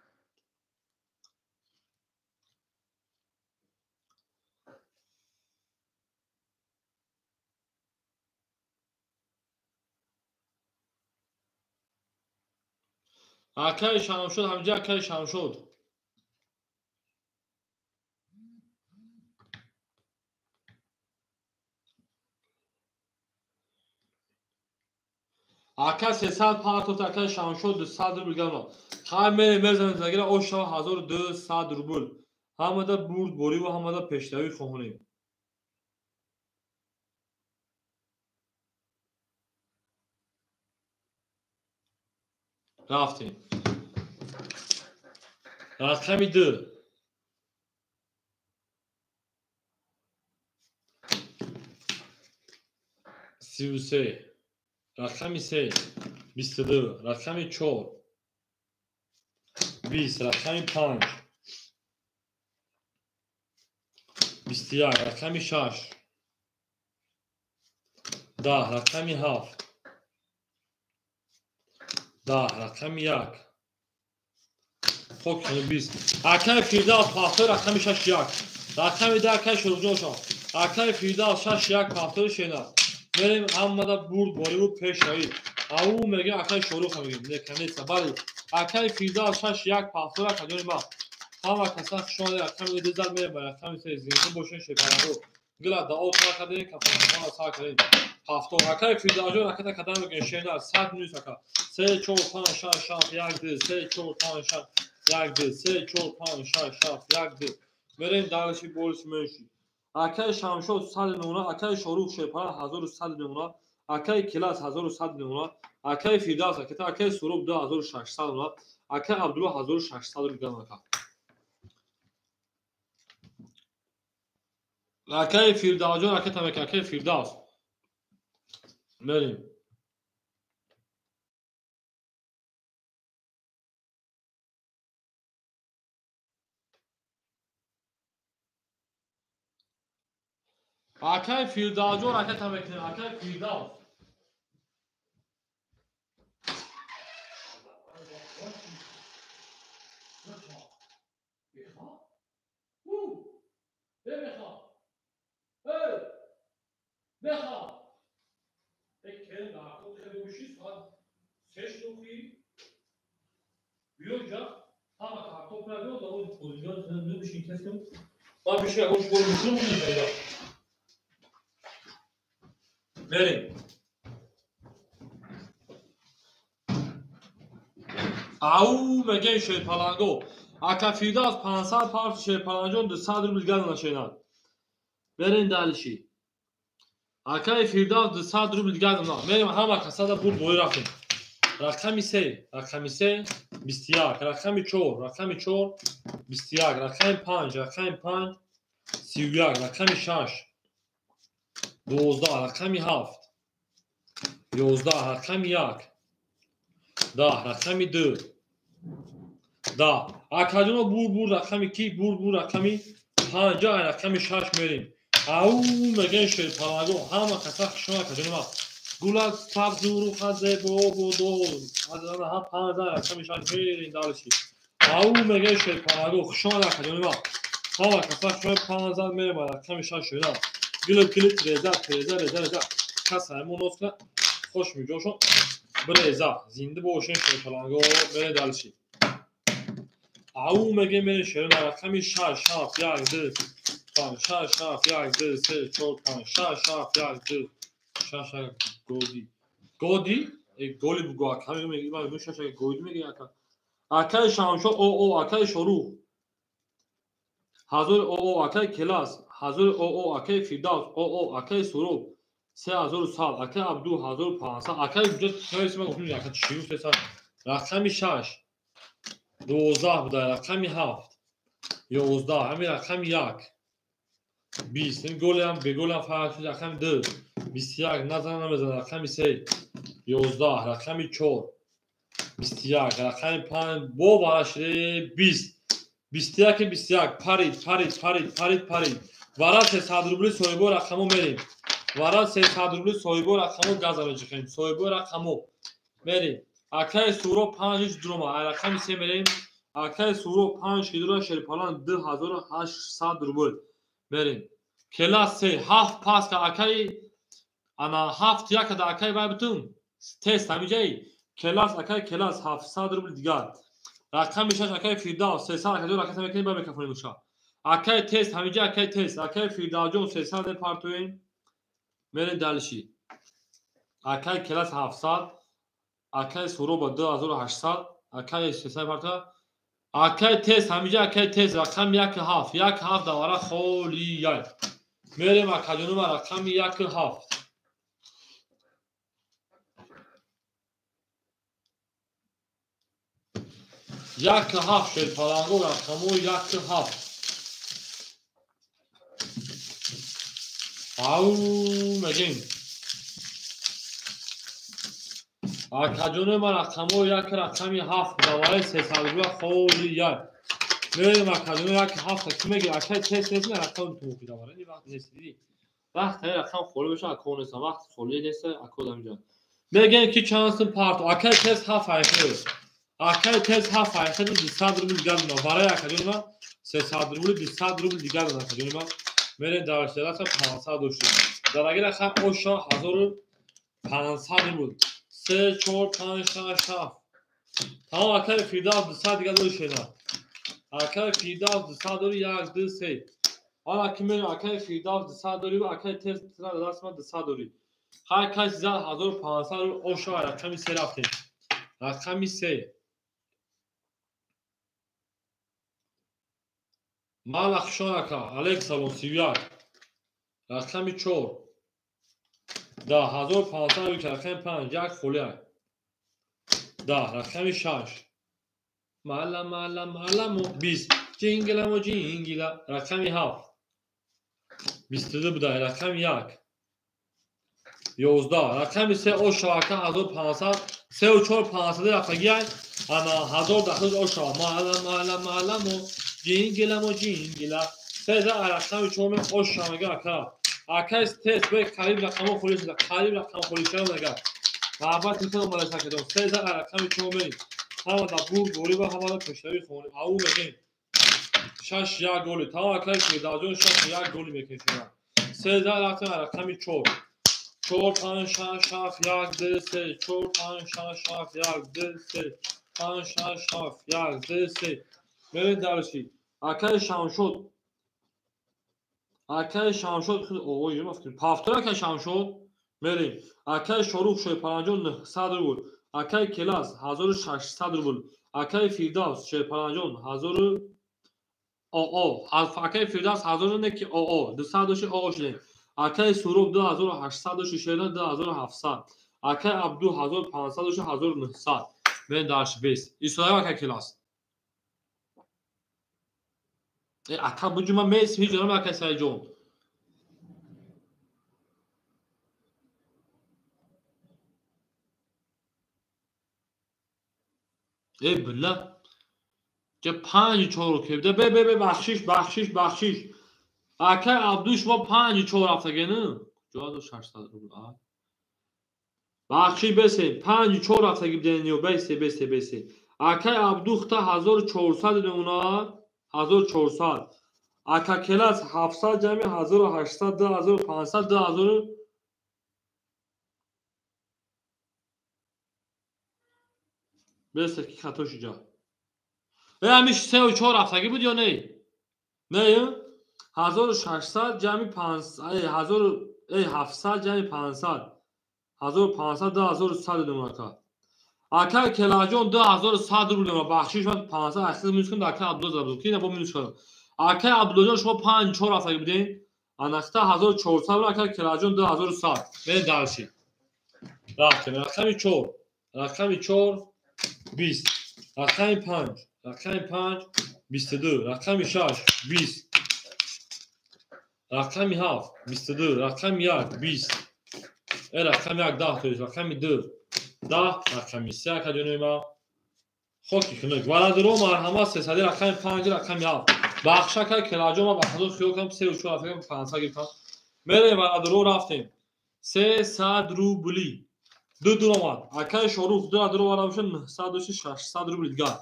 Акай Шамшод, ҳамҷа акай Шамшод. Ака 300 партофт, акай Шамшод 200 рубл гамно. Ҳай мерем мезанем загира ош шава 1200 рубл. Ҳамада бурд бориву ҳамада пешравӣ хоҳонем. Рафтем. Рақами 2. 33. Рақами 3. 22. Рақами 4. 20. Рақами 5. 21. Рақами 6. 10. Рақами 7. 10. Рақами 1. Хок 20. Акай Фирдавс пафтори рақами 6 1. Рақами 10 акай Шурухҷон шав. Акай Фирдавс 6 1 пафтори шена. Мерем ҳамада бурд бориву пешравӣ. Ау мегем акай Шоруха мегем. Неканеца. Бале. Акай Фирдавс 6 1 пафтори акаҷони ма. Ҳама каса хушомадед. Рақами 2 зад мерем ба рақами 3. Зинда бошен шепаранго. Гила дао сар кардем, кафонкафонро сар кардем. Ҳафтор. Акай Фирдавсҷон ракета кадан мегем шена 100 минус ака. 3 4 5 6 7 1 2 3 4 5 6 1 2 3 4 5 6 7 1 2. Мерем дарши болиш менши. Акай Шамшод 100 нуна, акай Шорух Шерпара 1100 нуна, акай Килас 1100 нуна, акай Фирдавс ракета, акай Суроб 2600 нуна, акай Абдулло 1600 рубл ака. Акай Фирдавсҷон ракета мекунад, акай Фирдавс. Мерем. Акай Фирдавсҷон ракета мекунем, акай Фирдавс. Мерем. Ау мегем шерпаланго. Ака Фирдавс 500 парт шерпаланҷон 200 рубл гадана шенад. Мерем далиши. Акай Фирдавс 200 рубл гадана. Мерем ҳама касада бурд бои рафтем. Рақами 3, рақами 3 21, рақами 4, рақами 4 21, рақами 5, рақами 5 31, рақами 6 12, рақами 7 11, рақами 1 10, рақами 2 10. Акаҷоно бур бур рақами ки бур бур рақами 5, рақами 6 мерем. Ау мегем шерпалаго ҳама каса хушон акаҷони ма. Гула сабзу руха зебо будо. Аз ҳам 5 рақами 6 мерем далши. Ау мегем шерпалаго хушон акаҷони ма. Ҳама каса хушон 5 мерем рақами 6 шуда. Гило килит реза реза реза реза. Каса ҳамон нос кунад хош миҷошон биреза. Зинда бошен шерпаланго мерем далши. Ау мегем мерем шерона рақами 6 7 1 2 5 6 7 1 2 3 4 5 6 7 1 2 6 годи. Годи? Голи бугу ака. Мегем, шаш годи мегем ака. Акаи Шамшод ОО, акаи Шорух 1000 ОО, акаи Келас 1000 ОО, акаи Фирдавс ОО, акаи Суроб 3100, акаи Абду 1500, акаи рақами 6 12 буда, рақами 7 11, ҳамин рақами 1 20, голиам беголиам фарқ шуд, рақами 2 21, назан намезанад, рақами 3 11, рақами 4 21, рақами 5 бо варашиде 20, 21 21, парид парид парид парид парид. Вара 300 рубли соҳибо рақамо мерем. Вара 300 рубли соҳибо рақамо газа меҷиқем. Соҳибо рақамо мерем. Акаи Суроб 5 дурома, рақами 3 мерем. Акаи Суроб 5 кидура Шерпалан 2800 рубл мерем. Келас 3 7 пас ка акаи ана 7 1 да акаи вай бутун. Тест ҳамиҷаи Келас акаи Келас 700 рубл дигар. Рақами 6 акаи Фирдавс 300 акаҷон раката мекунем ба микрофони муша. Акаи тест ҳамиҷа акаи тест, акаи Фирдавсҷон 300 партоем. Мерем далши. Акаи Келас 700, акаи Суроба 2800, акаи 300 парта. Акаи тест ҳамиҷа акаи тест рақами 1 7, 1 7 давара холияй. Мерем акаҷонума рақами 1 7. Як ҳафт Шерпаланго рақамо 1 7. Ау мегем. Акаҷони ман рақамо 1 рақами 7 давараи 300 рубла холияй. Мерем акаҷони 1 7 ки меги акаи тест нест рақам тумуқи давара. Ин вақт нест диди. Вақт ҳай рақам холӣ боша ако нест. Вақт холӣ нест ако дамиҷа. Мегем ки чанд сум парто. Акаи тест 7 айхел. Акаи тест 7 айхел 200 рубл дигар мена. Барои акаҷони ман 300 рубл 200 рубл дигар мена акаҷони ман. Мерем дарашта 500 дошт. Дараги рақам оша 1500 рубл. 3 4 5 6 7. Тамом акаи Фирдавс 200 дигар дори шена. Акаи Фирдавс 200 дори 1 2 3. Ҳала ки мерем акаи Фирдавс 200 дори ва акаи тест даст ман 200 дори. Ҳар кас 1500 рубл оша рақами 3 рафтем. Рақами 3. Мала хушон ака, алейк салом 31. Рақами 4. Да 1500 рубл рақами 5 як холия. Да рақами 6. Мала мала маламо 20. Ҷингиламо ҷингила рақами 7. 22 буда рақами 1. 11 рақами 3 оша ака 1500 3 4 500 рафтагиай. Ана 1000 дахл оша мала мала маламо ҷингиламо ҷингила. 3 рақами 4 мен оша мега ака. Акаи тест бе қариб рақамо холӣ шуда, қариб рақам холӣ шуда мега. Маҳаббат мекунам малай сакедон. 3 рақами 4 мен. Ҳама да бурд борӣ ва ҳама да пешравӣ хонӣ. Ау мегем. 6 1 голи. Тамом акаи Фирдавсҷон 6 1 голи мекунем шумо. 3 рақами 4. 4 5 6 7 1 2 3 4 5 6 7 1 2 3 5 6 7 1 2 3. Мерем дарши. Акаи Шамшод. Акаи Шамшод ой, ёфтем. Пафтор акаи Шамшод мерем. Акаи Шорух Шерпаланҷон 900 рубл. Акаи Келас 1600 рубл. Акаи Фирдавс Шерпаланҷон 1000 ОО. Акаи Фирдавс 1000 не ки ОО. 200 доши ОО шудем. Акаи Суроб 2800 доши Шерна 2700. Акаи Абду 1500 доши 1900. Мен дарш бес. Исодаи акаи Келас. Ака буҷума мес ҳеҷ ҷонам акаи Саидҷон. Э билла. Ҷа 5 4 кебда. Бе бе бе бахшиш бахшиш бахшиш. Акаи Абду шумо 5 4 рафтагену? Ҷо 600 рубл. Бахшиш бесе 5 4 рафтаги биден бесе бесе бесе. Акаи Абду хта 1400 мемона. 1400. Ака Келас 700 ҷамъи 1800 2500 2000 бесе ки хато шуҷа. Э ҳамиш 3 4 рафтагӣ буд ё не? Не? 1600 ҷамъи 500 1000 700 ҷамъи 500 1500 2100 думака. Акай Келаҷон 2100 рубл дорад. Бахшиш ман 500 ахир минус кунам, акай Абдулло забуд. Ки бо минус кардам. Акай Абдуллоҷон шумо 5-4 рафтаги будем. Анахта 1400 рубл, акай Келаҷон 2100. Мерем дальше. Рафтем. Рақами 4. Рақами 4 20. Рақами 5. Рақами 5 22. Рақами 6 20. Рақами 7 22. Рақами 1 20. Рақами 1 10 то есть рақами 2 10, рақами 3 акаҷонои ма. Хоки хунук. Валадуро марҳамат 300 рақами 5 рақами 7. Бахш акай Келаҷон ма ба хазор хиёл кардам 3 4 рафтам 500 гирифтам. Мерем валадуро рафтем. 300 рубли. Ду дур омад. Акай Шорух ду дур омад бошад 900 дошт 600 рубли дигар.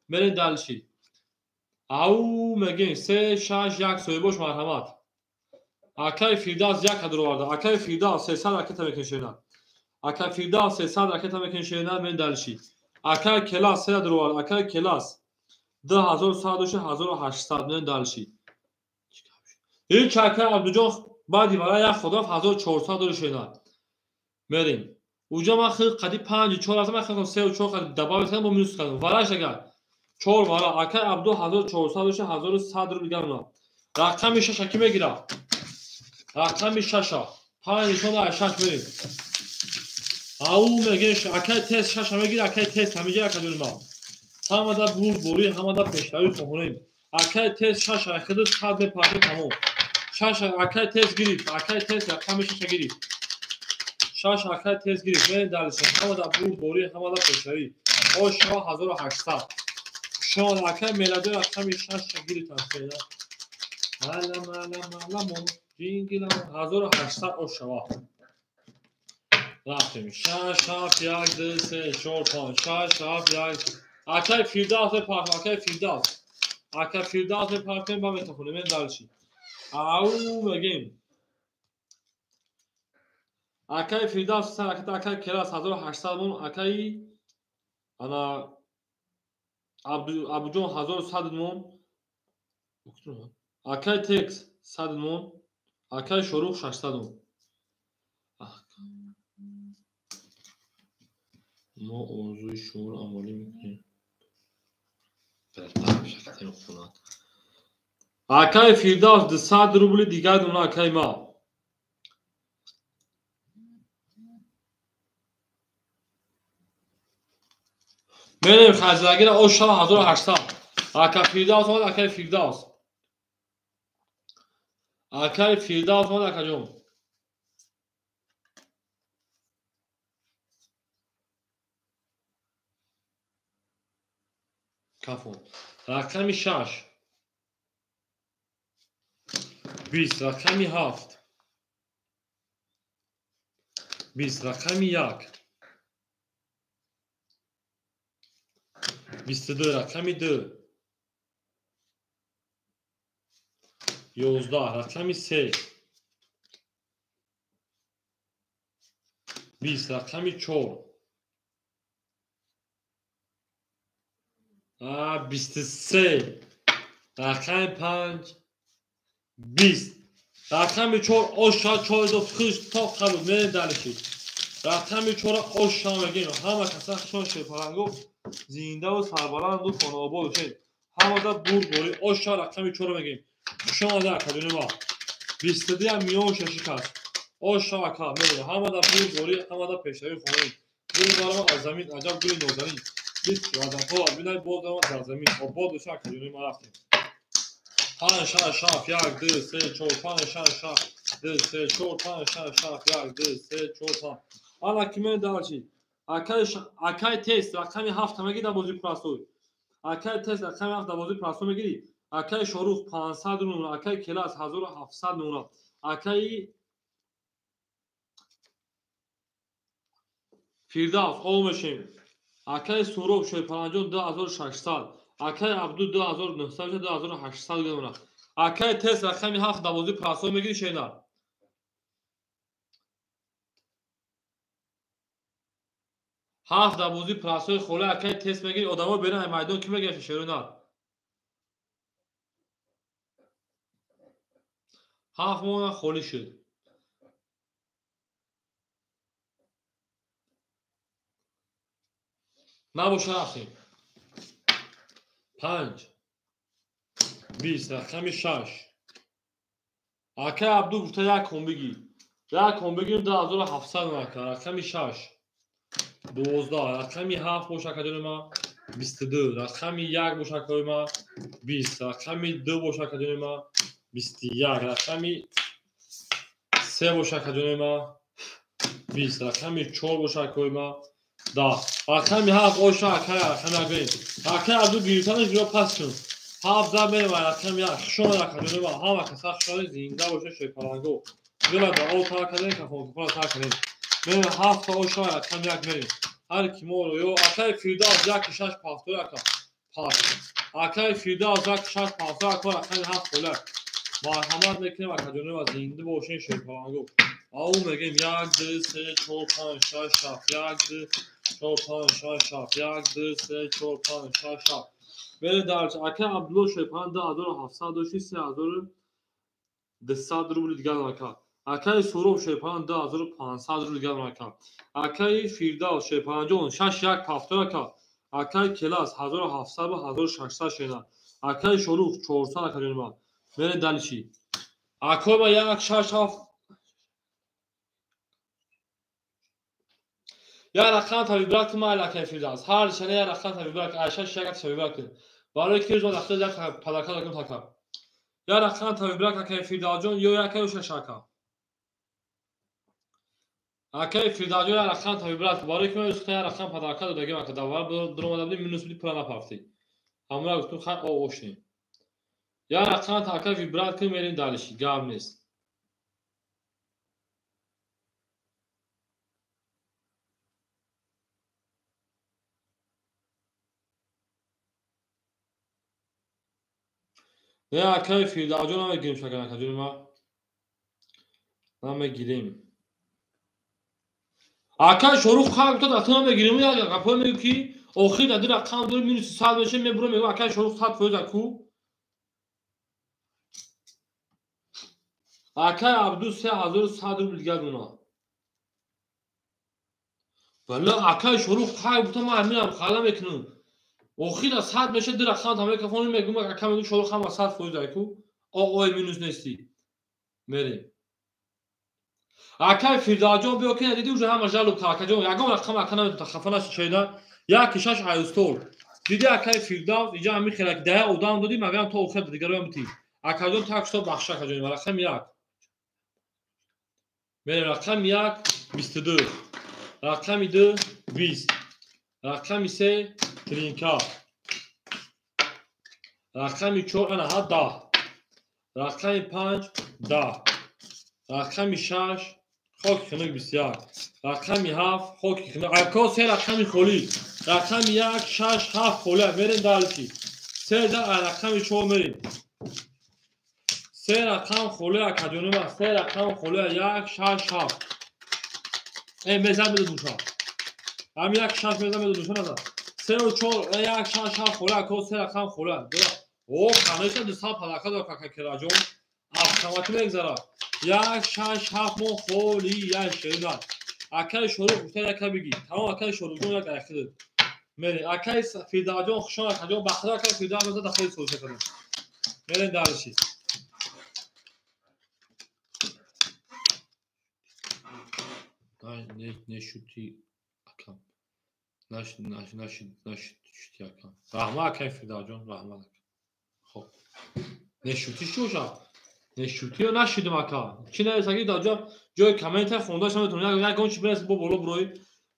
Мерем дальше. Ау мегем 3 6 1 соҳибош марҳамат. Акай Фирдавс 1 дур оварда. Акай Фирдавс 300 ракета мекунед. Акай Фирдавс 300 ракета мекунед шена, мен дальше. Акай Келас 3 дур оварда. Акай Келас 2100 дошт 1800 мен дальше. Ҳеч акай Абдуҷон баъди вара як ход рафт 1400 дошт шена. Мерем. Уҷа ман хел қади 5 4 рафтам, ман хел 3 4 қади добавить кардам, бо минус кардам. Вараш агар 4 вара акай Абду 1400 дошт 1100 рубл дигар монад. Рақами 6 ки мегирад? Рақами 6 5 нишон 6 мерем. Ау мегем акай тест 6 мегирад, акай тест ҳамиҷа акаҷони ма. Ҳамада бурдборӣ, ҳамада пешравӣ хоҳонем. Акай тест 6 ахиду 100 мепарде тамом. 6 акай тест гирифт, акай тест рақами 6 гирифт. 6 акай тест гирифт. Мерем дальше. Ҳамада бурдборӣ, ҳамада пешравӣ. О 6800. Шон акай меладои рақами 6 гирифтан феъла. Мала мала мала мо ҷингила 1800 о шава. Рафтем. 6 7 1 2 3 4 5 6 7 1. Акай Фирдавс мепарф, акай Фирдавс. Акай Фирдавс мепарфем ба метахонем. Мерем дальше. Ау мегем. Акай Фирдавс ракета, акай Келас 1800 мон, акай ана Абуҷон 1100 мон. Акай Текс 100 мон, акай Шорух 600 мон. Мо орзуи шуморо амалӣ мекунем. Акай Фирдавс 200 рубли дигар мона акай ма. Мерем хаҷлагира о 6800. Акай Фирдавс омад, акай Фирдавс. Акай Фирдавс омад, акаҷон. Кафон. Рақами 6 20, рақами 7 20, рақами 1 22, рақами 2 11, рақами 3 20, рақами 4 23, рақами 5 20, рақами 4 оша 4 ду хиш то қабул мерем дальше. Рақами 4 оша мегем. Ҳама каса хушон шерпалангу зиндаву сарбаланду хонаобод бошед. Ҳамада бурдборӣ оша рақами 4 мегем. Хуш омада акаҷони ма. 22 ям миён шашикаст. Оша ака мерем. Ҳамада бурдборӣ, ҳамада пешравӣ хоҳем. Гули барама аз замин аҷаб гули нозанин. Бист вазанҳо аз бинай боз даромад дар замин. Обод боша акаҷони ма рафтем. 5 6 7 1 2 3 4 5 6 7 2 3 4 5 6 7 1 2 3 4 5. Ана ки мен дальше. Акай тест рақами 7 мегирӣ дар бозии простой. Акай тест рақами 7 дар бозии простой мегирӣ. Акай Шорух 500 рубл, акай Келас 1700 рубл. Акай Фирдавс ов мешем. Акай Суроб Шерпаланҷон 2600. Акай Абду 2900 2800 рубл. Акай тест рақами 7 дар бозии простой мегирӣ шена. 7 дар бозии простой холе акай тест мегирӣ, одамо беран майдон ки мегирад шерона. 7 мона холӣ шуд. Набоша рафтем. 5 20 рақами 6. Акай Абду гуфта як кон бигир. Як кон бигирем 2700 ака. Рақами 6. 12 рақами 7 боша акаҷони ма 22 рақами 1 боша акаи ма 20 рақами 2 боша акаҷони ма 21 рақами 3 боша акаҷони ма 20 рақами 4 боша акаи ма 10 рақами 7 боша акаи рақами 1 акаи Абду гирифтанаш гиро пас кун. 7 зад мерем рақами 1. Хуш омад акаҷони ма. Ҳама каса хуш омадед, зинда боша шерпаланго. Дила да о тар кардем, кафонкафона тар кардем. Мерем 7 та оша рақами 1 мерем. Ҳар ки моро ё акаи Фирдавс 1 6 пафтор ака. Пас. Акаи Фирдавс 1 6 пафтор ака рақами 7 хола. Марҳамат мекунем акаҷони ма, зинда бошен шерпаланго. Ау мегем 1 2 3 4 5 6 7 1 2 4 5 6 7 1 2 3 4 5 6 7. Мерем дар акаи Абдулло шерпаланг 2700 дошти 3200 рубли дигар ака. Акаи Суроб шерпаланг 2500 рубли дигар ака. Акаи Фирдавс шерпалангҷон 6 1 пафтор ака. Акаи Келас 1700 ба 1600 шена. Акаи Шорух 400 ака ҷони ман. Мерем далиши. Акои ма 1 6 7 як рақам та вибрат кун майли акаи Фирдавс. Ҳар шана як рақам та вибрат кун. 6 1 та вибрат кун. Барои ки рӯз ман як падарка дакун така. Як рақам та вибрат акаи Фирдавсҷон ё як ё шаш ака. Акаи Фирдавсҷон як рақам та вибрат кун. Барои ки ман рӯз як рақам падарка додагим ака. Давар дуромада будем минус буди пула напафтӣ. Ҳамура гуфтум хай о ошнем. Як рақам та ака вибрат кун мерем далиши. Гап нест. Не акаи Фирдавсҷон намегирем шакар акаҷони ма. Намегирем. Акаи Шорух хай гуфта дафта намегирем. Як гапҳое мегӯ ки охир дар ду рақам дори минуси 100 мешавем мебурам мегӯ акаи Шорух 100% аку. Акаи Абду 3100 рубл дигар мона. Валла акаи Шорух хай гуфта ман ҳаминам хала мекунам. Охир аз 100 мешавад ду рақам та микрофон мегӯм ака мегӯ Шорух ҳама 100% аку. Ой минус нести. Мерем. Акаи Фирдавсҷон биё ки диди уже ҳама жалоб кард акаҷон ягон рақам ака наметавонад хафа наши чойда 1 6 аюстор. Диди акаи Фирдавс иҷа ҳамин хела ки дая одам додӣ магам то охир дигароям битӣ. Акаҷон так шуд бахша акаҷон рақами 1. Мерем рақами 1 22. Рақами 2 20. Рақами 3 тринка. Рақами 4 ана 10. Рақами 5 10. Рақами 6 хоки хунук 21. Рақами 7 хоки хунук. Ака се рақами холӣ. Рақами 1 6 7 холӣ. Мерем далиши. Се да рақами 4 мерем. Се рақам холӣ акаҷони ма. Се рақам холӣ 1 6 7. Мезан медод душа. Ҳам 1 6 мезан медод душа назад. 3 4 1 6 7 холӣ ака се рақам холӣ. О, конечно 200 падака дор кака Кераҷон. Автоматӣ мегзарад. 1 6 7 мо холӣ як шерина. Акаи Шорух гуфта яка бигӣ. Тамом акаи Шорухҷон як айхидад. Мерем. Акаи Фирдавсҷон хушон акаҷон ба худо акаи Фирдавс мезад дахоли солиша кардем. Мерем далиши. Не шути акам. Нашути акам. Раҳмат акаи Фирдавсҷон, раҳмат ака. Хоб. Не шути чӣ бошад? Не шутиё нашидим ака. Чӣ нависаги дар ҷо ҷои коммента хондаш наметавонам. Ягон чӣ бинависӣ бо боло бурои.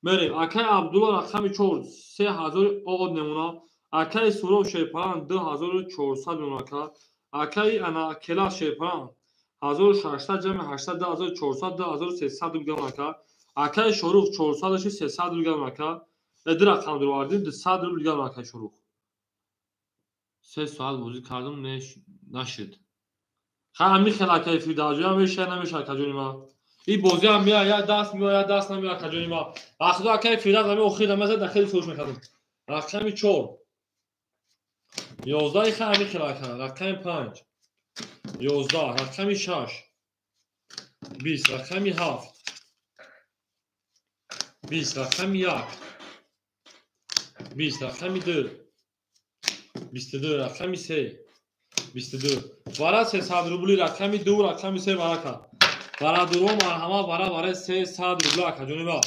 Мерем. Акаи Абдулло рақами 4 3000 од мемона. Акаи Суроб шерпаланг 2400 мемона ака. Акаи ана Келас шерпаланг 1600 ҷамъи 800 2400 2300 рубл гам ака. Акаи Шорух 400 дошти 300 рубл гам ака. Ду рақам дуровардем 200 рубл гам акаи Шорух. 3 соат бозӣ кардам нашид. Хай ҳамин хел акаи Фирдавсҷон мешавад намешавад акаҷони ман. Ин бозӣ ҳам меояд як даст меояд як даст намеояд акаҷони ман. Ба худо акаи Фирдавс ҳамин охир намезад дар хеле фурӯш мекардам. Рақами 4 11 хай ҳамин хел ака. Рақами 5 11 рақами 6 20 рақами 7 20 рақами 1 20, рақами 2, 22, рақами 3, 22. Вара 300 рубли, рақами 2, рақами 3 варака. Вара дуро марҳама, вара вара 300 рубли акаҷони ма.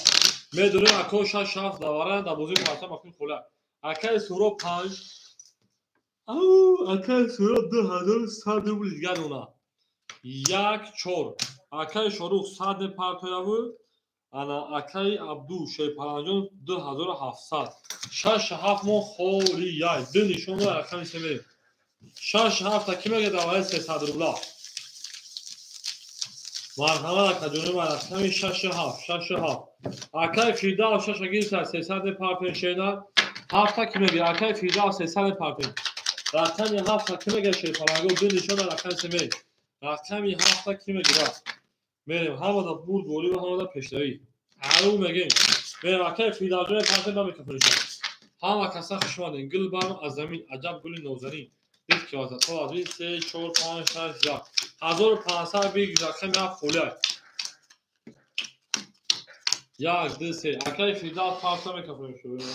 Медорем ако 6 7 давара да бозӣ парчам акун хола. Акаи Суро 5. Ау, акаи Суро 2100 рубли дигар дона. 1 4. Акаи Шорух 100 партояву. Ана акаи Абду Шерпаланҷон 2700. 6 7 мо холияй. Ду нишон рақами 3 мерем. 6 7 ки мега давари 300 рубла. Марҳамат акаҷони ман, рақами 6 7, 6 7. Акаи Фирдавс 6 гирифта 300 партоен шена. 7 ки мега акаи Фирдавс 300 партоен. Рақами 7 ки мега Шерпаланго, ду нишон рақами 3 мерем. Рақами 7 ки мегирад. Мерем ҳамада бурд борӣ ва ҳамада пешравӣ. Ару мегем. Мерем акаи Фирдавсҷон партоен ба микрофонша. Ҳама каса хуш омадем. Гул барм аз замин, аҷаб гули нозанин. Дид ки ваза то аз 3 4 5 6 7. 1500 биг рақами 7 холия. 1 2 3. Акаи Фирдавс партоен микрофонша.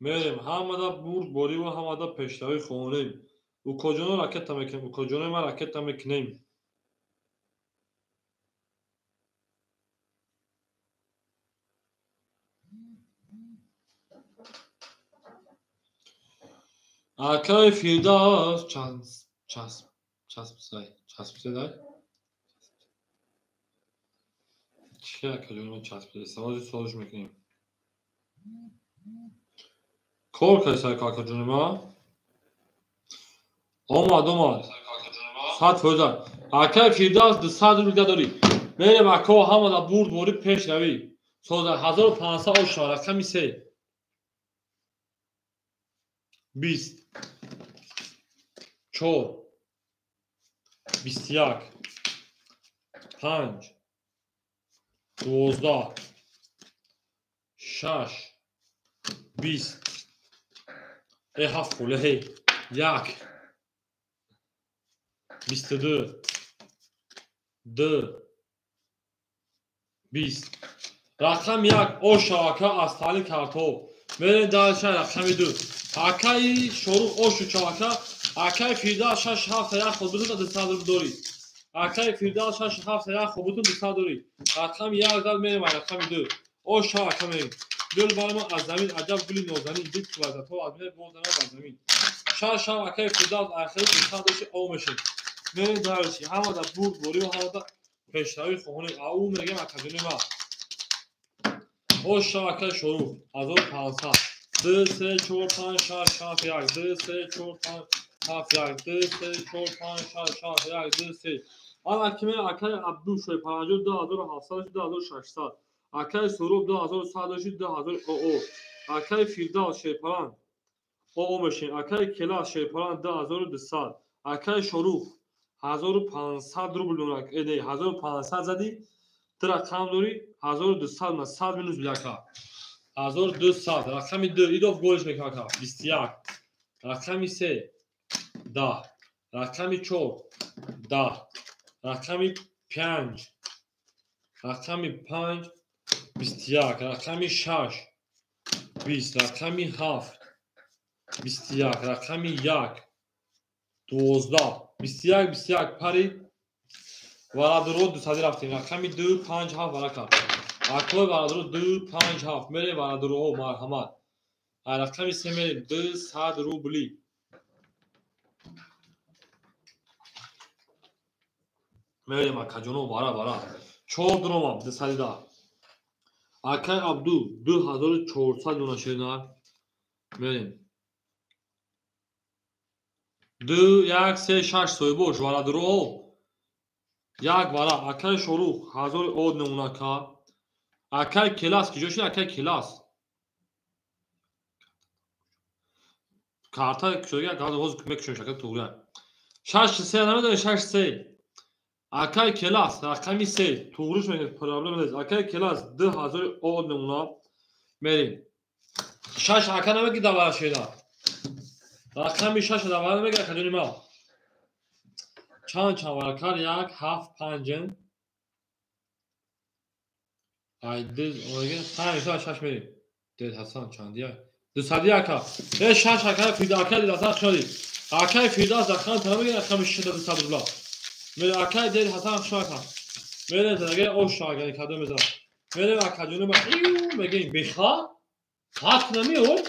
Мерем ҳамада бурд борӣ ва ҳамада пешравӣ хонем. Укоҷоно ракета мекунем, укоҷоно ма ракета мекунем. Акаи Фирдавс часп часп часп дай. Чи акаҷоно ма часп дай? Саволи солиш мекунем. Кор кардӣ акаҷони ма? Омад, омад. 100%. Акаи Фирдавс 200 рубл дорӣ. Мерем ако ҳамада бурд борӣ пешравӣ. Соза 1500 ошава, рақами 3. 20 4 21 5 12 6 20 7 холе ҳей 1 22 2 20. Рақами 1 ошава ака аз таълим картоб. Мерем дальше рақами 2. Акаи Шорух ошу чавака. Акаи Фирдавс 6 7 1 ход бутун 200 рубл дорӣ. Акаи Фирдавс 6 7 1 ход бутун 200 дорӣ. Рақами 1 зад мерем рақами 2. Ошава ака мерем. Гул барма аз замин, аҷаб гули нозанин. Дид ки ваза то аз мин бозана бар замин. 6 7 акаи Фирдавс ахири 200 доши о мешем. Мерем дальше. Ҳамада бурд борӣ ва ҳамада пешравӣ хоҳонем. Ау мегем акаҷони ма. Ошава акаи Шорух 1500. 2 3 4 5 6 7 1 2 3 4 5 7 1 2 3 4 5 6 7 1 2 3. Ана ки мен акаи Абду Шерпаланҷон 2700 2600. Акаи Суроб 2100 2000 оо. Акаи Фирдавс Шерпаланг оо мешин. Акаи Келас Шерпаланг 2200. Акаи Шорух 1500 рубл дорак. Не, 1500 задӣ. Ту рақам дорӣ 1200 на 100 минус бияка. 1200 рақами 2 идоф голиш мекунам ака. 21 рақами 3 10 рақами 4 10 рақами 5 рақами 5 21 рақами 6 20 рақами 7 21 рақами 1 12 21 21 парид. Варадуро 200 рафтем. Рақами 2 5 7 варака. Акои варадуро 2 5 7 мерем варадуроҳо марҳамат. Рақами 3 мерем 200 рубли. Мерем акаҷоно вара вара. 4 дуромам 210. Акаи Абду 2400 дона шернар. Мерем. 2 1 3 6 соҳибош варадуроҳо. 1 вара. Акаи Шорух 1000 од намунака. Акаи Келас киҷо шуд? Акаи Келас. Карта кушода ака ҳозир мекушем шака туғрия. 6 3 намедонӣ 6 3. Акаи Келас рақами 3 туғриш мекунед, проблема нест. Акаи Келас 2000 од намуна. Мерем. 6 ака намеги давара шеда. Рақами 6 давара намеги акаҷони ма. Чанд чанд варакар 1 7 5 ай ду омадагӣ 5 6 мерем. Дед Ҳасан чандия? 200 ака. Э 6 ака Фирдавс ака Дед Ҳасан шоди. Акай Фирдавс захан тана мегирад рақами 6 200 рубла. Мере акай Дед Ҳасан шока. Мере задаги ош шагани кадом мезанам. Мере акаҷони ма иу мегӯем беха? Хат намеёр?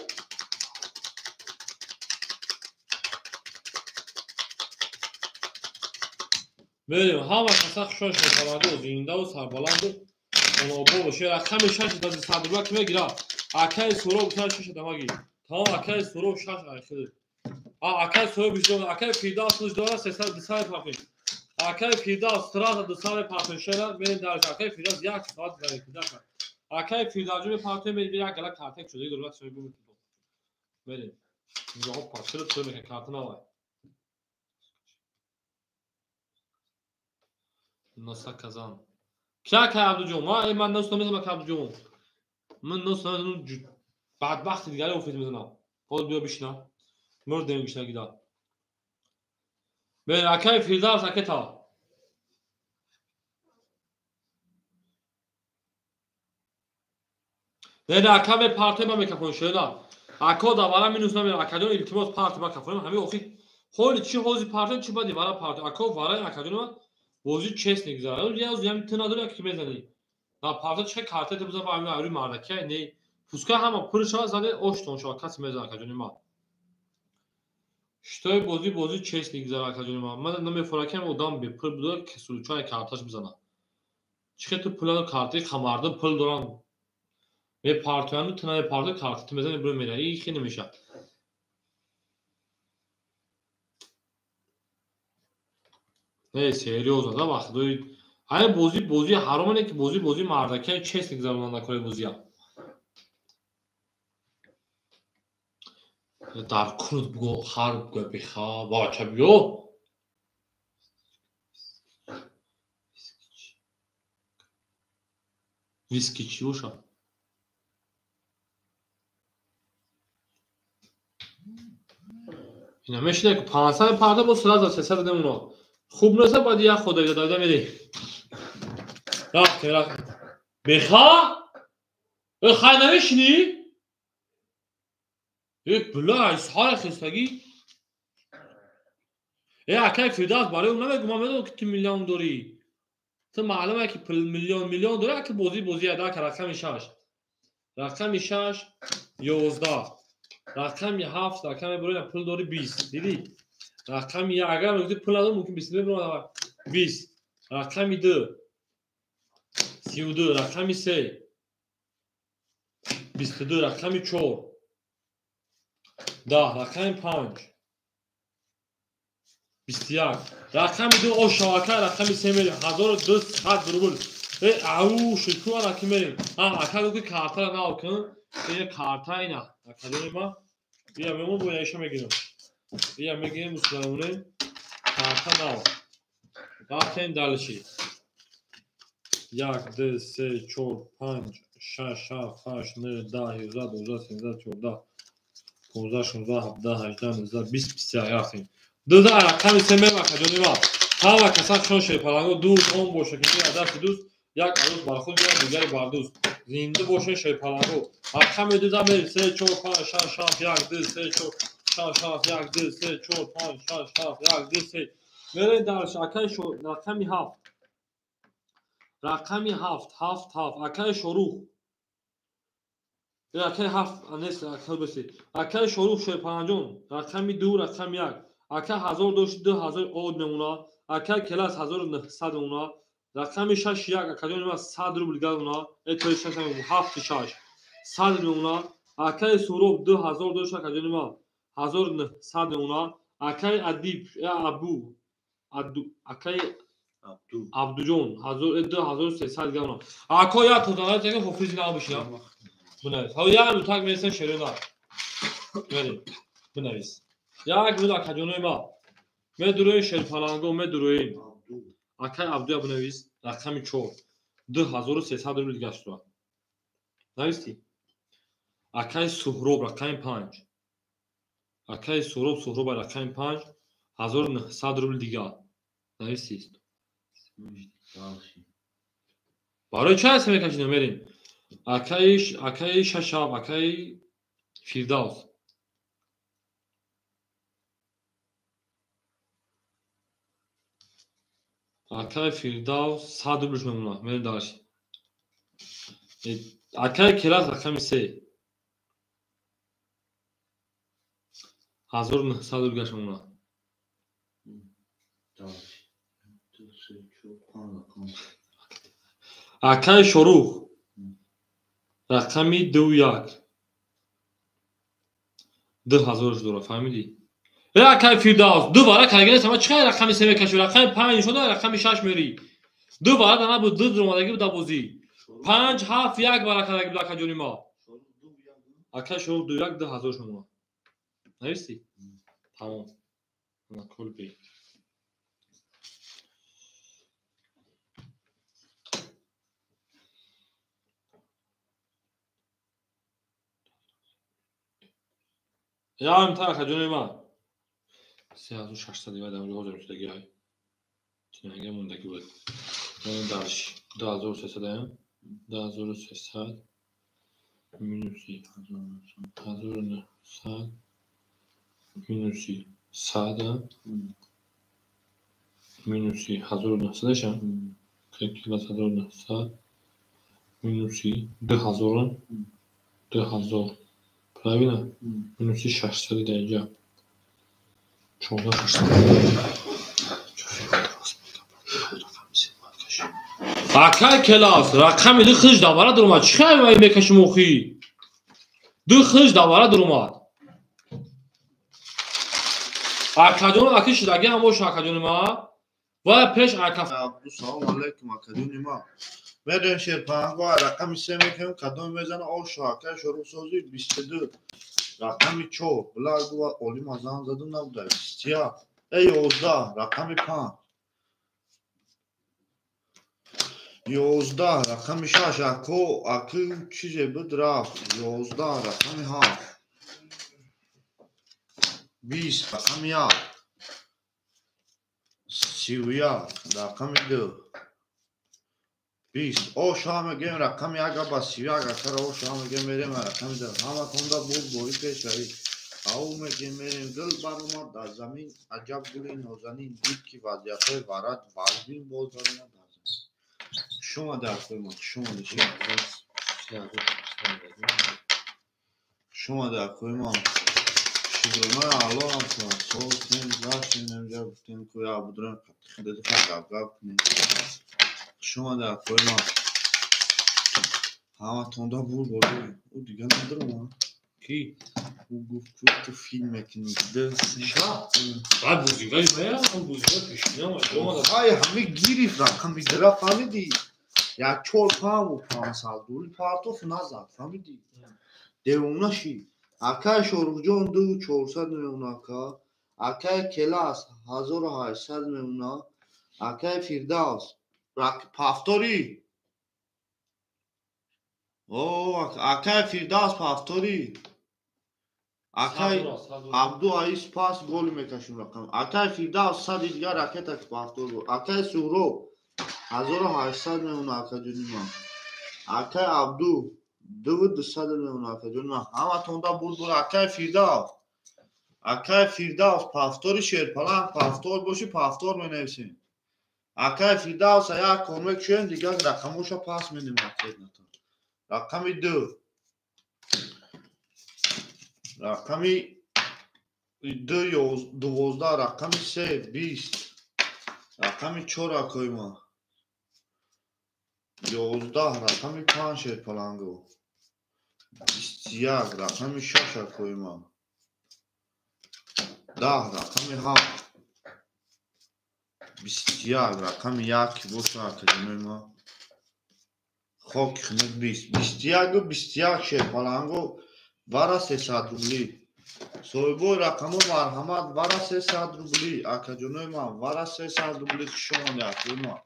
Мерем ҳама каса хушон шаванду зиндаву сарбаланду онообод бошед. Рақами 6 200 рубла ки мегирад? Акай Суроб 6 дамаги. Тамом акай Суроб 6 айхид. Акай Суроб 22, акай Фирдавс 2 300 200 пахин. Акай Фирдавс сразу 200 пахин шера мерем дар акай Фирдавс 1 соат дар Фирдавс. Акай Фирдавс ҷо партои мерем як гала картек шуда дурла шои бу. Мерем. Инҷо пашыр ту мека карта навай. Носа казан. Ки акай Абдуҷон? Ман нос намезанам акай Абдуҷон. Ман нос намезанам бадбахти дигаре офис мезанам. Боз биё бишина. Мурдем бишина гида. Мерем акай Фирдавс акета. Не ака ме партой ма мекафон шуда. Ако да вара минус намера акаҷон илтимос партой ма кафонем ҳами охи ҳоли чи ҳози партой чи бади вара партой. Ако вара акаҷон ма бозӣ честно гузарад. Я ям ту надори ки мезанӣ. На партой чи карта ту бизан ба ами ари мардаки не. Пускай ҳама пур шава заде оштон шава каси мезанад акаҷони ма. Шитой бозӣ честно гузарад акаҷони ма. Ман намефоракам одам бепул буда ки случайно карташ бизанад. Чи хел ту пул надор картаи қамарда пул доранд. Мепартоянду ту намепартои карта ту мезанӣ буро меравӣ. И хел намешавад. Не, серьёзно, да вақтдои ҳамин бозӣ бозии ҳаром не ки бозӣ бозии мардакия честно гузаронанда кори бозия. Дар кунут буго хар буго беха бача биё. Виски чӣ бошад? Ина мешида ки 500 парда бо сразу 300 демуно. Хуб неса баъд як худо дада мерӣ. Рафт рафт. Беха? Э хай намешинӣ? Э бля, сар хестагӣ. Э акай Фирдавс барои он намегӯ ман медонам ки ту миллион дорӣ. Ту маълум ки пул миллион дорӣ аки бозӣ бозӣ ада ка рақами 6. Рақами 6 11. Рақами 7 рақами барои пул дорӣ 20. Дидӣ? Рақами 1 агар мегуфтӣ пул надорам мумкин 22 бирам 20. Рақами 2 32, рақами 3 22, рақами 4 10, рақами 5 21, рақами 2 ош шавака, рақами 3 мерем 1200 рубл. Э ау шуд ку араки мерем. Ака гуфт ки картаро нав кун. Ина карта ина. Акаҷони ма бия мемон бо иша мегирам. Бия мегирем мусулмоне карта нав. Рафтем дальше. 1 2 3 4 5 6 7 8 9 10 11 12 13 14 15 16 17 18 19 20 21 рафтем. Дуза рақами 3 мерем акаҷони ма. Ҳама каса чон шерпаланго дӯст он боша ки дасти дӯст як арӯс бар худ гирад дигари бар дӯст. Зинда боша шерпаланго. Рақами 2 мерем 3 4 5 6 7 1 2 3 4 6 7 1 2 3 4 5 6 7 1 2 3. Мерем дальше. Акай рақами 7. Рақами 7 7 7. Акай Шорух. Акай 7 нест акай баси. Акай Шорух шерпаланҷон. Рақами 2 рақами 1. Ака 1000 дошт 2000 од мемона. Ака келас 1900 мемона. Рақами 6 1 акаҷони ма 100 рубл гардона. Э то 6 7 6 100 мемона. Акай Суроб 2000 дошт акаҷони ма 1900 мемона. Акай Адиб Абу акай Абдуҷон 2300 гардона. Ако як тозанат яке ҳофизи нав бишина. Бинавис. Ҳа як нутак мересем шерона. Мерем. Бинавис. Як минут акаҷонои ма. Медуроем шерпаланго, медуроем. Акай Абдуя бинавис. Рақами 4. 2300 рубл дигар шуд. Навистӣ? Акай Суҳроб рақами 5. Акай Суҳроб Суҳроб рақами 5 1900 рубл дигар. Нависти? Барои чӣ ҳаст мекашидем мерем? Акаи Шашаб, акаи Фирдавс. Акаи Фирдавс 100 рублш мемонад. Мерем дальше. Акаи Келас рақами 3. 1900 рублш мемонад. Акаи Шорух рақами 2-1. 2000 дора, фаҳмидӣ? Акаи Фирдавс, ду вара каргинес, ама чӣ қадр рақами 3 мекашӣ? Рақами 5 нишон дод, рақами 6 мерӣ. Ду вара да набуд, ду омадагӣ буд дар бозӣ. 5, 7, 1 вара кардагӣ буд акаҷони мо. Акаи Шорух 2-1 2000 мемонад. Навистӣ? Тамом. Накол бе. Ям та акаҷони ман. 3600 ивай дар ҳозир шудаги ай. Чинаги мондаги буд. Мерем дальше. 2300, 2300 минуси 1900 минуси 100 минуси 1900 ша? 1900 минуси 2000 2000. Правильно? Минуси 600 дар инҷа. 14600. Акай Келас, рақами ду хиш давара дуромад. Чӣ хай вай мекашим охи? Ду хиш давара дуромад. Акаҷон аки шудаги ҳам боша акаҷони ма. Ва пеш ака. Абдусалом алайкум акаҷони ма. Мерем шерпаҳанго рақами 3 мекунем, кадом мезана ошу акай Шоруҳсозӣ 22. Рақами 4 била гува олима зан задум набуда 21. 11 рақами 5. 11 рақами 6 ако аки чизе буд рафт. 11 рақами 7. 20 рақами 1. 31 рақами 2. 20. Оша мегем рақами 1 ба 31 акара оша мегем мерем рақами 2. Ҳаматонда буд бори пешравӣ. Ау мегем мерем гул баромад дар замин аҷаб гули нозанин дид ки вазъиятҳои варад вазмин боз баромад дар замин. Хуш омада акои ман, хуш омада. Хуш омада акои ман. Шукронаи Аллоҳ ҳам созем, гаштем инҷа гуфтем ку я будурем худати гап гап кунем. Хуш омада акои ман. Ҳаматонда буд бори. Ӯ дига надорам. Ки? Ӯ гуфт ку ту филм мекунӣ. Ша? Баъд бозигари мая, он бозигар пешина омада. Ҳай ҳами гирифт рақами дира фаҳмидӣ? Як чор панҷ 500 рубл партоф назад, фаҳмидӣ? Девона шид. Акай Шоруҳҷон 2400 мемона ака. Акай Келас 1800 мемона. Акай Фирдавс пафтори. О, акай Фирдавс пафтори. Акай Абду Аис пас голи мекашим рақам. Акай Фирдавс 100 дигар ракета ки пафтор буд. Акай Суҳроб 1800 мемона акаҷони ман. Акай Абду 2200 мемона акаҷони ман. Ҳаматонда буд буд акай Фирдавс. Акай Фирдавс пафтори шерпаланг пафтор боши пафтор менависем. Акай Фирдавс як кор мекушем дигар рақамоша пас медем акаҷонатон. Рақами 2. Рақами 2 12 рақами 3 20. Рақами 4 акои ман. 11 рақами 5 шерпаланго. 21 рақами 6 акои ман. 10 рақами 7. 21 рақами 1 боша акаҷонои ман. Хоки хунук 20. 21 21 шерпаланго вара 300 рубли. Соҳибои рақамо марҳамат вара 300 рубли. Акаҷонои ман вара 300 рубли хуш омадед акои ман.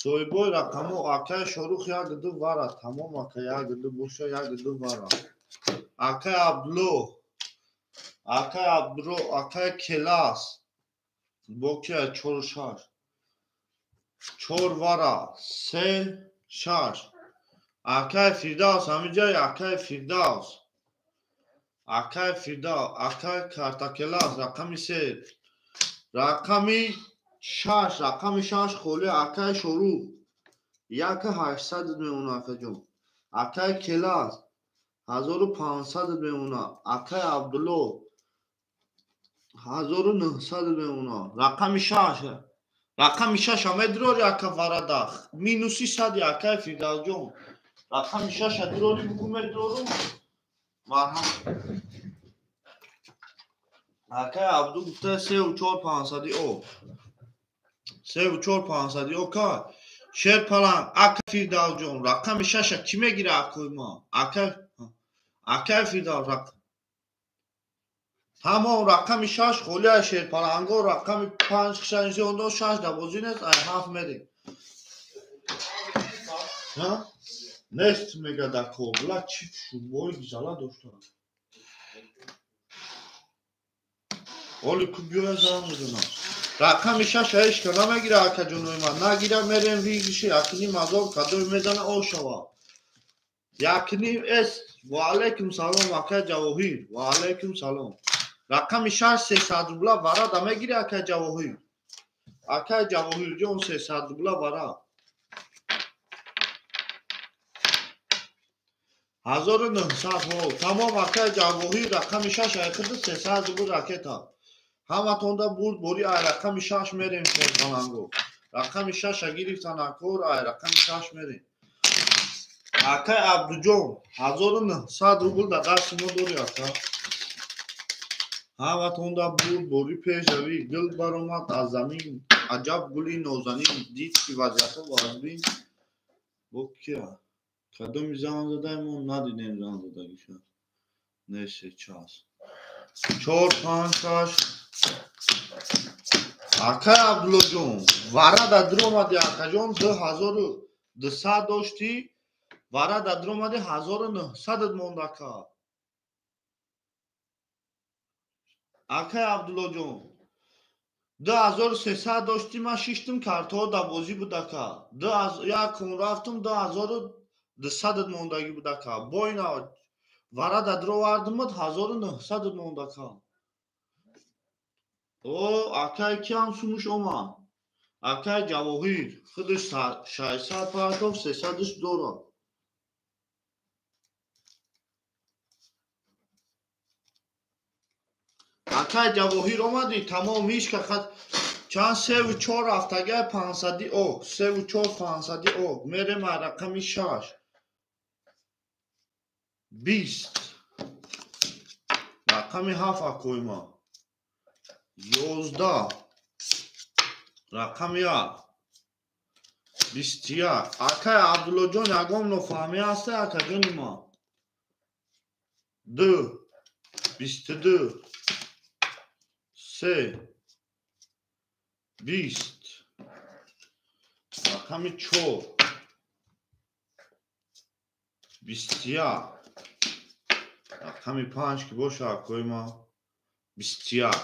Соҳибои рақамо акай Шорух 1-2 вара тамом ака 1-2 боша 1-2 вара. Акай Абдулло, акай Абдуро, акай Келас боки 4-6. Чор вара се шаш. Акай Фирдавс ҳамиҷай, акай Фирдавс. Акай Фирдавс, акай Картакелас рақами се. Рақами шаш, рақами шаш холи акай Шорух. 1800 мемона акаҷон. Акай Келас 1500 мемона. Акай Абдулло 1900 мемона. Рақами шаш. Рақами шаша медирори ака варадах. Минуси сади акай Фирдавсҷон. Рақами шаша дирори бугу медирорум. Марҳам. Акай Абду гуфта севу чор пансади о. Севу чор пансади о ка. Шерпаланг ака Фирдавсҷон. Рақами шаша кӣ мегира акои ма? Акай Фирдавс рақам. Тамом рақами шаш холия шерпаланго, рақами панҷ хишанисондо шаш да бозӣ нест, ай ҳафт мерем. Нест мега да кобла чӣ шумои гизала дошта. Оли ку биёя занг мезанам. Рақами шаша ҳеч ка намегира акаҷонои ман. Нагира мерем вигиши якним ҳазор кадои мезана о шава. Якним эс. Ва алайкум салом акай Ҷавоҳир. Ва алайкум салом. Рақами шаш 300 рубла варада мегири акай Ҷавоҳир. Акай Ҷавоҳирҷон 300 рубла варад. 1900 ҳо. Тамом акай Ҷавоҳир рақами шаш айхиди 300 рубл ракета. Ҳаматонда бурд бори ай рақами шаш мерем шерпаланго. Рақами шаша гирифтан акор ай рақами шаш мерем. Акай Абдуҷон 1900 рубл дар дасти мо дори ака. Ҳаматонда бурд бори пешравӣ гул баромад аз замин аҷаб гули нозанин дид ки вазъиятҳо вазбин бо кия кадоми зан задаи мо надидем зан задагиша несе час чор панҷ шаш. Акай Абдуллоҷон варада дуромади акаҷон 2200 доштӣ варада дуромади 1900 монд ака. Акай Абдуллоҷон 2300 доштӣ ман шиштим картҳо дар бозӣ буд ака. Як кун рафтум 2200 мондагӣ буд ака. Бо ина варада дуровардимуд 1900 монд ака. О акай киам сумуш омад. Акай Ҷавоҳир худаш 600 партов 300-ш дорад. Акай Ҷавоҳир омадӣ тамом ҳеч ка хат чанд севу чор ҳафтага пансади о севу чор пансади о мерем ай рақами шаш бист рақами ҳафт акои ма ёздаҳ рақами як бисту як. Акай Абдуллоҷон ягон нофаҳмӣ ҳаста акаҷони ма? Ду бисту ду се бист рақами чор бисту як рақами панҷ ки боша акои ма бисту як.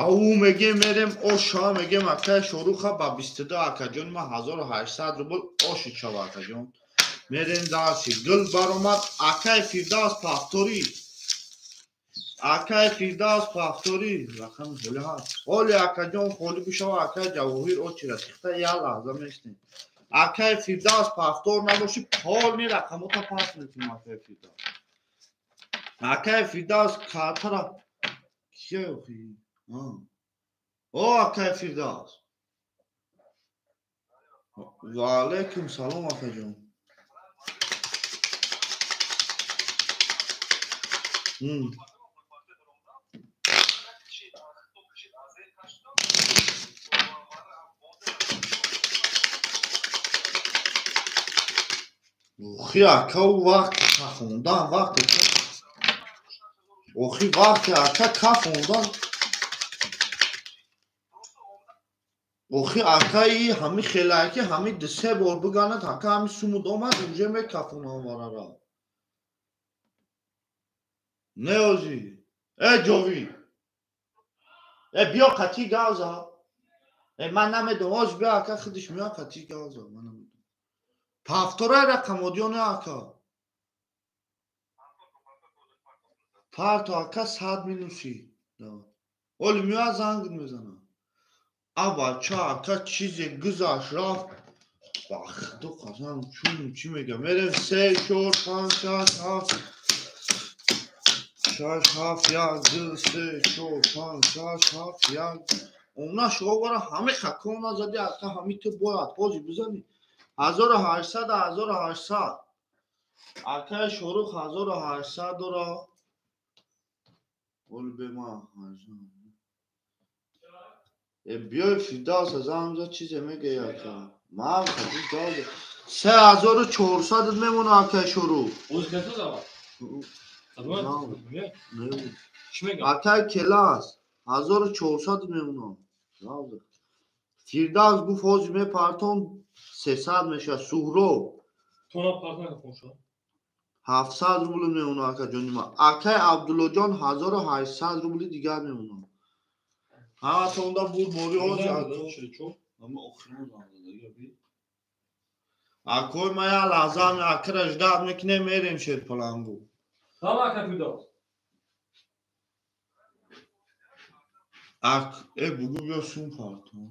Ау мегем мерем оша мегем акай Шоруха ба бисту ду акаҷони ма 1800 рубл оши шава акаҷон. Мерем дарси гул баромад акай Фирдавс пафторӣ. Акай Фирдавс пафторӣ рақами ҳоли ҳаст. Ҳоли акаҷон холӣ бишава акай Ҷавоҳир очира сихта як лаҳза мешнем. Акай Фирдавс пафтор набоши полни рақамота пас метунем акай Фирдавс. Акай Фирдавс картара кия охи? О акай Фирдавс. Ва алайкум салом акаҷон. Охи ака ӯ вақти кафондан вақте охи вақте ака кафондан охи акаи ҳами хелаки ҳами ду-се бор биганад ака ҳами сумуд омад уже мекафонам варара. Не озӣ э ҷовид э биё қатӣ гавза Ман намедонам, ҳоз биё ака худиш меояд қатӣ гап зад, ман намедонам. Повторай рақам одиё не ака. Парто ака 100 минуси. Оли меояд занг мезанад. А бача ака чизе гузашт рафт. Ба худо қасам чун чӣ мегӯям? Мерем 3 4 5 6 7 6 7 1 2 3 4 5 6 7 1. Она шумо бара ҳами хакон назади ака ҳами ту бояд ҳози бизанӣ. 1800 1800. Акаи Шорух 1800 дора. Оли бе ман биёй Фирдавс занг зад чизе мегӯяй ака. Ман хадис гап 3400 мемона акаи Шорух. Акаи Келас 1400 мемона. Фирдавс гуфт ҳозир мепартон 300 мешавад. Суҳроб 700 рубл мемона ака ҷони ман. Акаи Абдуллоҷон 1800 рубли дигар мемона. Ҳаматонда бурбори ҳозир акои ман як лаҳза акра ждат мекунем мерем Шерпалангу. Ак бугу биё сум партон.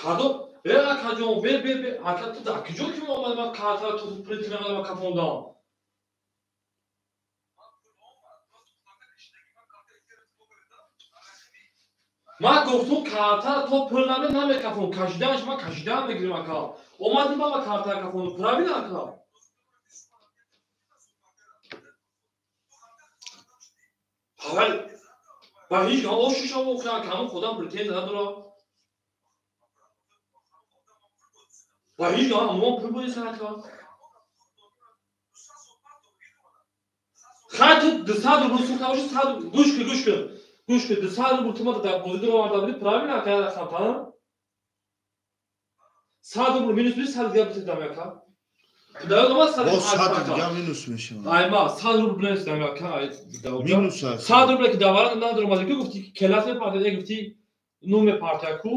Кадо акаҷон бе бе бе ака ту дар куҷо ки омад ман картара ту принт мекардам кафондам. Ман гуфтум картара то пул намекафон, кашидааш ман кашидаам мегирим ака. Омадим ба ман картара кафондум, правильно ака? Ба ҳеҷ гаҳ ошишам охир ака, ҳамон худам претензия надорам. Ба ҳеҷ гаҳ ҳамон пул боиса ака. Хай ту 200 рубл сӯхта боши, 100 гӯш кун, гӯш кун. Гӯш кун, 200 рубл ту ма дар бозӣ дароварда будӣ, правильно ака, рақам 100 рубл минус будӣ, 100 дигар битидам ака. Боз 100 дигар минус мешавад. Ай ма 100 рубл бинависам ака, минус 100 рубл ки давара надоромад, ки гуфтӣ келас мепартояд, гуфтӣ ну мепартояд ку.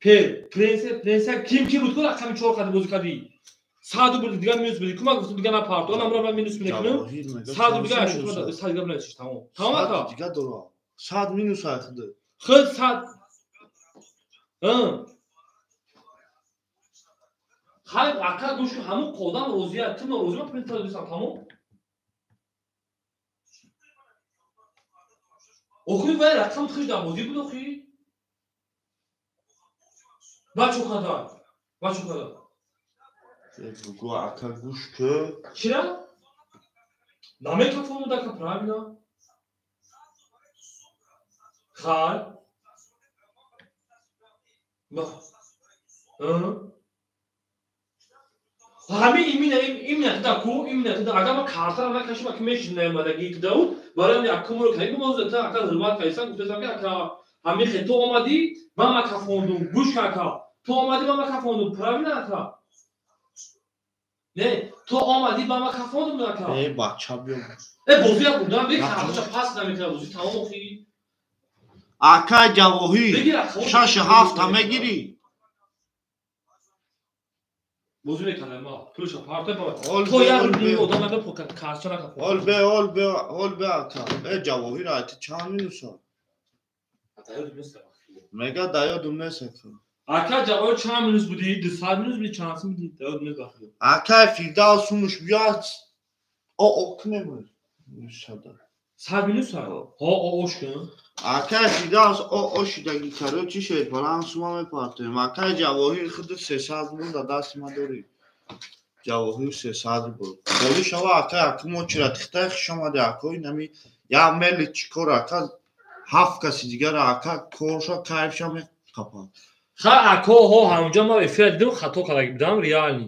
Пер, принсе ким ки буд ку рақами 4 қади бозӣ кардӣ. 100 рубл дигар минус будӣ, ку ман гуфтам дигар напарто, ман ман минус мекунам. 100 рубл дигар шуд, 100 дигар бинависиш, тамом. Тамом ака? Дигар дора. 100 минус ай худ. Худ 100. Хай ака гӯш кун, ҳамон қодам розия, ту норозӣ, ман принтера дӯстам, тамом. Охир вай рақам хиш дар бозӣ буд охир. Бачо када, бачо када. Бугу ака гӯш кун. Чира? Намекафонуд ака, правильно? Хай. Ҳамин имина туда ку, имина туда агар ман картара накашим, ака мешинаямадаги туда у, барои ҳамин акумро кардем, мо та ака ҳурмат кардисам, гуфтасам ки ака ҳамин хе ту омадӣ, ман ма кафондум, гӯш кун ака, ту омадӣ ман ма кафондум, правильно ака? Не, ту омадӣ ба ма кафондум ака. Э бача биё. Э бозия бурдам, бе карташа пас намекунад, бозӣ тамом охи. Акай Ҷавоҳир, 6 7 мегирӣ. Бозӣ мекардам ма, пулша парта ба. То як рубли одам надо картча накафон. Ол бе, ол бе, ол бе ака. Э Ҷавоҳир, ай ту чанд минус? Мега даёдум нест ака. Ака Ҷавоҳир чанд минус будӣ? 200 минус будӣ, чанд будӣ? Даёдум нест бахти. Акай Фирдавс сумуш биёд. О о кунем. Сада. 100 минус ҳа? Ҳо о ош кун. Акай Фирдавс о о шидаги короче Шерпаланг сума мепартоем. Акай Ҷавоҳир худ 300 рубл дар дасти ма дорӣ. Ҷавоҳир 300 рубл. Холӣ шава акай акумо чира тихтай хуш омадӣ акои нами як мели чӣ кор ака ҳафт каси дигара ака корша кайфша меқапад. Ха ако ҳо ҳамҷа ман эфира дидам хато кардаги будам реални.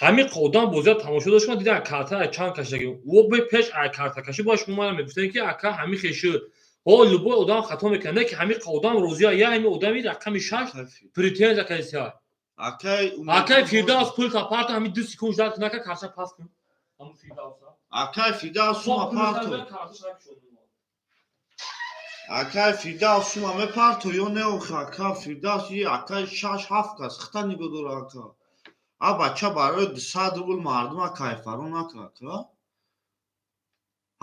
Ҳамин одам бозиро тамошо дошт, дида карта чанд кашидаги. Ӯ бе пеш ай карта каши бояд шумо мана мегуфтед ки ака ҳамин хешуд. Ҳо любой одам хато мекунад, не ки ҳамин одам розия, я ҳамин одами рақами 6 претензия кардиса. Акай Фирдавс пул та парта ҳамин 2 секунд ждать нака карта пас кун. Ҳамин Фирдавса. Акай Фирдавс сума парто. Акай Фирдавс шума мепарто ё не охи ака Фирдавс и акай 6-7 кас хита нигоҳ дора ака. А бача барои 200 рубл мардума кайфаро нака ака.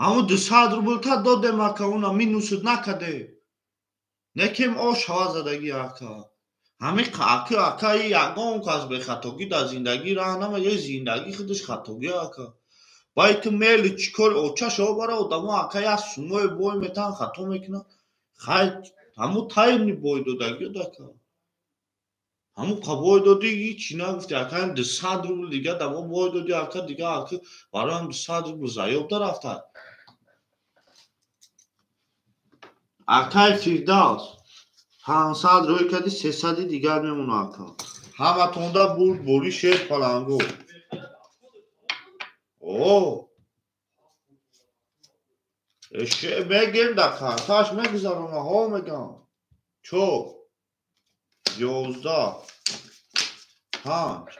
Ҳамун 200 рубл та додем ака, уна минусуд накаде. Некем о шава задагӣ ака. Ҳами ака ака и ягон кас бехатогӣ дар зиндагӣ раҳ нама, е зиндагӣ худаш хатогӣ ака. Бай ту мели чӣ кор оча шава бара одамо ака як сумое бой метан хато мекунад. Хай ҳамун тайни бой додагӣ ака. Ҳамун қа бой додӣ ҳичи нагуфти ака, 200 рубл дига дамо бой додӣ ака, дига ака бароям 200 рубл заёб дарафта. Акай Фирдавс 500 рӯй кади 300 дигар мемона ака. Ҳаматонда бурд бори шер паланго. О! Мегем да карташ мегузарона, ҳо мегам. 4 11 5.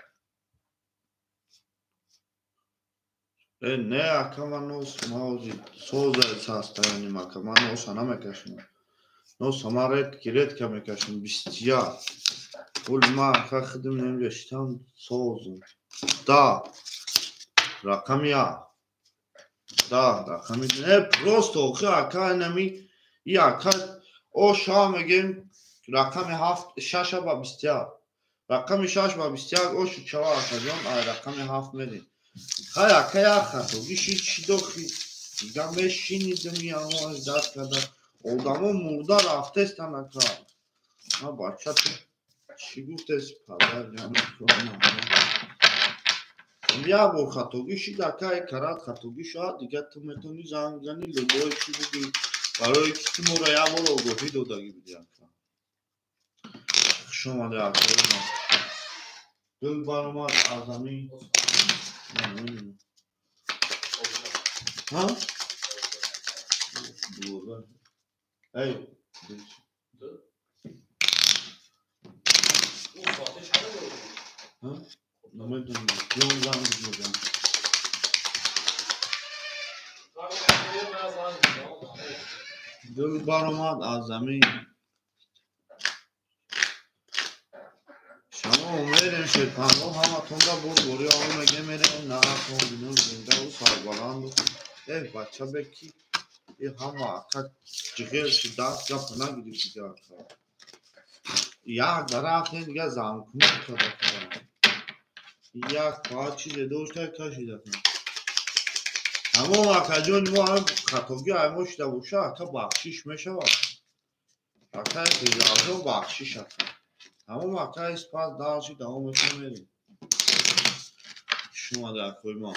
Не ака, ман нос маози соза состояним ака, ман носа намекашам. Носа ман редко мекашам, 21. Пули ман ака хидм немҷа шитам созум. Да. Рақами як. Да, рақами не просто охи ака инами и ака о ша мегем рақами 7 6 ба 21. Рақами 6 ба 21 ошу чава акаҷон, ай рақами 7 мерем. Хай ака як хатогӣ шид шидохи дига мешинидим яҳоаш даст када одамо мурда рафтестан ака. Ма бача ту чӣ гуфтес падар ҷан? Як бор хатогӣ шид ака, карат хатогӣ шавад, дига ту метавонӣ занг бизанӣ любое чӣ бугӣ, барои ки ту моро як бор огоҳӣ додагӣ будӣ ака. Хуш омадӣ ака. Дил баромад аз ҳамин. Ҳа? Эй, ҳа? Намедонам. Ён занг мезанам. Дил баромад аз замин. Шумо мерем шерпанго ҳаматонда бурбори ово мегем мерем наатон бинун зиндаву сарбаланду. Э бача беки и ҳама ака ҷиғер ши даст гапа нагирифт дига ака. Як дарафтем дига замкунӣ када. Як паа чизе дошта кашида. Ҳамон акаҷони мо ҳам хатогӣ ай мо шида боша ака бахшиш мешавад. Акаи Фирдавсҷон бахшиш ака. Ҳамон акаи спас дарши давом мекунем мерем. Хуш омадӣ акои мо.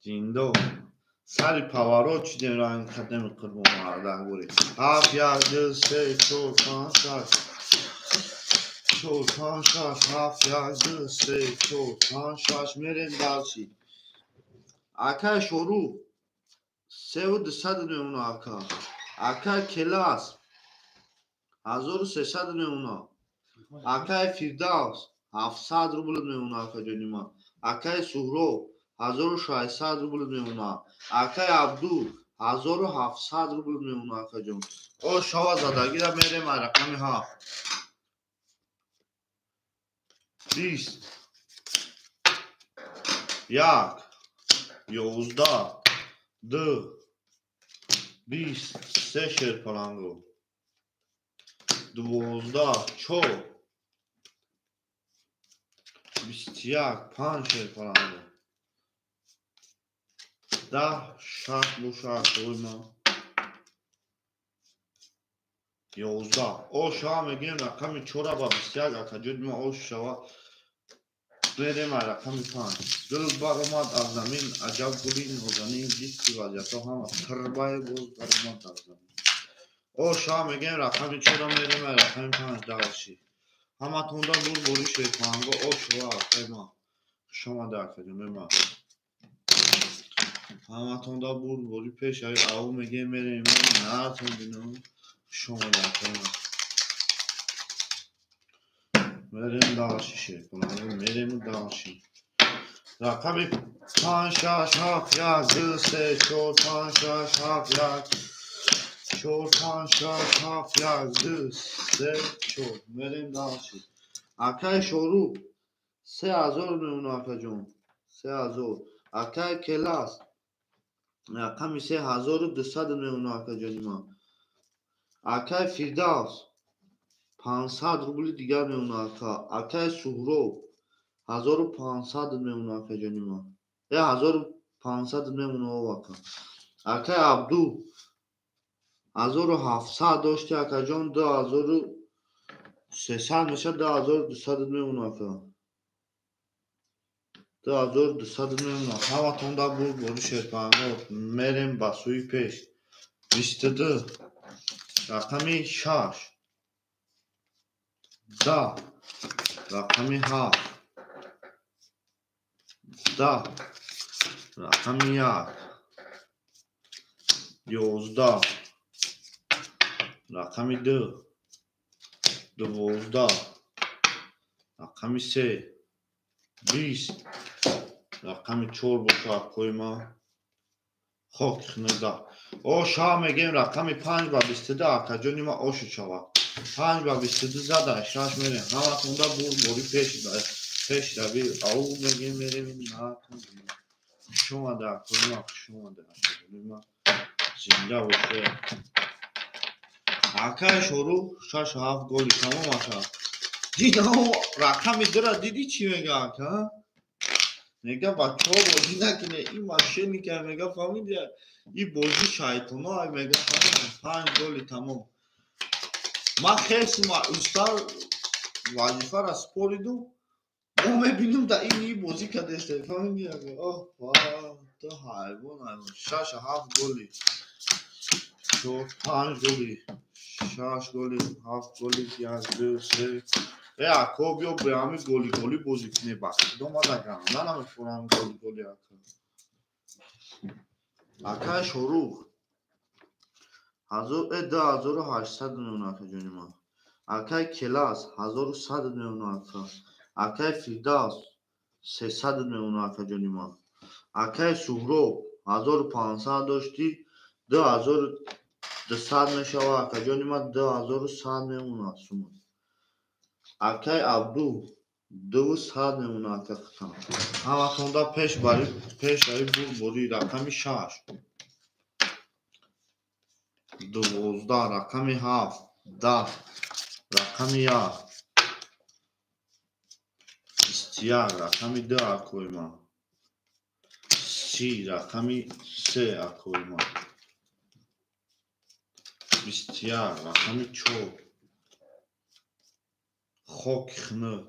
Зиндо. Сари поворот чидем ранг хатеми қурбон мардак бури. 7 1 2 3 4 5 6 4 5 6 7 1 2 3 4 5 6 мерем дарши. Акаи Шорух 3200 мемона ака. Акаи Келас 1300 мемона. Акаи Фирдавс 700 рубл мемона акаҷони ман. Акаи Суҳроб 1600 рубл мемона. Акаи Абду 1700 рубл мемона акаҷон. О шава задагира мерем ай рақами 7. 20 1 11 2 23 шерпаланго 12 4 21 5 шерпаланго 10 6 боша акои 11 о шава мегӯем рақами 4 ба 21 акаҷони ма о шава мерем ай рақами 5. Дил баромад аз замин аҷаб гули нозанин дидки вазъиятҳо ҳама тирбае боз баромад аз замин. О шава мегӯем рақами 4 мерем ай рақами 5 дарши. Ҳаматонда бурбори шерпанго о шава акаи ма. Хуш омадӣ акаҷони ма. Ҳаматонда бурбори пеш ай ав мегӯем мерем наатон бинам. Хуш омадӣ акаи ма. Мерем дарши шерпанго мерему дарши. Рақами 5 6 7 1 2 3 4 5 6 7 1 4 5 6 7 1 2 3 4. Мерем дальше. Акай Шорух 3000 мемона акаҷон. 3000. Акай Келас рақами 3200 мемона акаҷони ман. Акай Фирдавс 500 рубли дигар мемона ака. Акай Суҳроб 1500 мемона акаҷони ман. 1500 мемона ака. Акай Абду 1700 дошти акаҷон, 2300 мешад, 2200 мемона ака. 2200 мемона. Ҳаматон да бур бори шерпанго. Мерем ба сӯи пеш. 22 рақами 6 10 рақами 7 10 рақами 1 11 рақами 2 12 рақами 3 20 рақами 4 боша акои ман. Хок хнеда. О ша мегем рақами 5 ба 22 акаҷони ман ошу шавад. 5 ба 22 зада шаш мерем. Ҳаматонда бур бори пеш рави. Ау мегем мерем наатон. Хуш омада акои ман, хуш омада акаҷони ман. Зинда боше. Акай Шорух 6 7 голи тамом ака. Дидао рақами 2-ра диди чӣ мега ака? Мега бачаҳо бозӣ накунед, ин мошенника мега фаҳмиди, ин бозӣ шайтоно ай мега фаҳмиди. 5 голи тамом. Ман хелсим устар вазифара споридум. Мо мебинем да ин бозӣ кардеста фаҳмиди ака. Оҳ, ту ҳайвон ҳайвон. 6 7 голи. 4 5 голи. 6 голи, 7 голи, 1 2 3. Ако биё бе ҳами голи голи бозӣ кунӣ ба худо ма да ганда намефурам голи голи ака. Акай Шорух 2800 мемона акаҷони ман. Акай Келас 1100 мемона ака. Акай Фирдавс 300 мемона акаҷони ман. Акай Суҳроб 1500 дошти, 2200 мешава акаҷони ман, 2100 мемона сума. Акай Абду 200 мемона ака хитам. Ҳаматонда пеш бари бур бори рақами 6 12 рақами 7 10 рақами 1 21 рақами 2 акои ман. 30 рақами 3 акои ман. 21 рақами 4 хоки хнук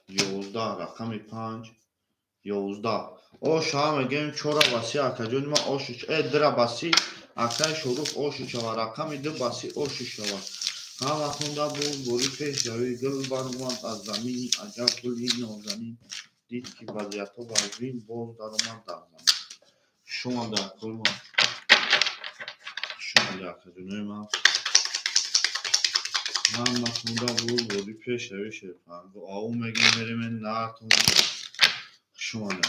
11 рақами 5 11. О ша мегем 4 баси акаҷони ман ошу 2 баси акай Шорух ошу шава рақами 2 баси ошу шава. Ҳаматонда бур бори пеш рави. Гул баромад аз замини аҷаб гули нозанин. Дид ки вазъиятҳо вазнин боз даромад дар замин. Хуш омада акои ман. Хуш омада акаҷонои ман. Ҳаматонда бур бори пеш рави шерпанго. Ау мегем мерем наатон. Хуш омада.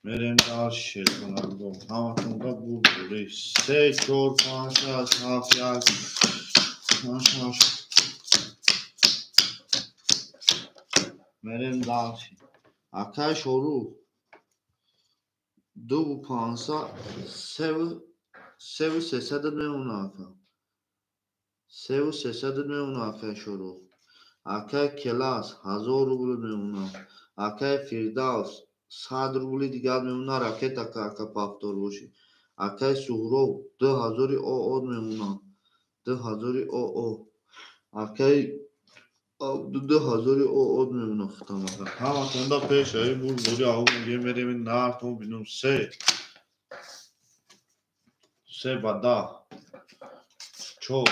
Мерем дар шерпанго. Ҳаматонда бур бори 3 4 5 6 7 1 5 6. Мерем дальше. Акай Шорух 2 500 3 300 мемона ака. 3 300 мемона акай Шорух. Акай Келас 1000 рубл мемона. Акай Фирдавс 100 рубли дигар мемона ракета ака повтор боши. Акай Суҳроб 2000 ОО мемона. 2000 ОО. Акай Абду 2000 ОО мемона хитам ака. Ҳаматонда пеш рави бур бори ау мегем мерем наартон бинум 3 3 ба 10 4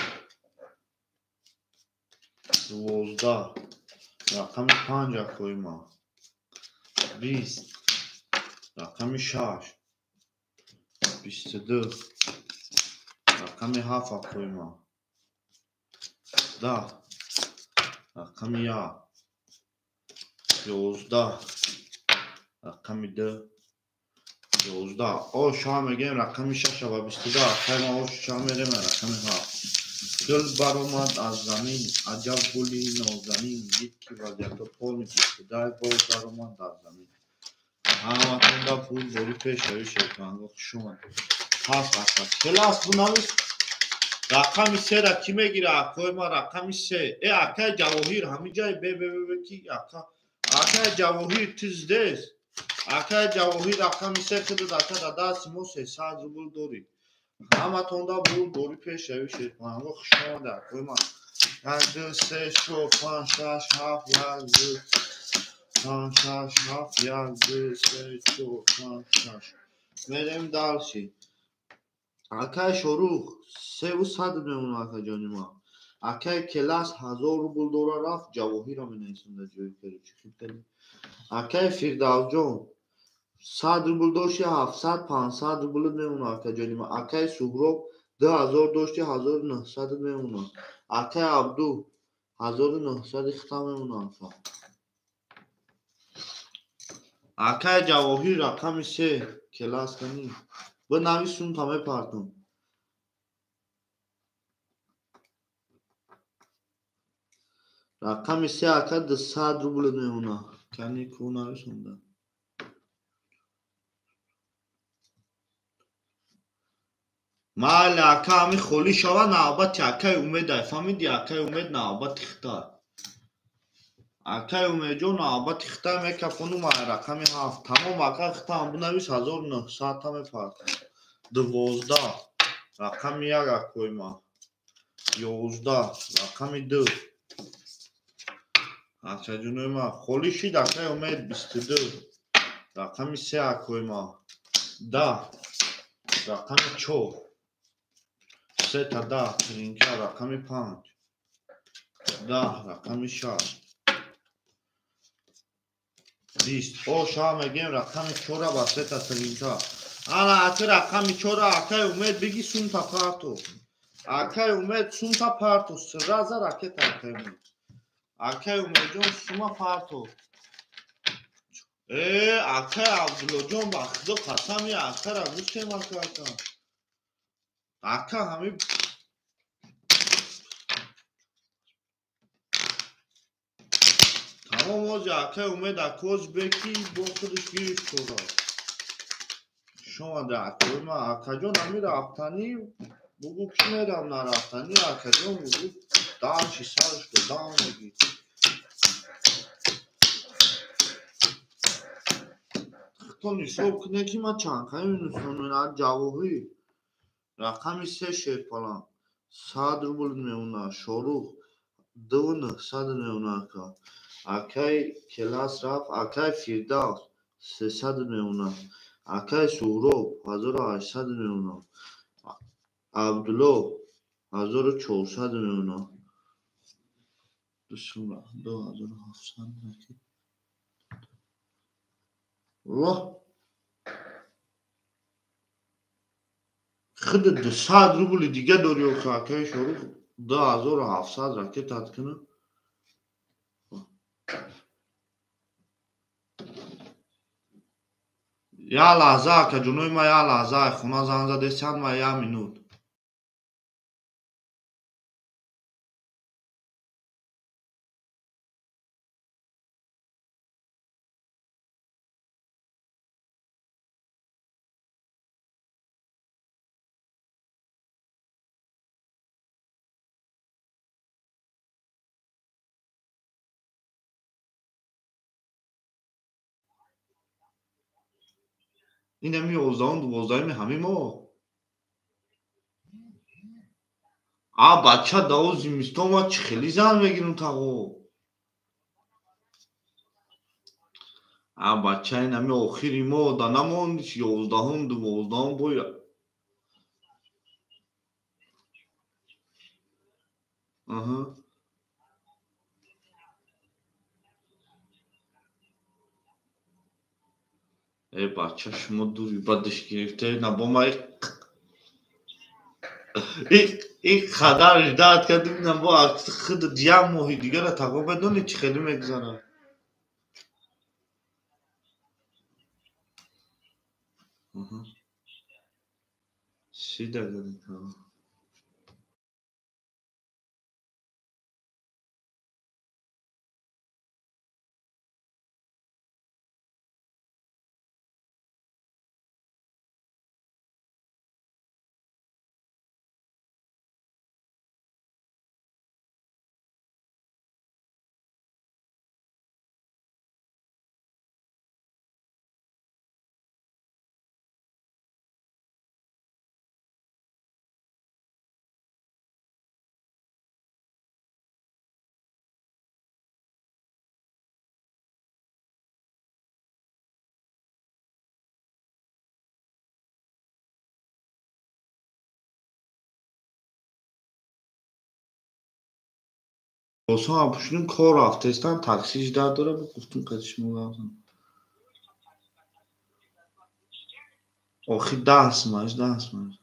12 рақами 5 акои ман. 20 рақами 6 22 рақами 7 акои ман. 10 рақами 1 11 рақами 2 11 о ша мегем рақами 6 ва 22 акай ма о ша мерем рақами 7 гул баромад аз замин аҷаб гули нозанин дид ки вазъиято полни 22 боз баромад дар замин ҳаматонда пул бори пешравӣ шерпаланго хуш омад ҳаст ака келас бунавис рақами сера кӣ мегира акои ма рақами се э акай ҷавоҳир ҳамин ҷай бе бе бе ки ака акай ҷавоҳир ту здесь акай ҷавоҳир рақами се худат ака дар дасти мо 300 рубл дорӣ ҳаматонда пул бори пешравӣ шерпаланго хуш омад акои ма 1 2 3 4 5 6 7 1 2 5 6 7 1 2 3 4 5 6 мерем дальше акай Шорух 300 мемона акаҷони ма акай Келас 1000 рубл дора рафт ҷавоҳиро менависам дар ҷои короче хитали акай Фирдавсҷон 100 рубл дошти 700 500 рубл мемона акаҷони ма акай Суҳроб 2000 дошти 1900 мемона акай Абду 1900 хита мемона ака акай ҷавоҳир рақами 3 Келас кани бинавис сумта мепартам рақами 3 ака 200 рубл мемона кани ку нависонда майли ака ҳами холӣ шава навбати акаи Умедай фаҳмиди акаи Умед навбати хитай акаи Умедҷон навбати хитай мекафону май рақами 7 тамом ака хитаам бинавис 1900 та мепартам 12 рақами 1 акои ма 11 рақами 2 акаҷонои ма холӣ шид акаи Умед 22 рақами 3 акои ма 10 рақами 4 сета 10 тринка рақами 5 10 рақами 6 20 о ша мегем рақами 4 ба сета тринка ана ака рақами 4 акаи Умед биги сумта парто акаи Умед сумта парто сраза ракета акаи Умед акаи Умедҷон сума парто э акаи Абдуллоҷон ба худо қасам я акара гуфтем ака ака ака ҳами тамом ози акаи Умед акоз беки бо худаш гирифт кора шомада акои ма акаҷон ҳами рафтанӣ бугу кӣ мерам нарафтанӣ акаҷон бугу дальше сараш додам меги хитон ҳисоб кунед ки ман чандқаи минусонам ҷавоҳир рақами 3 шерпаланг 100 рубл мемона Шорух 2900 мемона ака акай Келас рафт акай Фирдавс 300 мемона акай Суҳроб 1800 мемона Абдулло 1400 мемона 2700 Аллоҳ худ 200 рубли дига дорӣ охи акаи Шорух 2700 ракетат кунад як лаҳза акаҷонои ма як лаҳза хона занг задесянд ма як минут инами 11 12 ҳами мо а бача даво зимистон ма чӣ хеле зан мегирам тағо а бача инами охири мо да намонд 11 12 бой аҳа э бача шумо дури бадаш гирифта на бо ма ин қадар ждать кардем на бо худат як моҳи дигара тағо медонӣ чӣ хеле мегузарад. Шида кадем. Либосҳоам пӯшидем, кор рафтаистам, такси ждать дора, гуфтум қати шумо рафтам. Охи 10 сумаш, 10 сумаш.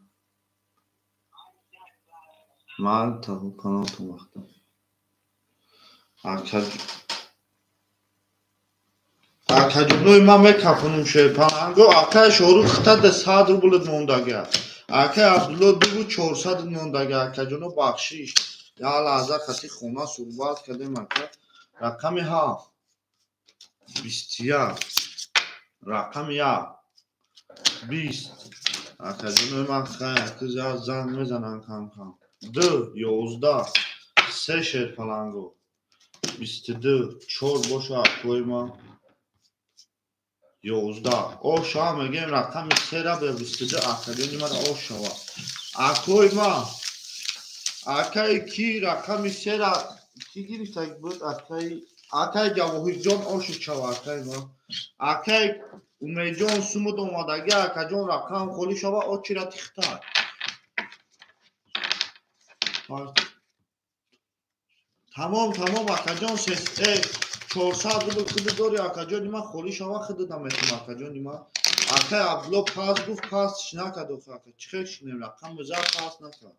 Ман каналтон вақтам. Акаҷунои ман мекафонум шерпаланго, акай Шорух хитада 100 рублит мондага. Акай Абдулло дуву 400 мондага, акаҷуно бахшиш. Як лаҳза қати хона суҳбат кардем, ака. Рақами 7. 21. Рақами 1. 20. Акаҷонои ман хай, занг мезананд кам-кам. 2, 11. 3 шерпаланго. 22. 4 боша акои ман. 11. Оша мегӯем рақами сера ба 22 акаҷони мара ош шава. Акои ман. Акаи ки рақами сера ки гирифта буд? Акаи Ҷавоҳирҷон оши шава акаи ман. Акаи Умедҷон сумуд омадагӣ, акаҷон рақам холӣ шава, очира тихта. Тамом, тамом, акаҷон, 400 рубл худ дори, акаҷони ман, холӣ шава, худда метум, акаҷони ман. Акаи Абдулло пас гуфт, пасш накард охи ака. Чӣ хел шинем рақам бизар пас накард.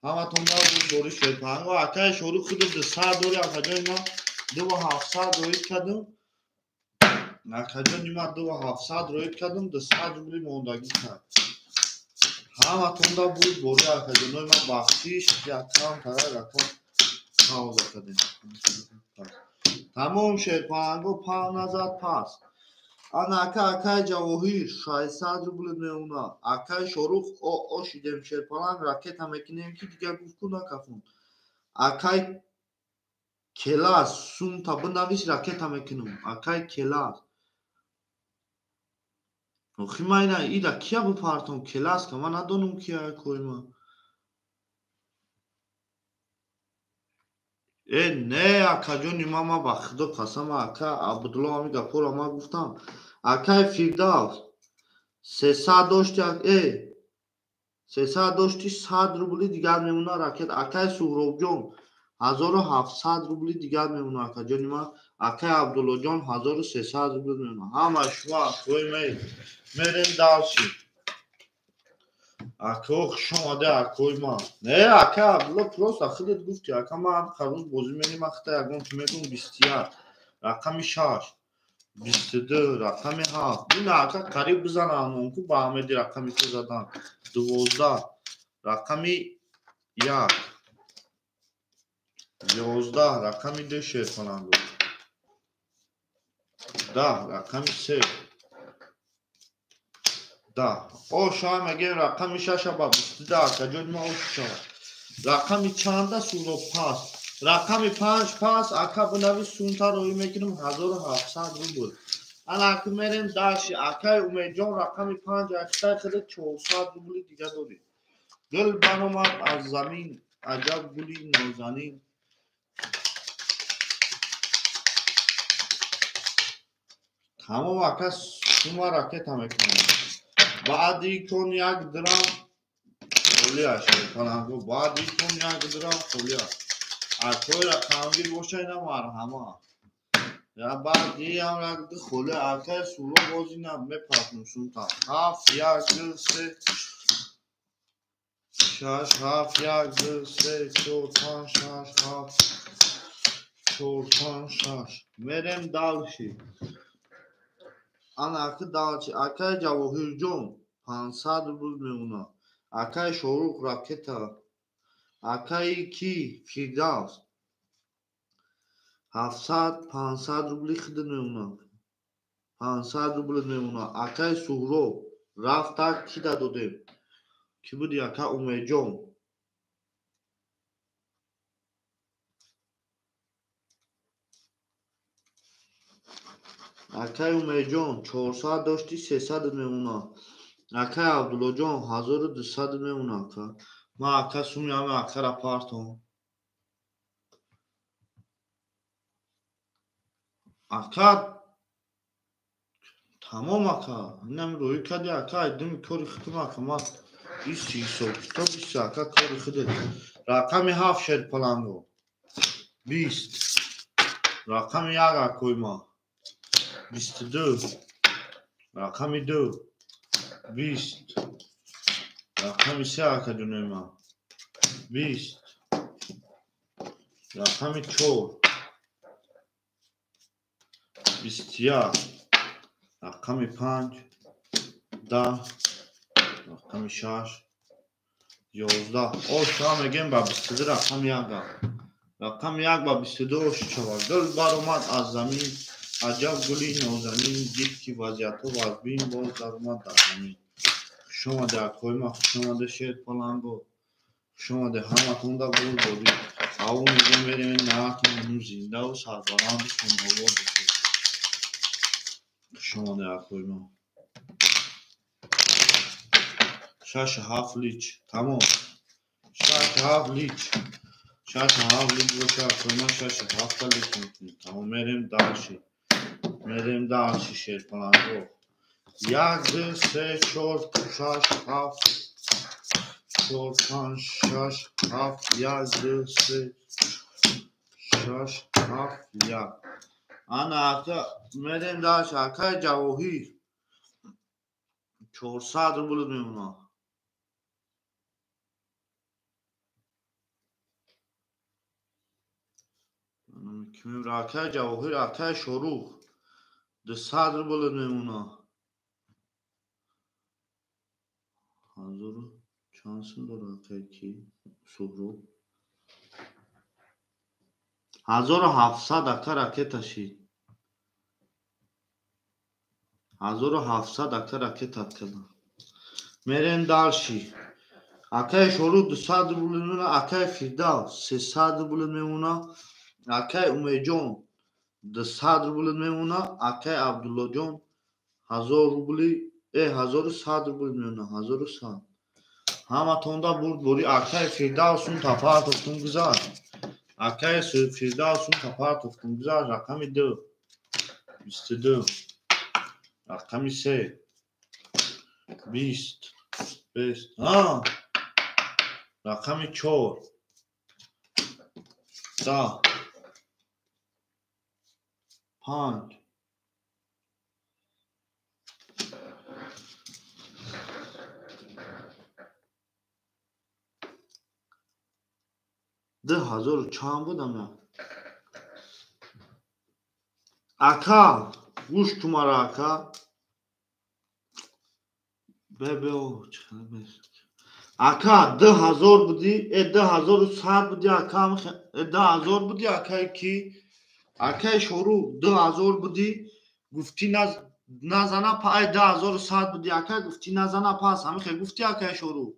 Ҳаматон дори шерпанго, акаи Шорух худ 200 дори, акаҷони ман, 2700 роид кардум. Акаҷони ман 2700 роид кардум, 200 рубли мондагӣ кард. Ҳаматонда буд бори акаҷонои ман бахшиш, якам тара рақам пауза кардем. Тамом шерпанго пав назад пас. Ана ака акаи Ҷавоҳир 600 рубл меона. Акаи Шорух ошидем шерпаланг ракета мекунем ки дигар гуфт ку накафон. Акаи Келас сумта бинавис ракета мекунам. Акаи Келас. Охи ман ина ира кия бипартом Келас ка ман надонам кия акои ман. Э не акаҷони ман ба худо қасам ака Абдулло ҳами гапҳоро ман гуфтам. Акаи Фирдавс 300 дошти 300 дошти 100 рубли дигар мемона ракет. Акаи Суҳробҷон 1700 рубли дигар мемона акаҷони ман. Акаи Абдуллоҷон 1300 рубл мемона. Ҳама шумо акои мерем дальше. Акао хуш омаде акои ман. Не ака Абдулло просто худат гуфти ака ман ҳар рӯз бозӣ мерем ман хита ягон чи мегӯм 21 рақами 6 22 рақами 7 бина ака қариб бизанам ку ба Аҳмеди рақами ту задан 12 рақами 1 11 рақами 2 шерпаланго 10 рақами 3 10 оша мегӯем рақами шаша ба 22 акаҷони ман ош шава. Рақами чанда суро пас рақами 5 пас ака бинавис сумта роӣ мекунем 1700 рубл. Ана ака мерем дальше акаи Умедҷон рақами 5 аксаи худа 400 рубли дига дорӣ. Гул баромад аз замин аҷаб гули нозанин. Тамом ака сума ракета мекунем. Баъди кон як драм холия шерпаланго баъди кон як драм холия. Акои рақамгир боша ина марҳама. Я баъдиам як ду холия акаи Суро боз ина мепартум сумта. 7 1 2 3 6 7 1 2 3 4 5 6 7 4 5 6 мерем дальше. Ана ака дальше. Акай Ҷавоҳирҷон 500 рубл мемона. Акай Шорух ракета. Акаи ки Фирдавс 700 500 рубли худат мемона. 500 рубл мемона. Акай Суҳроб рафта кида додем. Ки буди ака Умедҷон? Акай Умедҷон 400 дошти 300 мемона. Акай Абдуллоҷон 1200 мемона ака. Ма ака суми ҳама акара партом. Ака тамом ака. Инам рӯй кади ака, айдими кори худум ака. Ма иси ҳисоб китоб иси ака кори худет. Рақами 7 шерпаланго. 20. Рақами 1 акои ма. 22. Рақами 2. 20. Рақами 3 ака ҷонои ман. 20. Рақами 4. 21. Рақами 5. 10. Рақами 6. 11. Ош мегем ба 22 рақами 1. Рақами 1 ба 22 ош шавад. Гул баромад аз замин. Аҷаб гули нозанин дид ки вазъиятҳо вазбин боз даромад дар замин. Хуш омаде акои ман, хуш омаде шерпаланго. Хуш омаде ҳаматонда бурдборӣ. Аву мегем мерем наатон зиндаву сарбаланду хунобод бошед. Хуш омаде акои ман. 6 7 лич. Тамом. 6 7 лич. 6 7 лич боша акои ман 6 7 лич мекунем. Тамом мерем дальше. Мерем дальше шерпаланго. 1 2 3 4 6 7 4 5 6 7 1 2 3 6 7 1. Ана ака мерем дальше. Акай Ҷавоҳир 400 рубл мемона. Акай Ҷавоҳир, акай Шорух 200 рубл мемона. Ҳазору чанд сум дора акай ки Суҳроб? 1700 ака ракета шид. 1700 ака ракета кардам. Мерем дальше. Акай Шорух 200 рубл мемона, акай Фирдавс 300 рубл мемона, акай Умедҷон 200 рубл мемона, акай Абдуллоҷон 1000 рубли 1100 рубл мемона, 1100. Ҳаматонда бурдборӣ. Акай Фирдавсун тапартофтун гузашт. Акай Фирдавсун тапартофтун гузашт. Рақами 2. 22. Рақами 3. 20. 20. Рақами 4. 10. 5. 2000 чанд будам я? Ака, гӯш кун мара ака. Бебе ака 2000 буди, 2100 буди ака, 2000 буди акай ки? Акай Шорух 2000 буди, гуфти назана па 2100 буди ака, гуфти назана пас. Ҳамихе гуфти акай Шорух.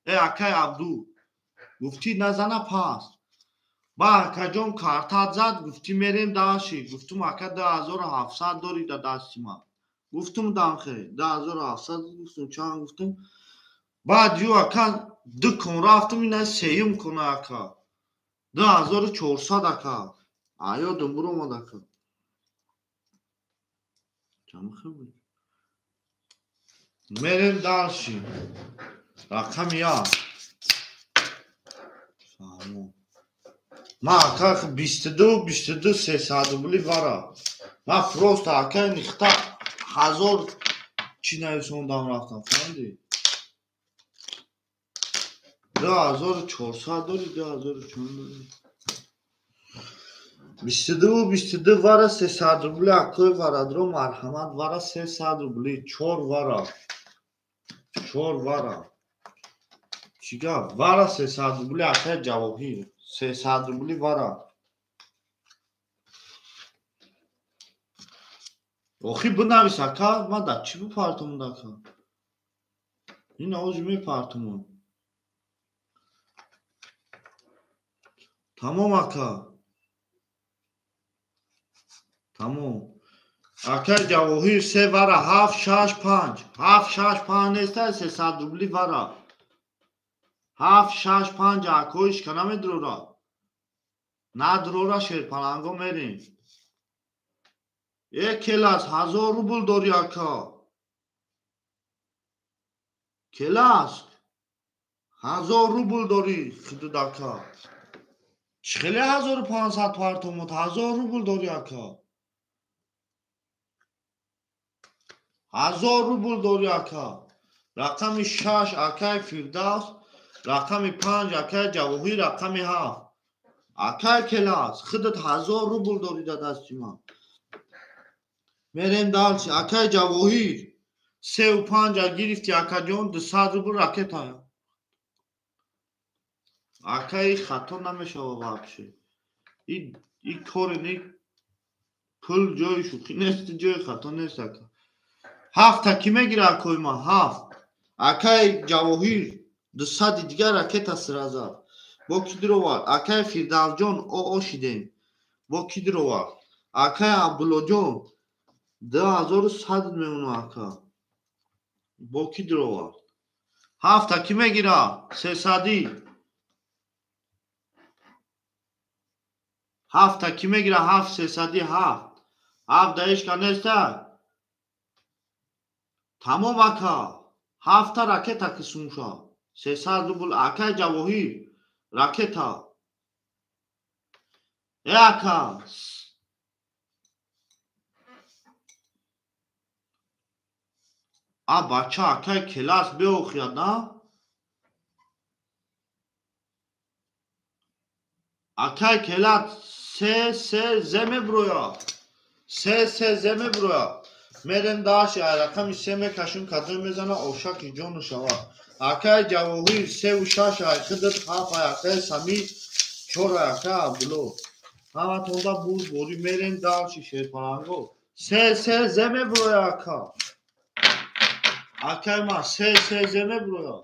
Акай Абду. Гуфти назана пас. Ба акаҷон картат зад, гуфти мерем даши. Гуфтум ака 2700 дори да дасти ман. Гуфтум дамхе 2700 гуфтум чанд гуфтум. Баъд ю ака ду кон рафтум, ина сеюм кона ака. 2400 ака. Аёдум буромад ака. Чамхе буд. Мерем дальше. Рақами 1. Ма ака 22 22 300 рубли вара. Ма просто ака нихта 1000 чӣ нависондам рафтам, фаҳмидӣ? 2400 дори, 2400 дори. 22 вара 300 рубли акои варадро марҳамат вара 300 рубли 4 вара. 4 вара. Чӣ гап? Вара 300 рубли акаи Ҷавоҳир. 300 рубли вара. Охи бинавис ака, ман дар чӣ бипартомуд ака? Ин овози мепартомуд. Тамом ака. Тамом. Акаи Ҷавоҳир 3 вара 7 6 5. 7 6 5 неста 300 рубли вара. 7 6 5 акоиш ка намедрора. Надрора шерпаланго мерем. Е келас 1000 рубл дори ака. Келас 1000 рубл дори худуд ака. Чӣ хеле 1500 партомуд 1000 рубл дори ака. 1000 рубл дори ака. Рақами 6 акаи Фирдавс, рақами 5 акаи Ҷавоҳир, рақами 7. Акаи Келас, худат 1000 рубл дори дар дасти ман. Мерем дальше. Акаи Ҷавоҳир 3 5 гирифти акаҷон 200 рубл ракета. Акаи хато намешава вообще. И коре не пул ҷои шӯхӣ нест, ҷои хато нест ака. 7 ки мегира акои ман 7. Акаи Ҷавоҳир 200 дигар ракета сраза. Бо ки дуровард? Акаи Фирдавсҷон о шидем. Бо ки дуровард? Акаи Абдуллоҷон 2100 мемонад ака. Бо ки дуровард? 7 ки мегира? 300. 7 ки мегира? 7 300 7. 7 даишка неста? Тамом ака. 7 ракета ки сумша. 300 рубл акаи Ҷавоҳир ракета. Э ака. А бача акаи Келас беохияд на? Акаи Келас 3 3 зе меброя. 3 3 зе меброя. Мерем даши рақами 3 мекашем кадом мезана ошаки ҷону шава. Акаи Ҷавоҳир 3 6 ай худат 7 ай акаи Самир 4 ай акаи Абдулло. Ҳаматонда буд бори мерем даши шерпаланго. 3 3 зе меброя ака. Акаи ман 3 3 зе меброя.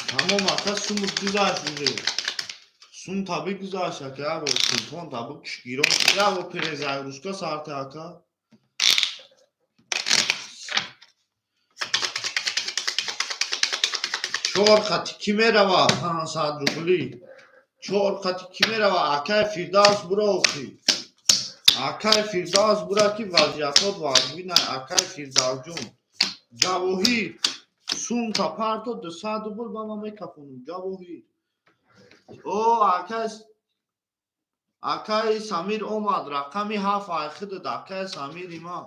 Тамом ака сумут гузашт уже. Сум таби гузашт ака, яво телефон таби кишгирон, яво перезагрузка сарте ака. Чор хати ки мерава 500 рубли. Чор хати ки мерава акаи Фирдавс бура охи. Акаи Фирдавс бура ки вазиятот вазбина акаи Фирдавсҷон. Ҷавоҳир сум та парто 200 рубл ба ман мекафонам Ҷавоҳир. О акаи Самир омад рақами 7 ай худат акаи Самири ман.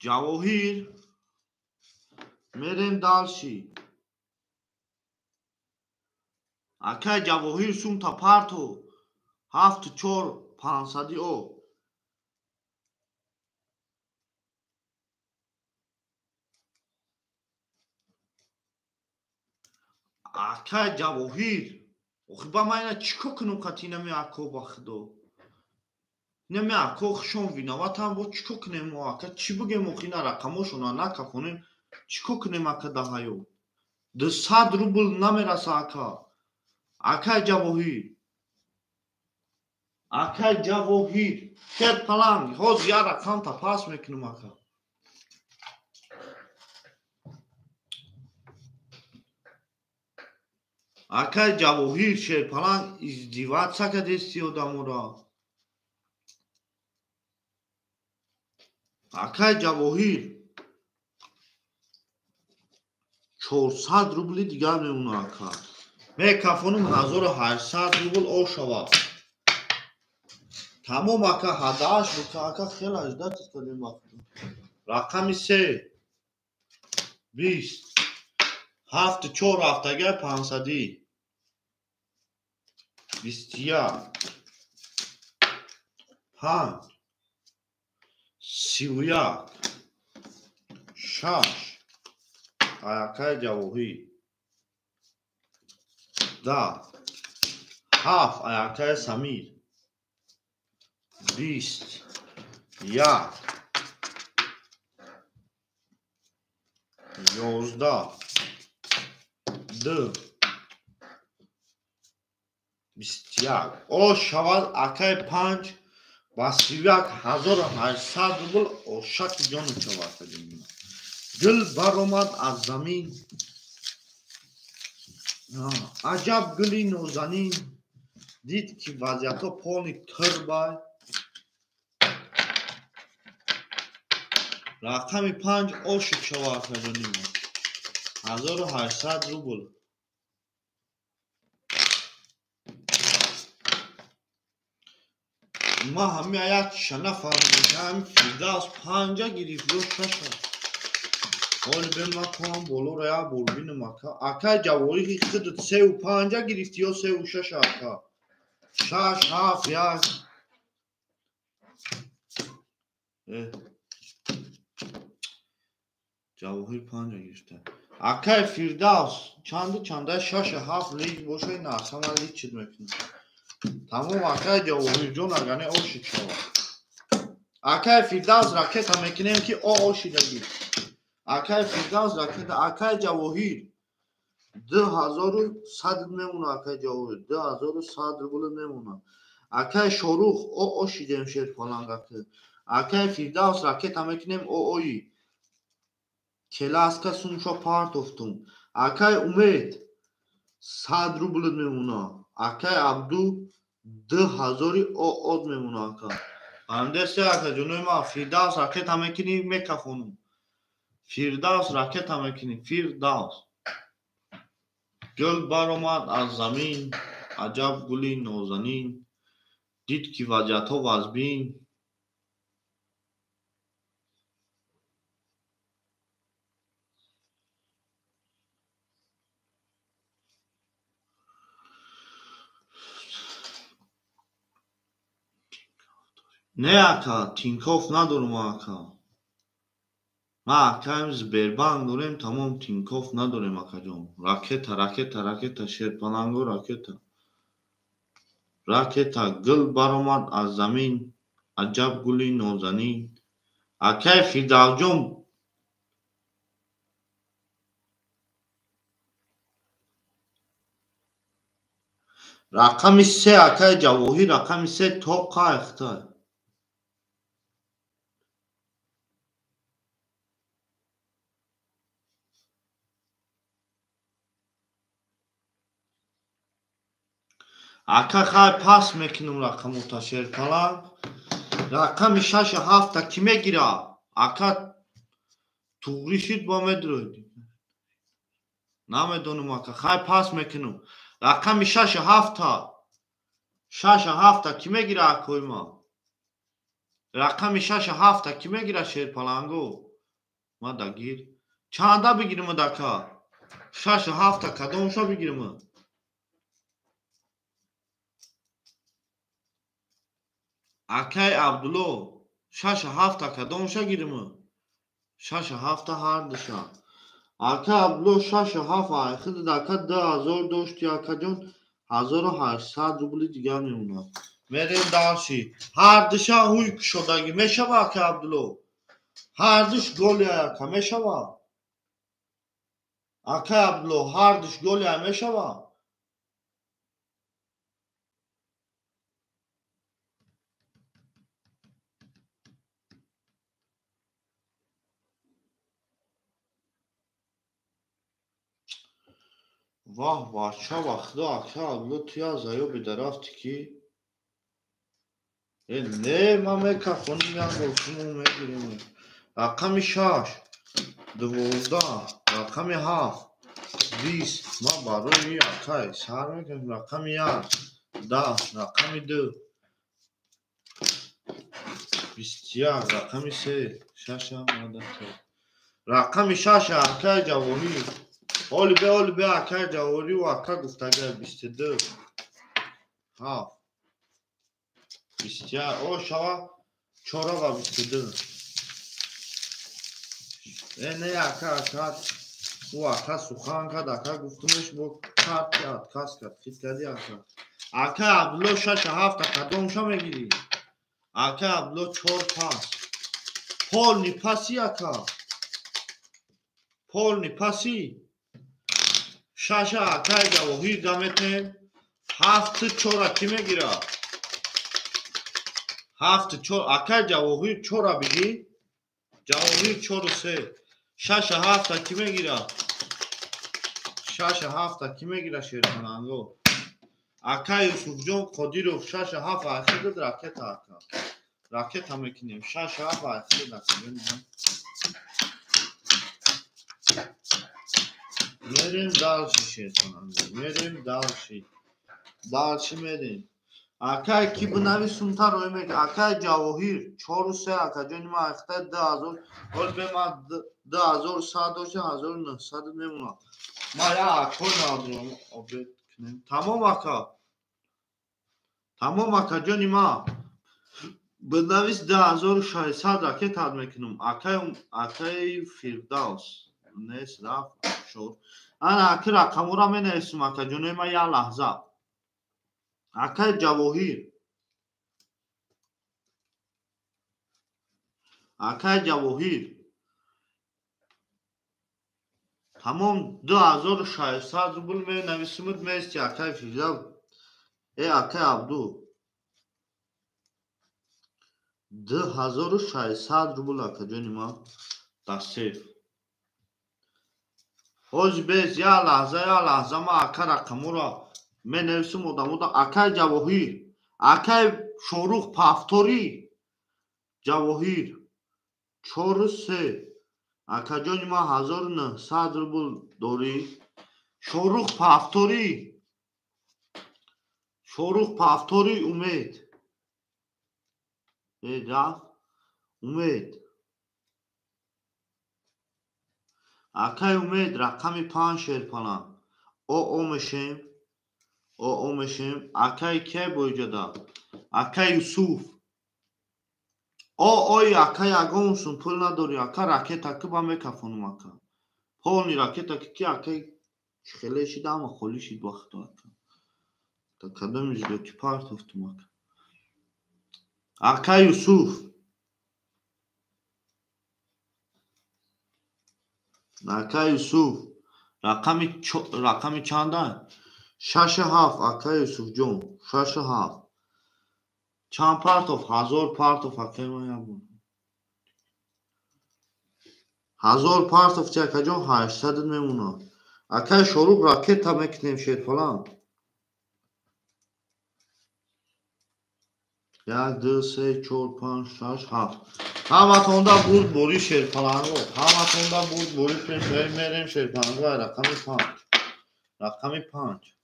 Ҷавоҳир мерем дальше. Акаи Ҷавоҳир сум та парто 7 4 500 о. Акаи Ҷавоҳир, охи ба ман ина чӣ кор кунам қати инами ако ба худо? Инами ако хушон виноватам, бо чӣ кор кунем мо ака? Чӣ бигем охи ина рақамошона накафонем? Чӣ кор кунем ака даҳаё? 200 рубл намераса ака. Акаи Ҷавоҳир. Акаи Ҷавоҳир, шерпаланг, ҳозир як рақам та пас мекунам ака. Акаи Ҷавоҳир шерпаланг издеваться кардести одаморо. Акаи Ҷавоҳир 400 рубли дигар мемонад ака. Мекафонам 1800 рубл ошавад. Тамом ака, ҳадааш бука ака, хеле аждат кардем вақт. Рақами 3. 20 7 4 ҳафтага 500 21 5 31 6 аякаи Ҷавоҳир 10 7 аякаи Самир 20 1 11 2 21 о шавад акаи 5 ба 31800 рубл ошаки ҷону шавад. Гул баромад аз замин, аҷаб гули нозанин, дид ки вазъиятҳо полни тирбай. Рақами 5 ошиб шава акаҷонима 1800 рубл. Ма ҳами якша нафаҳмидам, Фирдавс 5 гирифт ё 6. Ҳоли бен ма тоам болоро як бор бинам ака. Акай Ҷавоҳири худат 3 ва 5 гирифти ё 3 ва 6 ака? 6 7 1. Ҷавоҳир 5 гирифта. Акай Фирдавс чанду чанда 6 7 лиг боша, ин нарса ман лиг чид мекунам. Тамом акай Ҷавоҳирҷон агар не ошид шавад. Акай Фирдавс ракета мекунем ки о ошидаги. Акай Фирдавс ракета, акай Ҷавоҳир 2100 мемона, акай Ҷавоҳир 2100 рубл мемона. Акай Шорух о ошидем шерпалангаки. Акай Фирдавс ракета мекунем о ои. Келаска сумша партофтум. Акай Умед 100 рубл мемона. Акай Абду 2000 од мемона ака. Ҳамдеси ака ҷонои ма Фирдавс ракета мекунӣ мекафонум. Фирдавс ракета мекунӣ, Фирдавс. Гул баромад аз замин, аҷаб гули нозанин, дид ки вазъиятҳо вазбин. Не ака, Тинькофф надорум ака. Ма акаем Сбербанк дорем, тамом Тинькофф надорем акаҷон. Ракета, ракета, ракета, шерпаланго ракета. Ракета, гул баромад аз замин, аҷаб гули нозанин. Акай Фирдавсҷон рақами 3 акай Ҷавоҳир рақами 3 то қайхтай. Ака хай пас мекунам рақамота шерпаланг. Рақами 6 7 ки мегира? Ака туғри шид ба медроид. Намедонам ака, хай пас мекунам. Рақами 6 7 6 7 ки мегира акои ма? Рақами 6 7 ки мегира шерпаланго? Ма дагир. Чанда бигирам ака? 6 7 кадомша бигирам? Акай Абдулло 6 7 кадомша гирим? 6 7 ҳардуша. Ака Абдулло 6 7 айхидад ака 2000 дошти акаҷон 1800 рубли дигар мемонад. Мерем дарши. Ҳардуша ҳуй кушодагӣ мешава ака Абдулло? Ҳардуш голия ака мешава? Ака Абдулло ҳардуш голия мешава? Ваҳ бача вақто ака Абдулло ту як заёбе дарафти ки не ман мекафоним як бор шумо мегирем. Рақами 6 12 рақами 7 20 ман барои акай сар мекунам. Рақами 1 10 рақами 2 21 рақами 3 6 мада. Рақами шаш акай Ҷавоҳир. Оли бе акай Ҷавоҳир ва ака гуфтага 22 7 21 о шава 4 ва 22. Не ака ака ӯ ака сухан кард, ака гуфтумеш бо карти отказ кард, хит карди ака. Ака Абдулло 6 7 кадомша мегирӣ? Ака Абдулло 4 пас. Полни паси ака. Полни паси. 6 акай Ҷавоҳир даметем. 7 4 кӣ мегира? 7 4 акай Ҷавоҳир 4 бигӣ. Ҷавоҳир 4 3. 6 7 кӣ мегира? 6 7 кӣ мегира шерпаланго? Акай Юсуфҷон Қодиров 6 7 ахирд ракета ака. Ракета мекунем. 6 7 ахирд ака. Мерем дальше шерпаланго. Мерем дальше. Дальше мерем. Акай ки бинависум та рой мек. Акай Ҷавоҳир 4 3 ака ҷони ма ахта 2000 ҳол бе ма 2100 дошта 1900 мемонам. Ма я акой надорам обед кунем. Тамом ака. Тамом ака ҷони ма. Бинавис 2600 ракета мекунам. Акай Фирдавс нес рафт шуд. Ана аки рақамура менависум ака ҷони ма я лаҳза. Акай Ҷавоҳир. Акай Ҷавоҳир. Тамом 2600 рубл менависумуд мести акай Фирдавс. Акай Абду. 2600 рубл ака ҷони ма. Дастсеф. Ҳози бес я лаҳза ма ака рақамура менависум одамода. Акай Ҷавоҳир. Акай Шорух Пафторӣ. Ҷавоҳир 4 3. Акаҷони ма 1900 рубл дорӣ. Шорух Пафторӣ. Шорух Пафторӣ Умед. Рафт Умед. Акай Умед рақами 5 шерпалан. О мешем. О мешем. Акай ке боиҷода? Акай Юсуф. Ой ака ягон сум пул надорӣ. Ака ракета ки ба мекафонум ака. Полни ракета ки акай хеле шид ама холӣ шид вақто ака. Та кадоми зиёти партофтум ака. Ака Юсуф. Ака Юсуф. Рақами чанда? 6 7 ака Юсуфҷон. 6 7. Чанд партоф? 1000 партоф акай ман ябун. 1000 партоф чи акаҷон 800 мемонад. Акай Шорух ракета мекунем шерпалан. 1 2 3 4 5 6 7. Ҳаматонда бурд бори шерпаланго. Ҳаматонда бурд бори мерем шерпаланго. Рақами 5. Рақами 5.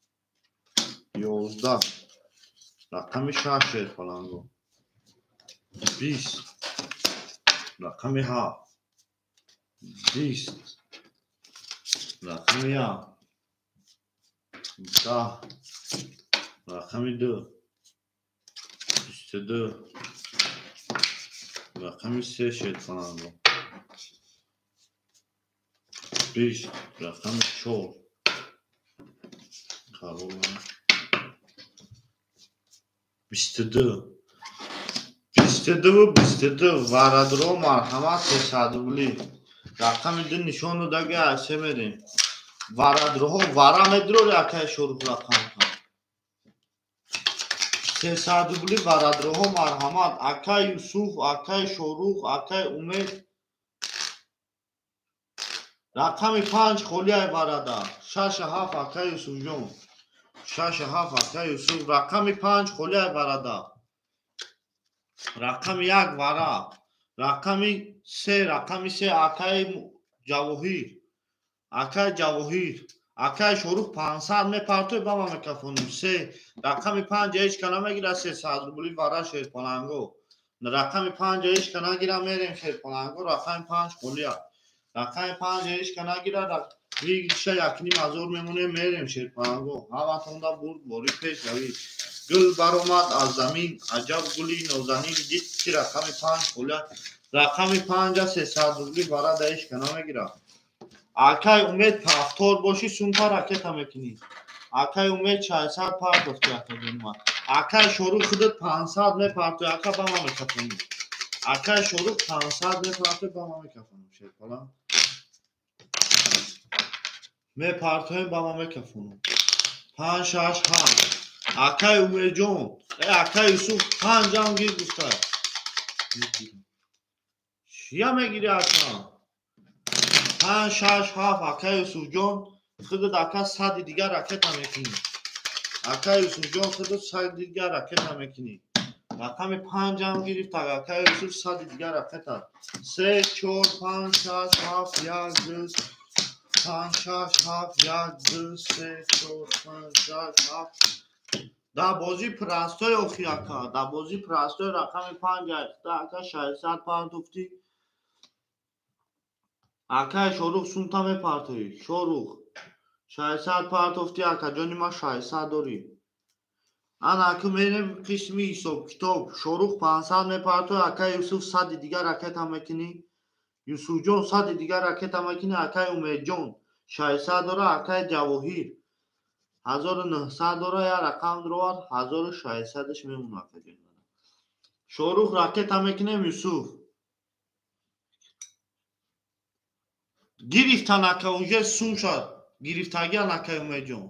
11. Рақами 6 шерпаланго. 20. Рақами 7. 20. Рақами 1. 10. Рақами 2. 22. Рақами 3 шерпаланго. 20. Рақами 4. Қарор 22. 22 22 варадро марҳамат 300 рубли. Рақами 2 нишон додаги асе мерем. Варадроҳо вара медрори акай Шорух рақам. 300 рубли варадроҳо марҳамат. Акай Юсуф, акай Шорух, акай Умед. Рақами 5 холиай варада. 6 7 акай Юсуфҷон. 6 7 акай Юсуф. Рақами 5 холиай варада. Рақами 1 вара. Рақами 3, рақами 3 акай Ҷавоҳир. Акай Ҷавоҳир. Акай Шорух 500 мепартои ба ма мекафонем. 3. Рақами 5 ҳеҷ ка намегира 300 рубли вара шерпаланго. Рақами 5 ҳеҷ ка нагира мерем шерпаланго. Рақами 5 холия. Рақами 5 ҳечка нагирад, выигрыша 1,5 ҳазор мемонем, мерем шерпаланго. Ҳаматонда бурд бори пеш равӣ. Гул баромад аз замин, аҷаб гули нозанин, дид ки рақами 5 холя. Рақами 5 300 рубли варада ҳечка намегирад. Акай Умед повтор бошӣ, сумта ракета мекунӣ. Акай Умед 600 партофти акаҷонима. Акай Шорух худат 500 мепартои, ака ба ман мекафонӣ. Акай Шорух 500 мепартои, ба ман мекафонам шерпалан. Мепартоем, ба ман мекафонам. 5 6 7. Акай Умедҷон, акай Юсуф 5 ам гир гуфта. Чия мегири ака? 5 6 7 акай Юсуфҷон, худат ака 100 дигар ракета мекунӣ. Акай Юсуфҷон худат 100 дигар ракета мекунӣ. Рақами 5 ам гирифт, акай Юсуф 100 дигар ракета. 3 4 5 6 7 1 2 5 6 7 1 2 3 4 5 6 7. Да бозӣ простой охи ака, да бозӣ простой рақами 5 айхта ака 600 партофтӣ. Акай Шорух сумта мепартоӣ. Шорух 600 партофтӣ, акаҷони ман 600 дорӣ. Ана аку мерем қисми ҳисоб китоб. Шорух 500 мепартоӣ, акай Юсуф 100 дигар ракета мекунӣ. Юсуфҷон 100 дигар ракета мекунӣ, акай Умедҷон 600 дора, акай Ҷавоҳир 1900 дора, я рақам дровар 1600-ш мемона акаҷон. Шорух ракета мекунем, Юсуф. Гирифтан ака уже сум шад. Гирифтагиан акай Умедҷон.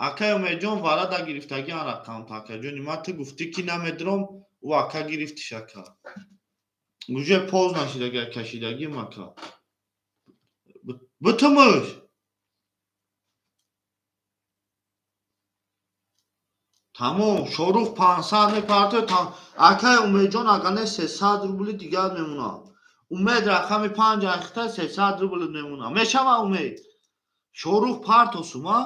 Акай Умедҷон варада гирифтагиан рақам акаҷони ман ту гуфтӣ ки намедурам, ӯ ака гирифтиш ака. Уже поз нашидаги кашидагим ака. Бутумуш. Тамом, Шорух 500 мепартояд, акай Умедҷон агар не 300 рубли дигар мемонад. Умед рақами 5 айхта 300 рубл мемонад. Мешава Умед? Шорух партосума?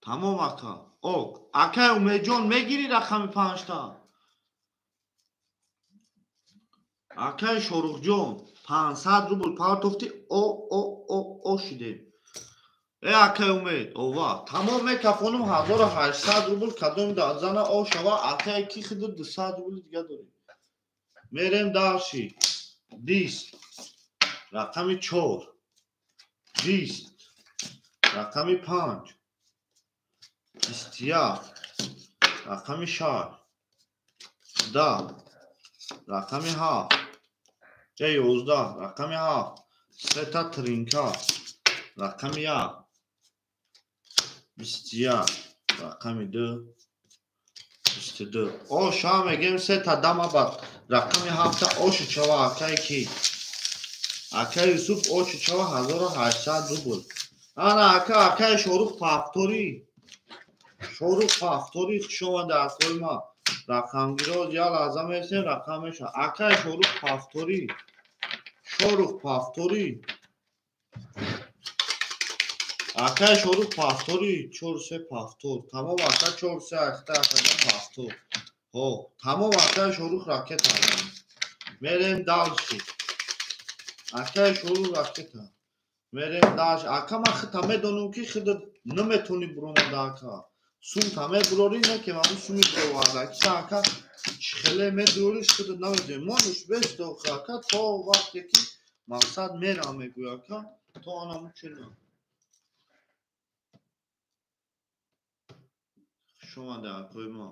Тамом ака. Ок. Акай Умедҷон мегири рақами 5-та? Акай Шорухҷон 500 рубл партофти, о о о о шидем. Акай Умед, ова. Тамом мекафонум 1800 рубл кадом зана о шава, акай ки хиду 200 рубл дига дорем. Мерем дальше. 20. Рақами 4. 20. Рақами 5. 21. Рақами 6. 10. Рақами 7. 11. Рақами 7. Сета тринка. Рақами 1. 21. Рақами 2. 22. О, ша мегем сета дама бад. Рақами 7 оши чава акай ки. Акай Юсуф оши чава 1800 рубл. Ана ака акай Шорух повтори. Шорух повтори хуш омада акои ма. Рақамгиро я лаҳза месем рақам меша. Акай Шорух повтори. Шорух повтори. Акай Шорух повтори 4 3 повтор. Тамом ака 4 3 ахта акадан повтор. Ҳо, тамом акай Шорух ракета. Мерем дальше. Акай Шорух ракета. Мерем дальше. Ака ман хита медонам ки хида наметони буромада ака. Сум та мебурори не ки ман суми буроварда. Киса ака хеле медуриш хида намедонем. Монуш бест ака то вақте ки мақсад мерам мегӯя ака то анаму чена. Хуш омада акои ма.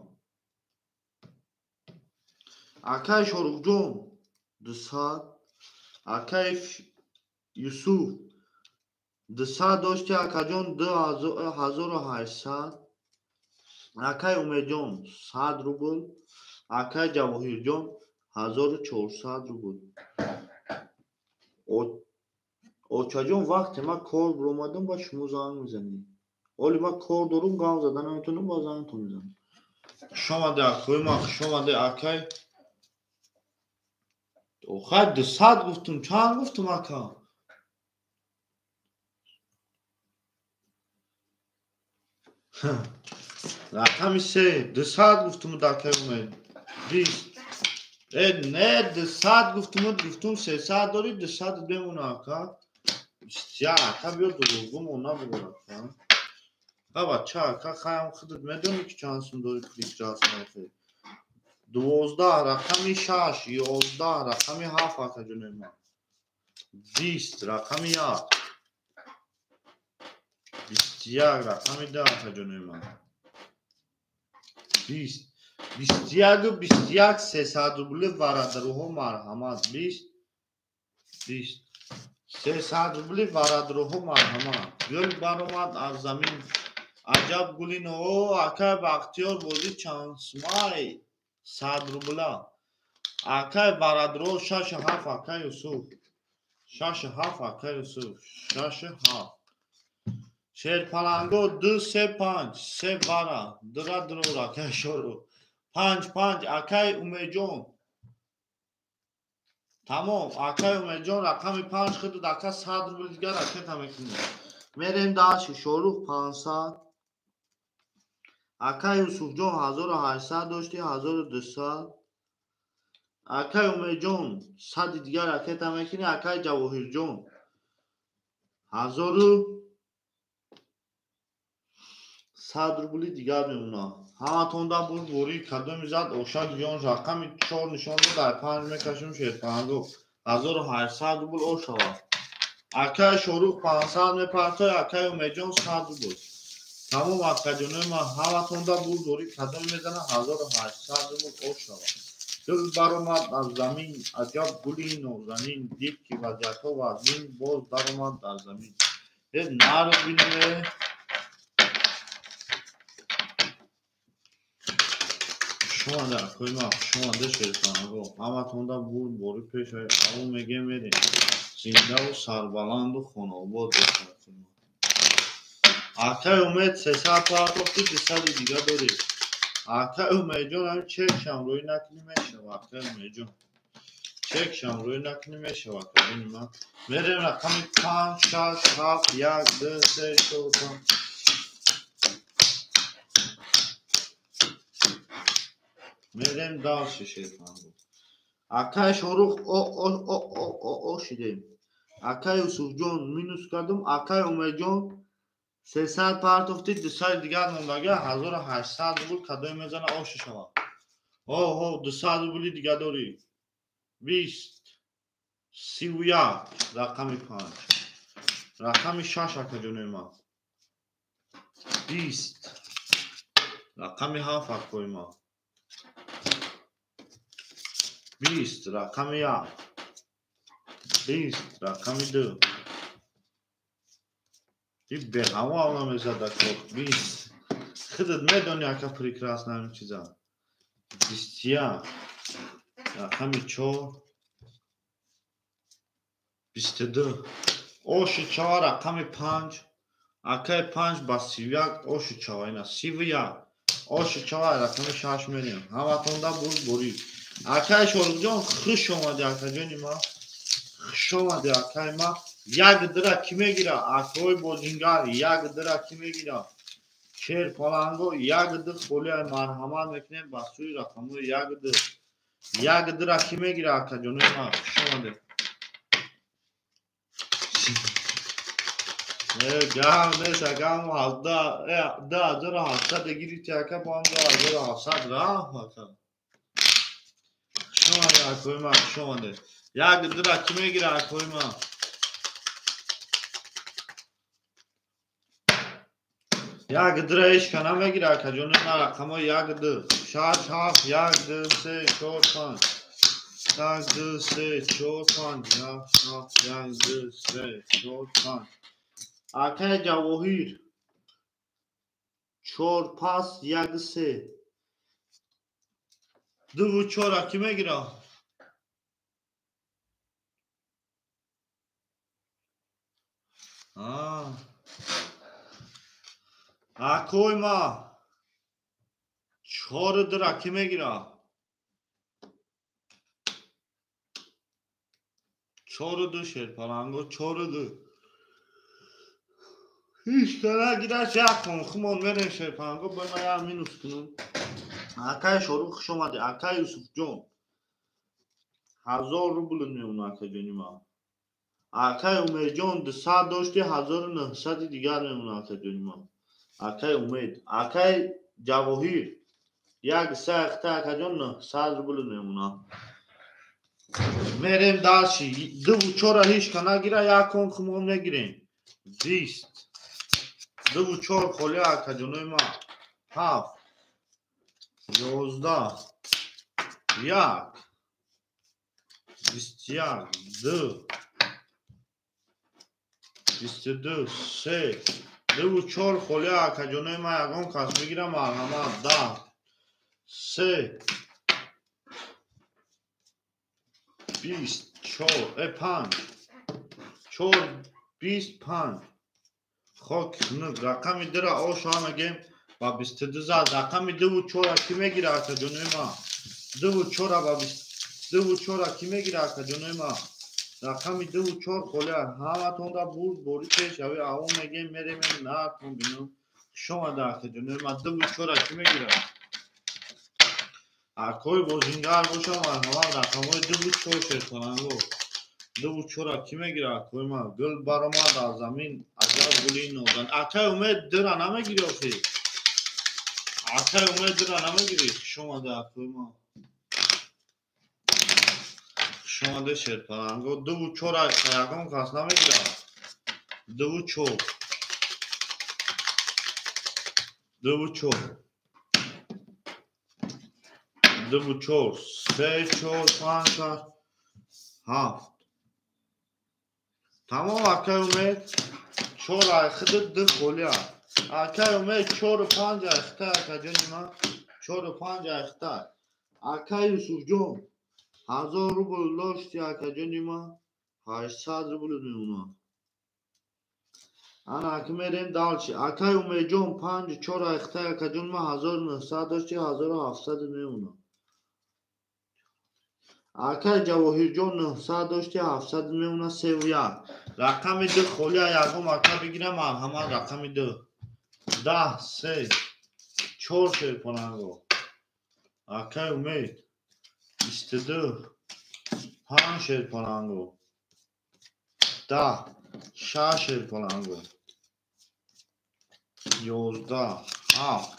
Акай Шорухҷон 200, акай Юсуф 200 дошти акаҷон 2800, акай Умедҷон 100 рубл, акай Ҷавоҳирҷон 1400 рубл. Очаҷон вақте ман кор биромадам ба шумо занг мезанем. Оли ман кор дорум, гап зада наметавонам, ба зангтон мезанам. Хуш омаде акои ман, хуш омаде акай. Охай 200 гуфтум, чанд гуфтум ака? Рақами се, 200 гуфтум дакай умед. 20. Не, 200 гуфтум, гуфтум 300 дори, 200 бемона ака. 21 ака биё дурӯғгум она бугор ака. Ха бача ака хаям худат медонӣ ки чанд сум дори прекрасно охи. 12 рақами 6, 11 рақами 7 ака ҷонои ман. 20 рақами 1. 21 рақами 2 ака ҷонои ман. 20 21 21 300 рубли варадаруҳо марҳамат. 20 20 300 рубли варадаруҳо марҳамат. Гул баромад аз замин. Аҷаб гулино. О, акай Бахтиёр бозӣ чанд сумай? 100 рубла. Акай варадаруҳо 6 7 акай Юсуф. 6 7 акай Юсуф. 6 7. Шерпаланго 2 3 5 3 вара. Дра дрора акай Шоро. 5 5 акай Умеҷон. Тамом акай Умеҷон рақами 5 худат ака 100 рубл дигар ракета мекунӣ. Мерем дальше. Шорух 500. Акай Юсуфҷон 1800 дошти, 1200. Акай Умеҷон 100 дигар ракета мекунӣ. Акай Ҷавоҳирҷон 1100 рубли дигар мемонад. Ҳаматонда бурдборӣ кадоми зад ошак ҷон рақами 4 нишон дод, дар 5 мекашем шерпанго. 1800 рубл ошавад. Акай Шорух 500 мепартой, акай Умеҷон 100 рубл. Тамом акаҷонои ман ҳаматонда бурдборӣ кадоми мезана 1800 рубл ошавад. Гул баромад аз замин, аҷаб гули нозанин, дид ки вазъиятҳо вазнин, боз даромад дар замин. Наро бинеме. Шумода акои ман, шумода шерпанго. Ҳаматонда бурдборӣ пеш аву мегем мерем. Зиндаву сарбаланду хонаобод бошад. Акай Умед 300 партохти, 200 дига дорӣ. Акай Умедҷон ҳамин чекшам рӯй накунӣ мешава. Акай Умедҷон чекшам рӯй накунӣ мешава. Акаҷони ман мерем рақами 5 6 7 1 2 3 4 5. Мерем дальше шерпанго. Акай Шорух о о о о о о шидем. Акай Юсуфҷон минус кардум. Акай Умедҷон 300 партофти, 200 дигар мондага 1800 рубл кадоме мезана ош шавад. Оҳо, 200 рубли дига дорӣ. 20 31 рақами 5. Рақами 6 акаҷонои ман. 20 рақами 7 акои ман. 20 рақами 1. 20 рақами 2. И беҳаво авла мезад ако 20. Худат медонӣ ака прекрасно ҳамин чиза. 21 рақами 4. 22 оши чава рақами 5. Акай 5 ба 31 оши чава ина 31 оши чава рақами 6 мерем. Ҳаматонда бурдборӣ. Акай Шоруқҷон хуш омадӣ акаҷони ман. Хуш омадӣ акай ман. Як дира кӣ мегира? Акои бозингар як дира кӣ мегира? Шерпаланго як ди холия марҳамат мекунем ба сӯи рақамҳои як ди. Як дира кӣ мегира акаҷонои ман? Хуш омадед. Гап нест акам 2700 гирифти ака, бо ҳам 2700 рафт ака. Хуш омадед акои ман, хуш омадед. Як дира кӣ мегира акои ман? Як дира ҳечка намегира акаҷонои ман. Рақамҳои 1 2 6 7 1 2 3 4 5 1 2 3 4 5 6 7 1 2 3 4 5. Акай Ҷавоҳир 4 пас 1 3 2 4 кӣ мегира? Акои ма 4 дира кӣ мегира? 4 2 шерпаланго 4 2. Ҳеч ка нагираш, як кон хумон мерем шерпанго, бо ма як минус кунам. Акай Шорух, хуш омадӣ. Акай Юсуфҷон, 1000 рубл мемона, акаҷони ман. Акай Умедҷон, 200 дошти, 1900 дигар мемона, акаҷони ман. Акай Умед, акай Ҷавоҳир, як сахта, акаҷон, 900 рубл мемона. Мерем дальше. Дуву чора ҳеч ка нагира, як кон хумон мегирем. 20. Дуву чор холи, акаҷонои ман. 7. 11. 1. 21. 2. 22. 3. Дуву чор холи, акаҷонои ман, ягон кас бигира, марҳамат. 10. 3. 20. 4. 5. 4. 25. Хок хунук. Рақами дира оша мегем ба 22 зад. Рақами дуву чора ки мегира, акаҷонои ман? Дуву чора ба дуву чора ки мегира, акаҷонои ман? Рақами дуву чор холи. Ҳаматонда бурд бори пеш ави авон мегем, мерем наатон бинам. Хуш омада, акаҷонои ман. Дуву чора ки мегира? Акои бозингар боша, марҳамат. Рақамҳои дуву чор, шерпаланго. Дуву чора ки мегира, акои ман? Гул баромад аз замин, аҷаб гули нозан. Акай Умед, дира намегири охи? Акай Умед, дира намегири? Хуш омада, акои ман. Хуш омада, шерпаланго. Дуву чора ягон кас намегира? Дуву чор. Дуву чор. Дуву чор. Се, чор, панҷ, шаш, ҳафт. Тамом, акай Умед. Чор айхида ду холия. Акай Умед, чору панҷ айхита, акаҷони ман. Чору панҷ айхита. Акай Юсуфҷон, 1000 рубл дошти, акаҷони ман, 800 рубл мемонад. Ана аки мерем дальше. Акай Умедҷон, панҷ чор айхита, акаҷони ман, 1900 дошти, 1700 мемонад. Акай Ҷавоҳирҷон, 900 дошти, 700 мемонад, севу як. Рақами ду холия, ягон ака бигира, марҳамат. Рақами ду. 10, 3, 4, шерпаланго. Акай Умед, 22, 5, шерпаланго. 10, 6, шерпаланго. 11, 7,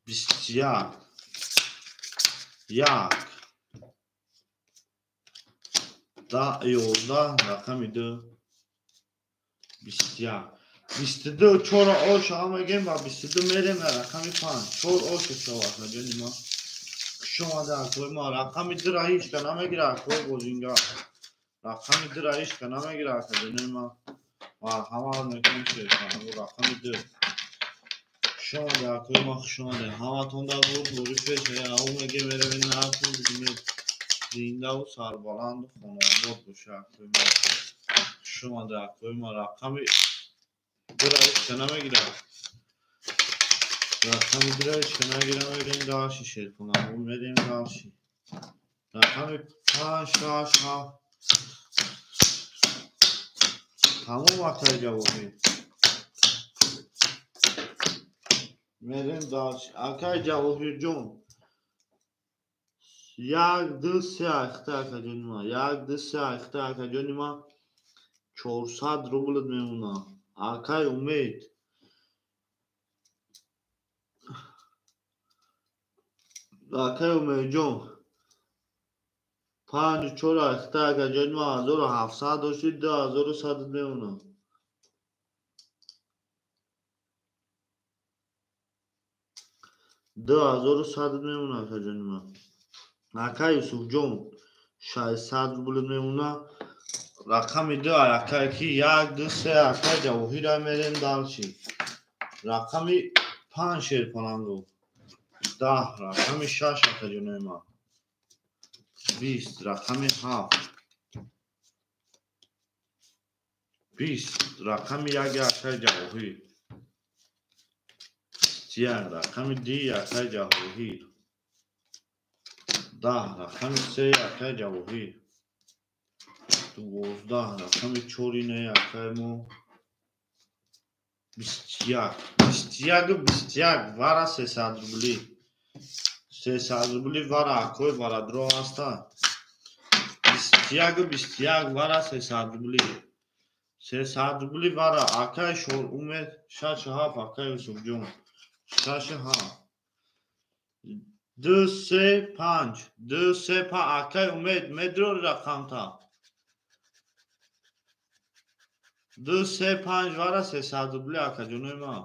21, 1, 10, 11, рақами ду, 21, 22, чора оша мегем ба 22 мерем. Рақами панҷ, чор оша шава, акаҷони ман. Хуш омада, акои ман. Рақами дура ҳеч ка намегира, акои бозингар. Рақами дура ҳеч ка намегира, акаҷонои ман. Марҳамат мекунем, шерпаланго. Рақами ду. Хуш омада, акои ман, хуш омада. Ҳаматонда бурд бори пеш ав мегем, мерем наатон бигем. Зиндаву сарбаланду хонаобод боша, акои ман. Хуш омада, акои ман. Рақами дура ҳеч ка намегира. Рақами дура ҳеч ка нагира, мерем дальше, шерпаланго, мерем дальше. Рақами панҷ, шаш, ҳафт. Тамом, акай Ҷавоҳир. Мерем дальше. Акай Ҷавоҳирҷон. Як, ду, се айхта, акаҷони ман. Як, ду, се айхта, акаҷони ман. 400 рубл мемонад. Акай Умед. Акай Умедҷон. Панҷ чор айхта, акаҷони ман, 1700 дошти, 2100 мемонад. 2100 мемонад, акаҷони ман. Акай Юсуфҷон, 600 рубл мемонад. Рақами ду, акай ки як, ду, се, акай Ҷавоҳира, мерем дальше. Рақами панҷ, шерпаланго. 10, рақами шаш, акаҷонои ман. 20, рақами ҳафт. 20, рақами як, акай Ҷавоҳир. 21, рақами ди, акай Ҷавоҳир. 10, рақами се, акай Ҷавоҳир. 12, рақами 4 не акай мо 21, 21 21 вара 300 рубли. 300 рубли вара акой варадро ҳаста. 21 21 вара 300 рубли. 300 рубли вара акай шор умед 6 7 акай Юсуфҷон 6 7 2 3 5 2 3 5 акай умед медро рақамта 2 3 5 вара 300 рубли акаҷонои ман.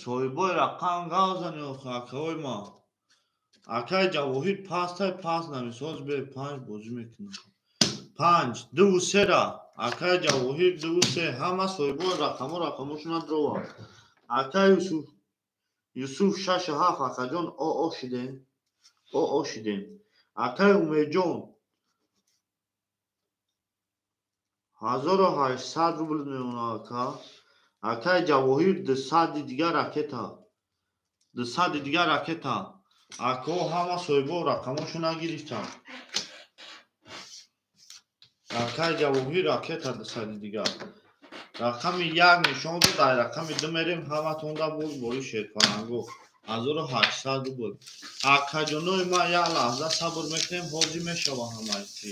Соҳибои рақам гавзани охи акаҳои ман. Акай Ҷавоҳир пастай пас намисоз бе 5 бозӣ мекунад. 5 2 3 ра акай Ҷавоҳир 2 3 ҳама соҳибои рақамо рақамошона дрова. Акай Юсуф 6 7 акаҷон о шидем. О шидем. Акай Умедҷон 1800 рубл мемонад ака. Акай Ҷавоҳир 200 дигар ракета. 200 дигар ракета. Ако ҳама соҳибо рақамошона гирифтанд. Акай Ҷавоҳир ракета 200 дигар. Рақами 1 нишон дод, дар рақами 2 мерем ҳаматонда боз бори шерпаланго. 1800 рубл. Акаҷонои ман як лаҳза сабр мекунем, ҳозир мешава ҳамаи чи.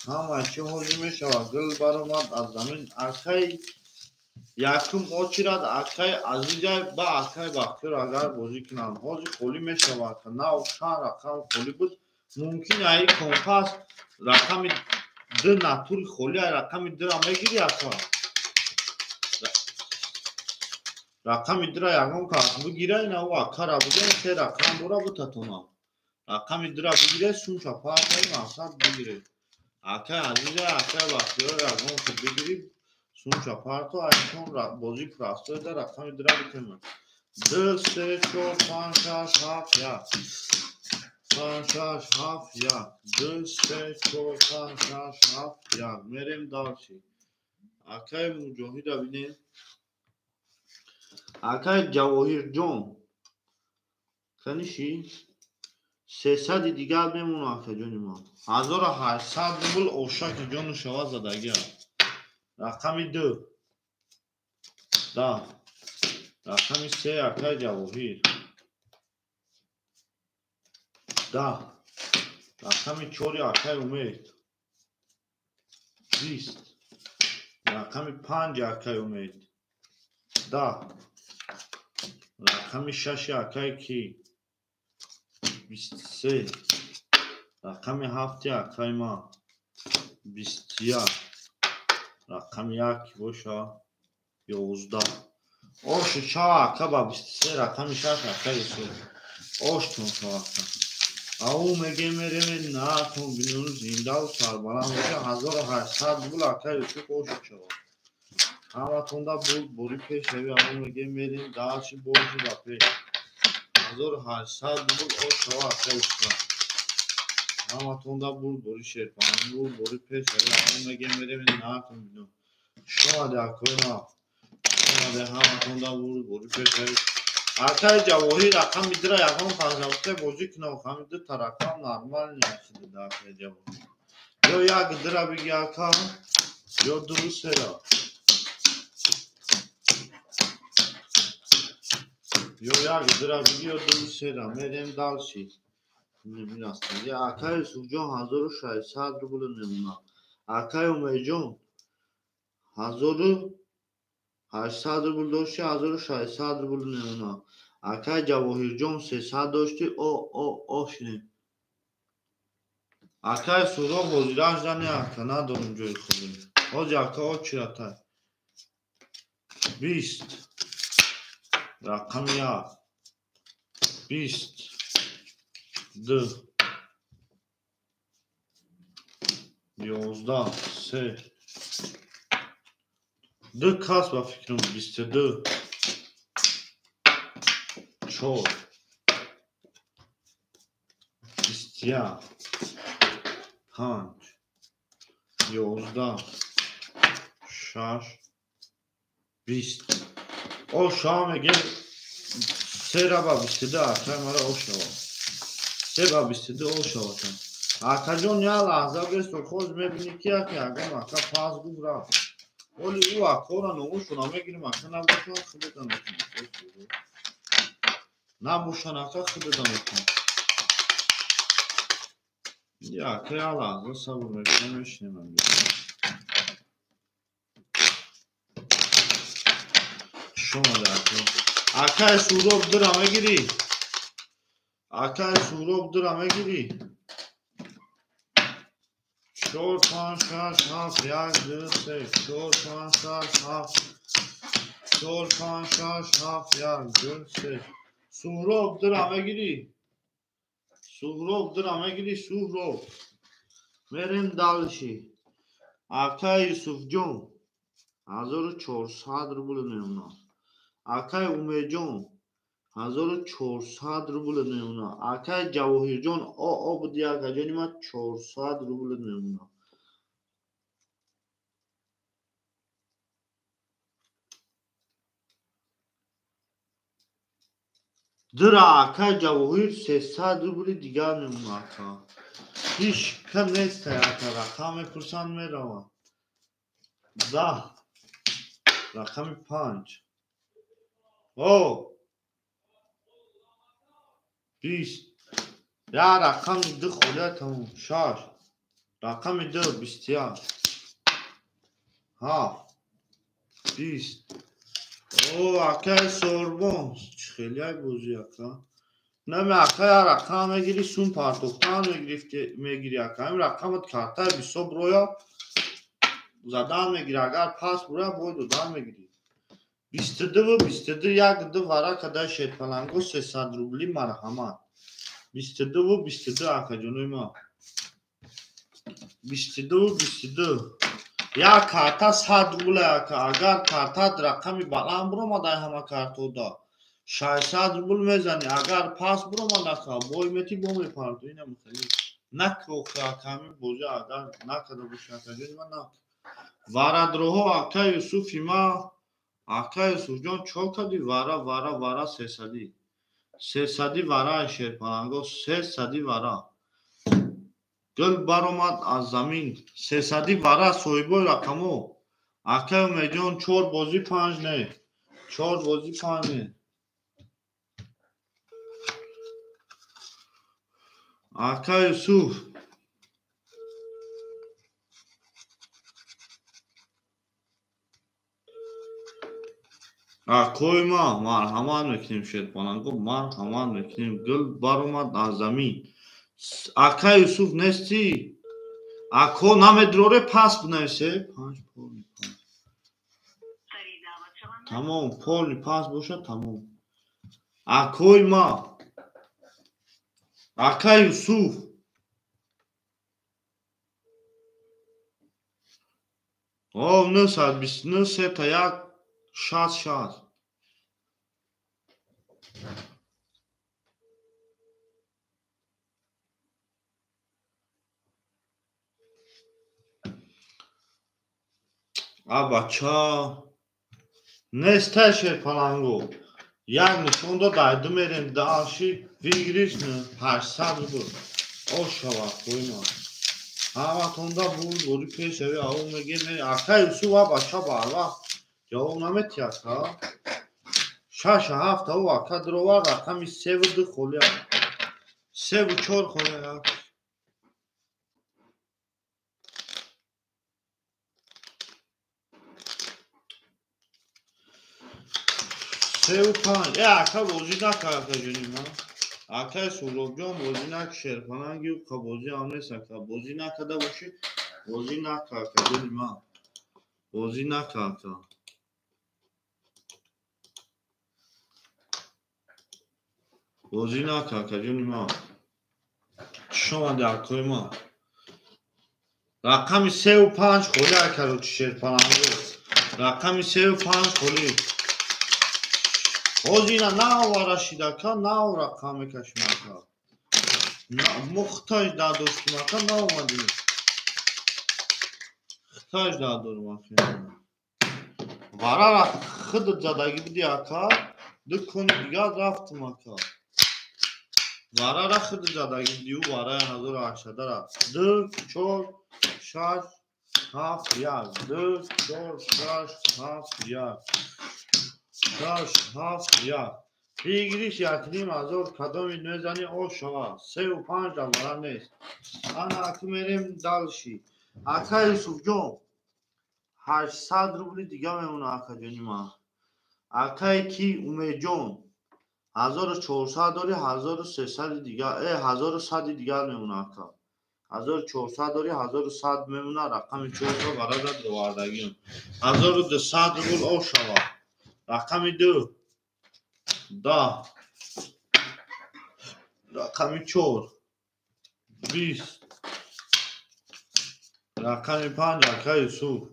Ҳамаи чи ҳозир мешава. Гул баромад аз замин. Акай якум очирад акай Азизай ба акай Бахтиёр агар бозӣ кунанд. Ҳозир холӣ мешава. Нав чанд рақам холӣ буд. Мумкин аи компас рақами 2 натури холӣ ай рақами 2-ра мегирӣ ака. Рақами 2-ра ягон кас бигира, ина ӯ акара бигира, се рақам дора бутатона. Рақами 2-ра бигире, сумша партаи мақсад бигире. Акай Азизай, акай Бахтиёр ягон ки бигирӣ, сумша парто айшон бозӣ простой да рақами 2-ра битема. 2 3 4 5 6 7 1. 5 6 7 1. 2 3 4 5 6 7 1. Мерем дальше. Акай Муҷоҳида бинем. Акай Ҷавоҳирҷон каниши 300 дигар мемонад акаҷони ман. 1800 рубл ошаки ҷону шава задагиам. Рақами 2 10. Рақами 3 акай Ҷавоҳир 10. Рақами 4 акай Умед 20. Рақами 5 акай Умед 10. Рақами 6 акай ки 23. Рақами 7 акай ман 21. Рақами 1 боша 11. Ош шава ака ба 23 рақами 6 акай Юсуф. Оштон шава ака. Ау меге мереме натон бинун зиндаву сарбаланд боша 1800 рубл акай Юсуф ош шава. Ҳаматонда буд бори пешрави ау меге мерем дальше боши ба пеш. 1800 рубл ош шава акай Юсуф. Ҳаматонда буд бори шерпаланг буд бори пешрави ау меге мерем натон бинун. Шомаде акои ман. Шомаде ҳаматонда буд бори пешрави. Акай Ҷавоҳир рақами 2-ра ягон панҷабте бозӣ кунам, ҳами ду та рақам нормал нашуда акай Ҷавоҳир. Ё як 2-ра биги ака, ё 2 3-ра. Ё як 2-ра биги, ё 2 3-ра. Мерем дальше. Немирастаги. Акай Юсуфҷон 1600 рубл мемонад. Акай Умедҷон 1800 рубл дошти, 1600 рубл мемонад. Акай Ҷавоҳирҷон 300 дошти, о шинем. Акай Суҳроб ҳозираш дане ака, надорум ҷои холӣ. Ҳозир ака очиратай. 20. Рақами 1. 20. 2. 11. 3. 2 кас ба фикрам 22. 4. 21. 5. 11. 6. 20. О шава меге 3 ба 22 акай мара о шава. 3 ба 22 о шава. Акаҷон, як лаҳза бестор, хоз мебинӣ ки яке ягон ака пас гуфт рафт. Оли ӯ акора номушона мегирим, ака набошан худата мекунам. Набошан ака худата мекунам. Ака як лаҳза сабр мекунам, мешинем. Шомада ака. Акаи Суҳроб дура мегирӣ? Акаи Суҳроб дура мегирӣ? 4 5 6 7 1 2 3 4 5 6 7 4 5 6 7 1 2 3. Суҳроб дура мегирӣ? Суҳроб дура мегирӣ? Суҳроб. Мерем дальше. Акаи Юсуфҷон 1400 рубл мемонад. Акаи Умедҷон 1400 рубл мемонад. Акаи Ҷавоҳирҷон о буди акаҷони ман 400 рубл мемонад. Дура акаи Ҷавоҳир 300 рубли дигар мемонад ака. Ҳеҷ ка нестай ака, рақам мепурсанд мераванд. 10 рақами 5. О 20. Я рақами 2 холия тамом. 6. Рақами 2 21. 7. 20. О акаи Сорбон хеле бозӣ ака. Наме ака я рақам мегирӣ, сум партохтан мегирӣ ака. Ин рақамат картаи бисоб роя задан мегирӣ. Агар пас буроя бой додан мегирӣ. 22 22 1 2 варака дар Шерпаланго 300 рубли марҳамат. 22 22 акаҷонои ман. 22 22 як карта 100 рубл ака. Агар картат рақами баланд буромад ай ҳама картода 600 рубл мезанӣ. Агар пас буромад ака бой метӣ бо мепартӣ. Инам хеле накохи ака, ҳамин бозӣ агар накарда бошӣ акаҷони ман нак. Варадроҳо ака Юсуфи ма. Ака Юсуфҷон чо кардӣ? Вара вара вара сесадӣ. Сесадӣ вара Шерпаланго сесадӣ вара. Гул баромад аз замин. Сесадӣ вара соҳибои рақамо. Ака Умедҷон 4 бозӣ 5 не. 4 бозӣ 5 не. Ака Юсуф акои ма марҳамат мекунем Шерпаланго, марҳамат мекунем. Гул баромад аз замин. Ака Юсуф нестӣ? Ако намедроре пас бинависе. 5 полни пас. Тамом, полни пас бошад тамом. Акои ма. Ака Юсуф. О 929 3 1 6 6. А бача нестай Шерпаланго. Як нишон дод, айду мерем дальше выигрыш 800 рубл. Ошава қойма. Ҳаматонда буд, бори пешави ау меге ме ака Юсуф а бача барвақт ҷавоб наметиҳ ака. 6 7 ау ака дровар рақами 3 2 холия. 3 4 холия. 3 5. Ака бозӣ накар акаҷони ман. Акаи Суҳробҷон бозӣ нак, Шерпаланги ка бозӣ ҳам нест ака. Бозӣ накарда бошӣ, бозӣ накар акаҷони ман. Бозӣ накар ака. Бозӣ накар акаҷони ман. Хуш омадӣ акои ман. Рақами 3 5 холӣ акарочи Шерпаланго. Рақами 3 5 холӣ. Ҳозир ина нав рашидака, нав рақам мекашим ака. Мо хиташ дадоштим ака, наомадем. Хиташ дадорим ака. Варара худат задагӣ буди ака, ду кони дигар рафтим ака. Варара худ задаги дию вараи 1800-ра. 2, 4, 6, 7, 1. 2, 4, 6, 7, 1. 6, 7, 1. Выигрыш 1500 кадоми мезани о шава. 3 5 да вара нест. Ана аку мерем дальше. Ака Юсуфҷон 800 рубли дига мемона акаҷони ман. Акаи ки Умедҷон 1400 дори 1300 дига, 1100 дигар мемона ака. 1400 дори 1100 мемона рақами 4-ро бародар довардагиам. 1200 рубл о шава. Рақами 2 10 рақами 4 20 рақами 5 ака Юсуф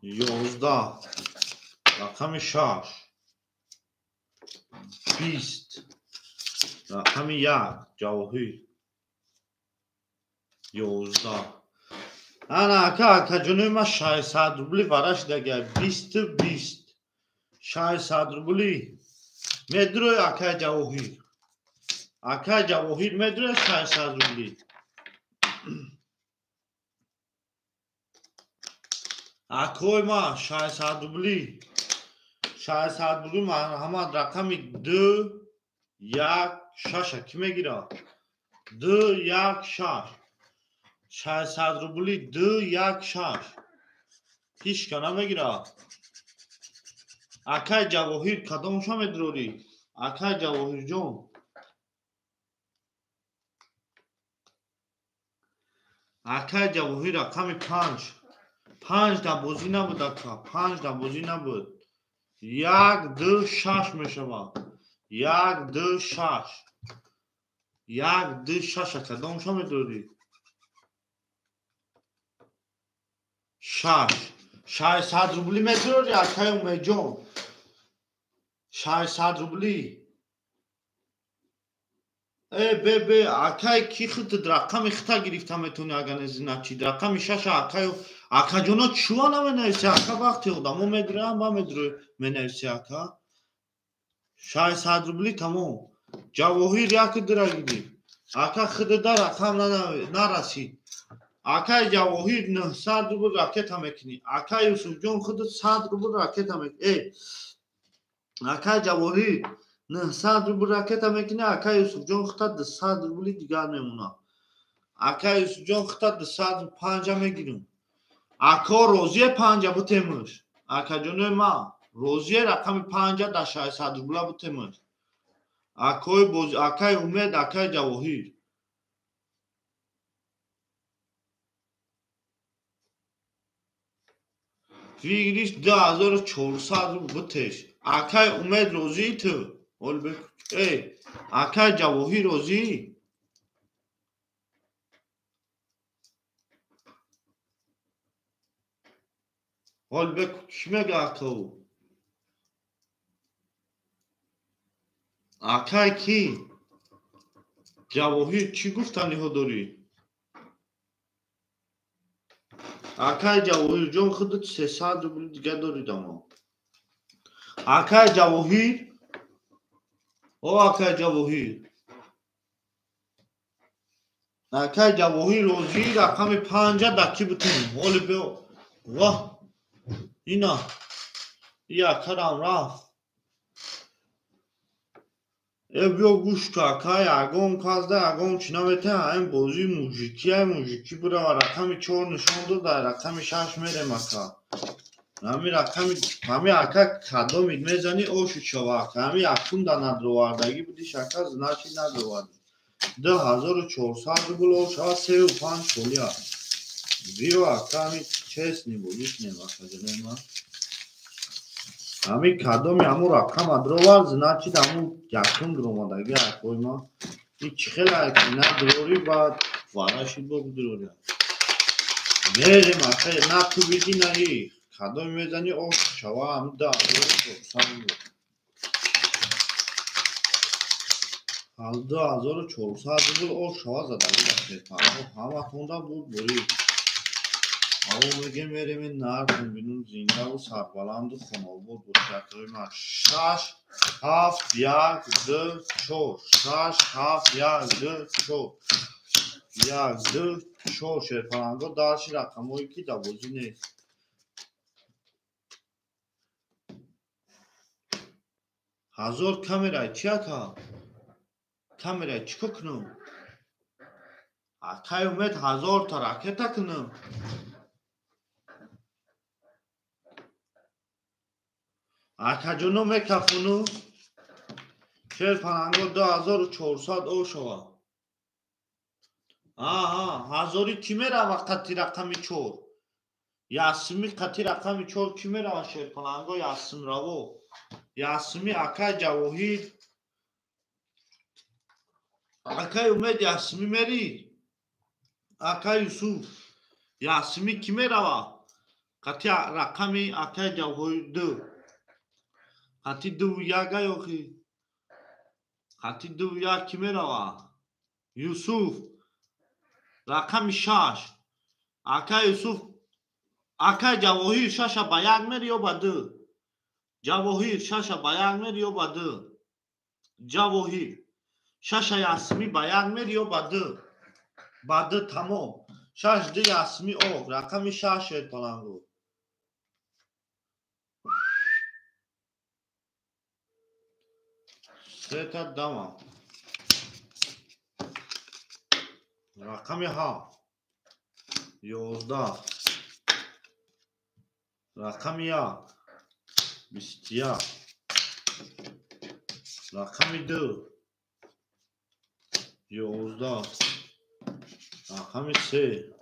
11 рақами 6 20 рақами 1 Ҷавоҳир 11. Ана ака акаҷонои ман 600 рубли вара шудага 20 20 600 рубли медрои акаи Ҷавоҳир. Акаи Ҷавоҳир медрои 600 рубли. Акои ман 600 рубли. 600 рубли марҳамат рақами 2 1 6 ки мегирад? 2 1 6 600 рубли 2 1 6 ҳеч ка намегирад. Акаи Ҷавоҳир кадомша медрорӣ? Акаи Ҷавоҳирҷон акаи Ҷавоҳир рақами 5 5 да бозӣ набуд ака, 5 да бозӣ набуд. 1 2 6 мешавад. 1 2 6 1 2 6 ака кадомша медрорӣ? 6 600 рубли медрорӣ акаи Умедҷон. 600 рубли. Б акаи ки худ рақами хита гирифта метавонӣ агар незиначид. Рақами 6 акаи акаҷоно чӯа наменависи ака вақте одамо медроям ба медрои менависи ака. 600 рубли тамом. Ҷавоҳир як дира гирифт. Ака худда рақам нарасид. Акаи Ҷавоҳир 900 рубл ракета мекунӣ. Акаи Юсуфҷон худ 100 рубл ракета мекунӣ. Акаи Ҷавоҳир 900 рубл ракета мекунӣ. Акаи Юсуфҷон худта 200 рубли дигар мемонад. Акаи Юсуфҷон худта 205 мегирам. Ако розие 5 бутемаш. Акаҷонои ман розие рақами 5 да 600 рубла бутемаш. Акои боз акаи Умед, акаи Ҷавоҳир. Выигрыш 2400 рубл бутеш. Акаи Умед розии ту? Акаи Ҷавоҳир розӣ? Ҳол беку чӣ мега акау? Акаи ки? Ҷавоҳир чӣ гуфтаниҳо дорӣ? Акаи Ҷавоҳирҷон худат 300 рубли дига дорӣ дамо. Акаи Ҷавоҳир? О акаи Ҷавоҳир. Акаи Ҷавоҳир розӣ рақами 5 да ки бутем? Ҳоли биё. Воҳ. Ина. И акарам рафт. Биё гӯш ка акай ягон кас да ягон чӣ наметавон. Айн бозии мужикӣ, ай мужикӣ бирава. Рақами 4 нишон дод, ай рақами 6 мерем ака. Ҳами рақами ҳами ака кадомид мезанӣ оши шава ака. Ҳами якум да надровардагӣ будиш ака, значит надровардӣ. 2400 рубл о шава 3 5 соли аст. Биё ака ҳами честный бозӣ кунем ака ҷонои ман. Ҳами кадоми ҳамун рақам адровар, значит ҳамун якум дуромадагӣ акои ман. И чӣ хела надрорӣ баъд варашид бо бидурорӣ. Мерем ака, на ту бидӣ на и. Кадоми мезанӣ ош шава ҳамун 2400 рубл. 2400 рубл ош шава задагӣ рафтед. Ҳаматонда буд борӣ. Аво мегем мерем нартон бинум зиндаву сарбаланду хонаобод бошед акои ман. 6 7 1 2 4 6 7 1 2 4 1 2 4 шерпаланго дарши рақамҳое ки дар бозӣ нест. Ҳазор камерай чи ака? Камерай чӣ кор кунам? Акай Умед ҳазорта ракета кунам. Акаҷоно мекафуну шерпаланго 2400 о шава. Аҳа, ҳазори кӣ мерава қати рақами 4? Ясми қати рақами 4 кӣ мерава шерпаланго ясмраво? Ясми акай Ҷавоҳир. Акай Умед Ясми мери? Акай Юсуф. Ясми кӣ мерава? Қати рақами акай Ҷавоҳир 2. Қати 2 1 ай охи. Қати 2 1 кӣ мерава? Юсуф. Рақами 6. Акай Юсуф, акай Ҷавоҳир 6 ба 1 мери ё ба 2? Ҷавоҳир 6 ба 1 мери ё ба 2? Ҷавоҳир 6 Ясми ба 1 мери ё ба 2? Ба 2 тамом. 6 2 Ясми ок. Рақами 6 шерпаланго. Сета дама. Рақами 7. 11. Рақами 1. 21. Рақами 2. 11. Рақами 3.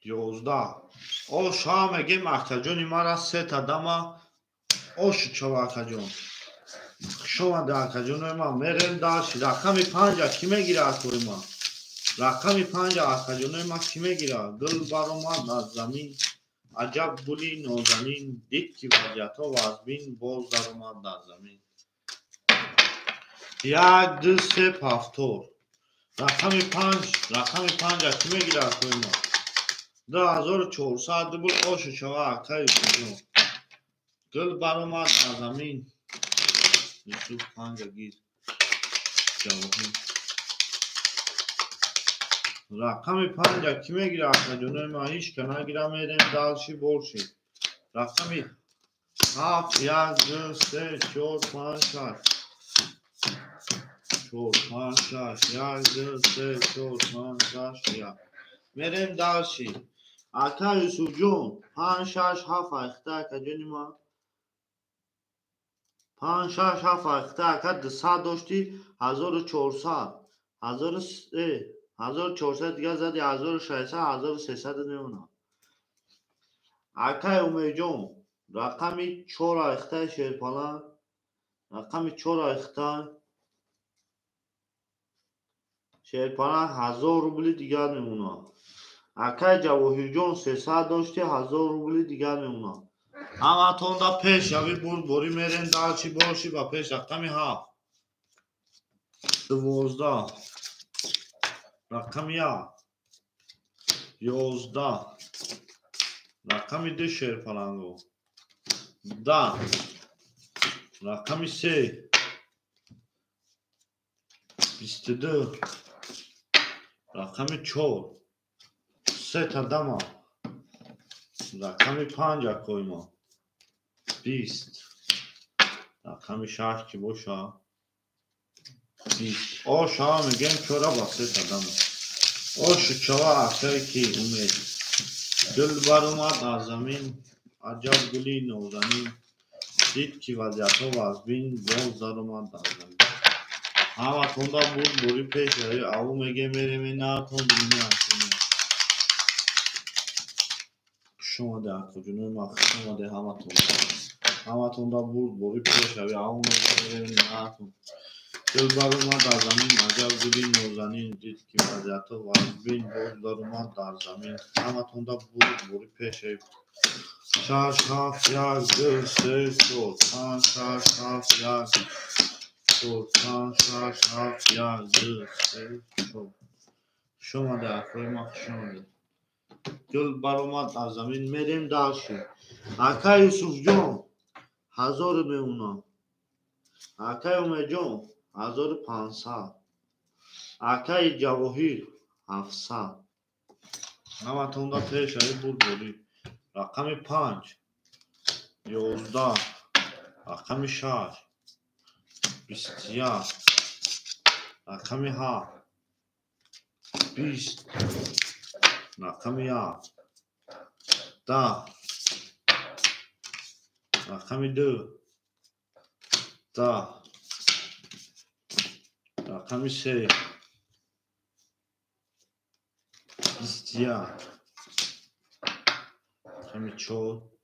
11. О шоҳ мегем акаҷони мара сета дама. Ошу чава акаҷон. Хуш омада акаҷонои ман. Мерем дальше. Рақами 5 кӣ мегира акои ман? Рақами 5 акаҷонои ман кӣ мегира? Гул баромад аз замин. Аҷаб гули нозанин. Дид ки вазъиятҳо вазбин боз даромад дар замин. 1 2 3 повтор. Рақами 5, рақами 5 кӣ мегира акои ман? 2400 рубл ошу чава акаи Юсуфҷон. Гул баромад аз замин. Юсуф 5 гир. Ҷавоҳир. Рақами 5 кӣ мегира акаҷонои ман? Ҳеҷ ка нагира мерем дальше больше. Рақами 7 1 2 3 4 5 6. 4 5 6 1 2 3 4 5 6 1. Мерем дальше. Ака Юсуфҷон 5 6 7 айхта акаҷони ман. 5 6 7 айхта ака 200 дошти 1400. 1400 дигар зади 1600 1300 мемонад. Акай Умедҷон рақами 4 айхтаи шерпаланг. Рақами 4 айхта шерпаланг 1000 рубли дигар мемонад. Акай Ҷавоҳирҷон 300 дошти 1000 рубли дигар мемонад. Ҳаматонда пеш яви бурдборӣ мерем дальше больше ба пеш. Рақами 7. 12. Рақами 1. 11. Рақами 2 шерпаланго. 10. Рақами 3. 22. Рақами 4. Сета дама. Рақами 5 акои ма. 20. Рақами 6 ки боша? 20. О шава мегем чора ба сета дама. Ошу чава акае ки Умед. Гул баромад аз замин. Аҷаб гули нозанин. Дид ки вазъиятҳо вазбин боз даромад дар замин. Ҳаматонда бурдборӣ пеш яви аву мегем мерем наатон бинем акои. Хуш омаде акоҷонои ман, хуш омаде ҳаматон. Ҳаматонда бурдборӣ пеш яви аву мегем мерем наатон. Гул баромад аз замин. Аҷаб гули нозанин. Дид ки вазъиятҳо вазбин боз даромад дар замин. Ҳаматонда бурдборӣ пеш яви. 6 7 1 2 3 4 5 6 7 1 4 5 6 7 1 2 3 4. Хуш омаде акои ман, хуш омаде. Гул баромад аз замин, мерем дальше. Акай Юсуфҷон 1000 мемонам. Акай Умедҷон 1500. Акай Ҷавоҳир 700. Ҳаматонда пешави бурдборӣ. Рақами 5 11, рақами 6 21, рақами 7 20, рақами 1 10, рақами 2 10, рақами 3 21, рақами 4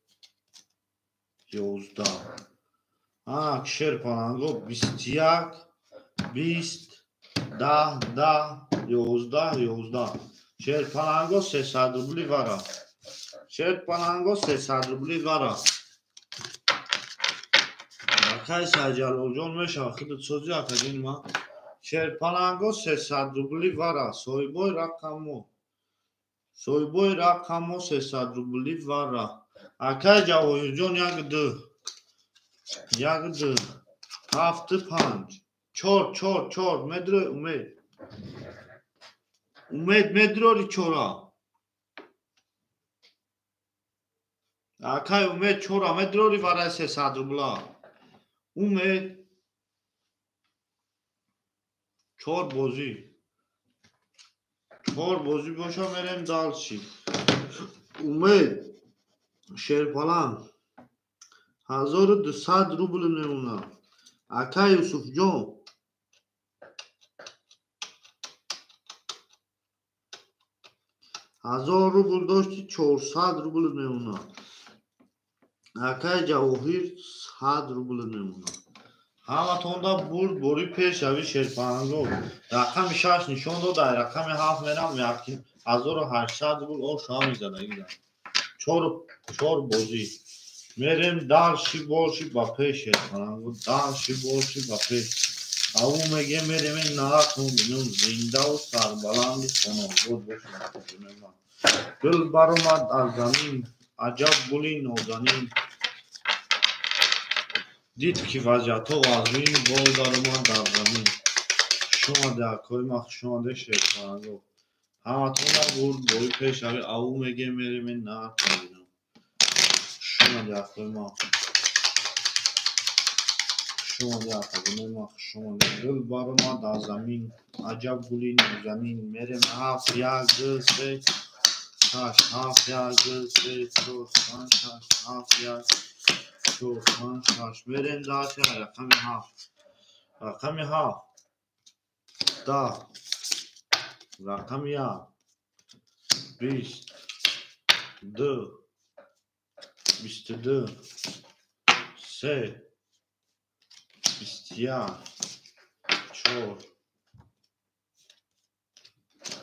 11. Ак шерпаланго 21 20 10 10 11 11. Шерпаланго 300 рубли вара. Шерпаланго 300 рубли вара. Акай Сайҷалолҷон мешава худат созӣ акаҷони ман. Шерпаланго 300 рубли вара. Соҳибои рақамо. Соҳибои рақамо 300 рубли вара. Акай Ҷавоҳирҷон 1 2 1 2 7 5 4 4 4 медро Умед. Умед медрори чора. Акай Умед чора медрори вараи 300 рубла. Умед 4 бозӣ. 4 бозӣ боша мерем дальше. Умед шерпаланг 1200 рубл мемонад. Акай Юсуфҷон 1000 рубл дошти 400 рубл мемонад. Акай Ҷавоҳир 100 рубл мемонад. Ҳаматонда бурд бори пешави шерпаланго. Рақами 6 нишон дод, ай рақами 7 мерам 1800 рубл оша мезадагида. 4 бозӣ. Мерем дальше больше ба пеш шерпаланго, дальше больше ба пеш. Ау мегем мерем наратон бинем зиндаву сарбаланди хонобод бошем. Гул баромад аз замин, аҷаб гули нозанин. Дид ки вазъиятҳо вазнин, боз даромад дар замин. Хуш омаде акои ман, хуш омаде шерпаланго. Ҳаматонда бурд бори пешави. Ау мегем мерем наратон бинем. Хуш омаде акои ман. Хуш омаде акаҷони ман, хуш омаде. Гул баромад аз замин, аҷаб гули нозанин. Мерем 7 1 2 3 6 7 1 2 3 4 5 6 7 1 4 5 6. Мерем дальше рақами 7. Рақами 7 10, рақами 1 20 2 22 3 21 4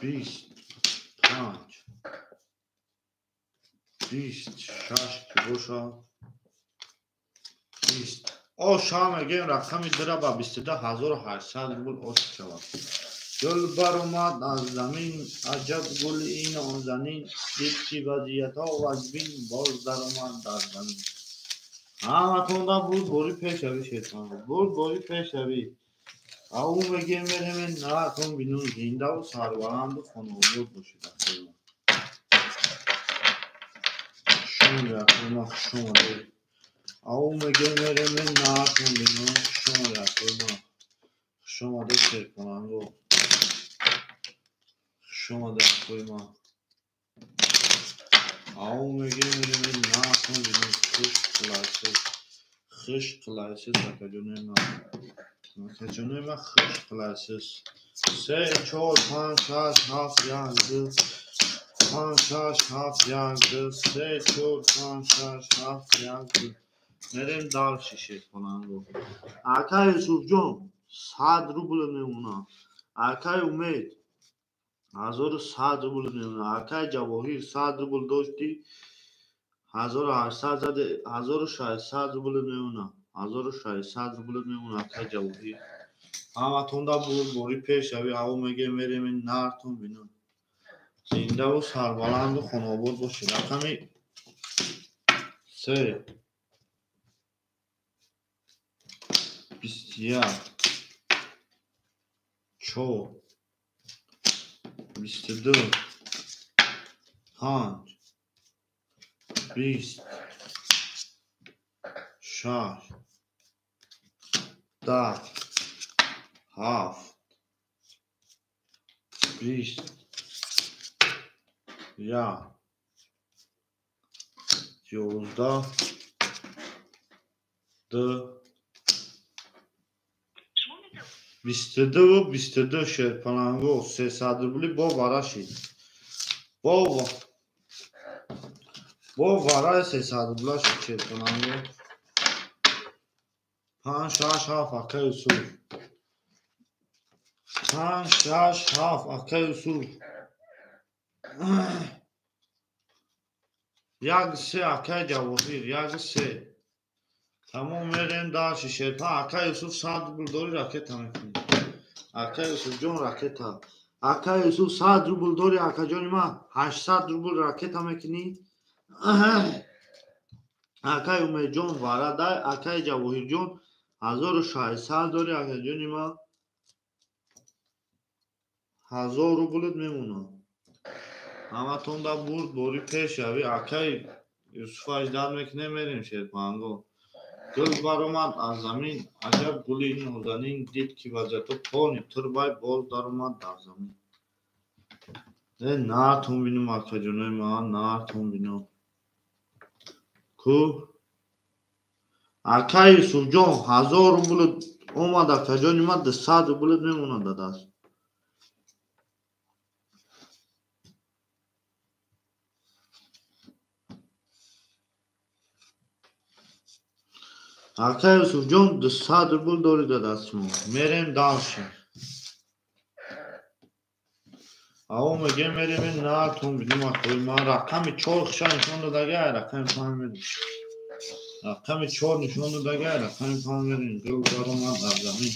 25 26 ки бошад 20. Оша мегем рақами 2 ба 22800 рубл ош шавад. Гул баромад аз замин, аҷаб гули нозанин. Дид ки вазъиятҳо вазнин, боз даромад дар замин. Ҳаматонда бурд бори пешавӣ шерпаланго. Бурд бори пешавӣ. Ау мегем мерем наратон бинун зиндаву сарбаланду хонобод бошед. Хуш омаде акои ман, хуш омаде. Ау мегем мерем наратон бинун. Хуш омаде акои ман. Хуш омаде шерпаланго. Хуш омаде акои ман. Ау мегем мерем наратон бинун. Хуш қилайсиз. Хуш қилайсиз акаҷони ман. Акаҷони ман хуш қилайсиз. 3 4 5 6 7 1 2 5 6 7 1 2 3 4 5 6 7 1 2. Мерем дальше шерпаланго. Акай Юсуфҷон 100 рубл мемонад. Акай Умед 1100 рубл мемонад. Акай Ҷавоҳир 100 рубл дошти 1800 заде 1600 рубл мемонад. 1600 рубл мемонад акай Ҷавоҳир. Ҳаматонда бурд бори пешави. Ау мегем мерем наратон бинун. Зиндаву сарбаланду хонобод бошед. Рақами 3 21 4 22 5 20 6 10 7 20 1 11 2 22 22 шерпаланго 300 рубли бо вара шид. Бо вараи 300 рубла шид шерпаланго. 5 6 7 ака Юсуф. 5 6 7 ака Юсуф. 1 3 акаи Ҷавоҳир, 1 3. Тамом мерем дальше шерпа. Ака Юсуф 100 рубл дори ракета мекунӣ. Ака Юсуфҷон ракета. Ака Юсуф 100 рубл дори акаҷони ман 800 рубл ракета мекунӣ. Акаи Умедҷон варадай, акаи Ҷавоҳирҷон 1600 дори акаҷони ман 1000 рублт мемонад. Ҳаматон да бурд бори пеш яви. Акаи Юсуф аждад мекунем, мерем шерпанго. Гул баромад аз замин, аҷаб гули нозанин, дид ки вазияту пони турбай боз даромад дар замин. Э наатон бинум акаҷонои ман, наатон бинум. Ку акаи Юсуфҷон 1000 рубл омад акаҷони ман 200 рубл мемонад да даст. Ака Юсуфҷон 200 рубл дори да дасти мо. Мерем дальше. Аво мегем мерем наатон бинум акои ман. Рақами 4 хиша нишон додага, рақами 5 мерем. Рақами 4 нишон додага, рақами 5 мерем. Гул баромад дар замин.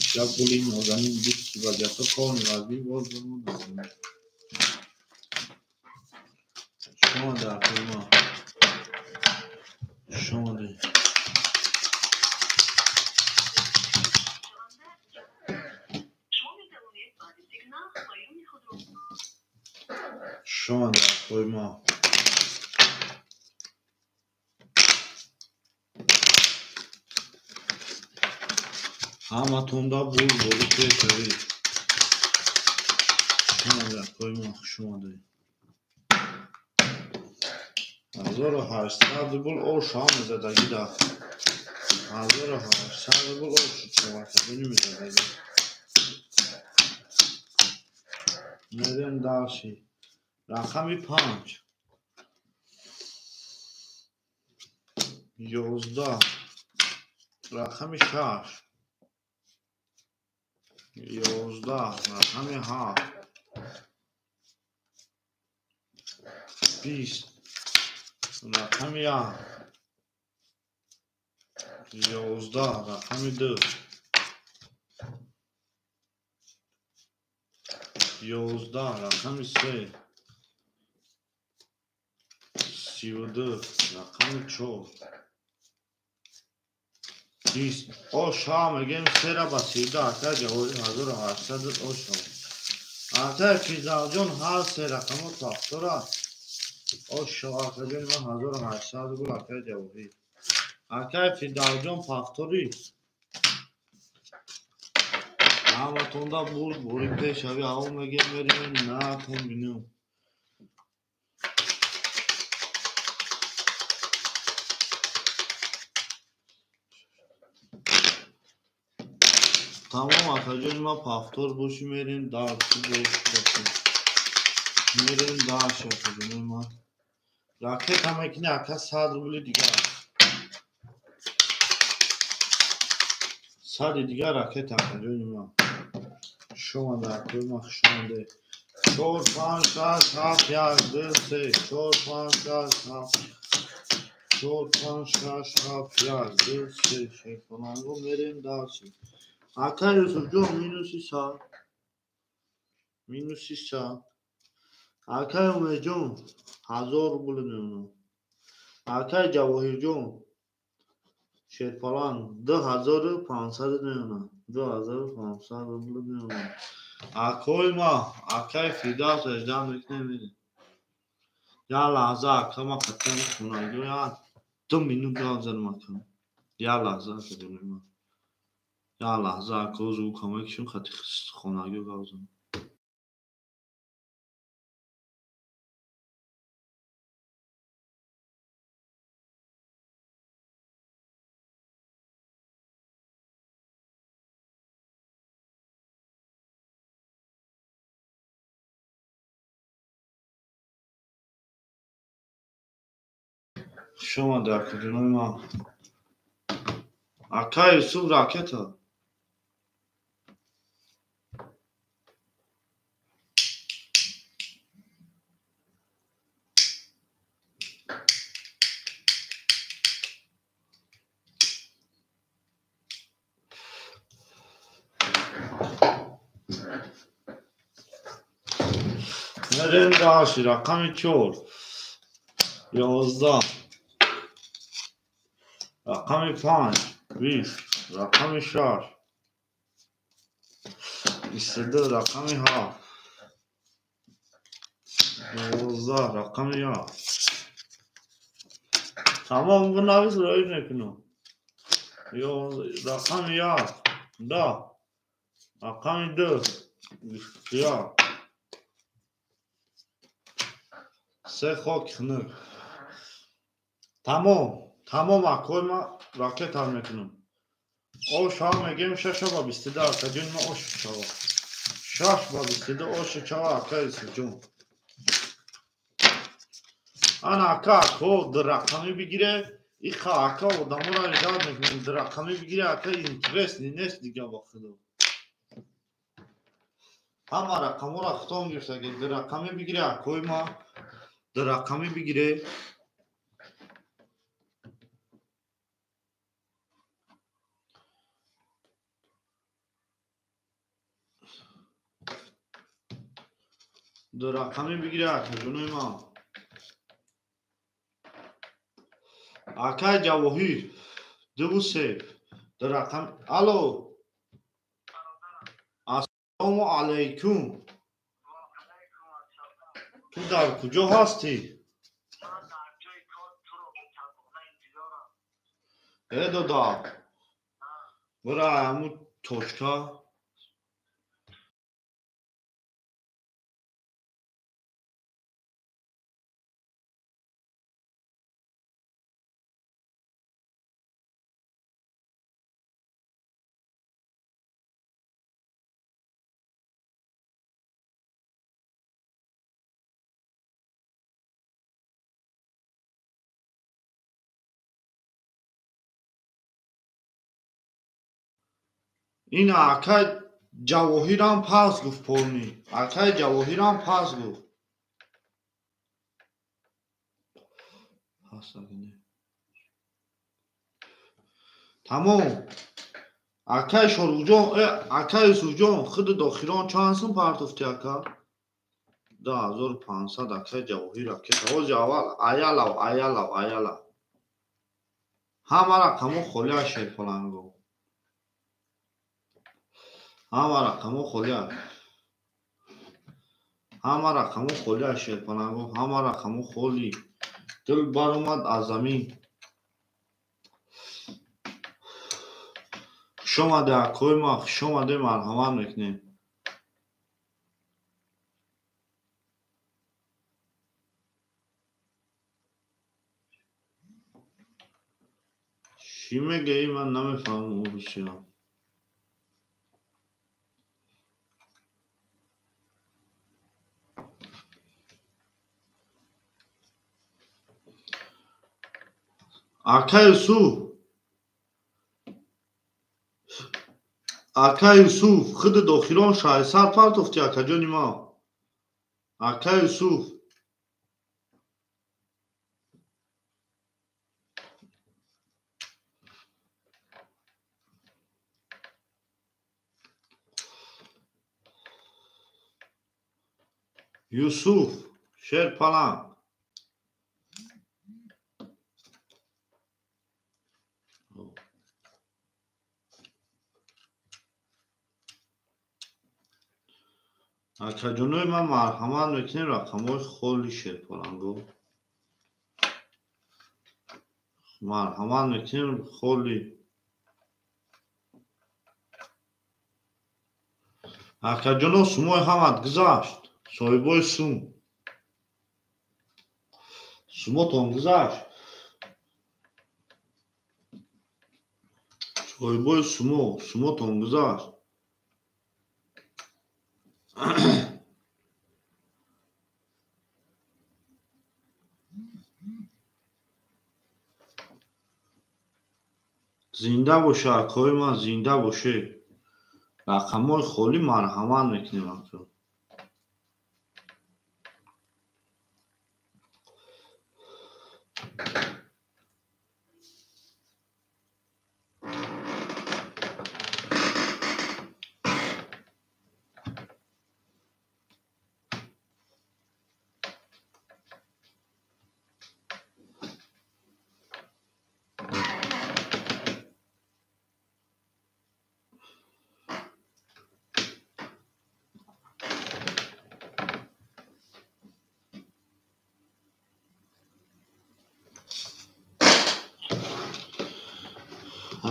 Аҷаб гули нозанин, дид ки вазиятҳо кони вазбӣ боз баромад дар замин. Шумо дар акои ман. Шумо дар. Шумо дар акои ман. Ҳаматон да бурд бори пеш равӣ. Шумо дар акои ман хуш омадед. 1800 рубл ош ҳам мезадагӣ да. 1800 рубл ош чавакабини мезадагӣ. Мерем дальше. Рақами 5 11 рақами 6 11 рақами 7 20 рақами 1 11 рақами 2 11 рақами 3 32 рақами 4 20 оша мегем сера ба 32 ака Ҷавоҳир 1800 оша. Ака Фирдавсҷон ҳар се рақамо тафтора. Оша акаҷони ман 1800 рубл ака Ҷавоҳир. Ака Фирдавсҷон пафтори. Ҳаматон да бурд бори пеш ави. Аво мегем мерем наатон бинем. Тамом акаҷони ман пафтор бошӣ мерем дальше бошӣ. Мерем дальше акаҷони ман. Ракета мекунӣ ака 100 рубли дигар. 100 дигар ракета акаҷони ман. Шумо дар акои ман хуш омадед. 4 5 6 7 1 2 3 4 5 6 7 4 5 6 7 1 2 3 шерпаланго мерем дальше. Ака Юсуфҷон минуси 100 минуси 100 Акай Умедҷон 1000 рубл мемонам. Акай Ҷавоҳирҷон Шерпаланг 2500 мемонам. 2500 рубл мемонам. Акои ма, акай Фирдавс аждан мекунем мерем. Як лаҳза ака ма қатъан хонагиҳо як 2 минут гап занам ака. Як лаҳза ака ҷони ман. Як лаҳза ака звука мекушем хати хонагиҳо гап занам. Хуш омадед ака ҷонои ман. Ака Юсуф ракета. Мерем даши рақами 4 11 рақами 5 20 рақами 6 22 рақами 7 12 рақами 1. Тамом навис роӣ мекунам. Рақами 1 10 рақами 2 21 3 хок хунук. Тамом. Тамом акои ма ракета мекунам. Ош ҳам мегем 6 ба 22 ака ҷон ма ош чава. 6 ба 22 ош чава ака Юсуфҷон. Ана ака ко рақами бигире, иха ака одаморо жад мекунем. Рақами бигире ака интересный нест дига ба худо. Ҳама рақаморо худтон гирифтаги. Рақами бигире акои ма, рақами бигире. Рақами бигире ака ҷонои ман. Акай Ҷавоҳир 2 3 рақам. Алло, ассалому алайкум. Ту дар куҷо ҳастӣ? Э дода, бира ҳамун точка. Ин акай Ҷавоҳирам пас гуфт полни. Акай Ҷавоҳирам пас гуфт. Тамом. Акай Шоруқҷон, акай Юсуфҷон, худи дохилон чанд сум партофти ака? 2500 акай Ҷавоҳир ракета. Ҳози аввал аялав, аялав, аялав. Ҳама рақамо холӣ аз Шерпаланго. Ҳама рақамо холӣ аст. Ҳама рақамо холӣ аз Шерпаланго. Ҳама рақамо холӣ. Дил баромад аз замин. Хуш омаде акои ма, хуш омаде, марҳамат мекунем. Чӣ мегӯӣ, ман намефаҳмам урусиро. Ака Юсуф, ака Юсуф, худи дохилон 600 партофти акаҷони ма. Ака Юсуф. Юсуф. Шерпаланг. Акаҷонои ман марҳамат мекунем рақамҳои холи шерпаланго. Марҳамат мекунем холи. Акаҷоно сумои ҳамат гузашт. Соҳибои сум. Сумотон гузашт. Соҳибои сумо, сумотон гузашт. Зинда боша, акои ман, зинда боше. Рақамҳои холӣ марҳамат мекунем ака.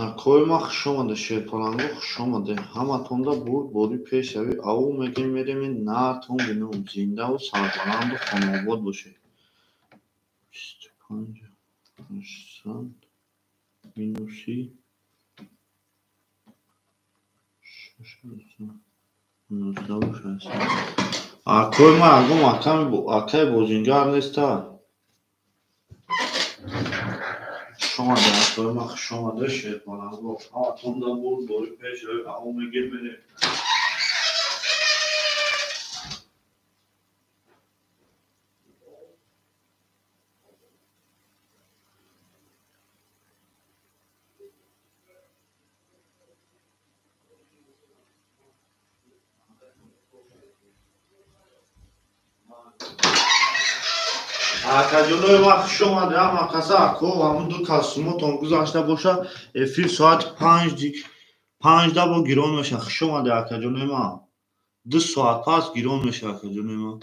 Акои ман хуш омаде, шерпаланго хуш омаде. Ҳаматонда бурд бори пешрави аву мегем мерем нартон бинум. Зиндаву сарбаланду хонаобод бошед. 25 800 минуси 6 6. Акои ман ягон акаи бозингар неста. Шомаде, акои ман хуш омаде, шерпаланго. Ҳаматонда бурд бори пешрави аву мегем мерем. Акаҷонои ман хуш омаде, ҳама каса ако ҳамун ду кас сумотон гузашта боша, эфир соати 5 да бо гирон меша. Хуш омаде, акаҷонои ман. 2 соат пас гирон меша, акаҷонои ман.